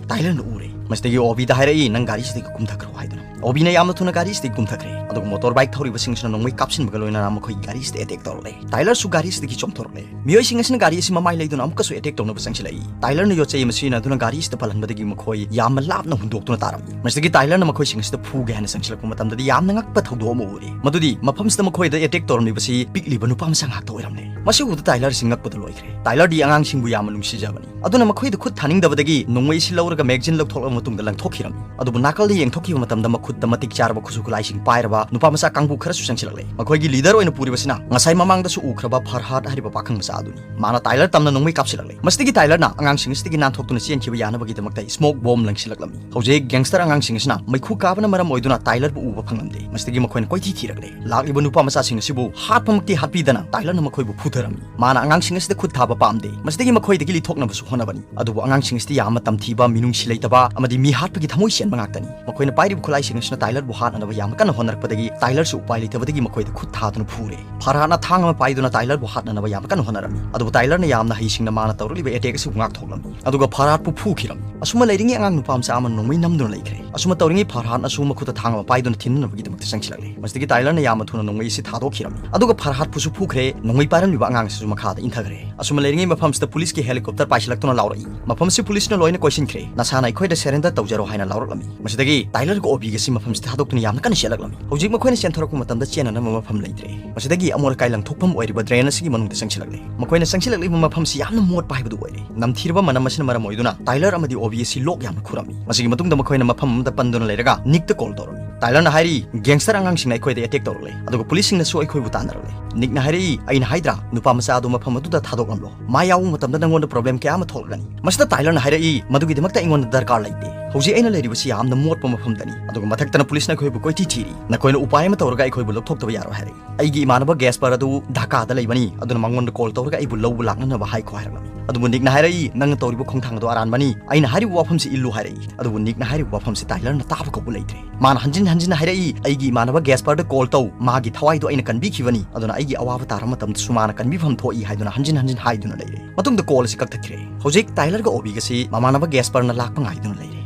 ꯇꯥꯏꯂꯔꯅ ꯎꯔꯦ꯫ ꯃꯁꯤꯗꯒꯤ ꯑꯣꯕꯤꯗ ꯍꯥꯏꯔꯛꯏ, "ꯅꯪ ꯒꯥꯔꯤꯁꯤꯗꯒꯤ ꯀꯨꯝꯊꯈ꯭ꯔꯣ" ꯍꯥꯏꯗꯨꯅ꯫ ꯑꯣꯕꯤꯅ ꯌꯥꯝꯅ ꯊꯨꯅ ꯒꯥꯔꯤꯁꯤꯗꯒꯤ ꯀꯨꯝꯊꯈ꯭ꯔꯦ, ꯑꯗꯨꯒ ꯃꯣꯇꯣꯔ ꯕꯥꯏꯛ ꯊꯧꯔꯤꯕꯁꯤꯡꯁꯤꯅ ꯅꯣꯡꯃꯩ ꯀꯥꯞꯁꯤꯟꯕꯒ ꯂꯣꯏꯅꯅ ꯃꯈꯣꯏꯒꯤ ꯒꯥꯔꯤꯁꯤꯗ ꯑꯦꯇꯦꯛ ꯇꯧꯔꯛꯂꯦ꯫ ꯇꯥꯏꯂꯔꯁꯨ ꯒꯥꯔꯤꯁꯤꯗꯒꯤ ꯆꯣꯡꯊꯣꯔꯛꯂꯦ꯫ ꯃꯤꯑꯣꯏꯁꯤꯡ ꯑꯁꯤꯅ ꯒꯥꯔꯤ ꯑꯁꯤ ꯃꯃꯥꯏ ꯂꯩꯗꯨꯅ ꯑꯃꯨꯛꯀꯁꯨ ꯑꯦꯇꯦꯛ ꯇꯧꯅꯕ ꯆꯪꯁꯤꯜꯂꯛꯏ꯫ ꯇꯥꯏꯂꯔꯅ ꯌꯣꯠꯆꯩ ꯑꯃ ꯁꯤꯖꯤꯟꯅꯗꯨꯅ ꯒꯥꯔꯤ ꯑꯁꯤꯗ ꯄꯜꯍꯟꯕꯗꯒꯤ ꯃꯈꯣꯏ ꯌꯥꯝꯅ ꯂꯥꯞꯅ ꯍꯨꯟꯗꯣꯛꯇꯨꯅ ꯇꯥꯔꯝꯃꯤ꯫ ꯃꯁꯤꯗꯒꯤ ꯇꯥꯏꯂꯔꯅ ꯃꯈꯣꯏꯁꯤꯡ ꯑꯁꯤꯗ ꯐꯨꯒꯦ ꯍꯥꯏꯅ ꯆꯪꯁꯤꯜꯂꯛꯄ ꯃꯇꯝꯗꯗꯤ ꯌꯥꯝꯅ ꯉꯛꯄ ꯊꯧꯗꯣꯛ ꯑꯃ ꯎꯔꯤ꯫ ꯃꯗꯨꯗꯤ ꯃꯐꯝꯁꯤꯗ ꯃꯈꯣꯏꯗ ꯑꯦꯇꯦꯛ ꯇꯧꯔꯝꯂꯤꯕꯁꯤ ꯄꯤꯛꯂꯤꯕ ꯅꯨꯄꯥ ꯃꯆꯥ ꯉꯥꯛꯇ ꯑꯣꯏꯔꯝꯂꯦ꯫ ꯃꯁꯤ ꯎꯕꯗ ꯇꯥꯏꯂꯔꯁꯤ ꯉꯛꯄꯗ ꯂꯣꯏꯈ꯭ꯔꯦ꯫ ꯇꯥꯏꯂꯔꯗꯤ ꯑꯉꯥꯡꯁꯤꯡꯕꯨ ꯌꯥꯝꯅ ꯅꯨꯡꯁꯤꯖꯕꯅꯤ꯫ ꯑꯗꯨꯅ ꯃꯈꯣꯏꯗ ꯈꯨꯠ ꯊꯥꯅꯤꯡꯗꯕꯗꯒꯤ ꯅꯣꯡꯃꯩ ꯑꯁꯤ ꯂꯧꯔꯒ ꯃꯦꯒꯖꯤꯟ ꯂꯧꯊꯣꯛꯂꯕ ꯃꯇꯨꯡꯗ ꯂꯪꯊꯣꯛꯈꯤꯔꯝꯃꯤ꯫ ꯑꯗꯨꯕꯨ ꯅꯥꯀꯜꯗ ꯌꯦꯡꯊꯣꯛꯈꯤꯕ ꯃꯇꯝꯗ ꯃꯈꯨꯠꯇ ꯃꯇꯤꯛ ꯆꯥꯔꯕ ꯈꯨꯠꯁꯨ ꯈꯨꯠꯂꯥꯏꯁꯤꯡ ꯄꯥꯏꯔꯕ ꯅꯨꯄꯥ ꯃꯆꯥ ꯀꯥꯡꯕꯨ ꯈꯔꯁꯨ ꯆꯪꯁꯤꯜꯂꯛꯂꯦ꯫ ꯃꯈꯣꯏꯒꯤ ꯂꯤꯗꯔ ꯑꯣꯏꯅ ꯄꯨꯔꯤꯕꯁꯤꯅ ꯉꯁꯥꯏ ꯃꯃꯥꯡꯗꯁꯨ ꯎꯈ꯭ꯔꯕ ꯐꯔꯍꯥꯗ ꯍꯥꯏꯔꯤꯕ ꯄꯥꯈꯪ ꯃꯆꯥ ꯑꯗꯨꯅꯤ꯫ ꯃꯥꯅ ꯇꯥꯏꯂꯔ ꯇꯝꯅ ꯅꯣꯡꯃꯩ ꯀꯥꯞꯁꯤꯜꯂꯛꯂꯦ꯫ ꯃꯁꯤꯗꯒꯤ ꯇꯥꯏꯂꯔꯅ ꯑꯉꯥꯡꯁꯤꯡ ꯑꯁꯤꯗꯒꯤ ꯅꯥꯟꯊꯣꯛꯇꯨꯅ ꯆꯦꯟꯈꯤꯕ ꯌꯥꯅꯕꯒꯤꯗꯃꯛꯇ smoke bomb ꯂꯪꯁꯤꯜꯂꯛꯂꯝꯃꯤ꯫ ꯍꯧꯖꯤꯛ gangster ꯑꯉꯥꯡꯁꯤꯡ ꯑꯁꯤꯅ ꯃꯩꯈꯨ ꯀꯥꯕꯅ ꯃꯔꯝ ꯑꯣꯏꯗꯨꯅ ꯇꯥꯏꯂꯔꯕꯨ ꯎꯕ ꯐꯪꯂꯝꯗꯦ꯫ ꯃꯁꯤꯗꯒꯤ ꯃꯈꯣꯏꯅ ꯀꯣꯏꯊꯤ ꯊꯤꯔꯛꯂꯦ꯫ ꯂꯥꯛꯂꯤꯕ ꯅꯨꯄꯥ ꯃꯆꯥꯁꯤꯡ ꯑꯁꯤꯕꯨ ꯍꯥꯠꯄꯃꯛꯇꯤ ꯍꯥꯠꯄꯤꯗꯅ ꯇꯥꯏꯂꯔꯅ ꯃꯈꯣꯏꯕꯨ ꯐꯨꯊꯔꯝꯃꯤ꯫ ꯃꯥꯅ ꯑꯉꯥꯡꯁꯤꯡ ꯑꯁꯤꯗ ꯈꯨꯠ ꯊꯥꯕ ꯄꯥꯝꯗꯦ꯫ ꯃꯁꯤꯗꯒꯤ ꯃꯈꯣꯏꯗꯒꯤ ꯂꯤꯊꯣꯛꯅꯕꯁꯨ ꯍꯣꯠꯅꯕꯅꯤ꯫ ꯑꯗꯨꯕꯨ ꯑꯉꯥꯡꯁꯤꯡ ꯑꯁꯤꯗꯤ ꯌꯥꯝꯅ ꯇꯝꯊꯤꯕ, ꯃꯤꯅꯨꯡꯁꯤ ꯂꯩꯇꯕ ꯑꯃꯗꯤ ꯃꯤ ꯍꯥꯠꯄꯒꯤ ꯊꯃꯣꯏ ꯆꯦꯟꯕ ꯉꯥꯛꯇꯅꯤ꯫ ꯃꯈꯣꯏꯅ ꯄꯥꯏꯔꯤꯕ ꯈꯨꯠꯂꯥꯏꯁꯤꯡ ꯑꯁꯤꯅ ꯇꯥꯏꯂꯔꯕꯨ ꯍꯥꯠꯅꯅꯕ ꯌꯥꯝꯅ ꯀꯟꯅ ꯍꯣꯠꯅꯔꯛꯄꯗꯒꯤ ꯇꯥꯏꯂꯔꯁꯨ ꯎꯄꯥꯏ ꯂꯩꯇꯕꯗꯒꯤ ꯃꯈꯣꯏꯗ ꯈꯨꯠ ꯊꯥꯗꯨꯅ ꯐꯨꯔꯦ꯫ ꯐꯔꯍꯥꯗꯅ ꯊꯥꯡ ꯑꯃ ꯄꯥꯏꯗꯨꯅ ꯇꯥꯏꯂꯔꯕꯨ ꯍꯥꯠꯅꯅꯕ ꯌꯥꯝꯅ ꯀꯟꯅ ꯍꯣꯠꯅꯔꯝꯃꯤ꯫ ꯑꯗꯨꯕꯨ ꯇꯥꯏꯂꯔꯅ ꯌꯥꯝꯅ ꯍꯩꯁꯤꯡꯅ ꯃꯥꯅ ꯇꯧꯔꯛꯂꯤꯕ attack ꯑꯁꯤꯕꯨ ꯉꯥꯛꯊꯣꯛꯂꯝꯃꯤ꯫ ꯑꯗꯨꯒ ꯐꯔꯍꯥꯗꯄꯨ ꯐꯨꯈꯤꯔꯝꯃꯤ꯫ ꯑꯁꯨꯝꯅ ꯂꯩꯔꯤꯉꯩ ꯑꯉꯥꯡ ꯅꯨꯄꯥ ꯃꯆꯥ ꯑꯃ ꯅꯣꯡꯃꯩ ꯅꯝꯗꯨꯅ ꯂꯩꯈ꯭ꯔꯦ꯫ ꯑꯁꯨꯝꯅ ꯇꯧꯔꯤꯉꯩ ꯐꯔꯍꯥꯗꯅꯁꯨ ꯃꯈꯨꯠꯇ ꯊꯥꯡ ꯑꯃ ꯄꯥꯏꯗꯨꯅ ꯊꯤꯟꯅꯅꯕꯒꯤꯗꯃꯛꯇ ꯆꯪꯁꯤꯜꯂꯛꯂꯦ꯫ ꯃꯁꯤꯗꯒꯤ ꯇꯥꯏꯂꯔꯅ ꯌꯥꯝꯅ ꯊꯨꯅ ꯅꯣꯡꯃꯩ ꯑꯁꯤ ꯊꯥꯗꯣꯛꯈꯤꯔꯝꯃꯤ꯫ ꯑꯗꯨꯒ ꯐꯔꯍꯥꯗꯄꯨꯁꯨ ꯐꯨꯈ꯭ꯔꯦ, ꯅꯣꯡꯃꯩ ꯄꯥꯏꯔꯝꯂꯤꯕ ꯑꯉꯥꯡ ꯑꯁꯤꯁꯨ ꯃꯈꯥꯗ ꯏꯟꯊꯈ꯭ꯔꯦ꯫ ꯑꯁꯨꯝꯅ ꯂꯩꯔꯤꯉꯩ ꯃꯐꯝꯁꯤꯗ ꯄꯨꯂꯤꯁꯀꯤ helicopter ꯄꯥꯏꯁꯤꯜꯂꯛꯇꯨꯅ ꯂꯥꯎꯔꯛꯏ, "ꯃꯐꯝꯁꯤ ꯄꯨꯂꯤꯁꯅ ꯂꯣꯏꯅ ꯀꯣꯏꯁꯤꯟꯈ꯭ꯔꯦ, ꯅꯁꯥꯅ ꯑꯩꯈꯣꯏꯗ surrender ꯇꯧꯖꯔꯣ" ꯍꯥꯏꯅ ꯂꯥꯎꯔꯛꯂꯝꯃꯤ꯫ ꯃꯁꯤꯗꯒꯤ ꯇꯥꯏꯂꯔꯒ ꯑꯣꯕꯤꯒꯁꯤ ꯃꯐꯝꯁꯤꯗ ꯊꯥꯗꯣꯛꯇꯨꯅ ꯌꯥꯝꯅ ꯀꯟꯅ ꯆꯦꯜꯂꯛꯂꯝꯃꯤ꯫ ꯍꯧꯖꯤꯛ ꯃꯈꯣꯏꯅ ꯆꯦꯟꯊꯣꯔꯛꯄ ꯃꯇꯝꯗ ꯆꯦꯟꯅꯅꯕ ꯃꯐꯝ ꯂꯩꯇ꯭ꯔꯦ꯫ ꯃꯁꯤꯗꯒꯤ ꯑꯃꯣꯠ ꯑꯀꯥꯏ ꯂꯪꯊꯣꯛꯐꯝ ꯑꯣꯏꯔꯤꯕ drain ꯑꯁꯤꯒꯤ ꯃꯅꯨꯡꯗ ꯆꯪꯁꯤꯜꯂꯛꯂꯦ꯫ ꯃꯈꯣꯏꯅ ꯆꯪꯁꯤꯜꯂꯛꯂꯤꯕ ꯃꯐꯝꯁꯤ ꯌꯥꯝꯅ ꯃꯣꯠꯄ ꯍꯥꯏꯕꯗꯨ ꯑꯣꯏꯔꯦ꯫ ꯅꯝꯊꯤꯔꯕ ꯃꯅꯝ ꯑꯁꯤꯅ ꯃꯔꯝ ꯑꯣꯏꯗꯨꯅ ꯇꯥꯏꯂꯔ ꯑꯃꯗꯤ ꯑꯣꯕꯤ ꯑꯁꯤ ꯂꯣꯛ ꯌꯥꯝꯅ ꯈꯨꯔꯝꯃꯤ꯫ ꯃꯁꯤꯒꯤ ꯃꯇꯨꯡꯗ ꯃꯈꯣꯏꯅ ꯃꯐꯝ ꯑꯃꯗ ꯄꯟꯗꯨꯅ ꯂꯩꯔꯒ ꯅꯤꯛꯇ call ꯇꯧꯔꯝꯃꯤ꯫ ꯇꯥꯏꯂꯔꯅ ꯍꯥꯏꯔꯤ, "Gangster ꯑꯉꯥꯡꯁꯤꯡꯅ ꯑꯩꯈꯣꯏꯗ attack ꯇꯧꯔꯛꯂꯦ, ꯑꯗꯨꯒ ꯄꯨꯂꯤꯁꯁꯤꯡꯅꯁꯨ ꯑꯩꯈꯣꯏꯕꯨ ꯇꯥꯟꯅꯔꯛꯂꯦ꯫" ꯅꯤꯛꯅ ꯍꯥꯏꯔꯛꯏ, "ꯑꯩꯅ ꯍꯥꯏꯗ꯭ꯔꯥ, ꯅꯨꯄꯥ ꯃꯆꯥ ꯑꯗꯨ ꯃꯐꯝ ꯑꯗꯨꯗ ꯊꯥꯗꯣꯛꯂꯝꯂꯣ꯫ ꯃꯥ ꯌꯥꯎꯕ ꯃꯇꯝꯗ ꯅꯪꯉꯣꯟꯗ problem ꯀꯌꯥ ꯑꯃ ꯊꯣꯛꯂꯛꯀꯅꯤ꯫" ꯃꯁꯤꯗ ꯇꯥꯏꯂꯔꯅ ꯍꯥꯏꯔꯛꯏ, "ꯃꯗꯨꯒꯤꯗꯃꯛꯇ ꯑꯩꯉꯣꯟꯗ ꯗꯔꯀꯥꯔ ꯂꯩꯇꯦ꯫ ꯍꯧꯖꯤꯛ ꯑꯩꯅ ꯂꯩꯔꯤꯕꯁꯤ ꯌꯥꯝꯅ ꯃꯣꯠꯄ ꯃꯐꯝꯗꯅꯤ, ꯑꯗꯨꯒ ꯃꯊꯛꯇꯅ ꯄꯨꯂꯤꯁꯅ ꯑꯩꯈꯣꯏꯕꯨ ꯀꯣꯏꯊꯤ ꯊꯤꯔꯤ꯫ ꯅꯈꯣꯏꯅ ꯎꯄꯥꯏ ꯑꯃ ꯇꯧꯔꯒ ꯑꯩꯈꯣꯏꯕꯨ ꯂꯧꯊꯣꯛꯇꯕ ꯌꯥꯔꯣꯏ" ꯍꯥꯏꯔꯛꯏ꯫ "ꯑꯩꯒꯤ ꯏꯃꯥꯟꯅꯕ ꯒꯦꯁꯄꯔ ꯑꯗꯨ ꯙꯥꯀꯥꯗ ꯂꯩꯕꯅꯤ, ꯑꯗꯨꯅ ꯃꯉꯣꯟꯗ call ꯇꯧꯔꯒ ꯑꯩꯕꯨ ꯂꯧꯕ ꯂꯥꯛꯅꯅꯕ ꯍꯥꯏꯈꯣ" ꯍꯥꯏꯔꯛꯂꯝꯃꯤ꯫ ꯑꯗꯨꯕꯨ ꯅꯤꯛꯅ ꯍꯥꯏꯔꯛꯏ, "ꯅꯪꯅ ꯇꯧꯔꯤꯕ ꯈꯣꯡꯊꯥꯡ ꯑꯗꯨ ꯑꯔꯥꯟꯕꯅꯤ, ꯑꯩꯅ ꯍꯥꯏꯔꯤꯕ ꯋꯥꯐꯝꯁꯤ ꯏꯜꯂꯨ" ꯍꯥꯏꯔꯛꯏ꯫ ꯑꯗꯨꯕꯨ ꯅꯤꯛꯅ ꯍꯥꯏꯔꯤꯕ ꯋꯥꯐꯝꯁꯤ ꯇꯥꯏꯂꯔꯅ ꯇꯥꯕ ꯀꯧꯕ ꯂꯩꯇ꯭ꯔꯦ꯫ ꯃꯥꯅ ꯍꯟꯖꯤꯟ ꯍꯟꯖꯤꯟ ꯍꯥꯏꯔꯛꯏ, "ꯑꯩꯒꯤ ꯏꯃꯥꯟꯅꯕ ꯒꯦꯁꯄꯔꯗ call ꯇꯧ, ꯃꯥꯒꯤ ꯊꯋꯥꯏꯗꯨ ꯑꯩꯅ ꯀꯟꯕꯤꯈꯤꯕꯅꯤ, ꯑꯗꯨꯅ ꯑꯩꯒꯤ ꯑꯋꯥꯕ ꯇꯥꯔꯕ ꯃꯇꯝꯗꯁꯨ ꯃꯥꯅ ꯀꯟꯕꯤꯐꯝ ꯊꯣꯛꯏ" ꯍꯥꯏꯗꯨꯅ ꯍꯟꯖꯤꯟ ꯍꯟꯖꯤꯟ ꯍꯥꯏꯗꯨꯅ ꯂꯩꯔꯦ꯫ ꯃꯇꯨꯡꯗ call ꯑꯁꯤ ꯀꯛꯊꯠꯈ꯭ꯔꯦ꯫ ꯍꯧꯖꯤꯛ ꯇꯥꯏꯂꯔꯒ ꯑꯣꯕꯤꯒꯁꯤ ꯃꯃꯥꯟꯅꯕ ꯒꯦꯁꯄꯔꯅ ꯂꯥꯛꯄ ꯉꯥꯏꯗꯨꯅ ꯂꯩꯔꯦ꯫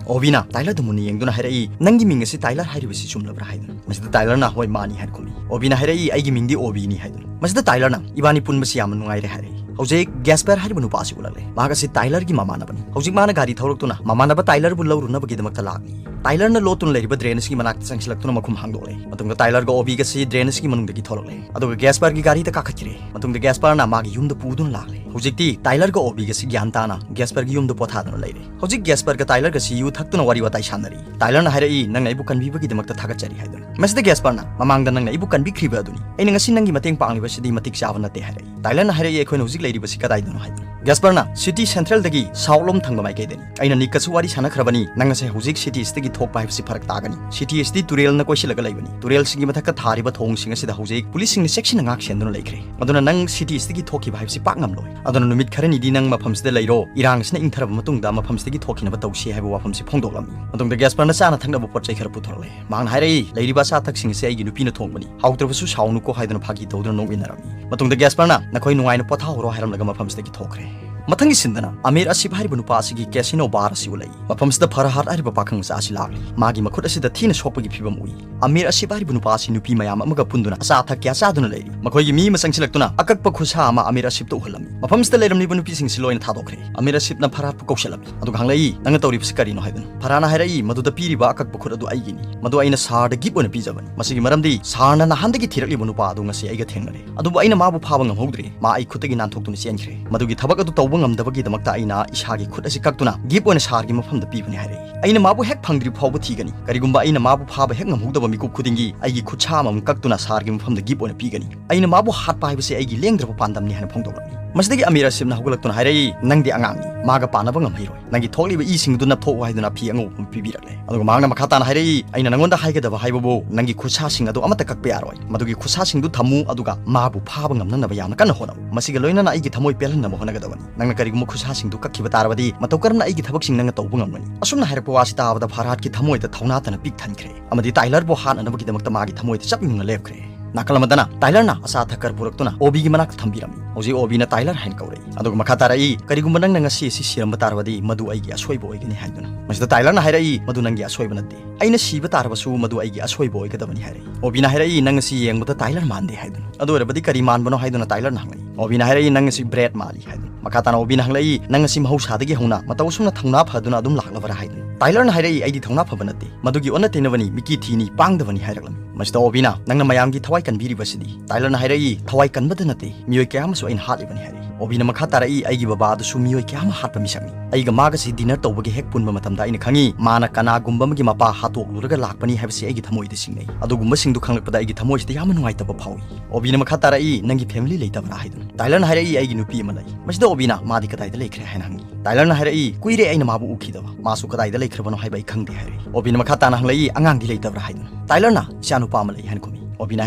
ꯑꯣꯕꯤꯅ ꯇꯥꯏꯂꯔꯗ ꯃꯨꯟꯅ ꯌꯦꯡꯗꯨꯅ ꯍꯥꯏꯔꯛꯏ, "ꯅꯪꯒꯤ ꯃꯤꯡ ꯑꯁꯤ ꯇꯥꯏꯂꯔ ꯍꯥꯏꯔꯤꯕꯁꯤ ꯆꯨꯝꯂꯕ꯭ꯔꯥ?" ꯍꯥꯏꯗꯨꯅ꯫ ꯃꯁꯤꯗ ꯇꯥꯏꯂꯔꯅ, "ꯍꯣꯏ, ꯃꯥꯅꯤ" ꯍꯥꯏꯅ ꯈꯨꯝꯃꯤ꯫ ꯑꯣꯕꯤꯅ ꯍꯥꯏꯔꯛꯏ, "ꯑꯩꯒꯤ ꯃꯤꯡꯗꯤ ꯑꯣꯕꯤꯅꯤ" ꯍꯥꯏꯗꯨꯅ꯫ ꯃꯁꯤꯗ ꯇꯥꯏꯂꯔꯅ, "ꯏꯕꯥꯅꯤ ꯄꯨꯟꯕꯁꯤ ꯌꯥꯝꯅ ꯅꯨꯡꯉꯥꯏꯔꯦ" ꯍꯥꯏꯔꯛꯏ꯫ ꯍꯧꯖꯤꯛ ꯒꯦꯁꯄꯔ ꯍꯥꯏꯔꯤꯕ ꯅꯨꯄꯥ ꯑꯁꯤ ꯎꯠꯂꯛꯂꯦ꯫ ꯃꯍꯥꯛ ꯑꯁꯤ ꯇꯥꯏꯂꯔꯒꯤ ꯃꯃꯥꯟꯅꯕꯅꯤ꯫ ꯍꯧꯖꯤꯛ ꯃꯥꯅ ꯒꯥꯔꯤ ꯊꯧꯔꯛꯇꯨꯅ ꯃꯃꯥꯟꯅꯕ ꯇꯥꯏꯂꯔꯕꯨ ꯂꯧꯔꯨꯅꯕꯒꯤꯗꯃꯛꯇ ꯂꯥꯛꯂꯤ꯫ ꯇꯥꯏꯂꯔꯅ ꯂꯣꯠꯇꯨꯅ ꯂꯩꯔꯤꯕ drain ꯑꯁꯤꯒꯤ ꯃꯅꯥꯛꯇ ꯆꯪꯁꯤꯜꯂꯛꯇꯨꯅ ꯃꯈꯨꯝ ꯍꯥꯡꯗꯣꯛꯂꯦ꯫ ꯃꯇꯨꯡꯗ ꯇꯥꯏꯂꯔꯒ ꯑꯣꯕꯤꯒꯁꯤ drain ꯑꯁꯤꯒꯤ ꯃꯅꯨꯡꯗꯒꯤ ꯊꯣꯛꯂꯛꯂꯦ꯫ ꯑꯗꯨꯒ ꯒꯦꯁꯄꯔꯒꯤ ꯒꯥꯔꯤꯗ ꯀꯥꯈꯠꯈ꯭ꯔꯦ꯫ ꯃꯇꯨꯡꯗ ꯒꯦꯁꯄꯔꯅ ꯃꯥꯒꯤ ꯌꯨꯝꯗ ꯄꯨꯗꯨꯅ ꯂꯥꯛꯂꯦ꯫ ꯍꯧꯖꯤꯛꯇꯤ ꯇꯥꯏꯂꯔꯒ ꯑꯣꯕꯤꯒꯁꯤ ꯒ꯭ꯌꯥꯟ ꯇꯥꯅ ꯒꯦꯁꯄꯔꯒꯤ ꯌꯨꯝꯗ ꯄꯣꯊꯥꯗꯨꯅ ꯂꯩꯔꯦ꯫ ꯍꯧꯖꯤꯛ ꯒꯦꯁꯄꯔꯒ ꯇꯥꯏꯂꯔꯒꯁꯤ ꯌꯨ ꯊꯛꯇꯨꯅ ꯋꯥꯔꯤ ꯋꯥꯇꯥꯏ ꯁꯥꯟꯅꯔꯤ꯫ ꯇꯥꯏꯂꯔꯅ ꯍꯥꯏꯔꯛꯏ, "ꯅꯪꯅ ꯑꯩꯕꯨ ꯀꯟꯕꯤꯕꯒꯤꯗꯃꯛꯇ ꯊꯥꯒꯠꯆꯔꯤ" ꯍꯥꯏꯗꯨꯅ꯫ ꯃꯁꯤꯗ ꯒꯦꯁꯄꯔꯅ, "ꯃꯃꯥꯡꯗ ꯅꯪꯅ ꯑꯩꯕꯨ ꯀꯟꯕꯤꯈ꯭ꯔꯤꯕ ꯑꯗꯨꯅꯤ꯫ ꯑꯩꯅ ꯉꯁꯤ ꯅꯪꯒꯤ ꯃꯇꯦꯡ ꯄꯥꯡꯂꯤꯕꯁꯤꯗꯤ ꯃꯇꯤꯛ ꯆꯥꯕ ꯅꯠꯇꯦ" ꯍꯥꯏꯔꯛꯏ꯫ ꯇꯥꯏꯂꯔꯅ ꯍꯥꯏꯔꯛꯏ, "ꯑꯩꯈꯣꯏꯅ ꯍꯧꯖꯤꯛ ꯂꯩꯔꯤꯕꯁꯤ ꯀꯗꯥꯏꯗꯅꯣ?" ꯍꯥꯏꯗꯨꯅ꯫ ꯒ꯭ꯌꯥꯁꯄꯔꯅ, "ꯁꯤꯇꯤ ꯁꯦꯟꯇ꯭ꯔꯦꯜꯗꯒꯤ ꯁꯥꯎꯠꯂꯣꯝ ꯊꯪꯕ ꯃꯥꯏꯀꯩꯗꯅꯤ꯫ ꯑꯩꯅ ꯅꯤꯛꯀꯁꯨ ꯋꯥꯔꯤ ꯁꯥꯟꯅꯈ꯭ꯔꯕꯅꯤ, ꯅꯪ ꯉꯁꯤ ꯍꯧꯖꯤꯛ ꯁꯤꯇꯤ ꯏꯁꯇꯒꯤ ꯊꯣꯛꯄ ꯍꯥꯏꯕꯁꯤ ꯐꯔꯛ ꯇꯥꯒꯅꯤ꯫ ꯁꯤꯇꯤ ꯏꯁꯇꯤ ꯇꯨꯔꯦꯜꯅ ꯀꯣꯏꯁꯤꯜꯂꯒ ꯂꯩꯕꯅꯤ꯫ ꯇꯨꯔꯦꯜꯁꯤꯡꯒꯤ ꯃꯊꯛꯇ ꯊꯥꯔꯤꯕ ꯊꯣꯡꯁꯤꯡ ꯑꯁꯤꯗ ꯍꯧꯖꯤꯛ ꯄꯨꯂꯤꯁꯁꯤꯡꯅ ꯆꯦꯛꯁꯤꯟꯅ ꯉꯥꯛ ꯁꯦꯟꯗꯨꯅ ꯂꯩꯈ꯭ꯔꯦ꯫ ꯑꯗꯨꯅ ꯅꯪ ꯁꯤꯇꯤ ꯏꯁꯇꯒꯤ ꯊꯣꯛꯈꯤꯕ ꯍꯥꯏꯕꯁꯤ ꯄꯥꯛ ꯉꯝꯂꯣꯏ꯫ ꯑꯗꯨꯅ ꯅꯨꯃꯤꯠ ꯈꯔꯅꯤꯗꯤ ꯅꯪ ꯃꯐꯝꯁꯤꯗ ꯂꯩꯔꯣ꯫ ꯏꯔꯥꯡꯁꯤꯅ ꯏꯪꯊꯔꯕ ꯃꯇꯨꯡꯗ ꯃꯐꯝꯁꯤꯗꯒꯤ ꯊꯣꯛꯈꯤꯅꯕ ꯇꯧꯁꯤ" ꯍꯥꯏꯕ ꯋꯥꯐꯝꯁꯤ ꯐꯣꯡꯗꯣꯛꯂꯝꯃꯤ꯫ ꯃꯇꯨꯡꯗ ꯒ꯭ꯌꯥꯁꯄꯔꯅ ꯆꯥꯅ ꯊꯛꯅꯕ ꯄꯣꯠ ꯆꯩ ꯈꯔ ꯄꯨꯊꯣꯔꯛꯂꯦ꯫ ꯃꯍꯥꯛꯅ ꯍꯥꯏꯔꯛꯏ, "ꯂꯩꯔꯤꯕ ꯑꯆꯥ ꯑꯊꯛꯁꯤꯡ ꯑꯁꯤ ꯑꯩꯒꯤ ꯅꯨꯄꯤꯅ ꯊꯣꯡꯕꯅꯤ꯫ ꯍꯥꯎꯇ꯭ꯔꯕꯁꯨ ꯁꯥꯎꯅꯨꯀꯣ" ꯍꯥꯏꯗꯨꯅ ꯐꯥꯒꯤ ꯇꯧꯗꯨꯅ ꯅꯣꯛꯃꯤꯟꯅꯔꯝꯃꯤ꯫ ꯃꯇꯨꯡꯗ ꯒ꯭ꯌꯥꯁꯄꯔꯅ, "ꯅꯈꯣꯏ ꯅꯨꯡꯉꯥꯏꯅ ꯄꯣꯊꯥꯍꯧꯔꯣ" ꯍꯥꯏꯔꯝꯂꯒ ꯃꯐꯝꯁꯤꯗꯒꯤ ꯊꯣꯛꯈ꯭ꯔꯦ꯫ ꯃꯊꯪꯒꯤ ꯁꯤꯟꯗꯅ ꯑꯃꯤꯔ ꯑꯁꯤꯐ ꯍꯥꯏꯔꯤꯕ ꯅꯨꯄꯥ ꯑꯁꯤꯒꯤ ꯀꯦꯁꯤꯅꯣ ꯕꯥꯔ ꯑꯁꯤ ꯎꯠꯂꯛꯏ꯫ ꯃꯐꯝꯁꯤꯗ ꯐꯔꯍꯥꯠ ꯍꯥꯏꯔꯤꯕ ꯄꯥꯈꯪ ꯃꯆꯥ ꯑꯁꯤ ꯂꯥꯛꯂꯤ꯫ ꯃꯥꯒꯤ ꯃꯈꯨꯠ ꯑꯁꯤꯗ ꯊꯤꯅ ꯁꯣꯛꯄꯒꯤ ꯐꯤꯕꯝ ꯎꯏ꯫ ꯑꯃꯤꯔ ꯑꯁꯤꯐ ꯍꯥꯏꯔꯤꯕ ꯅꯨꯄꯥ ꯑꯁꯤ ꯅꯨꯄꯤ ꯃꯌꯥꯝ ꯑꯃꯒ ꯄꯨꯟꯗꯨꯅ ꯑꯆꯥ ꯑꯊꯛ ꯀꯌꯥ ꯆꯥꯗꯨꯅ ꯂꯩꯔꯤ꯫ ꯃꯈꯣꯏꯒꯤ ꯃꯤ ꯑꯃ ꯆꯪꯁꯤꯜꯂꯛꯇꯨꯅ ꯑꯀꯛꯄ ꯈꯨꯠꯁꯥ ꯑꯃ ꯑꯃꯤꯔ ꯑꯁꯤꯐꯇ ꯎꯍꯜꯂꯝꯃꯤ꯫ ꯃꯐꯝꯁꯤꯗ ꯂꯩꯔꯝꯂꯤꯕ ꯅꯨꯄꯤꯁꯤꯡꯁꯤ ꯂꯣꯏꯅ ꯊꯥꯗꯣꯛꯈ꯭ꯔꯦ꯫ ꯑꯃꯤꯔ ꯑꯁꯤꯐꯅ ꯐꯔꯍꯥꯠꯄꯨ ꯀꯧꯁꯤꯜꯂꯝꯃꯤ꯫ ꯑꯗꯨꯒ ꯍꯪꯂꯛꯏ, "ꯅꯪꯅ ꯇꯧꯔꯤꯕꯁꯤ ꯀꯔꯤꯅꯣ?" ꯍꯥꯏꯗꯨꯅ꯫ ꯐꯔꯍꯥꯠꯅ ꯍꯥꯏꯔꯛꯏ, "ꯃꯗꯨꯗ ꯄꯤꯔꯤꯕ ꯑꯀꯛꯄ ꯈꯨꯠ ꯑꯗꯨ ꯑꯩꯒꯤꯅꯤ꯫ ꯃꯗꯨ ꯑꯩꯅ ꯁꯥꯔꯗ ꯒꯤꯐ ꯑꯣꯏꯅ ꯄꯤꯖꯕꯅꯤ꯫ ꯃꯁꯤꯒꯤ ꯃꯔꯝꯗꯤ ꯁꯥꯔꯅ ꯅꯍꯥꯟꯗꯒꯤ ꯊꯤꯔꯛꯂꯤꯕ ꯅꯨꯄꯥ ꯑꯗꯨ ꯉꯁꯤ ꯑꯩꯒ ꯊꯦꯡꯅꯔꯦ꯫ ꯑꯗꯨꯕꯨ ꯑꯩꯅ ꯃꯥꯕꯨ ꯐꯥꯕ ꯉꯝꯍꯧꯗ꯭ꯔꯦ꯫ ꯃꯥ ꯑꯩ ꯈꯨꯠꯇꯒꯤ ꯅꯥꯟꯊꯣꯛꯇꯨꯅ ꯆꯦꯟꯈ꯭ꯔꯦ꯫ ꯃꯗꯨꯒꯤ ꯊꯕꯛ ꯑꯗꯨ ꯇꯧꯕ ꯉꯝꯗꯕꯒꯤꯗꯃꯛꯇ ꯑꯩꯅ ꯏꯁꯥꯒꯤ ꯈꯨꯠ ꯑꯁꯤ ꯀꯛꯇꯨꯅ ꯒꯤꯐ ꯑꯣꯏꯅ ꯁꯥꯔꯒꯤ ꯃꯐꯝꯗ ꯄꯤꯕꯅꯤ" ꯍꯥꯏꯔꯛꯏ꯫ "ꯑꯩꯅ ꯃꯥꯕꯨ ꯍꯦꯛ ꯐꯪꯗ꯭ꯔꯤ ꯐꯥꯎꯕ ꯊꯤꯒꯅꯤ꯫ ꯀꯔꯤꯒꯨꯝꯕ ꯑꯩꯅ ꯃꯥꯕꯨ ꯐꯥꯕ ꯍꯦꯛ ꯉꯝꯍꯧꯗꯕ ꯃꯤꯀꯨꯞ ꯈꯨꯗꯤꯡꯒꯤ ꯑꯩꯒꯤ ꯈꯨꯠꯁꯥ ꯑꯃꯃꯝ ꯀꯛꯇꯨꯅ ꯁꯥꯔꯒꯤ ꯃꯐꯝꯗ ꯒꯤꯐ ꯑꯣꯏꯅ ꯄꯤꯒꯅꯤ꯫ ꯑꯩꯅ ꯃꯥꯕꯨ ꯍꯥꯠꯄ ꯍꯥꯏꯕꯁꯤ ꯑꯩꯒꯤ ꯂꯦꯡꯗ꯭ꯔꯕ ꯄꯥꯟꯗꯝꯅꯤ" ꯍꯥꯏꯅ ꯐꯣꯡꯗꯣꯛꯂꯝꯃꯤ꯫ ꯃꯁꯤꯗꯒꯤ ꯑꯃꯤꯔ ꯑꯁꯤꯐꯅ ꯍꯧꯒꯠꯂꯛꯇꯨꯅ ꯍꯥꯏꯔꯛꯏ, "ꯅꯪꯗꯤ ꯑꯉꯥꯡꯅꯤ, ꯃꯥꯒ ꯄꯥꯅꯕ ꯉꯝꯍꯩꯔꯣꯏ꯫ ꯅꯪꯒꯤ ꯊꯣꯛꯂꯤꯕ ꯏꯁꯤꯡꯗꯨ ꯅꯞꯊꯣꯛꯎ" ꯍꯥꯏꯗꯨꯅ ꯐꯤ ꯑꯉꯧꯕ ꯑꯃ ꯄꯤꯕꯤꯔꯛꯂꯦ꯫ ꯑꯗꯨꯒ ꯃꯍꯥꯛꯅ ꯃꯈꯥ ꯇꯥꯅ ꯍꯥꯏꯔꯛꯏ, "ꯑꯩꯅ ꯅꯪꯉꯣꯟꯗ ꯍꯥꯏꯒꯗꯕ ꯍꯥꯏꯕꯕꯨ ꯅꯪꯒꯤ ꯈꯨꯠꯁꯥꯁꯤꯡ ꯑꯗꯨ ꯑꯃꯠꯇ ꯀꯛꯄ ꯌꯥꯔꯣꯏ꯫ ꯃꯗꯨꯒꯤ ꯈꯨꯠꯁꯥꯁꯤꯡꯗꯨ ꯊꯝꯃꯨ, ꯑꯗꯨꯒ ꯃꯥꯕꯨ ꯐꯥꯕ ꯉꯝꯅꯅꯕ ꯌꯥꯝꯅ ꯀꯟꯅ ꯍꯣꯠꯅꯧ꯫ ꯃꯁꯤꯒ ꯂꯣꯏꯅꯅ ꯑꯩꯒꯤ ꯊꯃꯣꯏ ꯄꯦꯜꯍꯟꯅꯕ ꯍꯣꯠꯅꯒꯗꯕꯅꯤ꯫ ꯅꯪꯅ ꯀꯔꯤꯒꯨꯝꯕ ꯈꯨꯠꯁꯥꯁꯤꯡꯗꯨ ꯀꯛꯈꯤꯕ ꯇꯥꯔꯕꯗꯤ ꯃꯇꯧ ꯀꯔꯝꯅ ꯑꯩꯒꯤ ꯊꯕꯛꯁꯤꯡ ꯅꯪꯅ ꯇꯧꯕ ꯉꯝꯒꯅꯤ?" ꯑꯁꯨꯝꯅ ꯍꯥꯏꯔꯛꯄ ꯋꯥꯁꯤ ꯇꯥꯕꯗ ꯐꯔꯍꯥꯠꯀꯤ ꯊꯃꯣꯏꯗ ꯊꯧꯅꯥ ꯇꯅ ꯄꯤꯛ ꯊꯟꯈ꯭ꯔꯦ ꯑꯃꯗꯤ ꯇꯥꯏꯂꯔꯕꯨ ꯍꯥꯠꯅꯅꯕꯒꯤꯗꯃꯛꯇ ꯃꯥꯒꯤ ꯊꯃꯣꯏꯗ ꯆꯞ ꯌꯨꯡꯅ ꯂꯦꯞꯈ꯭ꯔꯦ꯫ ꯅꯥꯀꯜ ꯑꯃꯗꯅ ꯇꯥꯏꯂꯔꯅ ꯑꯆꯥ ꯑꯊꯛ ꯈꯔ ꯄꯨꯔꯛꯇꯨꯅ ꯑꯣꯕꯤꯒꯤ ꯃꯅꯥꯛꯇ ꯊꯝꯕꯤꯔꯝꯃꯤ꯫ ꯍꯧꯖꯤꯛ ꯑꯣꯕꯤꯅ ꯇꯥꯏꯂꯔ ꯍꯥꯏꯅ ꯀꯧꯔꯛꯏ꯫ ꯑꯗꯨꯒ ꯃꯈꯥ ꯇꯥꯔꯛꯏ, "ꯀꯔꯤꯒꯨꯝꯕ ꯅꯪꯅ ꯉꯁꯤ ꯑꯁꯤ ꯁꯤꯔꯝꯕ ꯇꯥꯔꯕꯗꯤ ꯃꯗꯨ ꯑꯩꯒꯤ ꯑꯁꯣꯏꯕ ꯑꯣꯏꯒꯅꯤ" ꯍꯥꯏꯗꯨꯅ꯫ ꯃꯁꯤꯗ ꯇꯥꯏꯂꯔꯅ ꯍꯥꯏꯔꯛꯏ, "ꯃꯗꯨ ꯅꯪꯒꯤ ꯑꯁꯣꯏꯕ ꯅꯠꯇꯦ꯫ ꯑꯩꯅ ꯁꯤꯕ ꯇꯥꯔꯕꯁꯨ ꯃꯗꯨ ꯑꯩꯒꯤ ꯑꯁꯣꯏꯕ ꯑꯣꯏꯒꯗꯕꯅꯤ" ꯍꯥꯏꯔꯛꯏ꯫ ꯑꯣꯕꯤꯅ ꯍꯥꯏꯔꯛꯏ, "ꯅꯪ ꯑꯁꯤ ꯌꯦꯡꯕꯗ ꯇꯥꯏꯂꯔ ꯃꯥꯟꯗꯦ" ꯍꯥꯏꯗꯨꯅ꯫ "ꯑꯗꯨ ꯑꯣꯏꯔꯕꯗꯤ ꯀꯔꯤ ꯃꯥꯟꯕꯅꯣ?" ꯍꯥꯏꯗꯨꯅ ꯇꯥꯏꯂꯔꯅ ꯍꯪꯂꯛꯏ꯫ ꯑꯣꯕꯤꯅ ꯍꯥꯏꯔꯛꯏ, "ꯅꯪ ꯑꯁꯤ ꯕ꯭ꯔꯦꯗ ꯃꯥꯜꯂꯤ" ꯍꯥꯏꯗꯨꯅ꯫ ꯃꯈꯥ ꯇꯥꯅ ꯑꯣꯕꯤꯅ ꯍꯪꯂꯛꯏ, "ꯅꯪ ꯑꯁꯤ ꯃꯍꯧꯁꯥꯗꯒꯤ ꯍꯧꯅ ꯃꯇꯧ ꯑꯁꯨꯝꯅ ꯊꯧꯅꯥ ꯐꯗꯨꯅ ꯑꯗꯨꯝ ꯂꯥꯛꯂꯕꯔꯥ?" ꯍꯥꯏꯗꯨꯅ꯫ ꯇꯥꯏꯂꯔꯅ ꯍꯥꯏꯔꯛꯏ, "ꯑꯩꯗꯤ ꯊꯧꯅꯥ ꯐꯕ ꯅꯠꯇꯦ, ꯃꯗꯨꯒꯤ ꯑꯣꯟꯅ ꯇꯩꯅꯕꯅꯤ, ꯃꯤꯀꯤ ꯊꯤꯅꯤ, ꯄꯥꯡꯗꯕꯅꯤ" ꯍꯥꯏꯔꯛꯂꯝꯃꯤ꯫ ꯃꯁꯤꯗ ꯑꯣꯕꯤꯅ, "ꯅꯪꯅ ꯃꯌꯥꯝꯒꯤ ꯊꯋꯥꯏ ꯀꯟꯕꯤꯔꯤꯕꯁꯤꯗꯤ?" ꯇꯥꯏꯂꯔꯅ ꯍꯥꯏꯔꯛꯏ, "ꯊꯋꯥꯏ ꯀꯟꯕꯗ ꯅꯠꯇꯦ, ꯃꯤꯑꯣꯏ ꯀꯌꯥ ꯑꯃꯁꯨ ꯑꯩꯅ ꯍꯥꯠꯂꯤꯕꯅꯤ" ꯍꯥꯏꯔꯛꯏ꯫ ꯑꯣꯕꯤꯅ ꯃꯈꯥ ꯇꯥꯔꯛꯏ, "ꯑꯩꯒꯤ ꯕꯕꯥ ꯑꯗꯨꯁꯨ ꯃꯤꯑꯣꯏ ꯀꯌꯥ ꯑꯃ ꯍꯥꯠꯄ ꯃꯤꯁꯛꯅꯤ꯫ ꯑꯩꯒ ꯃꯥꯒꯁꯤ dinner ꯇꯧꯕꯒꯤ ꯍꯦꯛ ꯄꯨꯟꯕ ꯃꯇꯝꯗ ꯑꯩꯅ ꯈꯪꯉꯤ, ꯃꯥꯅ ꯀꯅꯥꯒꯨꯝꯕ ꯑꯃꯒꯤ ꯃꯄꯥ ꯍꯥꯠꯇꯣꯛꯂꯨꯔꯒ ꯂꯥꯛꯄꯅꯤ ꯍꯥꯏꯕꯁꯤ ꯑꯩꯒꯤ ꯊꯃꯣꯏꯗ ꯆꯤꯡꯅꯩ꯫ ꯑꯗꯨꯒꯨꯝꯕꯁꯤꯡꯗꯨ ꯈꯪꯂꯛꯄꯗ ꯑꯩꯒꯤ ꯊꯃꯣꯏꯁꯤꯗ ꯌꯥꯝꯅ ꯅꯨꯡꯉꯥꯏꯇꯕ ꯐꯥꯎꯏ꯫ ꯑꯣꯕꯤꯅ ꯃꯈꯥ ꯇꯥꯔꯛꯏ, "ꯅꯪꯒꯤ family ꯂꯩꯇꯕ꯭ꯔꯥ?" ꯍꯥꯏꯗꯨꯅ꯫ ꯇꯥꯏꯂꯔꯅ ꯍꯥꯏꯔꯛꯏ, "ꯑꯩꯒꯤ ꯅꯨꯄꯤ ꯑꯃ ꯂꯩ꯫" ꯃꯁꯤꯗ ꯑꯣꯕꯤꯅ, "ꯃꯥꯗꯤ ꯀꯗꯥꯏꯗ ꯂꯩꯈ꯭ꯔꯦ?" ꯍꯥꯏꯅ ꯍꯪꯉꯤ꯫ ꯇꯥꯏꯂꯔꯅ ꯍꯥꯏꯔꯛꯏ, "ꯀꯨꯏꯔꯦ ꯑꯩꯅ ꯃꯥꯕꯨ ꯎꯈꯤꯗꯕ꯫ ꯃꯥꯁꯨ ꯀꯗꯥꯏꯗ ꯂꯩꯈ꯭ꯔꯕꯅꯣ ꯍꯥꯏꯕ ꯑꯩ ꯈꯪꯗꯦ," ꯍꯥꯏꯔꯛꯏ꯫ ꯑꯣꯕꯤꯅ ꯃꯈꯥ ꯇꯥꯅ ꯍꯪꯂꯛꯏ, "ꯑꯉꯥꯡꯗꯤ ꯂꯩꯇꯕ꯭ꯔꯥ?" ꯍꯥꯏꯗꯨꯅ꯫ ꯇꯥꯏꯂꯔꯅ, "ꯏꯆꯥꯅꯨꯄꯥ ꯑꯃ ꯂꯩ," ꯍꯥꯏꯅ ꯈꯨꯝꯃꯤ꯫ ꯑꯣꯕꯤꯅ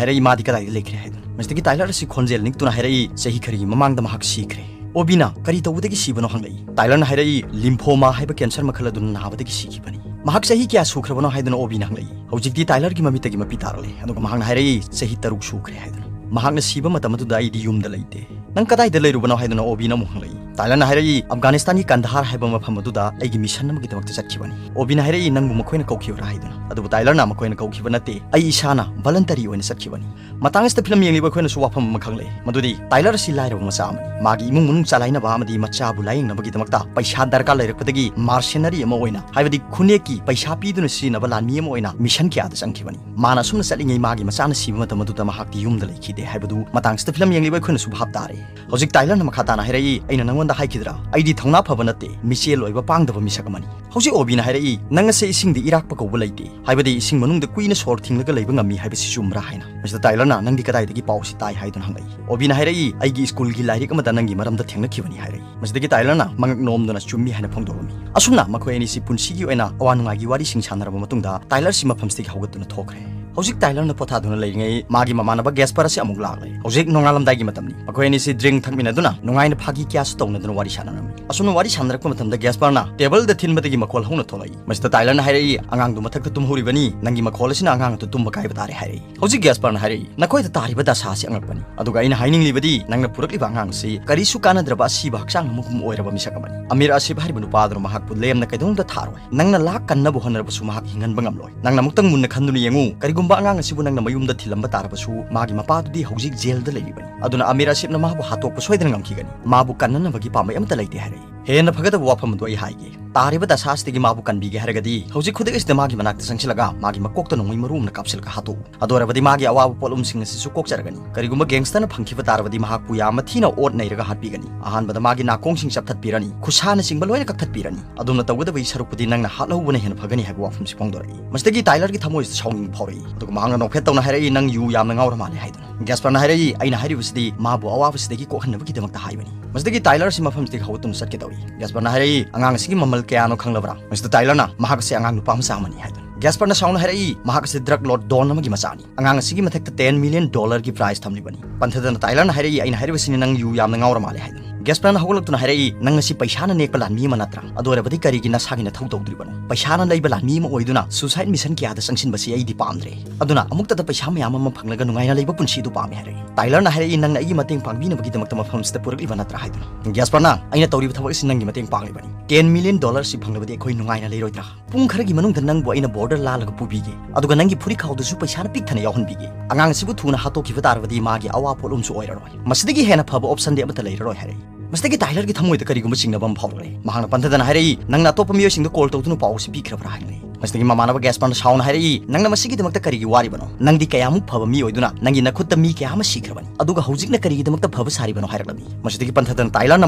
ꯍꯥꯏꯔꯛꯏ, "ꯃꯥꯗꯤ ꯀꯗꯥꯏꯗ ꯂꯩꯈ꯭ꯔꯦ?" ꯍꯥꯏꯗꯨꯅ꯫ ꯃꯁꯤꯗꯒꯤ ꯇꯥꯏꯂꯔ ꯑꯁꯤ ꯈꯣꯟꯖꯦꯜ ꯅꯤꯛꯇꯨꯅ ꯍꯥꯏꯔꯛꯏ, "ꯆꯍꯤ ꯈꯔꯒꯤ ꯃꯃꯥꯡꯗ ꯃꯍꯥꯛ ꯁꯤꯈ꯭ꯔꯦ꯫" ꯑꯣꯕꯤꯅ, "ꯀꯔꯤ ꯇꯧꯕꯗꯒꯤ ꯁꯤꯕꯅꯣ?" ꯍꯪꯂꯛꯏ꯫ ꯇꯥꯏꯂꯔꯅ ꯍꯥꯏꯔꯛꯏ, "lymphoma ꯍꯥꯏꯕ cancer ꯃꯈꯜ ꯑꯗꯨꯅ ꯅꯥꯕꯗꯒꯤ ꯁꯤꯈꯤꯕꯅꯤ꯫" "ꯃꯍꯥꯛ ꯆꯍꯤ ꯀꯌꯥ ꯁꯨꯈ꯭ꯔꯕꯅꯣ?" ꯍꯥꯏꯗꯨꯅ ꯑꯣꯕꯤꯅ ꯍꯪꯂꯛꯏ꯫ ꯍꯧꯖꯤꯛꯇꯤ ꯇꯥꯏꯂꯔꯒꯤ ꯃꯃꯤꯠꯇꯒꯤ ꯃꯄꯤ ꯇꯥꯔꯛꯂꯦ, ꯑꯗꯨꯒ ꯃꯍꯥꯛꯅ ꯍꯥꯏꯔꯛꯏ, "ꯆꯍꯤ ꯇꯔꯨꯛ ꯁꯨꯈ꯭ꯔꯦ," ꯍꯥꯏꯗꯨꯅ꯫ "ꯃꯍꯥꯛꯅ ꯁꯤꯕ ꯃꯇꯝ ꯑꯗꯨꯗ ꯑꯩꯗꯤ ꯌꯨꯝꯗ ꯂꯩꯇꯦ꯫ ꯅꯪ ꯀꯗꯥꯏꯗ ꯂꯩꯔꯨꯕꯅꯣ?" ꯍꯥꯏꯗꯨꯅ ꯑꯣꯕꯤꯅ ꯑꯃꯨꯛ ꯍꯪꯂꯛꯏ꯫ ꯇꯥꯏꯂꯔꯅ ꯍꯥꯏꯔꯛꯏ, "ꯑꯐꯒꯥꯅꯤꯁꯇꯥꯟꯒꯤ ꯀꯟꯗꯍꯥꯔ ꯍꯥꯏꯕ ꯃꯐꯝ ꯑꯗꯨꯗ ꯑꯩꯒꯤ mission ꯑꯃꯒꯤꯗꯃꯛꯇ ꯆꯠꯈꯤꯕꯅꯤ꯫" ꯑꯣꯕꯤꯅ ꯍꯥꯏꯔꯛꯏ, "ꯅꯪꯕꯨ ꯃꯈꯣꯏꯅ ꯀꯧꯈꯤꯕ꯭ꯔꯥ?" ꯍꯥꯏꯗꯨꯅ꯫ ꯑꯗꯨꯕꯨ ꯇꯥꯏꯂꯔꯅ, "ꯃꯈꯣꯏꯅ ꯀꯧꯈꯤꯕ ꯅꯠꯇꯦ, ꯑꯩ ꯏꯁꯥꯅ voluntary ꯑꯣꯏꯅ ꯆꯠꯈꯤꯕꯅꯤ꯫" ꯃꯇꯥꯡ ꯑꯁꯤꯗ ꯐꯤꯂꯝ ꯌꯦꯡꯂꯤꯕ ꯑꯩꯈꯣꯏꯅꯁꯨ ꯋꯥꯐꯝ ꯑꯃ ꯈꯪꯂꯛꯏ, ꯃꯗꯨꯗꯤ ꯇꯥꯏꯂꯔ ꯑꯁꯤ ꯂꯥꯏꯔꯕ ꯃꯆꯥ ꯑꯃꯅꯤ꯫ ꯃꯥꯒꯤ ꯏꯃꯨꯡ ꯃꯅꯨꯡ ꯆꯂꯥꯏꯅꯕ ꯑꯃꯗꯤ ꯃꯆꯥꯕꯨ ꯂꯥꯌꯦꯡꯅꯕꯒꯤꯗꯃꯛꯇ ꯄꯩꯁꯥ ꯗꯔꯀꯥꯔ ꯂꯩꯔꯛꯄꯗꯒꯤ mercenary ꯑꯃ ꯑꯣꯏꯅ, ꯍꯥꯏꯕꯗꯤ ꯈꯨꯅꯦꯛꯀꯤ ꯄꯩꯁꯥ ꯄꯤꯗꯨꯅ ꯁꯤꯖꯤꯟꯅꯕ ꯂꯥꯟꯃꯤ ꯑꯃ ꯑꯣꯏꯅ mission ꯀꯌꯥꯗ ꯆꯪꯈꯤꯕꯅꯤ꯫ ꯃꯥꯅ ꯑꯁꯨꯝꯅ ꯆꯠꯂꯤꯉꯩ ꯃꯥꯒꯤ ꯃꯆꯥꯅ ꯁꯤꯕ ꯃꯇꯝ ꯑꯗꯨꯗ ꯃꯍꯥꯛꯇꯤ ꯌꯨꯝꯗ ꯂꯩꯈꯤꯗꯦ ꯍꯥꯏꯕꯗꯨ ꯃꯇꯥꯡꯁꯤꯗ ꯐꯤꯂꯝ ꯌꯦꯡꯂꯤꯕ ꯑꯩꯈꯣꯏꯅꯁꯨ ꯚꯥꯞ ꯇꯥꯔꯦ꯫ ꯍꯧꯖꯤꯛ ꯇꯥꯏꯂꯔꯅ ꯃꯈꯥ ꯇꯥꯅ ꯍꯥꯏꯔꯛꯏ, "ꯑꯩꯅ ꯅꯪꯉꯣꯟꯗ ꯍꯥꯏꯈꯤꯗ꯭ꯔꯥ? ꯑꯩꯗꯤ ꯊꯧꯅꯥ ꯐꯕ ꯅꯠꯇꯦ, ꯃꯤꯆꯦꯜ ꯑꯣꯏꯕ ꯄꯥꯡꯗꯕ ꯃꯤꯁꯛ ꯑꯃꯅꯤ꯫" ꯍꯧꯖꯤꯛ ꯑꯣꯕꯤꯅ ꯍꯥꯏꯔꯛꯏ, "ꯅꯪ ꯑꯁꯦ ꯏꯁꯤꯡꯗ ꯏꯔꯥꯛꯄ ꯀꯧꯕ ꯂꯩꯇꯦ, ꯍꯥꯏꯕꯗꯤ ꯏꯁꯤꯡ ꯃꯅꯨꯡꯗ ꯀꯨꯏꯅ ꯁꯣꯔ ꯊꯤꯡꯂꯒ ꯂꯩꯕ ꯉꯝꯃꯤ ꯍꯥꯏꯕꯁꯤ ꯆꯨꯝꯕ꯭ꯔꯥ?" ꯍꯥꯏꯅ꯫ ꯃꯁꯤꯗ ꯇꯥꯏꯂꯔꯅ, "ꯅꯪꯗꯤ ꯀꯗꯥꯏꯗꯒꯤ ꯄꯥꯎꯁꯤ ꯇꯥꯏ?" ꯍꯥꯏꯗꯨꯅ ꯍꯪꯂꯛꯏ꯫ ꯑꯣꯕꯤꯅ ꯍꯥꯏꯔꯛꯏ, "ꯑꯩꯒꯤ ꯁ꯭ꯀꯨꯜꯒꯤ ꯂꯥꯏꯔꯤꯛ ꯑꯃꯗ ꯅꯪꯒꯤ ꯃꯔꯝꯗ ꯊꯦꯡꯅꯈꯤꯕꯅꯤ," ꯍꯥꯏꯔꯛꯏ꯫ ꯃꯁꯤꯗꯒꯤ ꯇꯥꯏꯂꯔꯅ ꯃꯉꯛ ꯅꯣꯝꯗꯨꯅ ꯆꯨꯝꯃꯤ ꯍꯥꯏꯅ ꯐꯣꯡꯗꯣꯛꯂꯝꯃꯤ꯫ ꯑꯁꯨꯝꯅ ꯃꯈꯣꯏ ꯑꯅꯤꯁꯤ ꯄꯨꯟꯁꯤꯒꯤ ꯑꯣꯏꯅ ꯑꯋꯥ ꯅꯨꯡꯉꯥꯏꯒꯤ ꯋꯥꯔꯤꯁꯤꯡ ꯁꯥꯟꯅꯔꯕ ꯃꯇꯨꯡꯗ ꯇꯥꯏꯂꯔꯁꯤ ꯃꯐꯝꯁꯤꯗꯒꯤ ꯍꯧꯒꯠꯇꯨꯅ ꯊꯣꯛꯈ꯭ꯔꯦ꯫ ꯍꯧꯖꯤꯛ ꯇꯥꯏꯂꯔꯅ ꯄꯣꯊꯥꯗꯨꯅ ꯂꯩꯔꯤꯉꯩ ꯃꯥꯒꯤ ꯃꯃꯥꯟꯅꯕ ꯒꯦꯁꯄꯔ ꯑꯁꯤ ꯑꯃꯨꯛ ꯂꯥꯛꯂꯦ꯫ ꯍꯧꯖꯤꯛ ꯅꯣꯡꯉꯥꯜꯂꯝꯗꯥꯏꯒꯤ ꯃꯇꯝꯅꯤ꯫ ꯃꯈꯣꯏ ꯑꯅꯤꯁꯤ drink ꯊꯛꯃꯤꯟꯅꯗꯨꯅ ꯅꯨꯡꯉꯥꯏꯅ ꯐꯥꯒꯤ ꯀꯌꯥꯁꯨ ꯇꯧꯅꯗꯨꯅ ꯋꯥꯔꯤ ꯁꯥꯟꯅꯔꯝꯃꯤ꯫ ꯑꯁꯨꯝꯅ ꯋꯥꯔꯤ ꯁꯥꯟꯅꯔꯛꯄ ꯃꯇꯝꯗ ꯒꯦꯁꯄꯔꯅ ꯇꯦꯕꯜꯗ ꯊꯤꯟꯕꯗꯒꯤ ꯃꯈꯣꯜ ꯍꯧꯅ ꯊꯣꯛꯂꯛꯏ꯫ ꯃꯁꯤꯗ ꯇꯥꯏꯂꯔꯅ ꯍꯥꯏꯔꯛꯏ, "ꯑꯉꯥꯡꯗꯨ ꯃꯊꯛꯇ ꯇꯨꯝꯍꯧꯔꯤꯕꯅꯤ, ꯅꯪꯒꯤ ꯃꯈꯣꯜ ꯑꯁꯤꯅ ꯑꯉꯥꯡ ꯑꯗꯨ ꯇꯨꯝꯕ ꯀꯥꯏꯕ ꯇꯥꯔꯦ," ꯍꯥꯏꯔꯛꯏ꯫ ꯍꯧꯖꯤꯛ ꯒꯦꯁꯄꯔꯅ ꯍꯥꯏꯔꯛꯏ, "ꯅꯈꯣꯏꯗ ꯇꯥꯔꯤꯕ ꯗꯁꯥ ꯑꯁꯤ ꯑꯉꯛꯄꯅꯤ꯫ ꯑꯗꯨꯒ ꯑꯩꯅ ꯍꯥꯏꯅꯤꯡꯂꯤꯕꯗꯤ ꯅꯪꯅ ꯄꯨꯔꯛꯂꯤꯕ ꯑꯉꯥꯡ ꯑꯁꯤ ꯀꯔꯤꯁꯨ ꯀꯥꯟꯅꯗ꯭ꯔꯕ ꯑꯁꯤꯕ ꯍꯛꯆꯥꯡ ꯑꯃꯒꯨꯝ ꯑꯣꯏꯔꯕ ꯃꯤꯁꯛ ꯑꯃꯅꯤ꯫" ꯑꯃꯤꯔ ꯑꯁꯤꯐ ꯍꯥꯏꯔꯤꯕ ꯅꯨꯄꯥ ꯑꯗꯨꯅ ꯃꯍꯥꯛꯄꯨ ꯂꯦꯝꯅ ꯀꯩꯗꯧꯅꯨꯡꯗ ꯊꯥꯔꯣꯏ꯫ ꯅꯪꯅ ꯂꯥꯛ ꯀꯟꯅꯕ ꯍꯣꯠꯅꯔꯕꯁꯨ ꯃꯍꯥꯛ ꯍꯤꯡꯍꯟꯕ ꯉꯝꯂꯣꯏ꯫ ꯅꯪꯅ ꯑꯃꯨꯛꯇꯪ ꯃꯨꯟꯅ ꯈꯟꯗꯨꯅ ꯌꯦꯡꯉꯨ, ꯀꯔꯤꯒꯨꯝꯕ ꯑꯉꯥꯡ ꯑꯁꯤꯕꯨ ꯅꯪꯅ ꯃꯌꯨꯝꯗ ꯊꯤꯜꯂꯝꯕ ꯇꯥꯔꯕꯁꯨ ꯃꯥꯒꯤ ꯃꯄꯥꯗꯨꯗꯤ ꯍꯧꯖꯤꯛ ꯖꯦꯜꯗ ꯂꯩꯔꯤꯕꯅꯤ꯫ ꯑꯗꯨꯅ ꯑꯃꯤꯔ ꯑꯁꯤꯐꯅ ꯃꯥꯕꯨ ꯍꯥꯠꯇꯣꯛꯄ ꯁꯣꯏꯗꯅ ꯉꯝꯈꯤꯒꯅꯤ꯫ ꯃꯥꯕꯨ ꯀꯟꯅꯅꯕꯒꯤ ꯄꯥꯝꯕꯩ ꯑꯃꯠꯇ ꯂꯩꯇꯦ ꯍꯥꯏꯔꯛꯏ꯫ ꯍꯦꯟꯅ ꯐꯒꯗꯕ ꯋꯥꯐꯝ ꯑꯗꯨ ꯑꯩ ꯍꯥꯏꯒꯦ꯫ ꯇꯥꯔꯤꯕ ꯗꯁꯥ ꯑꯁꯤꯗꯒꯤ ꯃꯥꯕꯨ ꯀꯟꯕꯤꯒꯦ ꯍꯥꯏꯔꯒꯗꯤ ꯍꯧꯖꯤꯛ ꯈꯨꯗꯛ ꯑꯁꯤꯗ ꯃꯥꯒꯤ ꯃꯅꯥꯛꯇ ꯆꯪꯁꯤꯜꯂꯒ ꯃꯥꯒꯤ ꯃꯀꯣꯛꯇ ꯅꯣꯡꯃꯩ ꯃꯔꯨ ꯑꯃꯅ ꯀꯥꯞꯁꯤꯜꯂꯒ ꯍꯥꯠꯇꯣꯛꯎ꯫ ꯑꯗꯨ ꯑꯣꯏꯔꯕꯗꯤ ꯃꯥꯒꯤ ꯑꯋꯥꯕ ꯄꯣꯠꯂꯨꯝꯁꯤꯡ ꯑꯁꯤꯁꯨ ꯀꯣꯛꯆꯔꯒꯅꯤ꯫ ꯀꯔꯤꯒꯨꯝꯕ gangster ꯅ ꯐꯪꯈꯤꯕ ꯇꯥꯔꯕꯗꯤ ꯃꯍꯥꯛꯄꯨ ꯌꯥꯝꯅ ꯊꯤꯅ ꯑꯣꯠ ꯅꯩꯔꯒ ꯍꯥꯠꯄꯤꯒꯅꯤ꯫ ꯑꯍꯥꯟꯕꯗ ꯃꯥꯒꯤ ꯅꯥꯀꯣꯡꯁꯤꯡ ꯆꯞꯊꯠꯄꯤꯔꯅꯤ, ꯈꯨꯠꯁꯥꯅꯆꯤꯡꯕ ꯂꯣꯏꯅ ꯀꯛꯊꯠꯄꯤꯔꯅꯤ꯫ ꯑꯗꯨꯝꯅ ꯇꯧꯒꯗꯕꯒꯤ ꯁꯔꯨꯛꯄꯨꯗꯤ ꯅꯪꯅ ꯍꯥꯠꯍꯧꯕꯅ ꯍꯦꯟꯅ ꯐꯒꯅꯤ ꯍꯥꯏꯕ ꯋꯥꯐꯝꯁꯤ ꯐꯣꯡꯗꯣꯔꯛꯏ꯫ ꯃꯁꯤꯗꯒꯤ ꯇꯥꯏꯂꯔꯒꯤ ꯊꯃꯣꯏꯁꯤꯗ ꯁꯥꯎꯅꯤꯡꯕ ꯐꯥꯎꯔꯛꯏ꯫ ꯑꯗꯨꯒ ꯃꯍꯥꯛꯅ ꯅꯣꯛꯐꯦꯠ ꯇꯧꯅ ꯍꯥꯏꯔꯛꯏ, "ꯅꯪ ꯌꯨ ꯌꯥꯝꯅ ꯉꯥꯎꯔ ꯃꯥꯜꯂꯦ" ꯍꯥꯏꯗꯨꯅ꯫ ꯒ꯭ꯌꯥꯁꯄꯔꯅ ꯍꯥꯏꯔꯛꯏ, "ꯑꯩꯅ ꯍꯥꯏꯔꯤꯕꯁꯤꯗꯤ ꯃꯥꯕꯨ ꯑꯋꯥꯕꯁꯤꯗꯒꯤ ꯀꯣꯛꯍꯟꯅꯕꯒꯤꯗꯃꯛꯇ ꯍꯥꯏꯕꯅꯤ"꯫ ꯃꯁꯤꯗꯒꯤ ꯇꯥꯏꯂꯔꯁꯤ ꯃꯐꯝꯁꯤꯗꯒꯤ ꯍꯧꯒꯠꯇꯨꯅ ꯆꯠꯀꯦ ꯇꯧꯏ꯫ ꯒ꯭ꯌꯥꯁꯄꯔꯅ ꯍꯥꯏꯔꯛꯏ, "ꯑꯉꯥꯡ ꯑꯁꯤꯒꯤ ꯃꯃꯜ ꯀꯌꯥꯅꯣ ꯈꯪꯂꯕ꯭ꯔꯥ?" ꯃꯁꯤꯗ ꯇꯥꯏꯂꯔꯅ, "ꯃꯍꯥꯛ ꯑꯁꯤ ꯑꯉꯥꯡ ꯅꯨꯄꯥ ꯃꯆꯥ ꯑꯃꯅꯤ" ꯍꯥꯏꯗꯨꯅ꯫ ꯒ꯭ꯌꯥꯁꯄꯔꯅ ꯁꯥꯎꯅ ꯍꯥꯏꯔꯛꯏ, "ꯃꯍꯥꯛ ꯑꯁꯤ drug lord don ꯑꯃꯒꯤ ꯃꯆꯥꯅꯤ꯫ ꯑꯉꯥꯡ ꯑꯁꯤꯒꯤ ꯃꯊꯛꯇ ten million dollar ꯒꯤ prize ꯊꯝꯂꯤꯕꯅꯤ"꯫ ꯄꯟꯊꯗꯅ ꯇꯥꯏꯂꯔꯅ ꯍꯥꯏꯔꯛꯏ, "ꯑꯩꯅ ꯍꯥꯏꯔꯤꯕꯁꯤꯅꯤ, ꯅꯪ ꯌꯨ ꯌꯥꯝꯅ ꯉꯥꯎꯔ ꯃꯥꯜꯂꯦ" ꯍꯥꯏꯗꯨꯅ꯫ ꯒ꯭ꯌꯥꯁꯄꯔꯅ ꯍꯧꯒꯠꯂꯛꯇꯨꯅ ꯍꯥꯏꯔꯛꯏ, "ꯅꯪ ꯑꯁꯤ ꯄꯩꯁꯥꯅ ꯅꯦꯛꯄ ꯂꯥꯟꯃꯤ ꯑꯃ ꯅꯠꯇ꯭ꯔꯥ? ꯑꯗꯨ ꯑꯣꯏꯔꯕꯗꯤ ꯀꯔꯤꯒꯤ ꯅꯁꯥꯒꯤ ꯅꯊꯧ ꯇꯧꯗ꯭ꯔꯤꯕꯅꯣ? ꯄꯩꯁꯥꯅ ꯂꯩꯕ ꯂꯥꯟꯃꯤ ꯑꯃ ꯑꯣꯏꯗꯨꯅ suicide mission ꯀꯌꯥꯗ ꯆꯪꯁꯤꯟꯕꯁꯤ ꯑꯩꯗꯤ ꯄꯥꯝꯗ꯭ꯔꯦ꯫ ꯑꯗꯨꯅ ꯑꯃꯨꯛꯇꯗ ꯄꯩꯁꯥ ꯃꯌꯥꯝ ꯑꯃ ꯐꯪꯂꯒ ꯅꯨꯡꯉꯥꯏꯅ ꯂꯩꯕ ꯄꯨꯟꯁꯤ ꯑꯗꯨ ꯄꯥꯝꯃꯤ" ꯍꯥꯏꯔꯛꯏ꯫ ꯇꯥꯏꯂꯔꯅ ꯍꯥꯏꯔꯛꯏ, "ꯅꯪꯅ ꯑꯩꯒꯤ ꯃꯇꯦꯡ ꯄꯥꯡꯕꯤꯅꯕꯒꯤꯗꯃꯛꯇ ꯃꯐꯝ ꯑꯁꯤꯗ ꯄꯨꯔꯛꯂꯤꯕ ꯅꯠꯇ꯭ꯔꯥ?" ꯍꯥꯏꯗꯨꯅ꯫ ꯒ꯭ꯌꯥꯁꯄꯔꯅ, "ꯑꯩꯅ ꯇꯧꯔꯤꯕ ꯊꯕꯛ ꯑꯁꯤ ꯅꯪꯒꯤ ꯃꯇꯦꯡ ꯄꯥꯡꯂꯤꯕꯅꯤ꯫ Ten million dollar ꯁꯤ ꯐꯪꯂꯕꯗꯤ ꯑꯩꯈꯣꯏ ꯅꯨꯡꯉꯥꯏꯅ ꯂꯩꯔꯣꯏꯗ꯭ꯔꯥ? ꯄꯨꯡ ꯈꯔꯒꯤ ꯃꯅꯨꯡꯗ ꯅꯪꯕꯨ ꯑꯩꯅ border ꯂꯥꯜꯂꯒ ꯄꯨꯕꯤꯒꯦ꯫ ꯑꯗꯨꯒ ꯅꯪꯒꯤ ꯐꯨꯔꯤꯠꯈꯥꯎꯗꯨꯁꯨ ꯄꯩꯁꯥꯅ ꯄꯤꯛ ꯊꯟꯅ ꯌꯥꯎꯍꯟꯕꯤꯒꯦ꯫ ꯑꯉꯥꯡ ꯑꯁꯤꯕꯨ ꯊꯨꯅ ꯍꯥꯠꯇꯣꯛꯈꯤꯕ ꯇꯥꯔꯕꯗꯤ ꯃꯥꯒꯤ ꯑꯋꯥ ꯄꯣꯠꯂꯨꯝꯁꯨ ꯑꯣꯏꯔꯔꯣꯏ꯫ ꯃꯁꯤꯗꯒꯤ ꯍꯦꯟꯅ ꯐꯕ option ꯗꯤ ꯑꯃꯠꯇ ꯂꯩꯔꯔꯣꯏ" ꯍꯥꯏꯔꯛꯏ꯫ ꯃꯁꯤꯗꯒꯤ ꯇꯥꯏꯂꯔꯒꯤ ꯊꯃꯣꯏꯗ ꯀꯔꯤꯒꯨꯝꯕ ꯆꯤꯡꯅꯕ ꯑꯃ ꯐꯥꯎꯔꯛꯂꯦ꯫ ꯃꯍꯥꯛꯅ ꯄꯟꯊꯗꯅ ꯍꯥꯏꯔꯛꯏ, "ꯅꯪꯅ ꯑꯇꯣꯞꯄ ꯃꯤꯑꯣꯏꯁꯤꯡꯗ call ꯇꯧꯗꯨꯅ ꯄꯥꯎ ꯑꯁꯤ ꯄꯤꯈ꯭ꯔꯕ꯭ꯔꯥ?" ꯍꯥꯏꯔꯛꯏ꯫ ꯃꯁꯤꯗꯒꯤ ꯃꯃꯥꯟꯅꯕ ꯒ꯭ꯌꯥꯁꯄꯔꯅ ꯁꯥꯎꯅ ꯍꯥꯏꯔꯛꯏ, "ꯅꯪꯅ ꯃꯁꯤꯒꯤꯗꯃꯛꯇ ꯀꯔꯤꯒꯤ ꯋꯥꯔꯤꯕꯅꯣ? ꯅꯪꯗꯤ ꯀꯌꯥꯃꯨꯛ ꯐꯕ ꯃꯤ ꯑꯣꯏꯗꯨꯅ ꯅꯪꯒꯤ ꯅꯈꯨꯠꯇ ꯃꯤ ꯀꯌꯥ ꯑꯃ ꯁꯤꯈ꯭ꯔꯕꯅꯤ, ꯑꯗꯨꯒ ꯍꯧꯖꯤꯛꯅ ꯀꯔꯤꯒꯤꯗꯃꯛꯇ ꯐꯕ ꯁꯥꯔꯤꯕꯅꯣ?" ꯍꯥꯏꯔꯛꯂꯝꯃꯤ꯫ ꯃꯁꯤꯗꯒꯤ ꯄꯟꯊꯗꯅ ꯇꯥꯏꯂꯔꯅ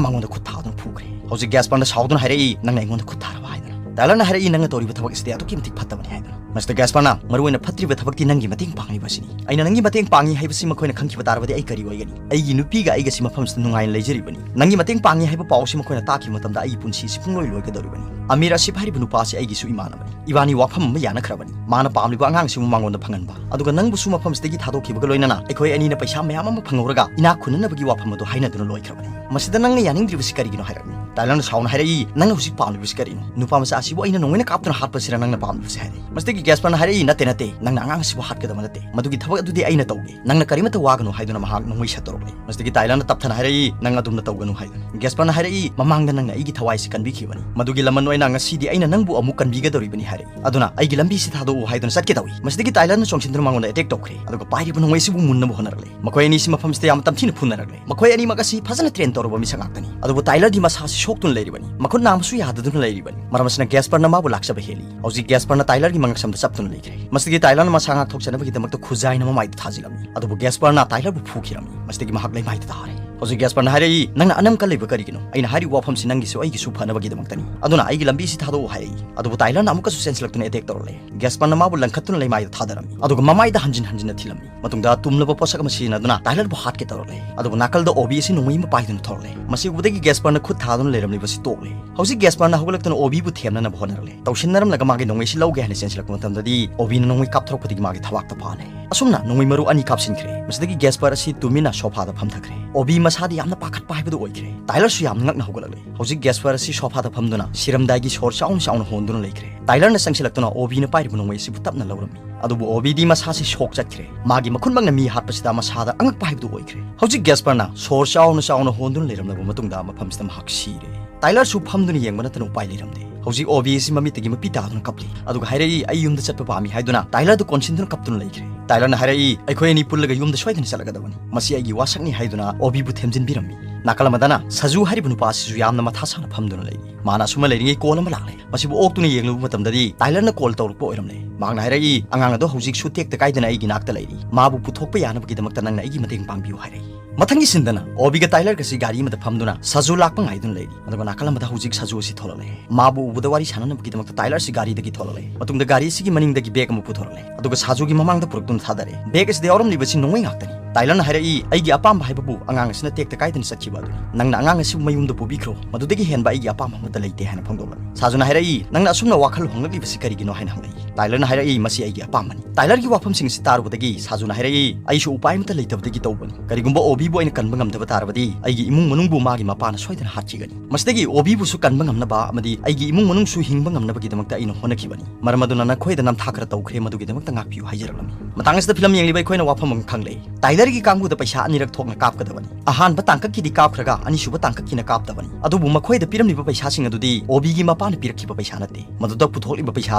ꯃꯉꯣꯟꯗ ꯈꯨꯠ ꯊꯥꯗꯨꯅ ꯐꯨꯈ꯭ꯔꯦ꯫ ꯍꯧꯖꯤꯛ ꯒ꯭ꯌꯥꯁꯄꯔꯅ ꯁꯥꯎꯗꯨꯅ ꯍꯥꯏꯔꯛꯏ, "ꯅꯪꯅ ꯑꯩꯉꯣꯟꯗ ꯈꯨꯠ ꯊꯥꯔꯕ?" ꯍꯥꯏꯗꯅ꯫ ꯇꯥꯏꯂꯔꯅ ꯍꯥꯏꯔꯛꯏ, "ꯅꯪꯅ ꯇꯧꯔꯤꯕ ꯊꯕꯛ ꯑꯁꯤꯗꯤ ꯑꯗꯨꯛꯀꯤ ꯃꯇꯤꯛ ꯐꯠꯇꯕꯅꯤ" ꯍꯥꯏꯗꯅ꯫ ꯃꯁꯤꯗ ꯒ꯭ꯌꯥꯁꯄꯔꯅ, "ꯃꯔꯨꯑꯣꯏꯅ ꯐꯠꯇ꯭ꯔꯤꯕ ꯊꯕꯛꯇꯤ ꯅꯪꯒꯤ ꯃꯇꯦꯡ ꯄꯥꯡꯂꯤꯕ ꯑꯁꯤꯅꯤ꯫ ꯑꯩꯅ ꯅꯪꯒꯤ ꯃꯇꯦꯡ ꯄꯥꯡꯉꯤ ꯍꯥꯏꯕꯁꯤ ꯃꯈꯣꯏꯅ ꯈꯪꯈꯤꯕ ꯇꯥꯔꯕꯗꯤ ꯑꯩ ꯀꯔꯤ ꯑꯣꯏꯒꯅꯤ? ꯑꯩꯒꯤ ꯅꯨꯄꯤꯒ ꯑꯩꯒꯁꯤ ꯃꯐꯝꯁꯤꯗ ꯅꯨꯡꯉꯥꯏꯅ ꯂꯩꯖꯔꯤꯕꯅꯤ꯫ ꯅꯪꯒꯤ ꯃꯇꯦꯡ ꯄꯥꯡꯉꯤ ꯍꯥꯏꯕ ꯄꯥꯎ ꯑꯁꯤ ꯃꯈꯣꯏꯅ ꯇꯥꯈꯤꯕ ꯃꯇꯝꯗ ꯑꯩꯒꯤ ꯄꯨꯟꯁꯤꯁꯤ ꯄꯨꯡꯂꯣꯏ ꯂꯣꯏꯒꯗꯧꯔꯤꯕꯅꯤ꯫ ꯑꯃꯤꯔ ꯑꯁꯤꯐ ꯍꯥꯏꯔꯤꯕ ꯅꯨꯄꯥ ꯑꯁꯤ ꯑꯩꯒꯤꯁꯨ ꯏꯃꯥꯟꯅꯕꯅꯤ꯫ ꯏꯕꯥꯅꯤ ꯋꯥꯐꯝ ꯑꯃ ꯌꯥꯅꯈ꯭ꯔꯕꯅꯤ꯫ ꯃꯥꯅ ꯄꯥꯝꯂꯤꯕ ꯑꯉꯥꯡꯁꯤꯕꯨ ꯃꯉꯣꯟꯗ ꯐꯪꯍꯟꯕ, ꯑꯗꯨꯒ ꯅꯪꯕꯨꯁꯨ ꯃꯐꯝꯁꯤꯗꯒꯤ ꯊꯥꯗꯣꯛꯈꯤꯕꯒ ꯂꯣꯏꯅꯅ ꯑꯩꯈꯣꯏ ꯑꯅꯤꯅ ꯄꯩꯁꯥ ꯃꯌꯥꯝ ꯑꯃ ꯐꯪꯍꯧꯔꯒ ꯏꯅꯥꯛ ꯈꯨꯟꯅꯅꯕꯒꯤ ꯋꯥꯐꯝ ꯑꯗꯨ ꯍꯥꯏꯅꯗꯨꯅ ꯂꯣꯏꯈ꯭ꯔꯕꯅꯤ꯫ ꯃꯁꯤꯗ ꯅꯪꯅ ꯌꯥꯅꯤꯡꯗ꯭ꯔꯤꯕꯁꯤ ꯀꯔꯤꯒꯤꯅꯣ?" ꯍꯥꯏꯔꯛꯏ꯫ ꯇꯥꯏꯂꯔꯅ ꯁꯥꯎꯅ ꯍꯥꯏꯔꯛꯏ, "ꯅꯪꯅ ꯍꯧꯖꯤꯛ ꯄꯥꯝꯂꯤꯕꯁꯤ ꯀꯔꯤꯅꯣ? ꯅꯨꯄꯥ ꯃꯆꯥ ꯑꯁꯤꯕꯨ ꯑꯩꯅ ꯅꯣꯡꯃꯩꯅ ꯀꯥꯞꯇꯨꯅ ꯍꯥꯠꯄꯁꯤꯔ ꯅꯪꯅ ꯄꯥꯝꯂꯤꯕꯁꯤ?" ꯍꯥꯏꯔꯛꯏ꯫ ꯃꯁꯤꯗꯒꯤ ꯒ꯭ꯌꯥꯁꯄꯔꯅ ꯍꯥꯏꯔꯛꯏ, "ꯅꯠꯇꯦ, ꯅꯠꯇꯦ, ꯅꯪꯅ ꯑꯉꯥꯡ ꯑꯁꯤꯕꯨ ꯍꯥꯠꯀꯗꯕ ꯅꯠꯇꯦ꯫ ꯃꯗꯨꯒꯤ ꯊꯕꯛ ꯑꯗꯨꯗꯤ ꯑꯩꯅ ꯇꯧꯒꯦ꯫ ꯅꯪꯅ ꯀꯔꯤꯃꯠꯇ ꯋꯥꯒꯅꯨ" ꯍꯥꯏꯗꯨꯅ ꯃꯍꯥꯛ ꯅꯣꯡꯃꯩ ꯁꯠꯇꯣꯔꯛꯂꯦ꯫ ꯃꯁꯤꯗꯒꯤ ꯇꯥꯏꯂꯔꯅ ꯇꯞꯊꯅ ꯍꯥꯏꯔꯛꯏ, "ꯅꯪ ꯑꯗꯨꯝꯅ ꯇꯧꯒꯅꯨ" ꯍꯥꯏꯗꯨꯅ꯫ ꯒ꯭ꯌꯥꯁꯄꯔꯅ ꯍꯥꯏꯔꯛꯏ, "ꯃꯃꯥꯡꯗ ꯅꯪꯅ ꯑꯩꯒꯤ ꯊꯋꯥꯏꯁꯤ ꯀꯟꯕꯤꯈꯤꯕꯅꯤ꯫ ꯃꯗꯨꯒꯤ ꯂꯃꯟ ꯑꯣꯏꯅ ꯉꯁꯤꯗꯤ ꯑꯩꯅ ꯅꯪꯕꯨ ꯑꯃꯨꯛ ꯀꯟꯕꯤꯒꯗꯧꯔꯤꯕꯅꯤ" ꯍꯥꯏꯔꯛꯏ꯫ "ꯑꯗꯨꯅ ꯑꯩꯒꯤ ꯂꯝꯕꯤꯁꯤ ꯊꯥꯗꯣꯛꯎ" ꯍꯥꯏꯗꯨꯅ ꯆꯠꯀꯦ ꯇꯧꯏ꯫ ꯃꯁꯤꯗꯒꯤ ꯇꯥꯏꯂꯔꯅ ꯆꯣꯡꯁꯤꯟꯗꯨꯅ ꯃꯉꯣꯟꯗ attack ꯇꯧꯈ꯭ꯔꯦ, ꯑꯗꯨꯒ ꯄꯥꯏꯔꯤꯕ ꯅꯣꯡꯃꯩ ꯑꯁꯤꯕꯨ ꯃꯨꯟꯅꯕ ꯍꯣꯠꯅꯔꯛꯂꯦ꯫ ꯃꯈꯣꯏ ꯑꯅꯤꯁꯤ ꯃꯐꯝꯁꯤꯗ ꯌꯥꯝꯅ ꯇꯝꯊꯤꯅ ꯐꯨꯅꯔꯛꯂꯦ꯫ ꯃꯈꯣꯏ ꯑꯅꯤꯃꯛ ꯑꯁꯤ ꯐꯖꯅ train ꯇꯧꯔꯕ ꯃꯤꯁꯛ ꯉꯥꯛꯇꯅꯤ꯫ ꯑꯗꯨꯕꯨ ꯇꯥꯏꯂꯔꯗꯤ ꯃꯁꯥꯁꯤ ꯁꯣꯛꯇꯨꯅ ꯂꯩꯔꯤꯕꯅꯤ꯫ ꯃꯈꯨꯠ ꯅꯥꯝꯃꯁꯨ ꯌꯥꯗꯗꯨꯅ ꯂꯩꯔꯤꯕꯅꯤ꯫ ꯃꯔꯝ ꯑꯁꯤꯅ ꯒꯦꯁꯄꯔꯅ ꯃꯥꯕꯨ ꯂꯥꯛꯆꯕ ꯍꯦꯜꯂꯤ꯫ ꯍꯧꯖꯤꯛ ꯒꯦꯁꯄꯔꯅ ꯇꯥꯏꯂꯔꯒꯤ ꯃꯉꯛꯁꯝꯗ ꯆꯞꯇꯨꯅ ꯂꯩꯈ꯭ꯔꯦ꯫ ꯃꯁꯤꯗꯒꯤ ꯇꯥꯏꯂꯔꯅ ꯃꯁꯥ ꯉꯥꯛꯊꯣꯛꯆꯅꯕꯒꯤꯗꯃꯛꯇ ꯈꯨꯖꯥꯏꯅ ꯃꯃꯥꯏꯗ ꯊꯥꯖꯤꯜꯂꯝꯃꯤ꯫ ꯑꯗꯨꯕꯨ ꯒꯦꯁꯄꯔꯅ ꯇꯥꯏꯂꯔꯕꯨ ꯐꯨꯈꯤꯔꯝꯃꯤ꯫ ꯃꯁꯤꯗꯒꯤ ꯃꯍꯥꯛ ꯂꯩꯃꯥꯏꯗ ꯇꯥꯔꯦ꯫ ꯍꯧꯖꯤꯛ ꯒꯦꯁꯄꯔꯅ ꯍꯥꯏꯔꯛꯏ, "ꯅꯪꯅ ꯑꯅꯝ ꯀꯜꯂꯤꯕ ꯀꯔꯤꯒꯤꯅꯣ? ꯑꯩꯅ ꯍꯥꯏꯔꯤꯕ ꯋꯥꯐꯝꯁꯤ ꯅꯪꯒꯤꯁꯨ ꯑꯩꯒꯤꯁꯨ ꯐꯅꯕꯒꯤꯗꯃꯛꯇꯅꯤ꯫ ꯑꯗꯨꯅ ꯑꯩꯒꯤ ꯂꯝꯕꯤꯁꯤ ꯊꯥꯗꯣꯛꯎ" ꯍꯥꯏꯔꯛꯏ꯫ ꯑꯗꯨꯕꯨ ꯇꯥꯏꯂꯔꯅ ꯑꯃꯨꯛꯀꯁꯨ ꯆꯦꯟꯁꯤꯜꯂꯛꯇꯨꯅ ꯑꯦꯇꯦꯛ ꯇꯧꯔꯛꯂꯦ꯫ ꯒꯦꯁꯄꯔꯅ ꯃꯥꯕꯨ ꯂꯪꯈꯠꯇꯨꯅ ꯂꯩꯃꯥꯏꯗ ꯊꯥꯗꯔꯝꯃꯤ꯫ ꯑꯗꯨꯒ ꯃꯃꯥꯏꯗ ꯍꯟꯖꯤꯟ ꯍꯟꯖꯤꯟꯅ ꯊꯤꯜꯂꯝꯃꯤ꯫ ꯃꯇꯨꯡꯗ ꯇꯨꯝꯂꯕ ꯄꯣꯠꯁꯛ ꯑꯃ ꯁꯤꯖꯤꯟꯅꯗꯨꯅ ꯇꯥꯏꯂꯔꯕꯨ ꯍꯥꯠꯀꯦ ꯇꯧꯔꯛꯂꯦ꯫ ꯑꯗꯨꯕꯨ ꯅꯥꯀꯜꯗ ꯑꯣꯕꯤ ꯑꯁꯤ ꯅꯣꯡꯃꯩ ꯑꯃ ꯄꯥꯏꯗꯨꯅ ꯊꯣꯔꯛꯂꯦ꯫ ꯃꯁꯤ ꯎꯕꯗꯒꯤ ꯒꯦꯁꯄꯔꯅ ꯈꯨꯠ ꯊꯥꯗꯨꯅ ꯂꯩꯔꯝꯂꯤꯕꯁꯤ ꯇꯣꯛꯂꯦ꯫ ꯍꯧꯖꯤꯛ ꯒꯦꯁꯄꯔꯅ ꯍꯧꯒꯠꯂꯛꯇꯨꯅ ꯑꯣꯕꯤꯕꯨ ꯊꯦꯝꯅꯅꯕ ꯍꯣꯠꯅꯔꯛꯂꯦ꯫ ꯇꯧꯁꯤꯟꯅꯔꯝꯂꯒ ꯃꯥꯒꯤ ꯅꯣꯡꯃꯩꯁꯤ ꯂꯧꯒꯦ ꯍꯥꯏꯅ ꯆꯦꯟꯁꯤꯜꯂꯛꯄ ꯃꯇꯝꯗꯗꯤ ꯑꯣꯕꯤꯅ ꯅꯣꯡꯃꯩ ꯀꯥꯞꯊꯣꯔꯛꯄꯗꯒꯤ ꯃꯥꯒꯤ ꯊꯕꯥꯛꯇ ꯐꯥꯍꯜꯂꯦ꯫ ꯑꯁꯨꯝꯅ ꯅꯣꯡꯃꯩ ꯃꯔꯨ ꯑꯅꯤ ꯀꯥꯞꯁꯤꯟꯈ꯭ꯔꯦ꯫ ꯃꯁꯤꯗꯒꯤ ꯒꯦꯁꯄꯔ ꯑꯁꯤ ꯇꯨꯃꯤꯟꯅ ꯁꯣꯐꯥꯗ ꯐꯝꯊꯈ꯭ꯔꯦ꯫ ꯑꯣꯕꯤ ꯃꯁꯥꯗꯤ ꯌꯥꯝꯅ ꯄꯥꯈꯠꯄ ꯍꯥꯏꯕꯗꯨ ꯑꯣꯏꯈ꯭ꯔꯦ꯫ ꯇꯥꯏꯂꯔꯁꯨ ꯌꯥꯝꯅ ꯉꯛꯅ ꯍꯧꯒꯠꯂꯛꯂꯦ꯫ ꯍꯧꯖꯤꯛ ꯒꯦꯁꯄꯔ ꯑꯁꯤ ꯁꯣꯐꯥꯗ ꯐꯝꯗꯨꯅ ꯁꯤꯔꯝꯗꯥꯏꯒꯤ ꯁꯣꯔ ꯆꯥꯎꯅ ꯆꯥꯎꯅ ꯍꯣꯟꯗꯨꯅ ꯂꯩꯈ꯭ꯔꯦ꯫ ꯇꯥꯏꯂꯔꯅ ꯆꯪꯁꯤꯜꯂꯛꯇꯨꯅ ꯑꯣꯕꯤꯅ ꯄꯥꯏꯔꯤꯕ ꯅꯣꯡꯃꯩ ꯑꯁꯤꯕꯨ ꯇꯞꯅ ꯂꯧꯔꯝꯃꯤ꯫ ꯑꯗꯨꯕꯨ ꯑꯣꯕꯤꯗꯤ ꯃꯁꯥꯁꯤ ꯁꯣꯛ ꯆꯠꯈ꯭ꯔꯦ꯫ ꯃꯥꯒꯤ ꯃꯈꯨꯠꯃꯛꯅ ꯃꯤ ꯍꯥꯠꯄꯁꯤꯗ ꯃꯁꯥꯗ ꯑꯉꯛꯄ ꯍꯥꯏꯕꯗꯨ ꯑꯣꯏꯈ꯭ꯔꯦ꯫ ꯍꯧꯖꯤꯛ ꯒꯦꯁꯄꯔꯅ ꯁꯣꯔ ꯆꯥꯎꯅ ꯆꯥꯎꯅ ꯍꯣꯟꯗꯨꯅ ꯂꯩꯔꯝꯂꯕ ꯃꯇꯨꯡꯗ ꯃꯐꯝꯁꯤꯗ ꯃꯍꯥꯛ ꯁꯤꯔꯦ꯫ ꯇꯥꯏꯂꯔꯁꯨ ꯐꯝꯗꯨꯅ ꯌꯦꯡꯕ ꯅꯠꯇꯅ ꯎꯄꯥꯏ ꯂꯩꯔꯝꯗꯦ꯫ ꯍꯧꯖꯤꯛ ꯑꯣꯕꯤ ꯑꯁꯤ ꯃꯃꯤꯠꯇꯒꯤ ꯃꯄꯤ ꯇꯥꯗꯨꯅ ꯀꯞꯂꯤ꯫ ꯑꯗꯨꯒ ꯍꯥꯏꯔꯛꯏ, "ꯑꯩ ꯌꯨꯝꯗ ꯆꯠꯄ ꯄꯥꯝꯃꯤ" ꯍꯥꯏꯗꯨꯅ ꯇꯥꯏꯂꯔꯗꯨ ꯀꯣꯟꯁꯤꯟꯗꯨꯅ ꯀꯞꯇꯨꯅ ꯂꯩꯈ꯭ꯔꯦ꯫ ꯇꯥꯏꯂꯔꯅ ꯍꯥꯏꯔꯛꯏ, "ꯑꯩꯈꯣꯏ ꯑꯅꯤ ꯄꯨꯜꯂꯒ ꯌꯨꯝꯗ ꯁꯣꯏꯗꯅ ꯆꯠꯂꯒꯗꯕꯅꯤ꯫ ꯃꯁꯤ ꯑꯩꯒꯤ ꯋꯥꯁꯛꯅꯤ" ꯍꯥꯏꯗꯨꯅ ꯑꯣꯕꯤꯕꯨ ꯊꯦꯝꯖꯤꯟꯕꯤꯔꯝꯃꯤ꯫ ꯅꯥꯀꯜ ꯑꯃꯗꯅ ꯁꯖꯨ ꯍꯥꯏꯔꯤꯕ ꯅꯨꯄꯥ ꯑꯁꯤꯁꯨ ꯌꯥꯝꯅ ꯃꯊꯥ ꯁꯥꯅ ꯐꯝꯗꯨꯅ ꯂꯩꯔꯤ꯫ ꯃꯥꯅ ꯑꯁꯨꯝꯅ ꯂꯩꯔꯤꯉꯩ ꯀꯣꯜ ꯑꯃ ꯂꯥꯛꯂꯦ꯫ ꯃꯁꯤꯕꯨ ꯑꯣꯛꯇꯨꯅ ꯌꯦꯡꯂꯨꯕ ꯃꯇꯝꯗꯗꯤ ꯇꯥꯏꯂꯔꯅ ꯀꯣꯜ ꯇꯧꯔꯛꯄ ꯑꯣꯏꯔꯝꯂꯦ꯫ ꯃꯍꯥꯛꯅ ꯍꯥꯏꯔꯛꯏ, "ꯑꯉꯥꯡ ꯑꯗꯣ ꯍꯧꯖꯤꯛꯁꯨ ꯇꯦꯛꯇ ꯀꯥꯏꯗꯅ ꯑꯩꯒꯤ ꯅꯥꯛꯇ ꯂꯩꯔꯤ꯫ ꯃꯥꯕꯨ ꯄꯨꯊꯣꯛꯄ ꯌꯥꯅꯕꯒꯤꯗꯃꯛꯇ ꯅꯪꯅ ꯑꯩꯒꯤ ꯃꯇꯦꯡ ꯄꯥꯡꯕꯤꯌꯨ" ꯍꯥꯏꯔꯛꯏ꯫ ꯃꯊꯪꯒꯤ ꯁꯤꯟꯗꯅ ꯑꯣꯕꯤꯒ ꯇꯥꯏꯂꯔꯒꯁꯤ ꯒꯥꯔꯤ ꯑꯃꯗ ꯐꯝꯗꯨꯅ ꯁꯖꯨ ꯂꯥꯛꯄ ꯉꯥꯏꯗꯨꯅ ꯂꯩꯔꯤ꯫ ꯑꯗꯨꯒ ꯅꯥꯀꯜ ꯑꯃꯗ ꯍꯧꯖꯤꯛ ꯁꯖꯨ ꯑꯁꯤ ꯊꯣꯛꯂꯛꯂꯦ꯫ ꯃꯥꯕꯨ ꯎꯕꯗ ꯋꯥꯔꯤ ꯁꯥꯟꯅꯅꯕꯒꯤꯗꯃꯛꯇ ꯇꯥꯏꯂꯔ ꯑꯁꯤ ꯒꯥꯔꯤꯗꯒꯤ ꯊꯣꯛꯂꯛꯂꯦ꯫ ꯃꯇꯨꯡꯗ ꯒꯥꯔꯤ ꯑꯁꯤꯒꯤ ꯃꯅꯤꯡꯗꯒꯤ ꯕꯦꯒ ꯑꯃ ꯄꯨꯊꯣꯔꯛꯂꯦ꯫ ꯑꯗꯨꯒ ꯁꯖꯨꯒꯤ ꯃꯃꯥꯡꯗ ꯄꯨꯔꯛꯇꯨꯅ ꯊꯥꯗꯔꯦ꯫ ꯕꯦꯒ ꯑꯁꯤꯗ ꯌꯥꯎꯔꯝꯂꯤꯕꯁꯤ ꯅꯣꯡꯃꯩ ꯉꯥꯛꯇꯅꯤ꯫ ꯇꯥꯏꯂꯔꯅ ꯍꯥꯏꯔꯛꯏ, "ꯑꯩꯒꯤ ꯑꯄꯥꯝꯕ ꯍꯥꯏꯕꯕꯨ ꯑꯉꯥꯡ ꯑꯁꯤꯅ ꯇꯦꯛꯇ ꯀꯥꯏꯗꯅ ꯆꯠꯈꯤꯕ ꯑꯗꯨꯅꯤ꯫ ꯅꯪꯅ ꯑꯉꯥꯡ ꯑꯁꯤꯕꯨ ꯃꯌꯨꯝꯗ ꯄꯨꯕꯤꯈ꯭ꯔꯣ, ꯃꯗꯨꯗꯒꯤ ꯍꯦꯟꯕ ꯑꯩꯒꯤ ꯑꯄꯥꯝꯕ ꯑꯃꯠꯇ ꯂꯩꯇꯦ" ꯍꯥꯏꯅ ꯐꯣꯡꯗꯣꯛꯂꯝꯃꯤ꯫ ꯁꯥꯖꯨꯅ ꯍꯥꯏꯔꯛꯏ, "ꯅꯪꯅ ꯑꯁꯨꯝꯅ ꯋꯥꯈꯜ ꯍꯣꯡꯂꯛꯂꯤꯕꯁꯤ ꯀꯔꯤꯒꯤꯅꯣ?" ꯍꯥꯏꯅ ꯍꯪꯂꯛꯏ꯫ ꯇꯥꯏꯂꯔꯅ ꯍꯥꯏꯔꯛꯏ, "ꯃꯁꯤ ꯑꯩꯒꯤ ꯑꯄꯥꯝꯕꯅꯤ꯫" ꯇꯥꯏꯂꯔꯒꯤ ꯋꯥꯐꯝꯁꯤꯡ ꯑꯁꯤ ꯇꯥꯔꯨꯕꯗꯒꯤ ꯁꯥꯖꯨꯅ ꯍꯥꯏꯔꯛꯏ, "ꯑꯩꯁꯨ ꯎꯄꯥꯏ ꯑꯃꯠꯇ ꯂꯩꯇꯕꯗꯒꯤ ꯇꯧꯕꯅꯤ꯫ ꯀꯔꯤꯒꯨꯝꯕ ꯑꯣꯕꯤꯕꯨ ꯑꯩꯅ ꯀꯟꯕ ꯉꯝꯗꯕ ꯇꯥꯔꯕꯗꯤ ꯑꯩꯒꯤ ꯏꯃꯨꯡ ꯃꯅꯨꯡꯕꯨ ꯃꯥꯒꯤ ꯃꯄꯥꯅ ꯁꯣꯏꯗꯅ ꯍꯥꯠꯈꯤꯒꯅꯤ꯫ ꯃꯁꯤꯗꯒꯤ ꯑꯣꯕꯤꯕꯨꯁꯨ ꯀꯟꯕ ꯉꯝꯅꯕ ꯑꯃꯗꯤ ꯑꯩꯒꯤ ꯏꯃꯨꯡ ꯃꯅꯨꯡꯁꯨ ꯍꯤꯡꯕ ꯉꯝꯅꯕꯒꯤꯗꯃꯛꯇ ꯑꯩꯅ ꯍꯣꯠꯅꯈꯤꯕꯅꯤ꯫ ꯃꯔꯝ ꯑꯗꯨꯅ ꯅꯈꯣꯏꯗ ꯅꯝꯊꯥꯛ ꯈꯔ ꯇꯧꯈ꯭ꯔꯦ, ꯃꯗꯨꯒꯤꯗꯃꯛꯇ ꯉꯥꯛꯄꯤꯌꯨ" ꯍꯥꯏꯖꯔꯛꯂꯝꯃꯤ꯫ ꯃꯇꯥꯡ ꯑꯁꯤꯗ ꯐꯤꯂꯝ ꯌꯦꯡꯂꯤꯕ ꯑꯩꯈꯣꯏꯅ ꯋꯥꯐꯝ ꯑꯃ ꯈꯪꯂꯦ꯫ ꯇꯥꯏꯂꯔ ꯇꯥꯏꯂꯔꯒꯤ ꯀꯥꯡꯕꯨꯗ ꯄꯩꯁꯥ ꯑꯅꯤꯔꯛ ꯊꯣꯛꯅ ꯀꯥꯞꯀꯗꯕꯅꯤ꯫ ꯑꯍꯥꯟꯕ ꯇꯥꯡꯀꯛꯀꯤꯗꯤ ꯀꯥꯞꯈ꯭ꯔꯒ ꯑꯅꯤꯁꯨꯕ ꯇꯥꯡꯀꯛꯀꯤꯅ ꯀꯥꯞꯇꯕꯅꯤ꯫ ꯑꯗꯨꯕꯨ ꯃꯈꯣꯏꯗ ꯄꯤꯔꯝꯂꯤꯕ ꯄꯩꯁꯥꯁꯤꯡ ꯑꯗꯨꯗꯤ ꯑꯣꯕꯤꯒꯤ ꯃꯄꯥꯅ ꯄꯤꯔꯛꯈꯤꯕ ꯄꯩꯁꯥ ꯅꯠꯇꯦ꯫ ꯃꯗꯨꯗ ꯄꯨꯊꯣꯛꯂꯤꯕ ꯄꯩꯁꯥ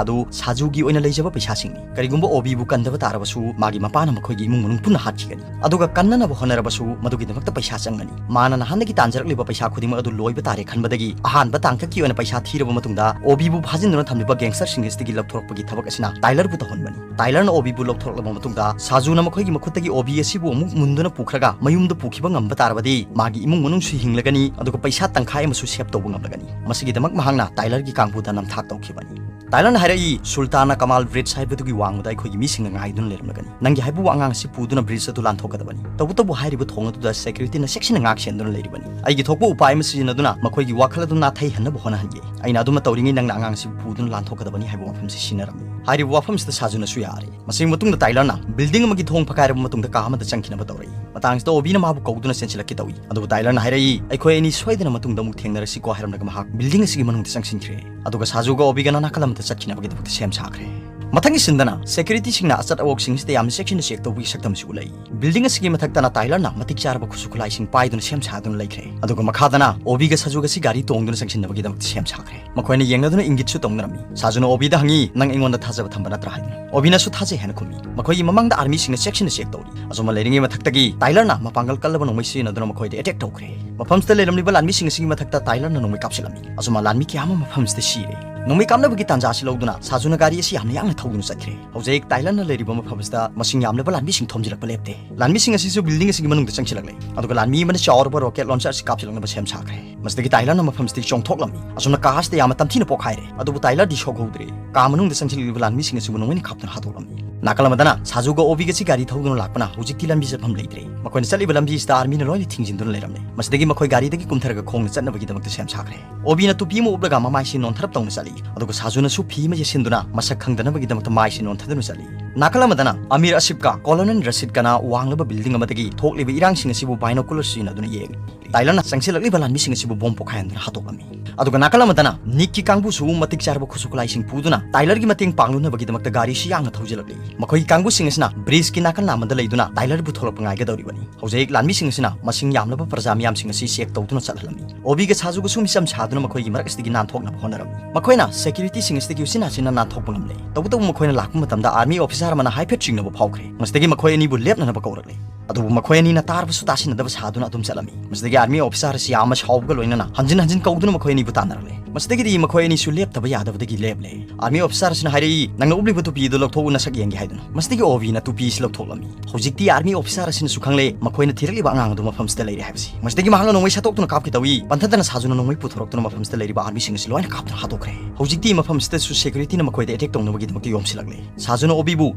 ꯑꯗꯨ ꯁꯥꯖꯨꯒꯤ ꯑꯣꯏꯅ ꯂꯩꯖꯕ ꯄꯩꯁꯥꯁꯤꯡꯅꯤ꯫ ꯀꯔꯤꯒꯨꯝꯕ ꯑꯣꯕꯤꯕꯨ ꯀꯟꯗꯕ ꯇꯥꯔꯕꯁꯨ ꯃꯥꯒꯤ ꯃꯄꯥꯅ ꯃꯈꯣꯏꯒꯤ ꯏꯃꯨꯡ ꯃꯅꯨꯡ ꯄꯨꯟꯅ ꯍꯥꯠꯈꯤꯒꯅꯤ꯫ ꯑꯗꯨꯒ ꯀꯟꯅꯅꯕ ꯍꯣꯠꯅꯔꯕꯁꯨ ꯃꯗꯨꯒꯤꯗꯃꯛꯇ ꯄꯩꯁꯥ ꯆꯪꯒꯅꯤ꯫ ꯃꯥꯅ ꯅꯍꯥꯟꯗꯒꯤ ꯇꯥꯟꯖꯔꯛꯂꯤꯕ ꯄꯩꯁꯥ ꯈꯨꯗꯤꯡꯃꯛ ꯑꯗꯨ ꯂꯣꯏꯕ ꯇꯥꯔꯦ ꯈꯟꯕꯗꯒꯤ ꯑꯍꯥꯟꯕ ꯇꯥꯡꯀꯛꯀꯤ ꯑꯣꯏꯅ ꯄꯩꯁꯥ ꯊꯤꯔꯕ ꯃꯇꯨꯡꯗ ꯑꯣꯕꯤꯕꯨ ꯐꯥꯖꯤꯟꯗꯨꯅ ꯊꯝꯂꯤꯕ ꯒꯦꯡꯁꯇꯔꯁꯤꯡ ꯑꯁꯤꯗꯒꯤ ꯂꯧꯊꯣꯔꯛꯄꯒꯤ ꯊꯕꯛ ꯑꯁꯤꯅ ꯇꯥꯏꯂꯔꯕꯨ ꯇꯧꯍꯟꯕꯅꯤ꯫ ꯇꯥꯏꯂꯔꯅ ꯑꯣꯕꯤꯕꯨ ꯂꯧꯊꯣꯔꯛꯂꯕ ꯃꯇꯨꯡꯗ ꯁꯥꯖꯨꯅ ꯃꯈꯣꯏꯒꯤ ꯃꯈꯨꯠꯇꯒꯤ ꯑꯣꯕꯤ ꯑꯁꯤꯕꯨ ꯑꯃꯨꯛ ꯃꯨꯟꯗꯨꯅ ꯄꯨꯈ꯭ꯔꯒ ꯃꯌꯨꯝꯗ ꯄꯨꯈꯤꯕ ꯉꯝꯕ ꯇꯥꯔꯕꯗꯤ ꯃꯥꯒꯤ ꯏꯃꯨꯡ ꯃꯅꯨꯡꯁꯨ ꯍꯤꯡꯂꯒꯅꯤ, ꯑꯗꯨꯒ ꯄꯩꯁꯥ ꯇꯪꯈꯥꯏ ꯑꯃꯁꯨ ꯁꯦꯞ ꯇꯧꯕ ꯉꯝꯂꯒꯅꯤ꯫ ꯃꯁꯤꯒꯤꯗꯃꯛ ꯃꯍꯥꯛꯅ ꯇꯥꯏꯂꯔꯒꯤ ꯀꯥꯡꯕꯨꯗ ꯅꯝꯊꯥꯛ ꯇꯧꯈꯤꯕꯅꯤ꯫ ꯇꯥꯏꯂꯔꯅ ꯍꯥꯏꯔꯛꯏ, "ꯁꯨꯜꯇꯥꯅꯥ ꯀꯃꯥꯜ ꯕ꯭ꯔꯤꯖ ꯍꯥꯏꯕꯗꯨꯒꯤ ꯋꯥꯡꯃꯗ ꯑꯩꯈꯣꯏꯒꯤ ꯃꯤꯁꯤꯡꯅ ꯉꯥꯏꯗꯨꯅ ꯂꯩꯔꯝꯂꯒꯅꯤ꯫ ꯅꯪꯒꯤ ꯍꯥꯏꯕꯨ ꯑꯉꯥꯡ ꯑꯁꯤ ꯄꯨꯗꯨꯅ ꯕ꯭ꯔꯤꯖ ꯑꯗꯨ ꯂꯥꯟꯊꯣꯛꯀꯗꯕꯅꯤ꯫ ꯇꯧꯕꯇꯕꯨ ꯍꯥꯏꯔꯤꯕ ꯊꯣꯡ ꯑꯗꯨꯗ ꯁꯦꯀ꯭ꯌꯨꯔꯤꯇꯤꯅ ꯆꯦꯛꯁꯤꯟꯅ ꯉꯥꯛ ꯁꯦꯟꯗꯨꯅ ꯂꯩꯔꯤꯕꯅꯤ꯫ ꯑꯩꯒꯤ ꯊꯣꯛꯄ ꯎꯄꯥꯏ ꯑꯃ ꯁꯤꯖꯤꯟꯅꯗꯨꯅ ꯃꯈꯣꯏꯒꯤ ꯋꯥꯈꯜ ꯑꯗꯨ ꯅꯥꯊꯩꯍꯟꯅꯕ ꯍꯣꯠꯅꯍꯟꯒꯦ꯫ ꯑꯩꯅ ꯑꯗꯨꯃ ꯇꯧꯔꯤꯉꯩ ꯅꯪꯅ ꯑꯉꯥꯡꯁꯤ ꯄꯨꯗꯨꯅ ꯂꯥꯟꯊꯣꯛꯀꯗꯕꯅꯤ" ꯍꯥꯏꯕ ꯋꯥꯐꯝꯁꯤ ꯁꯤꯟꯅꯔꯝꯃꯤ꯫ ꯍꯥꯏꯔꯤꯕ ꯋꯥꯐꯝꯁꯤꯗ ꯁꯥꯖꯨꯅꯁꯨ ꯌꯥꯔꯦ꯫ ꯃꯁꯤꯒꯤ ꯃꯇꯨꯡꯗ ꯇꯥꯏꯂꯔꯅ ꯕꯤꯜꯗꯤꯡ ꯑꯃꯒꯤ ꯊꯣꯡ ꯐꯛꯀꯥꯏꯔꯕ ꯃꯇꯨꯡꯗ ꯀꯥ ꯑꯃꯗ ꯆꯪꯈꯤꯅꯕ ꯇꯧꯔꯛꯏ꯫ ꯃꯇꯥꯡꯁꯤꯗ ꯑꯣꯕꯤꯅ ꯃꯥꯕꯨ ꯀꯧꯗꯨꯅ ꯆꯦꯟꯁꯤꯜꯂꯛꯀꯦ ꯇꯧꯏ꯫ ꯑꯗꯨꯕꯨ ꯇꯥꯏꯂꯔꯅ ꯍꯥꯏꯔꯛꯏ, "ꯑꯩꯈꯣꯏ ꯑꯅꯤ ꯁꯣꯏꯗꯅ ꯃꯇꯨꯡꯗ ꯑꯃꯨꯛ ꯊꯦꯡꯅꯔꯁꯤꯀꯣ" ꯍꯥꯏꯔꯝꯂꯒ ꯃꯍꯥꯛ ꯕꯤꯜꯗꯤꯡ ꯑꯁꯤꯒꯤ ꯃꯅꯨꯡꯗ ꯆꯪꯁꯤꯟꯈ꯭ꯔꯦ꯫ ꯑꯗꯨꯒ ꯁꯥꯖꯨꯒ ꯑꯣꯕꯤꯒꯅ ꯅꯥꯀꯜ ꯑꯃꯗ ꯆꯠꯈꯤꯅꯕꯒꯤꯗꯃꯛꯇ ꯁꯦꯝ ꯁꯥꯈ꯭ꯔꯦ꯫ ꯃꯊꯪꯒꯤ ꯁꯤꯟꯗꯅ ꯁꯦꯀ꯭ꯌꯨꯔꯤꯇꯤꯁꯤꯡꯅ ꯑꯆꯠ ꯑꯋꯣꯛꯁꯤꯡꯁꯤꯗ ꯌꯥꯝꯅ ꯆꯦꯛꯁꯤꯟꯅ ꯆꯦꯛ ꯇꯧꯕꯒꯤ ꯁꯛꯇꯝꯁꯨ ꯎꯠꯂꯛꯏ꯫ ꯕꯤꯜꯗꯤꯡ ꯑꯁꯤꯒꯤ ꯃꯊꯛꯇꯅ ꯇꯥꯏꯂꯔꯅ ꯃꯇꯤꯛ ꯆꯥꯔꯕ ꯈꯨꯠꯁꯨ ꯈꯨꯠꯂꯥꯏꯁꯤꯡ ꯄꯥꯏꯗꯨꯅ ꯁꯦꯝ ꯁꯥꯗꯨꯅ ꯂꯩꯈ꯭ꯔꯦ꯫ ꯑꯗꯨꯒ ꯃꯈꯥꯗꯅ ꯑꯣꯕꯤꯒ ꯁꯥꯖꯨꯒꯁꯤ ꯒꯥꯔꯤ ꯇꯣꯡꯗꯨꯅ ꯆꯪꯁꯤꯟꯅꯕꯒꯤꯗꯃꯛꯇ ꯁꯦꯝ ꯁꯥꯈ꯭ꯔꯦ꯫ ꯃꯈꯣꯏꯅ ꯌꯦꯡꯅꯗꯨꯅ ꯏꯪꯒꯤꯠꯁꯨ ꯇꯧꯅꯔꯝꯃꯤ꯫ ꯁꯥꯖꯨꯅ ꯑꯣꯕꯤꯗ ꯍꯪꯉꯤ, "ꯅꯪ ꯑꯩꯉꯣꯟꯗ ꯊꯥꯖꯕ ꯊꯝꯕ ꯅꯠꯇ꯭ꯔꯥ?" ꯍꯥꯏꯗꯨꯅ꯫ ꯑꯣꯕꯤꯅꯁꯨ ꯊꯥꯖꯩ ꯍꯥꯏꯅ ꯈꯨꯝꯃꯤ꯫ ꯃꯈꯣꯏꯒꯤ ꯃꯃꯥꯡꯗ ꯑꯥꯔꯃꯤꯁꯤꯡꯅ ꯆꯦꯛꯁꯤꯟꯅ ꯆꯦꯛ ꯇꯧꯔꯤ꯫ ꯑꯁꯨꯝꯅ ꯂꯩꯔꯤꯉꯩ ꯃꯊꯛꯇꯒꯤ ꯇꯥꯏꯂꯔꯅ ꯃꯄꯥꯡꯒꯜ ꯀꯜꯂꯕ ꯅꯣꯡꯃꯩ ꯁꯤꯖꯤꯟꯅꯗꯨꯅ ꯃꯈꯣꯏꯗ ꯑꯦꯇꯦꯛ ꯇꯧꯈ꯭ꯔꯦ꯫ ꯃꯐꯝꯁꯤꯗ ꯂꯩꯔꯝꯂꯤꯕ ꯂꯥꯟꯃꯤꯁꯤꯡ ꯑꯁꯤꯒꯤ ꯃꯊꯛꯇ ꯇꯥꯏꯂꯔꯅ ꯅꯣꯡꯃꯩ ꯀꯥꯞꯁꯤꯜꯂꯝꯃꯤ꯫ ꯑꯁꯨꯝꯅ ꯂꯥꯟꯃꯤ ꯀꯌꯥ ꯑꯃ ꯃꯐꯝꯁꯤꯗ ꯁꯤꯔꯦ꯫ ꯅꯣꯡꯃꯩ ꯀꯥꯞꯅꯕꯒꯤ ꯇꯥꯟꯖꯥ ꯑꯁꯤ ꯂꯧꯗꯨꯅ ꯁꯥꯖꯨꯅ ꯒꯥꯔꯤ ꯑꯁꯤ ꯌꯥꯝꯅ ꯌꯥꯡꯅ ꯊꯧꯗꯨꯅ ꯆꯠꯈ꯭ꯔꯦ꯫ ꯍꯧꯖꯤꯛ ꯇꯥꯏꯂꯔꯅ ꯂꯩꯔꯤꯕ ꯃꯐꯝ ꯑꯁꯤꯗ ꯃꯁꯤꯡ ꯌꯥꯝꯂꯕ ꯂꯥꯟꯃꯤꯁꯤꯡ ꯊꯣꯝꯖꯤꯜꯂꯛꯄ ꯂꯦꯞꯇꯦ꯫ ꯂꯥꯟꯃꯤꯁꯤꯡ ꯑꯁꯤꯁꯨ ꯕꯤꯜꯗꯤꯡ ꯑꯁꯤꯒꯤ ꯃꯅꯨꯡꯗ ꯆꯪꯁꯤꯜꯂꯛꯂꯦ꯫ ꯑꯗꯨꯒ ꯂꯥꯟꯃꯤ ꯑꯃꯅ ꯆꯥꯎꯔꯕ ꯔꯣꯀꯦꯠ ꯂꯣꯟꯆꯔ ꯑꯁꯤ ꯀꯥꯞꯁꯤꯜꯂꯛꯅꯕ ꯁꯦꯝ ꯁꯥꯈ꯭ꯔꯦ꯫ ꯃꯁꯤꯗꯒꯤ ꯇꯥꯏꯂꯔꯅ ꯃꯐꯝꯁꯤꯗꯒꯤ ꯆꯣꯡꯊꯣꯛꯂꯝꯃꯤ꯫ ꯑꯁꯨꯝꯅ ꯀꯥ ꯑꯁꯤꯗ ꯌꯥꯝꯅ ꯇꯝꯊꯤꯅ ꯄꯣꯛꯈꯥꯏꯔꯦ꯫ ꯑꯗꯨꯕꯨ ꯇꯥꯏꯂꯔꯗꯤ ꯁꯣꯛꯍꯧꯗ꯭ꯔꯦ꯫ ꯀꯥ ꯃꯅꯨꯡꯗ ꯆꯪꯁꯤꯜꯂꯤꯕ ꯂꯥꯟꯃꯤꯁꯤꯡ ꯑꯁꯤꯕꯨ ꯅꯣꯡꯃꯩꯅ ꯀꯥꯞꯇꯨꯅ ꯍꯥꯠꯇꯣꯛꯂꯝꯃꯤ꯫ ꯅꯥꯀꯜ ꯑꯃꯗꯅ ꯁꯥꯖꯨꯒ ꯑꯣꯕꯤꯒꯁꯤ ꯒꯥꯔꯤ ꯊꯧꯗꯨꯅ ꯂꯥꯛꯄꯅ ꯍꯧꯖꯤꯛꯇꯤ ꯂꯝꯕꯤ ꯆꯠꯐꯝ ꯂꯩꯇ꯭ꯔꯦ꯫ ꯃꯈꯣꯏꯅ ꯆꯠꯂꯤꯕ ꯂꯝꯕꯤ ꯑꯁꯤꯗ ꯑꯥꯔꯃꯤꯅ ꯂꯣꯏꯅ ꯊꯤꯡꯖꯤꯟꯗꯨꯅ ꯂꯩꯔꯝꯂꯦ꯫ ꯃꯁꯤꯗꯒꯤ ꯃꯈꯣꯏ ꯒꯥꯔꯤꯗꯒꯤ ꯀꯨꯝꯊꯔꯒ ꯈꯣꯡꯅ ꯆꯠꯅꯕꯒꯤꯗꯃꯛꯇ ꯁꯦꯝ ꯁꯥꯈ꯭ꯔꯦ꯫ ꯑꯣꯕꯤꯅ ꯇꯨꯄꯤ ꯑꯃ ꯎꯞꯂꯒ ꯃꯃꯥꯏꯁꯤ ꯅꯣꯟꯊꯔꯞ ꯇꯧꯅ ꯆꯠꯂꯤ꯫ ꯑꯗꯨꯒ ꯁꯥꯖꯨꯅꯁꯨ ꯐꯤ ꯑꯃ ꯌꯦꯠꯁꯤꯟꯗꯨꯅ ꯃꯁꯛ ꯈꯪꯗꯅꯕꯒꯤꯗꯃꯛꯇ ꯃꯥꯏꯁꯤ ꯅꯣꯟꯊꯗꯨꯅ ꯆꯠꯂꯤ꯫ ꯅꯥꯀꯜ ꯑꯃꯗꯅ ꯑꯃꯤꯔ ꯑꯁꯤꯐꯀ ꯀꯣꯂꯣꯅꯦꯜ ꯔꯁꯤꯗꯀꯅ ꯋꯥꯡꯂꯕ ꯕꯤꯜꯗꯤꯡ ꯑꯃꯗꯒꯤ ꯊꯣꯛꯂꯤꯕ ꯏꯔꯥꯡꯁꯤꯡ ꯑꯁꯤꯕꯨ ꯕꯥꯏꯅꯣꯀꯨꯂꯔ ꯁꯤꯖꯤꯟꯅꯗꯨꯅ ꯌꯦꯡꯂꯤ꯫ ꯇꯥꯏꯂꯔꯅ ꯆꯪꯁꯤꯜꯂꯛꯂꯤꯕ ꯂꯥꯟꯃꯤꯁꯤꯡ ꯑꯁꯤꯕꯨ ꯕꯣꯝ ꯄꯣꯈꯥꯏꯍꯟꯗꯨꯅ ꯍꯥꯠꯇꯣꯛꯂꯝꯃꯤ꯫ ꯑꯗꯨꯒ ꯅꯥꯀꯜ ꯑꯃꯗꯅ ꯅꯤꯛꯀꯤ ꯀꯥꯡꯕꯨꯁꯨ ꯃꯇꯤꯛ ꯆꯥꯔꯕ ꯈꯨꯠꯁꯨ ꯈꯨꯠꯂꯥꯏꯁꯤꯡ ꯄꯨꯗꯨꯅ ꯇꯥꯏꯂꯔꯒꯤ ꯃꯇꯦꯡ ꯄꯥꯡꯂꯨꯅꯕꯒꯤꯗꯃꯛꯇ ꯒꯥꯔꯤꯁꯤ ꯌꯥꯡꯅ ꯊꯧꯖꯤꯜꯂꯛꯂꯤ꯫ ꯃꯈꯣꯏꯒꯤ ꯀꯥꯡꯕꯨꯁꯤꯡ ꯑꯁꯤꯅ ꯕ꯭ꯔꯤꯖꯀꯤ ꯅꯥꯀꯜ ꯅꯥꯝꯃꯗ ꯂꯩꯗꯨꯅ ꯇꯥꯏꯂꯔꯕꯨ ꯊꯣꯛꯂꯛꯄ ꯉꯥꯏꯒꯗꯧꯔꯤꯕꯅꯤ꯫ ꯍꯧꯖꯤꯛ ꯂꯥꯟꯃꯤꯁꯤꯡ ꯑꯁꯤꯅ ꯃꯁꯤꯡ ꯌꯥꯝꯂꯕ ꯄ꯭ꯔꯖꯥ ꯃꯤꯌꯥꯝꯁꯤꯡ ꯑꯁꯤ ꯆꯦꯛ ꯇꯧꯗꯨꯅ ꯆꯠꯍꯜꯂꯝꯃꯤ꯫ ꯑꯣꯕꯤꯒ ꯁꯥꯖꯨꯒꯁꯨ ꯃꯤꯆꯝ ꯁꯥꯗꯨꯅ ꯃꯈꯣꯏꯒꯤ ꯃꯔꯛ ꯑꯁꯤꯗꯒꯤ ꯅꯥꯟꯊꯣꯛꯅꯕ ꯍꯣꯠꯅꯔꯝꯃꯤ꯫ ꯃꯈꯣꯏꯅ ꯁꯦꯀ꯭ꯌꯨꯔꯤꯇꯤꯁꯤꯡ ꯑꯁꯤꯗꯒꯤ ꯎꯆꯤꯟ ꯅꯥꯆꯤꯟꯅ ꯅꯥꯟꯊꯣꯛꯄ ꯉꯝꯂꯦ꯫ ꯇꯧꯕꯇꯕꯨ ꯃꯈꯣꯏꯅ ꯂꯥꯛꯄ ꯃꯇꯝꯗ ꯑꯥꯔꯃꯤ ꯑꯣꯐꯤꯁꯥꯔ ꯑꯃꯅ ꯍꯥꯏꯐꯦꯠ ꯆꯤꯡꯅꯕ ꯐꯥꯎꯈ꯭ꯔꯦ꯫ ꯃꯁꯤꯗꯒꯤ ꯃꯈꯣꯏ ꯑꯅꯤꯕꯨ ꯂꯦꯞꯅꯅꯕ ꯀꯧꯔꯛꯂꯦ꯫ ꯑꯗꯨꯕꯨ ꯃꯈꯣꯏ ꯑꯅꯤꯅ ꯇꯥꯔꯕꯁꯨ ꯇꯥꯁꯤꯟꯅꯗꯕ ꯁꯥꯗꯨꯅ ꯑꯗꯨꯝ ꯆꯠꯂꯝꯃꯤ꯫ ꯃꯁꯤꯗꯒꯤ ꯑꯥꯔꯃꯤ ꯑꯣꯐꯤꯁꯥꯔ ꯑꯁꯤ ꯌꯥꯝꯅ ꯁꯥꯎꯕꯒ ꯂꯣꯏꯅꯅ ꯍꯟꯖꯤꯟ ꯍꯟꯖꯤꯟ ꯀꯧꯗꯨꯅ ꯃꯈꯣꯏ ꯑꯅꯤꯕꯨ ꯇꯥꯟꯅꯔꯛꯂꯦ꯫ ꯃꯁꯤꯗꯒꯤꯗꯤ ꯃꯈꯣꯏ ꯑꯅꯤꯁꯨ ꯂꯦꯞꯇꯕ ꯌꯥꯗꯕꯗꯒꯤ ꯂꯦꯞꯂꯦ꯫ ꯑꯥꯔꯃꯤ ꯑꯣꯐꯤꯁꯥꯔ ꯑꯁꯤꯅ ꯍꯥꯏꯔꯛꯏ, "ꯅꯪꯅ ꯎꯞꯂꯤꯕ ꯇꯨꯄꯤ ꯑꯗꯨ ꯂꯧꯊꯣꯛꯎ, ꯅꯁꯛ ꯌꯦꯡꯒꯦ" ꯍꯥꯏꯗꯨꯅ꯫ ꯃꯁꯤꯗꯒꯤ ꯑꯣꯕꯤꯅ ꯇꯨꯄꯤ ꯑꯁꯤ ꯂꯧꯊꯣꯛꯂꯝꯃꯤ꯫ ꯍꯧꯖꯤꯛꯇꯤ ꯑꯥꯔꯃꯤ ꯑꯣꯐꯤꯁꯥꯔ ꯑꯁꯤꯅꯁꯨ ꯈꯪꯂꯦ ꯃꯈꯣꯏꯅ ꯊꯤꯔꯛꯂꯤꯕ ꯑꯉꯥꯡ ꯑꯗꯨ ꯃꯐꯝꯁꯤꯗ ꯂꯩꯔꯦ ꯍꯥꯏꯕꯁꯤ꯫ ꯃꯁꯤꯗꯒꯤ ꯃꯍꯥꯛꯅ ꯅꯣꯡꯃꯩ ꯁꯠꯇꯣꯛꯇꯨꯅ ꯀꯥꯞꯀꯦ ꯇꯧꯏ꯫ ꯄꯟꯊꯗꯅ ꯁꯥꯖꯨꯅ ꯅꯣꯡꯃꯩ ꯄꯨꯊꯣꯔꯛꯇꯨꯅ ꯃꯐꯝꯁꯤꯗ ꯂꯩꯔꯤꯕ ꯑꯥꯔꯃꯤꯁꯤꯡ ꯑꯁꯤ ꯂꯣꯏꯅ ꯀꯥꯞꯇꯨꯅ ꯍꯥꯠꯇꯣꯛꯈ꯭ꯔꯦ꯫ ꯍꯧꯖꯤꯛꯇꯤ ꯃꯐꯝꯁꯤꯗꯁꯨ ꯁꯦꯀ꯭ꯌꯨꯔꯤꯇꯤꯅ ꯃꯈꯣꯏꯗ ꯑꯦꯇꯦꯛ ꯇꯧꯅꯕꯒꯤꯗꯃꯛꯇ ꯌꯣꯝꯁꯤꯜꯂꯛꯂꯦ꯫ ꯁꯥꯖꯨꯅ ꯑꯣꯕꯤꯕꯨ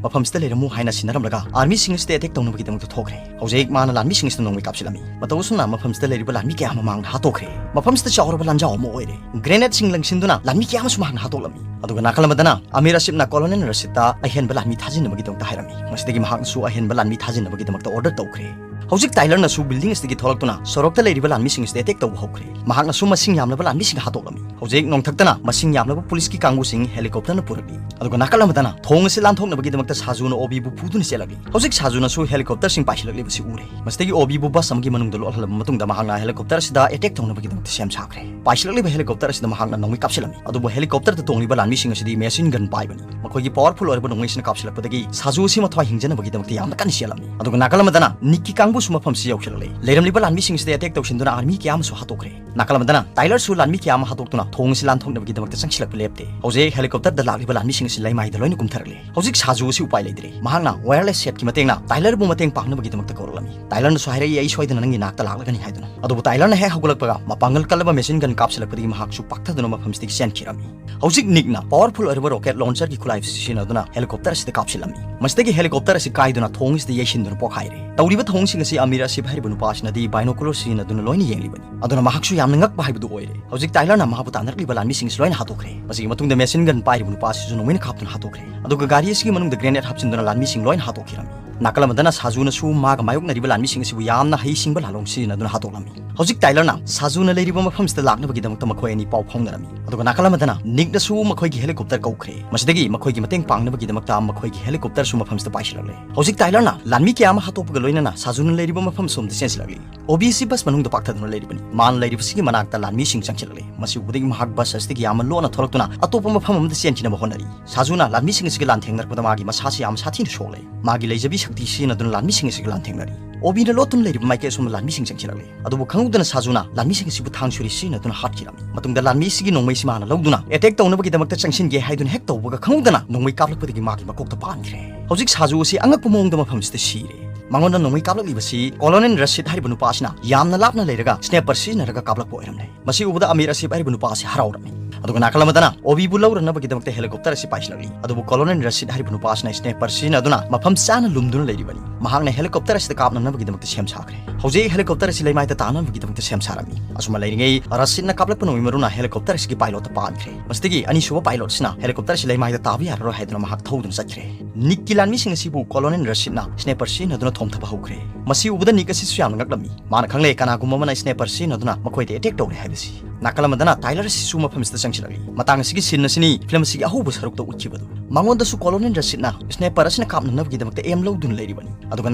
ꯃꯐꯝꯁꯤꯗ ꯂꯩꯔꯝꯃꯨ ꯍꯥꯏꯅ ꯁꯤꯟꯅꯔꯝꯂꯒ ꯑꯥꯔꯃꯤꯁꯤꯡ ꯑꯁꯤꯗ ꯑꯦꯇꯦꯛ ꯇꯧꯅꯕꯒꯤꯗꯃꯛꯇ ꯊꯣꯛꯈ꯭ꯔꯦ꯫ ꯍꯧꯖꯤꯛ ꯃꯥꯅ ꯂꯥꯟꯃꯤꯁꯤꯡ ꯑꯁꯤꯗ ꯅꯣꯡꯃꯩ ꯀꯥꯞꯁꯤꯜꯂꯝꯃꯤ꯫ ꯃꯇꯧ ꯑꯁꯨꯝꯅ ꯃꯐꯝꯁꯤꯗ ꯂꯩꯔꯤꯕ ꯂꯥꯟꯃꯤ ꯀꯌꯥ ꯑꯃ ꯃꯥꯡꯗ ꯍꯥꯠꯇꯣꯛꯈ꯭ꯔꯦ꯫ ꯃꯐꯝꯁꯤꯗ ꯆꯥꯎꯔꯕ ꯂꯥꯟꯖꯥꯎ ꯑꯃ ꯑꯣꯏꯔꯦ꯫ ꯒ꯭ꯔꯦꯅꯦꯗꯁꯤꯡ ꯂꯪꯁꯤꯟꯗꯨꯅ ꯂꯥꯟꯃꯤ ꯀꯌꯥ ꯑꯃꯁꯨ ꯃꯍꯥꯛꯅ ꯍꯥꯠꯇꯣꯛꯂꯝꯃꯤ꯫ ꯑꯗꯨꯒ ꯅꯥꯀꯜ ꯑꯃꯗꯅ ꯑꯃꯤꯔ ꯑꯁꯤꯐꯅ ꯀꯣꯂꯣꯅꯦꯜ ꯔꯁꯤꯗꯇ ꯑꯍꯦꯟꯕ ꯂꯥꯟꯃꯤ ꯊꯥꯖꯤꯟꯅꯕꯒꯤꯗꯃꯛꯇ ꯍꯥꯏꯔꯝꯃꯤ꯫ ꯃꯁꯤꯗꯒꯤ ꯃꯍꯥꯛꯅꯁꯨ ꯑꯍꯦꯟꯕ ꯂꯥꯟꯃꯤ ꯊꯥꯖꯤꯟꯅꯕꯒꯤꯗꯃꯛꯇ ꯑꯣꯔꯗꯔ ꯇꯧꯈ꯭ꯔꯦ꯫ ꯍꯧꯖꯤꯛ ꯇꯥꯏꯂꯔꯅꯁꯨ ꯕꯤꯜꯗꯤꯡ ꯑꯁꯤꯗꯒꯤ ꯊꯣꯛꯂꯛꯇꯨꯅ ꯁꯣꯔꯣꯛꯇ ꯂꯩꯔꯤꯕ ꯂꯥꯟꯃꯤꯁꯤꯡ ꯑꯁꯤꯗ ꯑꯦꯇꯦꯛ ꯇꯧꯕ ꯍꯧꯈ꯭ꯔꯦ꯫ ꯃꯍꯥꯛꯅꯁꯨ ꯃꯁꯤꯡ ꯌꯥꯝꯂꯕ ꯂꯥꯟꯃꯤꯁꯤꯡ ꯍꯥꯠꯇꯣꯛꯂꯝꯃꯤ꯫ ꯍꯧꯖꯤꯛ ꯅꯣꯡꯊꯛꯇꯅ ꯃꯁꯤꯡ ꯌꯥꯝꯂꯕ ꯄꯨꯂꯤꯁꯀꯤ ꯀꯥꯡꯕꯨꯁꯤꯡ ꯍꯦꯂꯤꯀꯣꯞꯇꯔꯅ ꯄꯨꯔꯛꯂꯤ꯫ ꯑꯗꯨꯒ ꯅꯥꯀꯜ ꯑꯃꯗꯅ ꯊꯣꯡ ꯑꯁꯤ ꯂꯥꯟꯊꯣꯛꯅꯕꯒꯤꯗꯃꯛꯇ ꯁꯥꯖꯨꯅ ꯑꯣꯕꯤꯕꯨ ꯄꯨꯗꯨꯅ ꯆꯦꯜꯂꯛꯂꯤ꯫ ꯍꯧꯖꯤꯛ ꯁꯥꯖꯨꯅꯁꯨ ꯍꯦꯂꯤꯀꯣꯞꯇꯔꯁꯤꯡ ꯄꯥꯏꯁꯤꯜꯂꯛꯂꯤꯕꯁꯤ ꯎꯔꯦ꯫ ꯃꯁꯤꯗꯒꯤ ꯑꯣꯕꯤꯕꯨ ꯕꯁ ꯑꯃꯒꯤ ꯃꯅꯨꯡꯗ ꯂꯣꯠꯍꯜꯂꯕ ꯃꯇꯨꯡꯗ ꯃꯍꯥꯛꯅ ꯍꯦꯂꯤꯀꯣꯞꯇꯔ ꯑꯁꯤꯗ ꯑꯦꯇꯦꯛ ꯇꯧꯅꯕꯒꯤꯗꯃꯛꯇ ꯁꯦꯝ ꯁꯥꯈ꯭ꯔꯦ꯫ ꯄꯥꯏꯁꯤꯜꯂꯛꯂꯤꯕ ꯍꯦꯂꯤꯀꯣꯞꯇꯔ ꯑꯁꯤꯗ ꯃꯍꯥꯛꯅ ꯅꯣꯡꯃꯩ ꯀꯥꯞꯁꯤꯜꯂꯝꯃꯤ꯫ ꯑꯗꯨꯕꯨ ꯍꯦꯂꯤꯀꯣꯞꯇꯔꯗ ꯇꯣꯡꯂꯤꯕ ꯂꯥꯟꯃꯤꯁꯤꯡ ꯑꯁꯤꯗꯤ ꯃꯦꯁꯤꯟ ꯒꯟ ꯄꯥꯏꯕꯅꯤ꯫ ꯃꯈꯣꯏꯒꯤ ꯄꯥꯋꯔꯐꯨꯜ ꯑꯣꯏꯔꯕ ꯅꯣꯡꯃꯩꯁꯤꯅ ꯀꯥꯞꯁꯤꯜꯂꯛꯄꯗꯒꯤ ꯁꯥꯖꯨ ꯑꯁꯤ ꯃꯊ꯭ꯋꯥꯏ ꯍꯤꯡꯖꯅꯕꯒꯤꯗꯃꯛꯇ ꯌꯥꯝꯅ ꯀꯟꯅ ꯆꯦꯜꯂꯝꯃꯤ꯫ ꯑꯗꯨꯒ ꯅꯥꯀꯜ ꯑꯃꯗꯅ ꯅꯤꯛꯀꯤ ꯀꯥꯡꯕꯨꯁꯨ ꯃꯐꯝꯁꯤ ꯌꯧꯁꯤꯜꯂꯛꯂꯦ꯫ ꯂꯩꯔꯝꯂꯤꯕ ꯂꯥꯟꯃꯤꯁꯤꯡ ꯑꯁꯤꯗ ꯑꯦꯇꯦꯛ ꯇꯧꯁꯤꯟꯗꯨꯅ ꯑꯥꯔꯃꯤ ꯀꯌꯥ ꯑꯃꯁꯨ ꯍꯥꯠꯇꯣꯛꯈ꯭ꯔꯦ꯫ ꯅꯥꯀꯜ ꯑꯃꯗꯅ ꯇꯥꯏꯂꯔꯁꯨ ꯂꯥꯟꯃꯤ ꯀꯌꯥ ꯑꯃ ꯍꯥꯠꯇꯣꯛꯇꯨꯅ ꯊꯣꯡ ꯑꯁꯤ ꯂꯥꯟꯊꯣꯛꯅꯕꯒꯤꯗꯃꯛꯇ ꯆꯪꯁꯤꯜꯂꯛꯄ ꯂꯦꯞꯇꯦ꯫ ꯍꯧꯖꯤꯛ ꯍꯦꯂꯤꯀꯣꯞꯇꯔꯗ ꯂꯥꯛꯂꯤꯕ ꯂꯥꯟꯃꯤꯁꯤꯡ ꯑꯁꯤ ꯂꯩꯃꯥꯏꯗ ꯂꯣꯏꯅ ꯀꯨꯝꯊꯔꯛꯂꯦ꯫ ꯍꯧꯖꯤꯛ ꯁꯥꯖꯨ ꯑꯁꯤ ꯎꯄꯥꯏ ꯂꯩꯇ꯭ꯔꯦ꯫ ꯃꯍꯥꯛꯅ ꯋꯥꯌꯔꯂꯦꯁ ꯁꯦꯠꯀꯤ ꯃꯇꯦꯡꯅ ꯇꯥꯏꯂꯔꯕꯨ ꯃꯇꯦꯡ ꯄꯥꯡꯅꯕꯒꯤꯗꯃꯛꯇ ꯀꯧꯔꯛꯂꯝꯃꯤ꯫ ꯇꯥꯏꯂꯔꯅꯁꯨ ꯍꯥꯏꯔꯛꯏ, "ꯑꯩ ꯁꯣꯏꯗꯅ ꯅꯪꯒꯤ ꯅꯥꯛꯇ ꯂꯥꯛꯂꯒꯅꯤ" ꯍꯥꯏꯗꯨꯅ꯫ ꯑꯗꯨꯕꯨ ꯇꯥꯏꯂꯔꯅ ꯍꯦꯛ ꯍꯧꯒꯠꯂꯛꯄꯒ ꯃꯄꯥꯡꯒꯜ ꯀꯜꯂꯕ ꯃꯦꯁꯤꯟ ꯒꯟ ꯀꯥꯞꯁꯤꯜꯂꯛꯄꯗꯒꯤ ꯃꯍꯥꯛꯁꯨ ꯄꯥꯛꯊꯗꯨꯅ ꯃꯐꯝꯁꯤꯗꯒꯤ ꯆꯦꯟꯈꯤꯔꯝꯃꯤ꯫ ꯍꯧꯖꯤꯛ ꯅꯤꯛꯅ ꯄꯥꯋꯔꯐꯨꯜ ꯑꯣꯏꯔꯕ ꯔꯣꯀꯦꯠ ꯂꯣꯟꯆꯔꯒꯤ ꯈꯨꯠꯂꯥꯏ ꯑꯁꯤ ꯁꯤꯖꯤꯟꯅꯗꯨꯅ ꯍꯦꯂꯤꯀꯣꯞꯇꯔ ꯑꯁꯤꯗ ꯀꯥꯞꯁꯤꯜꯂꯝꯃꯤ꯫ ꯃꯁꯤꯗꯒꯤ ꯍꯦꯂꯤꯀꯣꯞꯇꯔ ꯑꯁꯤ ꯀꯥꯏꯗꯨꯅ ꯊꯣꯡ ꯑꯁꯤꯗ ꯌꯩꯁꯤꯟꯗꯨꯅ ꯄꯣꯈꯥꯏꯔꯦ꯫ ꯇꯧꯔꯤꯕ ꯊꯧꯑꯣꯡꯁꯤꯡ ꯑꯁꯤ ꯁꯤ ꯑꯃꯤꯔ ꯑꯁꯤꯐ ꯍꯥꯏꯔꯤꯕ ꯅꯨꯄꯥꯁꯤꯅꯗꯤ binocular ꯁꯤꯖꯤꯟꯅꯗꯨꯅ ꯂꯣꯏꯅ ꯌꯦꯡꯂꯤꯕꯅꯤ꯫ ꯑꯗꯨꯅ ꯃꯍꯥꯛꯁꯨ ꯌꯥꯝꯅ ꯉꯛꯄ ꯍꯥꯏꯕꯗꯨ ꯑꯣꯏꯔꯦ꯫ ꯍꯧꯖꯤꯛ ꯇꯥꯏꯂꯔꯅ ꯃꯍꯥꯛꯄꯨ ꯇꯥꯟꯅꯔꯛꯂꯤꯕ ꯂꯥꯟꯃꯤꯁꯤꯡ ꯑꯁꯤ ꯂꯣꯏꯅ ꯍꯥꯠꯇꯣꯛꯈ꯭ꯔꯦ꯫ ꯃꯁꯤꯒꯤ ꯃꯇꯨꯡꯗ machine gun ꯄꯥꯏꯔꯤꯕ ꯅꯨꯄꯥ ꯑꯁꯤꯁꯨ ꯅꯣꯡꯃꯩꯅ ꯀꯥꯞꯇꯨꯅ ꯍꯥꯠꯇꯣꯛꯈ꯭ꯔꯦ꯫ ꯑꯗꯨꯒ ꯒꯥꯔꯤ ꯑꯁꯤꯒꯤ ꯃꯅꯨꯡꯗ grenade ꯍꯥꯞꯆꯤꯟꯗꯨꯅ ꯂꯥꯟꯃꯤꯁꯤꯡ ꯂꯣꯏꯅ ꯍꯥꯠꯇꯣꯛꯈꯤꯔꯝꯃꯤ꯫ ꯅꯥꯀꯜ ꯑꯃꯗꯅ ꯁꯥꯖꯨꯅꯁꯨ ꯃꯥꯒ ꯃꯥꯌꯣꯛꯅꯔꯤꯕ ꯂꯥꯟꯃꯤꯁꯤꯡ ꯑꯁꯤꯕꯨ ꯌꯥꯝꯅ ꯍꯩꯁꯤꯡꯕ ꯂꯥꯂꯣꯡ ꯁꯤꯖꯤꯟꯅꯗꯨꯅ ꯍꯥꯠꯇꯣꯛꯂꯝꯃꯤ꯫ ꯍꯧꯖꯤꯛ ꯇꯥꯏꯂꯔꯅ ꯁꯥꯖꯨꯅ ꯂꯩꯔꯤꯕ ꯃꯐꯝꯁꯤꯗ ꯂꯥꯛꯅꯕꯒꯤꯗꯃꯛꯇ ꯃꯈꯣꯏ ꯑꯅꯤ ꯄꯥꯎ ꯐꯥꯎꯅꯔꯝꯃꯤ꯫ ꯑꯗꯨꯒ ꯅꯥꯀꯜ ꯑꯃꯗꯅ ꯅꯤꯛꯅꯁꯨ ꯃꯈꯣꯏꯒꯤ helicopter ꯀꯧꯈ꯭ꯔꯦ꯫ ꯃꯁꯤꯗꯒꯤ ꯃꯈꯣꯏꯒꯤ ꯃꯇꯦꯡ ꯄꯥꯡꯅꯕꯒꯤꯗꯃꯛꯇ ꯃꯈꯣꯏꯒꯤ helicopterꯁꯨ ꯃꯐꯝꯁꯤꯗ ꯄꯥꯏꯁꯤꯜꯂꯛꯂꯦ꯫ ꯍꯧꯖꯤꯛ ꯇꯥꯏꯂꯔꯅ ꯂꯥꯟꯃꯤ ꯀꯌꯥ ꯑꯃ ꯍꯥꯠꯇꯣꯛꯄꯒ ꯂꯣꯏꯅꯅ ꯁꯥꯖꯨꯅ ꯂꯩꯔꯤꯕ ꯃꯐꯝ ꯁꯣꯝꯗ ꯆꯦꯟꯁꯤꯜꯂꯛꯂꯤ꯫ ꯑꯣꯕꯤꯁꯤ bus ꯃꯅꯨꯡꯗ ꯄꯥꯛꯊꯗꯨꯅ ꯂꯩꯔꯤꯕꯅꯤ꯫ ꯃꯥꯅ ꯂꯩꯔꯤꯕꯁꯤꯒꯤ ꯃꯅꯥꯛꯇ ꯂꯥꯟꯃꯤꯁꯤꯡ ꯆꯪꯁꯤꯜꯂꯛꯂꯦ꯫ ꯃꯁꯤ ꯎꯕꯗꯒꯤ ꯃꯍꯥꯛ bus ꯑꯁꯤꯗꯒꯤ ꯌꯥꯝꯅ ꯂꯣꯟꯅ ꯊꯣꯛꯂꯛꯇꯨꯅ ꯑꯇꯣꯞꯄ ꯃꯐꯝ ꯑꯃꯗ ꯆꯦꯟꯈꯤꯅꯕ ꯍꯣꯠꯅꯔꯤ꯫ ꯁꯥꯖꯨꯅ ꯂꯥꯟꯃꯤꯁꯤꯡ ꯑꯁꯤꯒ ꯂꯥꯟꯊꯦꯡꯅꯔꯛꯄꯗ ꯃꯥꯒꯤ ꯃꯁꯥꯁꯤ ꯌꯥꯝꯅ ꯁꯥꯊꯤꯅ ꯁꯣꯛꯂꯦ꯫ ꯃꯥꯒꯤ ꯂꯩꯖꯕꯤ ꯁꯛꯇꯤ ꯁꯤꯖꯤꯟꯅꯗꯨꯅ ꯂꯥꯟꯃꯤꯁꯤꯡ ꯑꯁꯤꯒ ꯂꯥꯟꯊꯦꯡꯅꯔꯤ꯫ ꯑꯣꯕꯤꯅ ꯂꯣꯠꯇꯨꯅ ꯂꯩꯔꯤꯕ ꯃꯥꯏꯀꯩ ꯑꯁꯣꯝꯗ ꯂꯥꯟꯃꯤꯁꯤꯡ ꯆꯪꯁꯤꯜꯂꯛꯂꯦ꯫ ꯑꯗꯨꯕꯨ ꯈꯪꯍꯧꯗꯅ ꯁꯥꯖꯨꯅ ꯂꯥꯟꯃꯤꯁꯤꯡ ꯑꯁꯤꯕꯨ ꯊꯥꯡ ꯁꯨꯔꯤ ꯁꯤꯖꯤꯟꯅꯗꯨꯅ ꯍꯥꯠꯈꯤꯔꯝꯃꯤ꯫ ꯃꯇꯨꯡꯗ ꯂꯥꯟꯃꯤ ꯑꯁꯤꯒꯤ ꯅꯣꯡꯃꯩꯁꯤ ꯃꯥꯅ ꯂꯧꯗꯨꯅ attack ꯇꯧꯅꯕꯒꯤꯗꯃꯛꯇ ꯆꯪꯁꯤꯟꯒꯦ ꯍꯥꯏꯗꯨꯅ ꯍꯦꯛ ꯇꯧꯕꯒ ꯈꯪꯍꯧꯗꯅ ꯅꯣꯡꯃꯩ ꯀꯥꯞꯂꯛꯄꯗꯒꯤ ꯃꯥꯒꯤ ꯃꯀꯣꯛꯇ ꯄꯥꯟꯈ꯭ꯔꯦ꯫ ꯍꯧꯖꯤꯛ ꯁꯥꯖꯨ ꯑꯁꯤ ꯑꯉꯛꯄ ꯃꯑꯣꯡꯗ ꯃꯐꯝꯁꯤꯗ ꯁꯤꯔꯦ꯫ ꯃꯉꯣꯟꯗ ꯅꯣꯡꯃꯩ ꯀꯥꯞꯂꯛꯂꯤꯕꯁꯤ Colonel ꯔꯁꯤꯗ ꯍꯥꯏꯔꯤꯕ ꯅꯨꯄꯥ ꯑꯁꯤꯅ ꯌꯥꯝꯅ ꯂꯥꯞꯅ ꯂꯩꯔꯒ sniper ꯁꯤꯖꯤꯟꯅꯔꯒ ꯀꯥꯞꯂꯛꯄ ꯑꯣꯏꯔꯝꯂꯦ꯫ ꯃꯁꯤ ꯎꯕꯗ ꯑꯃꯤꯔ ꯑꯁꯤꯐ ꯍꯥꯏꯔꯤꯕ ꯅꯨꯄꯥ ꯑꯁꯤ ꯍꯔꯥꯎꯔꯝꯃꯤ꯫ ꯑꯗꯨꯒ ꯅꯥꯀꯜ ꯑꯃꯗꯅ ꯑꯣꯕꯤꯕꯨ ꯂꯧꯔꯅꯕꯒꯤꯗꯃꯛꯇ helicopter ꯑꯁꯤ ꯄꯥꯏꯁꯤꯜꯂꯛꯂꯤ꯫ ꯑꯗꯨꯕꯨ Colonel ꯔꯁꯤꯗ ꯍꯥꯏꯔꯤꯕ ꯅꯨꯄꯥ ꯑꯁꯤꯅ sniper ꯁꯤꯖꯤꯟꯅꯗꯨꯅ ꯃꯐꯝ ꯆꯥꯅ ꯂꯨꯝꯗꯨꯅ ꯂꯩꯔꯤꯕꯅꯤ꯫ ꯃꯍꯥꯛꯅ helicopter ꯑꯁꯤꯗ ꯀꯥꯞꯅꯅꯕꯒꯤꯗꯃꯛꯇ ꯁꯦꯝ ꯁꯥꯈ꯭ꯔꯦ꯫ ꯍꯧꯖꯤꯛ helicopter ꯑꯁꯤ ꯂꯩꯃꯥꯏꯗ ꯇꯥꯅꯕꯒꯤꯗꯃꯛꯇ ꯁꯦꯝ ꯁꯥꯔꯝꯃꯤ꯫ ꯑꯁꯨꯝꯅ ꯂꯩꯔꯤꯉꯩ ꯔꯁꯤꯗꯅ ꯀꯥꯞꯂꯛꯄ ꯅꯣꯡꯃꯩ ꯃꯔꯨꯅ helicopter ꯑꯁꯤꯒꯤ pilotꯇ ꯄꯥꯟꯈ꯭ꯔꯦ꯫ ꯃꯁꯤꯗꯒꯤ ꯑꯅꯤꯁꯨꯕ pilot ꯑꯁꯤꯅ helicopter ꯑꯁꯤ ꯂꯩꯃꯥꯏꯗ ꯇꯥꯕ ꯌꯥꯔꯔꯣꯏ ꯍꯥꯏꯗꯨꯅ ꯃꯍꯥꯛ ꯊꯧꯗꯨꯅ ꯆꯠꯈ꯭ꯔꯦ꯫ ꯅꯤꯛꯀꯤ ꯂꯥꯟꯃꯤꯁꯤꯡ ꯑꯁꯤꯕꯨ Colonel ꯔꯁꯤꯗꯅ sniper ꯁꯤꯖꯤꯟꯅꯗꯨꯅ ꯊꯣꯝꯊꯕ ꯍꯧꯈ꯭ꯔꯦ꯫ ꯃꯁꯤ ꯎꯕꯗ ꯅꯤꯛ ꯑꯁꯤꯁꯨ ꯌꯥꯝꯅ ꯉꯛꯂꯝꯃꯤ꯫ ꯃꯥꯅ ꯈꯪꯂꯦ ꯀꯅꯥꯒꯨꯝꯕ ꯑꯃꯅ sniper ꯁꯤꯖꯤꯟꯅꯗꯨꯅ ꯃꯈꯣꯏꯗ attack ꯇꯧꯔꯦ ꯍꯥꯏꯕꯁꯤ꯫ ꯅꯥꯀꯜ ꯑꯃꯗꯅ ꯇꯥꯏꯂꯔ ꯑꯁꯤꯁꯨ ꯃꯐꯝꯁꯤꯗ ꯆꯪꯁꯤꯜꯂꯛꯂꯤ꯫ ꯃꯇꯥꯡ ꯑꯁꯤꯒꯤ scene ꯑꯁꯤꯅꯤ film ꯑꯁꯤꯒꯤ ꯑꯍꯧꯕ ꯁꯔꯨꯛꯇ ꯎꯠꯈꯤꯕꯗꯨ꯫ ꯃꯉꯣꯟꯗꯁꯨ Colonel ꯔꯁꯤꯗꯅ sniper ꯑꯁꯤꯅ ꯀꯥꯞꯅꯅꯕꯒꯤꯗꯃꯛꯇ aim ꯂꯧꯗꯨꯅ ꯂꯩꯔꯤꯕꯅꯤ꯫ ꯑꯗꯨꯒ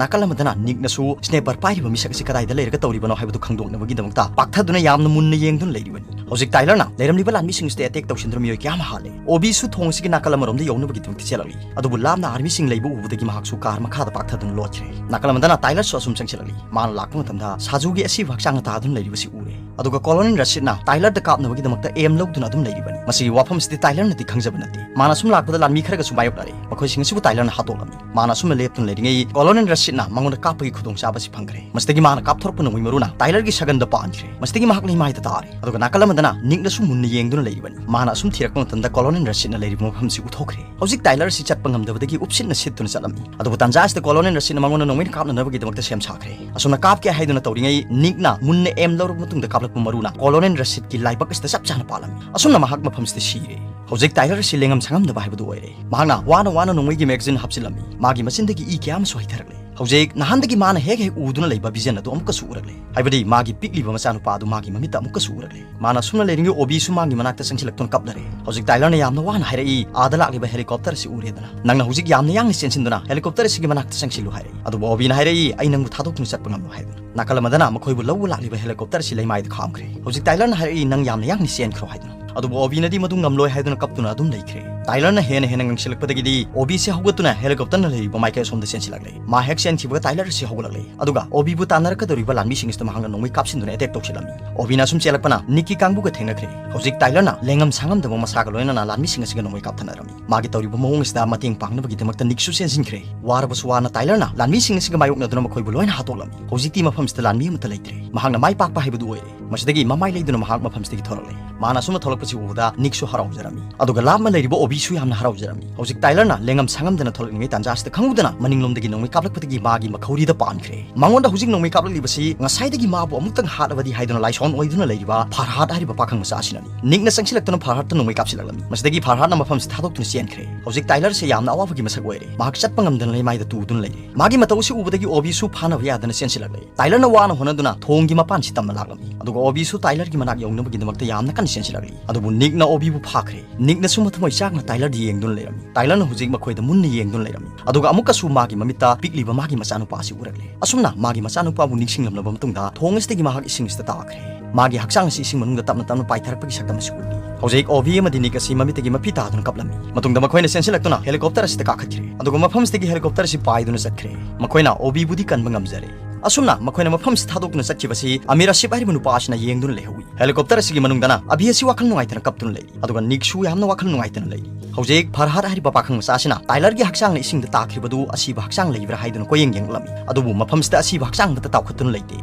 ꯅꯥꯀꯜ ꯑꯃꯗꯅ ꯅꯤꯛꯅꯁꯨ sniper ꯄꯥꯏꯔꯤꯕ ꯃꯤꯁꯛ ꯑꯁꯤ ꯀꯗꯥꯏꯗ ꯂꯩꯔꯒ ꯇꯧꯔꯤꯕꯅꯣ ꯍꯥꯏꯕꯗꯨ ꯈꯪꯗꯣꯛꯅꯕꯒꯤꯗꯃꯛꯇ ꯄꯥꯛꯊꯗꯨꯅ ꯌꯥꯝꯅ ꯃꯨꯟꯅ ꯌꯦꯡꯗꯨꯅ ꯂꯩꯔꯤꯕꯅꯤ꯫ ꯍꯧꯖꯤꯛ ꯇꯥꯏꯂꯔꯅ ꯂꯩꯔꯝꯂꯤꯕ ꯂꯥꯟꯃꯤꯁꯤꯡ ꯑꯁꯤꯗ attack ꯇꯧꯁꯤꯟꯗꯨꯅ ꯃꯤꯑꯣꯏ ꯀꯌꯥ ꯑꯃ ꯍꯥꯠꯂꯦ꯫ ꯑꯣꯕꯤꯁꯨ ꯊꯣꯡ ꯑꯁꯤꯒꯤ ꯅꯥꯀꯜ ꯑꯃꯔꯣꯝꯗ ꯌꯧꯅꯕꯒꯤꯗꯃꯛꯇ ꯆꯦꯜꯂꯛꯂꯤ꯫ ꯑꯗꯨꯕꯨ ꯂꯥꯞꯅ armyꯁꯤꯡ ꯂꯩꯕ ꯎꯕꯗꯒꯤ ꯃꯍꯥꯛꯁꯨ car ꯃꯈꯥꯗ ꯄꯥꯛꯊꯗꯨꯅ ꯂꯣꯠꯈ꯭ꯔꯦ꯫ ꯅꯥꯀꯜ ꯑꯃꯗꯅ ꯇꯥꯏꯂꯔꯁꯨ ꯑꯁꯨꯝ ꯆꯪꯁꯤꯜꯂꯛꯂꯤ꯫ ꯃꯥꯅ ꯂꯥꯛꯄ ꯃꯇꯝꯗ ꯁꯥꯖꯨꯒꯤ ꯑꯁꯤꯕ ꯍꯛꯆꯥꯡꯅ ꯇꯥꯗꯨꯅ ꯂꯩꯔꯤꯕꯁꯤ ꯎꯔꯦ꯫ ꯑꯗꯨꯒ ꯀꯣꯂꯣꯅꯦꯜ ꯔꯁꯤꯗꯅ ꯇꯥꯏꯂꯔꯗ ꯀꯥꯞꯅꯕꯒꯤꯗꯃꯛꯇ ꯑꯦꯝ ꯂꯧꯗꯨꯅ ꯑꯗꯨꯝ ꯂꯩꯔꯤꯕꯅꯤ꯫ ꯃꯁꯤꯒꯤ ꯋꯥꯐꯝꯁꯤꯗꯤ ꯇꯥꯏꯂꯔꯅꯗꯤ ꯈꯪꯖꯕ ꯅꯠꯇꯦ꯫ ꯃꯥꯅ ꯁꯨꯝ ꯂꯥꯛꯄꯗ ꯂꯥꯟꯃꯤ ꯈꯔꯒꯁꯨ ꯃꯥꯌꯣꯛꯅꯔꯦ꯫ ꯃꯈꯣꯏꯁꯤꯡ ꯑꯁꯤꯕꯨ ꯇꯥꯏꯂꯔꯅ ꯍꯥꯠꯇꯣꯛꯂꯝꯃꯤ꯫ ꯃꯥꯅ ꯑꯁꯨꯝꯅ ꯂꯦꯞꯇꯨꯅ ꯂꯩꯔꯤꯉꯩ ꯀꯣꯂꯣꯅꯦꯜ ꯔꯁꯤꯗꯅ ꯃꯉꯣꯟꯗ ꯀꯥꯞꯄꯒꯤ ꯈꯨꯗꯣꯡꯆꯥꯕ ꯑꯁꯤ ꯐꯪꯈ꯭ꯔꯦ꯫ ꯃꯁꯤꯗꯒꯤ ꯃꯥꯅ ꯀꯥꯞꯊꯣꯔꯛꯄ ꯅꯣꯡꯃꯩ ꯃꯔꯨꯅ ꯇꯥꯏꯂꯔꯒꯤ ꯁꯒꯟꯗ ꯄꯥꯟꯈ꯭ꯔꯦ꯫ ꯃꯁꯤꯗꯒꯤ ꯃꯍꯥꯛ ꯂꯩꯃꯥꯏꯗ ꯇꯥꯔꯦ꯫ ꯑꯗꯨꯒ ꯅꯥꯀꯜ ꯑꯃꯗꯅ ꯅꯤꯛꯅꯁꯨ ꯃꯨꯟꯅ ꯌꯦꯡꯗꯨꯅ ꯂꯩꯔꯤꯕꯅꯤ꯫ ꯃꯥꯅ ꯑꯁꯨꯝ ꯊꯤꯔꯛꯄ ꯃꯇꯝꯗ ꯀꯣꯂꯣꯅꯦꯜ ꯔꯁꯤꯗꯅ ꯂꯩꯔꯤꯕ ꯃꯐꯝꯁꯤ ꯎꯊꯣꯛꯈ꯭ꯔꯦ꯫ ꯍꯧꯖꯤꯛ ꯇꯥꯏꯂꯔ ꯑꯁꯤ ꯆꯠꯄ ꯉꯝꯗꯕꯗꯒꯤ ꯎꯞꯁꯤꯠꯅ ꯁꯤꯠꯇꯨꯅ ꯆꯠꯂꯝꯃꯤ꯫ ꯑꯗꯨꯕꯨ ꯇꯥꯟꯖꯥ ꯑꯁꯤꯗ ꯀꯣꯂꯣꯅꯦꯜ ꯔꯁꯤꯗꯅ ꯃꯉꯣꯟꯗ ꯅꯣꯡꯃꯩꯅ ꯀꯥꯞꯅꯅꯕꯒꯤꯗꯃꯛꯇ ꯁꯦꯝ ꯁꯥꯈ꯭ꯔꯦ꯫ ꯑꯁꯨꯝꯅ ꯀꯥꯞꯀꯦ ꯍꯥꯏꯗꯨꯅ ꯇꯧꯔꯤꯉꯩ ꯅꯤꯛꯅ ꯃꯨꯟꯅ ꯑꯦꯝ ꯂꯧꯔꯕ ꯃꯇꯨꯡꯗ ꯀꯥꯞꯂꯛꯄ ꯃꯔꯨꯅ ꯀꯣꯂꯣꯅꯦꯜ ꯔꯁꯤꯗꯀꯤ ꯂꯥꯏꯕꯛ ꯑꯁꯤꯗ ꯆꯞ ꯆꯥꯅ ꯄꯥꯜꯂꯝꯃꯤ꯫ ꯑꯁꯨꯝꯅ ꯃꯍꯥꯛ ꯃꯐꯝꯁꯤꯗ ꯁꯤꯔꯦ꯫ ꯍꯧꯖꯤꯛ ꯇꯥꯏꯂꯔ ꯑꯁꯤ ꯂꯦꯡꯉꯝ ꯁꯥꯉꯝꯗꯕ ꯍꯥꯏꯕꯗꯨ ꯑꯣꯏꯔꯦ꯫ ꯃꯍꯥꯛꯅ ꯋꯥꯅ ꯋꯥꯅ ꯅꯣꯡꯃꯩꯒꯤ ꯃꯦꯒꯥꯖꯤꯟ ꯍꯥꯞꯆꯤꯜꯂꯝꯃꯤ꯫ ꯃꯥꯒꯤ ꯃꯆꯤꯟꯗꯒꯤ ꯏ ꯀꯌꯥ ꯑꯃꯁꯨ ꯍꯩꯊꯔꯛꯂꯦ꯫ ꯍꯧꯖꯤꯛ ꯅꯍꯥꯟꯗꯒꯤ ꯃꯥꯅ ꯍꯦꯛ ꯍꯦꯛ ꯎꯗꯨꯅ ꯂꯩꯕ ꯚꯤꯖꯟ ꯑꯗꯨ ꯑꯃꯨꯛꯀꯁꯨ ꯎꯔꯛꯂꯦ꯫ ꯍꯥꯏꯕꯗꯤ ꯃꯥꯒꯤ ꯄꯤꯛꯂꯤꯕ ꯃꯆꯥꯅꯨꯄꯥ ꯑꯗꯨ ꯃꯥꯒꯤ ꯃꯃꯤꯠꯇ ꯑꯃꯨꯛꯀꯁꯨ ꯎꯔꯛꯂꯦ꯫ ꯃꯥꯅ ꯁꯨꯝꯅ ꯂꯩꯔꯤꯉꯩ ꯑꯣꯕꯤꯁꯨ ꯃꯥꯒꯤ ꯃꯅꯥꯛꯇ ꯆꯪꯁꯤꯜꯂꯛꯇꯨꯅ ꯀꯞꯂꯔꯦ꯫ ꯍꯧꯖꯤꯛ ꯇꯥꯏꯂꯔꯅ ꯌꯥꯝꯅ ꯋꯥꯅ ꯍꯥꯏꯔꯛꯏ, "ꯑꯥꯗ ꯂꯥꯛꯂꯤꯕ ꯍꯦꯂꯤꯀꯣꯞꯇꯔ ꯑꯁꯤ ꯎꯔꯦꯗꯅ, ꯅꯪꯅ ꯍꯧꯖꯤꯛ ꯌꯥꯝꯅ ꯌꯥꯡꯅ ꯆꯦꯟꯁꯤꯟꯗꯨꯅ ꯍꯦꯂꯤꯀꯣꯞꯇꯔ ꯑꯁꯤꯒꯤ ꯃꯅꯥꯛꯇ ꯆꯪꯁꯤꯜꯂꯨ" ꯍꯥꯏꯔꯛꯏ꯫ ꯑꯗꯨꯕꯨ ꯑꯣꯕꯤꯅ ꯍꯥꯏꯔꯛꯏ, "ꯑꯩ ꯅꯪꯕꯨ ꯊꯥꯗꯣꯛꯇꯨꯅ ꯆꯠꯄ ꯉꯝꯂꯣꯏ" ꯍꯥꯏꯗꯨꯅ꯫ ꯅꯥꯀꯜ ꯑꯃꯗꯅ ꯃꯈꯣꯏꯕꯨ ꯂꯧꯕ ꯂꯥꯛꯂꯤꯕ ꯍꯦꯂꯤꯀꯣꯞꯇꯔ ꯑꯁꯤ ꯂꯩꯃꯥꯏꯗ ꯈꯥꯝꯈ꯭ꯔꯦ꯫ ꯍꯧꯖꯤꯛ ꯇꯥꯏꯂꯔꯅ ꯍꯥꯏꯔꯛꯏ, "ꯅꯪ ꯌꯥꯝꯅ ꯌꯥꯡꯅ ꯆꯦꯟꯈ꯭ꯔꯣ" ꯍꯥꯏꯗꯨꯅ꯫ ꯑꯗꯨꯕꯨ ꯑꯣꯕꯤꯅꯗꯤ ꯃꯗꯨ ꯉꯝꯂꯣꯏ ꯍꯥꯏꯗꯨꯅ ꯀꯞꯇꯨꯅ ꯑꯗꯨꯝ ꯂꯩꯈ꯭ꯔꯦ꯫ ꯇꯥꯏꯂꯔꯅ ꯍꯦꯟꯅ ꯍꯦꯟꯅ ꯉꯪꯁꯤꯜꯂꯛꯄꯗꯒꯤꯗꯤ ꯑꯣꯕꯤꯁꯦ ꯍꯧꯒꯠꯇꯨꯅ ꯍꯦꯂꯤꯀꯣꯞꯇꯔꯅ ꯂꯩꯔꯤꯕ ꯃꯥꯏꯀꯩ ꯑꯁꯣꯝꯗ ꯆꯦꯟꯁꯤꯜꯂꯛꯂꯦ꯫ ꯃꯥ ꯍꯦꯛ ꯆꯦꯟꯈꯤꯕꯒ ꯇꯥꯏꯂꯔ ꯑꯁꯤ ꯍꯧꯒꯠꯂꯛꯂꯦ꯫ ꯑꯗꯨꯒ ꯑꯣꯕꯤꯕꯨ ꯇꯥꯟꯅꯔꯛꯀꯗꯧꯔꯤꯕ ꯂꯥꯟꯃꯤꯁꯤꯡ ꯑꯁꯤꯗ ꯃꯍꯥꯛꯅ ꯅꯣꯡꯃꯩ ꯀꯥꯞꯁꯤꯟꯗꯨꯅ ꯑꯦꯇꯦꯛ ꯇꯧꯁꯤꯜꯂꯝꯃꯤ꯫ ꯑꯣꯕꯤꯅ ꯑꯁꯨꯝ ꯆꯦꯜꯂꯛꯄꯅ ꯅꯤꯛꯀꯤ ꯀꯥꯡꯕꯨꯒ ꯊꯦꯡꯅꯈ꯭ꯔꯦ꯫ ꯍꯧꯖꯤꯛ ꯇꯥꯏꯂꯔꯅ ꯂꯦꯡꯉꯝ ꯁꯥꯉꯝꯗꯕ ꯃꯁꯥꯒ ꯂꯣꯏꯅꯅ ꯂꯥꯟꯃꯤꯁꯤꯡ ꯑꯁꯤꯒ ꯅꯣꯡꯃꯩ ꯀꯥꯞꯊꯅꯔꯝꯃꯤ꯫ ꯃꯥꯒꯤ ꯇꯧꯔꯤꯕ ꯃꯑꯣꯡ ꯑꯁꯤꯗ ꯃꯇꯦꯡ ꯄꯥꯡꯅꯕꯒꯤꯗꯃꯛꯇ ꯅꯤꯛꯁꯨ ꯆꯦꯟꯁꯤꯟꯈ꯭ꯔꯦ꯫ ꯋꯥꯔꯕꯁꯨ ꯋꯥꯅ ꯇꯥꯏꯂꯔꯅ ꯂꯥꯟꯃꯤꯁꯤꯡ ꯑꯁꯤꯒ ꯃꯥꯌꯣꯛꯅꯗꯨꯅ ꯃꯈꯣꯏꯕꯨ ꯂꯣꯏꯅ ꯍꯥꯠꯇꯣꯛꯂꯝꯃꯤ꯫ ꯍꯧꯖꯤꯛꯇꯤ ꯃꯐꯝꯁꯤꯗ ꯂꯥꯟꯃꯤ ꯑꯃꯠꯇ ꯂꯩꯇ꯭ꯔꯦ꯫ ꯃꯍꯥꯛꯅ ꯃꯥꯏ ꯄꯥꯛꯄ ꯍꯥꯏꯕꯗꯨ ꯑꯣꯏꯔꯦ꯫ ꯃꯁꯤꯗꯒꯤ ꯃꯃꯥꯏ ꯂꯩꯗꯨꯅ ꯃꯍꯥꯛ ꯃꯐꯝꯁꯤꯗꯒꯤ ꯊꯣꯔꯛꯂꯦ꯫ ꯃꯥꯅ ꯑꯁꯨꯝꯅ ꯊꯣꯛꯂꯛꯄꯁꯤ ꯎꯕꯗ ꯅꯤꯛꯁꯨ ꯍꯔꯥꯎꯖꯔꯝꯃꯤ꯫ ꯑꯗꯨꯒ ꯂꯥꯞꯅ ꯂꯩꯔꯤꯕ ꯑꯣꯕꯤꯁꯨ ꯌꯥꯝꯅ ꯍꯔꯥꯎꯖꯔꯝꯃꯤ꯫ ꯍꯧꯖꯤꯛ ꯇꯥꯏꯂꯔꯅ ꯂꯦꯡꯉꯝ ꯁꯥꯉꯝꯗꯅ ꯊꯣꯛꯂꯛꯂꯤꯉꯩ ꯇꯥꯟꯖꯥ ꯑꯁꯤꯗ ꯈꯪꯍꯧꯗꯅ ꯃꯅꯤꯡꯂꯣꯝꯗꯒꯤ ꯅꯣꯡꯃꯩ ꯀꯥꯞꯂꯛꯄꯗꯒꯤ ꯃꯥꯒꯤ ꯃꯈꯧꯔꯤꯗ ꯄꯥꯟꯈ꯭ꯔꯦ꯫ ꯃꯉꯣꯟꯗ ꯍꯧꯖꯤꯛ ꯅꯣꯡꯃꯩ ꯀꯥꯞꯂꯛꯂꯤꯕꯁꯤ ꯉꯁꯥꯏꯗꯒꯤ ꯃꯥꯕꯨ ꯑꯃꯨꯛꯇꯪ ꯍꯥꯠꯂꯕꯗꯤ ꯍꯥꯏꯗꯨꯅ ꯂꯥꯏꯁꯣꯟ ꯑꯣꯏꯗꯨꯅ ꯂꯩꯔꯤꯕ ꯐꯔꯍꯥꯗ ꯍꯥꯏꯔꯤꯕ ꯄꯥꯈꯪ ꯃꯆꯥ ꯑꯁꯤꯅꯅꯤ꯫ ꯅꯤꯛꯅ ꯆꯪꯁꯤꯜꯂꯛꯇꯨꯅ ꯐꯔꯍꯥꯗꯇ ꯅꯣꯡꯃꯩ ꯀꯥꯞꯁꯤꯜꯂꯛꯂꯝꯃꯤ꯫ ꯃꯁꯤꯗꯒꯤ ꯐꯔꯍꯥꯗꯅ ꯃꯐꯝꯁꯤ ꯊꯥꯗꯣꯛꯇꯨꯅ ꯆꯦꯟꯈ꯭ꯔꯦ꯫ ꯍꯧꯖꯤꯛ ꯇꯥꯏꯂꯔꯁꯦ ꯌꯥꯝꯅ ꯑꯋꯥꯕꯒꯤ ꯃꯁꯛ ꯑꯣꯏꯔꯦ꯫ ꯃꯍꯥꯛ ꯆꯠꯄ ꯉꯝꯗꯅ ꯂꯩꯃꯥꯏꯗ ꯇꯨꯗꯨꯅ ꯂꯩꯔꯦ꯫ ꯃꯥꯒꯤ ꯃꯇꯧ ꯑꯁꯤ ꯎꯕꯗꯒꯤ ꯑꯣꯕꯤꯁꯨ ꯐꯥꯅꯕ ꯌꯥꯗꯅ ꯆꯦꯟꯁꯤꯜꯂꯛꯂꯦ꯫ ꯇꯥꯏꯂꯔꯅ ꯋꯥꯅ ꯍꯣꯠꯅꯗꯨꯅ ꯊꯣꯡꯒꯤ ꯃꯄꯥꯟꯁꯤ ꯇꯝꯅ ꯂꯥꯛꯂꯝꯃꯤ꯫ ꯑꯗꯨꯒ ꯑꯣꯕꯤꯁꯨ ꯇꯥꯏꯂꯔꯒꯤ ꯃꯅꯥꯛ ꯌꯧꯅꯕꯒꯤꯗꯃꯛꯇ ꯌꯥꯝꯅ ꯀꯟꯅ ꯆꯦꯟꯁꯤꯜꯂꯛꯂꯤ꯫ ꯑꯗꯨꯕꯨ ꯅꯤꯛꯅ ꯑꯣꯕꯤꯕꯨ ꯐꯥꯈ꯭ꯔꯦ꯫ ꯅꯤꯛꯅꯁꯨ ꯃꯊꯃꯣꯏ ꯆꯥꯛꯅ ꯇꯥꯏꯂꯔꯗ ꯌꯦꯡꯗꯨꯅ ꯂꯩꯔꯝꯃꯤ꯫ ꯇꯥꯏꯂꯔꯅ ꯍꯧꯖꯤꯛ ꯃꯈꯣꯏꯗ ꯃꯨꯟꯅ ꯌꯦꯡꯗꯨꯅ ꯂꯩꯔꯝꯃꯤ꯫ ꯑꯗꯨꯒ ꯑꯃꯨꯛꯀꯁꯨ ꯃꯥꯒꯤ ꯃꯃꯤꯠꯇ ꯄꯤꯛꯂꯤꯕ ꯃꯥꯒꯤ ꯃꯆꯥꯅꯨꯄꯥ ꯑꯁꯤ ꯎꯔꯛꯂꯦ꯫ ꯑꯁꯨꯝꯅ ꯃꯥꯒꯤ ꯃꯆꯥꯅꯨꯄꯥꯕꯨ ꯅꯤꯡꯁꯤꯡꯂꯝꯂꯕ ꯃꯇꯨꯡꯗ ꯊꯣꯡ ꯑꯁꯤꯗꯒꯤ ꯃꯍꯥꯛ ꯏꯁꯤꯡ ꯑꯁꯤꯗ ꯇꯥꯈ꯭ꯔꯦ꯫ ꯃꯥꯒꯤ ꯍꯛꯆꯥꯡ ꯑꯁꯤ ꯏꯁꯤꯡ ꯃꯅꯨꯡꯗ ꯇꯞꯅ ꯇꯞꯅ ꯄꯥꯏꯊꯔꯛꯄꯒꯤ ꯁꯛꯇꯝ ꯑꯁꯤ ꯎꯠꯂꯤ꯫ ꯍꯧꯖꯤꯛ ꯑꯣꯕꯤ ꯑꯃꯗꯤ ꯅꯤꯛ ꯑꯁꯤ ꯃꯃꯤꯠꯇꯒꯤ ꯃꯄꯤ ꯇꯥꯗꯨꯅ ꯀꯞꯂꯝꯃꯤ꯫ ꯃꯇꯨꯡꯗ ꯃꯈꯣꯏꯅ ꯆꯦꯟꯁꯤꯜꯂꯛꯇꯨꯅ ꯍꯦꯂꯤꯀꯣꯞꯇꯔ ꯑꯁꯤꯗ ꯀꯥꯈꯠꯈ꯭ꯔꯦ꯫ ꯑꯗꯨꯒ ꯃꯐꯝꯁꯤꯗꯒꯤ ꯍꯦꯂꯤꯀꯣꯞꯇꯔ ꯑꯁꯤ ꯄꯥꯏꯗꯨꯅ ꯆꯠꯈ꯭ꯔꯦ꯫ ꯃꯈꯣꯏꯅ ꯑꯣꯕꯤꯕꯨꯗꯤ ꯀꯟꯕ ꯉꯝꯖꯔꯦ꯫ ꯑꯁꯨꯝꯅ ꯃꯈꯣꯏꯅ ꯃꯐꯝꯁꯤ ꯊꯥꯗꯣꯛꯇꯨꯅ ꯆꯠꯈꯤꯕꯁꯤ ꯑꯃꯤꯔ ꯑꯁꯤꯐ ꯍꯥꯏꯔꯤꯕ ꯅꯨꯄꯥ ꯑꯁꯤꯅ ꯌꯦꯡꯗꯨꯅ ꯂꯩꯍꯧꯏ꯫ ꯍꯦꯂꯤꯀꯣꯞꯇꯔ ꯑꯁꯤꯒꯤ ꯃꯅꯨꯡꯗꯅ ꯑꯕꯤ ꯑꯁꯤ ꯋꯥꯈꯜ ꯅꯨꯡꯉꯥꯏꯇꯅ ꯀꯞꯇꯨꯅ ꯂꯩꯔꯤ, ꯑꯗꯨꯒ ꯅꯤꯛꯁꯨ ꯌꯥꯝꯅ ꯋꯥꯈꯜ ꯅꯨꯡꯉꯥꯏꯇꯅ ꯂꯩꯔꯤ꯫ ꯍꯧꯖꯤꯛ ꯐꯔꯍꯥꯗ ꯍꯥꯏꯔꯤꯕ ꯄꯥꯈꯪ ꯃꯆꯥ ꯑꯁꯤꯅ ꯇꯥꯏꯂꯔꯒꯤ ꯍꯛꯆꯥꯡꯅ ꯏꯁꯤꯡꯗ ꯇꯥꯈ꯭ꯔꯤꯕꯗꯨ ꯑꯁꯤꯕ ꯍꯛꯆꯥꯡ ꯂꯩꯕ꯭ꯔꯥ ꯍꯥꯏꯗꯨꯅ ꯀꯣꯏꯌꯦꯡ ꯌꯦꯡꯂꯝꯃꯤ, ꯑꯗꯨꯕꯨ ꯃꯐꯝꯁꯤꯗ ꯑꯁꯤꯕ ꯍꯛꯆꯥꯡ ꯑꯃꯠꯇ ꯇꯥꯎꯈꯠꯇꯨꯅ ꯂꯩꯇꯦ꯫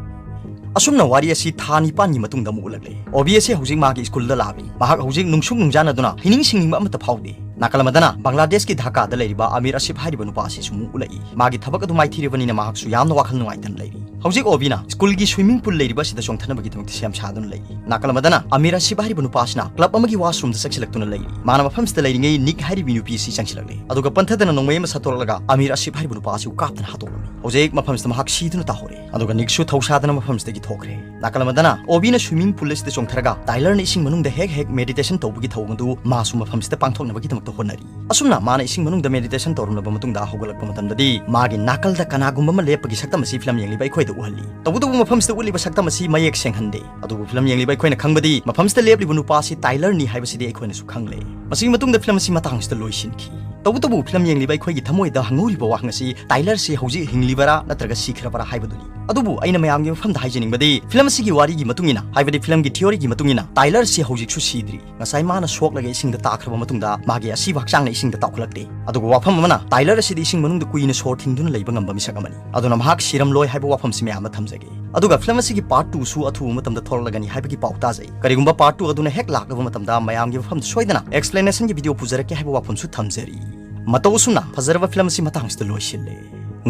ꯑꯁꯨꯝꯅ ꯋꯥꯔꯤ ꯑꯁꯤ ꯊꯥ ꯅꯤꯄꯥꯟꯒꯤ ꯃꯇꯨꯡꯗ ꯑꯃꯨꯛ ꯎꯠꯂꯛꯂꯦ꯫ ꯑꯣꯕꯤ ꯑꯁꯤ ꯍꯧꯖꯤꯛ ꯃꯥꯒꯤ ꯁ꯭ꯀꯨꯜꯗ ꯂꯥꯛꯂꯤ꯫ ꯃꯍꯥꯛ ꯍꯧꯖꯤꯛ ꯅꯨꯡꯁꯨꯛ ꯅꯨꯡꯖꯥꯅꯗꯨꯅ ꯍꯤꯅꯤꯡ ꯁꯤꯡꯅꯤꯡꯕ ꯑꯃꯠꯇ ꯐꯥꯎꯗꯦ꯫ ꯅꯥꯀꯜ ꯑꯃꯗꯅ ꯕꯪꯒ꯭ꯂꯥꯗꯦꯁꯀꯤ ꯙꯥꯀꯥꯗ ꯂꯩꯔꯤꯕ ꯑꯃꯤꯔ ꯑꯁꯤꯐ ꯍꯥꯏꯔꯤꯕ ꯅꯨꯄꯥ ꯑꯁꯤꯁꯨ ꯑꯃꯨꯛ ꯎꯠꯂꯛꯏ꯫ ꯃꯥꯒꯤ ꯊꯕꯛ ꯑꯗꯨ ꯃꯥꯏꯊꯤꯔꯕꯅꯤꯅ ꯃꯍꯥꯛꯁꯨ ꯌꯥꯝꯅ ꯋꯥꯈꯜ ꯅꯨꯡꯉꯥꯏꯇꯅ ꯂꯩꯔꯤ꯫ ꯍꯧꯖꯤꯛ ꯑꯣꯕꯤꯅ ꯁ꯭ꯀꯨꯜꯒꯤ ꯁ꯭ꯋꯤꯃꯤꯡ ꯄꯨꯜ ꯂꯩꯔꯤꯕ ꯑꯁꯤꯗ ꯆꯣꯡꯊꯅꯕꯒꯤꯗꯃꯛꯇ ꯁꯦꯝ ꯁꯥꯗꯨꯅ ꯂꯩꯔꯤ꯫ ꯅꯥꯀꯜ ꯑꯃꯗꯅ ꯑꯃꯤꯔ ꯑꯁꯤꯐ ꯍꯥꯏꯔꯤꯕ ꯅꯨꯄꯥ ꯑꯁꯤꯅ ꯀ꯭ꯂꯕ ꯑꯃꯒꯤ ꯋꯥꯁꯔꯨꯝꯗ ꯆꯪꯁꯤꯜꯂꯛꯇꯨꯅ ꯂꯩꯔꯤ꯫ ꯃꯥꯅ ꯃꯐꯝꯁꯤꯗ ꯂꯩꯔꯤꯉꯩ ꯅꯤꯛ ꯍꯥꯏꯔꯤꯕ ꯅꯨꯄꯤ ꯑꯁꯤ ꯆꯪꯁꯤꯜꯂꯛꯂꯦ, ꯑꯗꯨꯒ ꯄꯟꯊꯗꯅ ꯅꯣꯡꯃꯩ ꯑꯃ ꯁꯠꯇꯣꯔꯛꯂꯒ ꯑꯃꯤꯔ ꯑꯁꯤꯐ ꯍꯥꯏꯔꯤꯕ ꯅꯨꯄꯥ ꯑꯁꯤꯕꯨ ꯀꯥꯞꯇꯨꯅ ꯍꯥꯠꯇꯣꯛꯂꯝꯃꯤ꯫ ꯍꯧꯖꯤꯛ ꯃꯐꯝꯁꯤꯗ ꯃꯍꯥꯛ ꯁꯤꯗꯨꯅ ꯇꯥꯍꯧꯔꯦ, ꯑꯗꯨꯒ ꯅꯤꯛꯁꯨ ꯊꯧꯁꯥꯗꯅ ꯃꯐꯝꯁꯤꯗꯒꯤ ꯊꯣꯛꯈ꯭ꯔꯦ꯫ ꯅꯥꯀꯜ ꯑꯃꯗꯅ ꯑꯣꯕꯤꯅ ꯁ꯭ꯋꯤꯃꯤꯡ ꯄꯨꯜ ꯑꯁꯤꯗ ꯆꯣꯡꯊꯔꯒ ꯇꯥꯏꯂꯔꯅ ꯏꯁꯤꯡ ꯃꯅꯨꯡꯗ ꯍꯦꯛ ꯍꯦꯛ ꯃꯦꯗꯤꯇꯦꯁꯟ ꯇꯧꯕꯒꯤ ꯊꯧꯑꯣꯡ ꯑꯗꯨ ꯃꯥꯁꯨ ꯃꯐꯝꯁꯤꯗ ꯄꯥꯡꯊꯣꯛꯅꯕꯒꯤꯗꯃꯛꯇ ꯍꯣꯠꯅꯔꯤ꯫ ꯑꯁꯨꯝꯅ ꯃꯥꯅ ꯏꯁꯤꯡ ꯃꯅꯨꯡꯗ ꯃꯦꯗꯤꯇꯦꯁꯟ ꯇꯧꯔꯝꯂꯕ ꯃꯇꯨꯡꯗ ꯍꯧꯒꯠꯂꯛꯄ ꯃꯇꯝꯗꯗꯤ ꯃꯥꯒꯤ ꯅꯥꯀꯜꯗ ꯀꯅꯥꯒꯨꯝꯕ ꯑꯃ ꯂꯦꯞꯄꯒꯤ ꯁꯛꯇꯝ ꯑꯁꯤ ꯐꯤꯂꯝ ꯌꯦꯡꯂꯤꯕ ꯑꯩꯈꯣꯏꯗ ꯎꯍꯜꯂꯤ꯫ ꯇꯧꯕꯇꯕꯨ ꯃꯐꯝꯁꯤꯗ ꯎꯠꯂꯤꯕ ꯁꯛꯇꯝ ꯑꯁꯤ ꯃꯌꯦꯛ ꯁꯦꯡꯍꯟꯗꯦ, ꯑꯗꯨꯕꯨ ꯐꯤꯂꯝ ꯌꯦꯡꯂꯤꯕ ꯑꯩꯈꯣꯏꯅ ꯈꯪꯕꯗꯤ ꯃꯐꯝꯁꯤꯗ ꯂꯦꯞꯂꯤꯕ ꯅꯨꯄꯥ ꯑꯁꯤ ꯇꯥꯏꯂꯔꯅꯤ ꯍꯥꯏꯕꯁꯤꯗꯤ ꯑꯩꯈꯣꯏꯅꯁꯨ ꯈꯪꯂꯦ꯫ ꯃꯁꯤꯒꯤ ꯃꯇꯨꯡꯗ ꯐꯤꯂꯝ ꯑꯁꯤ ꯃꯇꯥꯡꯁꯤꯗ ꯂꯣꯏꯁꯤꯟꯈꯤ꯫ ꯇꯧꯕꯇꯕꯨ ꯐꯤꯂꯝ ꯌꯦꯡꯂꯤꯕ ꯑꯩꯈꯣꯏꯒꯤ ꯊꯃꯣꯏꯗ ꯍꯪꯍꯧꯔꯤꯕ ꯋꯥꯍꯪ ꯑꯁꯤ ꯇꯥꯏꯂꯔꯁꯤ ꯍꯧꯖꯤꯛ ꯍꯤꯡꯂꯤꯕꯔꯥ ꯅꯠꯇ꯭ꯔꯒ ꯁꯤꯈ꯭ꯔꯕꯔꯥ ꯍꯥꯏꯕꯗꯨꯅꯤ꯫ ꯑꯗꯨꯕꯨ ꯑꯩꯅ ꯃꯌꯥꯝꯒꯤ ꯃꯐꯝꯗ ꯍꯥꯏꯖꯅꯤꯡꯕꯗꯤ ꯐꯤꯂꯝ ꯑꯁꯤꯒꯤ ꯋꯥꯔꯤꯒꯤ ꯃꯇꯨꯡ ꯏꯟꯅ, ꯍꯥꯏꯕꯗꯤ ꯐꯤꯂꯝꯒꯤ ꯊꯤꯑꯣꯔꯤꯒꯤ ꯃꯇꯨꯡ ꯏꯟꯅ ꯇꯥꯏꯂꯔꯁꯤ ꯍꯧꯖꯤꯛꯁꯨ ꯁꯤꯗ꯭ꯔꯤ꯫ ꯉꯁꯥꯏ ꯃꯥꯅ ꯁꯣꯛꯂꯒ ꯏꯁꯤꯡꯗ ꯇꯥꯈ꯭ꯔꯕ ꯃꯇꯨꯡꯗ ꯃꯥꯒꯤ ꯑꯁꯤꯕ ꯍꯛꯆꯥꯡꯅ ꯏꯁꯤꯡꯗ ꯇꯥꯎꯈꯠꯂꯛꯇꯦ꯫ ꯑꯗꯨꯒ ꯋꯥꯐꯝ ꯑꯃꯅ ꯇꯥꯏꯂꯔ ꯑꯁꯤꯗꯤ ꯏꯁꯤꯡ ꯃꯅꯨꯡꯗ ꯀꯨꯏꯅ ꯁꯣꯔ ꯊꯤꯡꯗꯨꯅ ꯂꯩꯕ ꯉꯝꯕ ꯃꯤꯁꯛ ꯑꯃꯅꯤ, ꯑꯗꯨꯅ ꯃꯍꯥꯛ ꯁꯤꯔꯝꯂꯣꯏ ꯍꯥꯏꯕ ꯋꯥꯐꯝꯁꯤ ꯃꯌꯥꯝꯗ ꯊꯝꯖꯒꯦ꯫ ꯑꯗꯨꯒ ꯐꯤꯂꯝ ꯑꯁꯤꯒꯤ ꯄꯥꯔꯠ ꯇꯨꯁꯨ ꯑꯊꯨꯕ ꯃꯇꯝꯗ ꯊꯣꯛꯂꯛꯂꯒꯅꯤ ꯍꯥꯏꯕꯒꯤ ꯄꯥꯎ ꯇꯥꯖꯩ꯫ ꯀꯔꯤꯒꯨꯝꯕ ꯄꯥꯔꯠ ꯇꯨ ꯑꯗꯨꯅ ꯍꯦꯛ ꯂꯥꯛꯂꯕ ꯃꯇꯝꯗ ꯃꯌꯥꯝꯒꯤ ꯃꯐꯝꯗ ꯁꯣꯏꯗꯅ ꯑꯦꯛꯁꯄ꯭ꯂꯦꯅꯦꯁꯟꯒꯤ ꯚꯤꯗꯤꯑꯣ ꯄꯨꯖꯔꯛꯀꯦ ꯍꯥꯏꯕ ꯋꯥꯐꯝꯁꯨ ꯊꯝꯖꯔꯤ꯫ ꯃꯇꯧ ꯑꯁꯨꯝꯅ ꯐꯖꯔꯕ ꯐꯤꯂꯝ ꯑꯁꯤ ꯃꯇꯥꯡꯁꯤꯗ ꯂꯣꯏꯁꯤꯜꯂꯦ꯫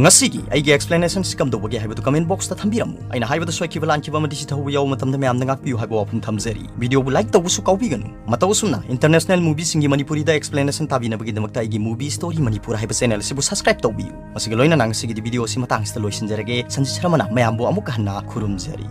ꯉꯁꯤꯒꯤ ꯑꯩꯒꯤ ꯑꯦꯛꯁꯄ꯭ꯂꯦꯅꯦꯁꯟꯁꯤ ꯀꯝꯗꯧꯕꯒꯦ ꯍꯥꯏꯕꯗꯨ ꯀꯃꯦꯟ ꯕꯣꯛꯁꯇ ꯊꯝꯕꯤꯔꯝꯃꯨ꯫ ꯑꯩꯅ ꯍꯥꯏꯕꯗ ꯁꯣꯏꯈꯤꯕ ꯂꯥꯟꯈꯤꯕ ꯑꯃꯗꯤ ꯆꯤꯊꯍꯧꯕ ꯌꯥꯎꯕ ꯃꯇꯝꯗ ꯃꯌꯥꯝꯅ ꯉꯥꯛꯄꯤꯌꯨ ꯍꯥꯏꯕ ꯋꯥꯐꯝ ꯊꯝꯖꯔꯤ꯫ ꯚꯤꯗꯤꯑꯣꯕꯨ ꯂꯥꯏꯛ ꯇꯧꯕꯁꯨ ꯀꯥꯎꯕꯤꯒꯅꯨ꯫ ꯃꯇꯧ ꯑꯁꯨꯝꯅ ꯏꯟꯇꯔꯅꯦꯁꯅꯦꯜ ꯃꯨꯚꯤꯁꯤꯡꯒꯤ ꯃꯅꯤꯄꯨꯔꯤꯗ ꯑꯦꯛꯁꯄ꯭ꯂꯦꯅꯦꯁꯟ ꯇꯥꯕꯤꯅꯕꯒꯤꯗꯃꯛꯇ ꯑꯩꯒꯤ ꯃꯨꯚꯤ ꯁ꯭ꯇꯣꯔꯤ ꯃꯅꯤꯄꯨꯔ ꯍꯥꯏꯕ ꯆꯦꯅꯦꯜ ꯑꯁꯤꯕꯨ ꯁꯕꯁꯀ꯭ꯔꯥꯏꯕ ꯇꯧꯕꯤꯌꯨ꯫ ꯃꯁꯤꯒꯤ ꯂꯣꯏꯅꯅ ꯉꯁꯤꯒꯤꯗꯤ ꯚꯤꯗꯤꯑꯣ ꯑꯁꯤ ꯃꯇꯥꯡꯁꯤꯗ ꯂꯣꯏꯁꯤꯟꯖꯔꯒꯦ꯫ ꯁꯟꯖꯤꯠ ꯁꯔꯃꯅ ꯃꯌꯥꯝꯕꯨ ꯑꯃꯨꯛꯀ ꯍꯟꯅ ꯈꯨꯔꯨꯝꯖꯔꯤ꯫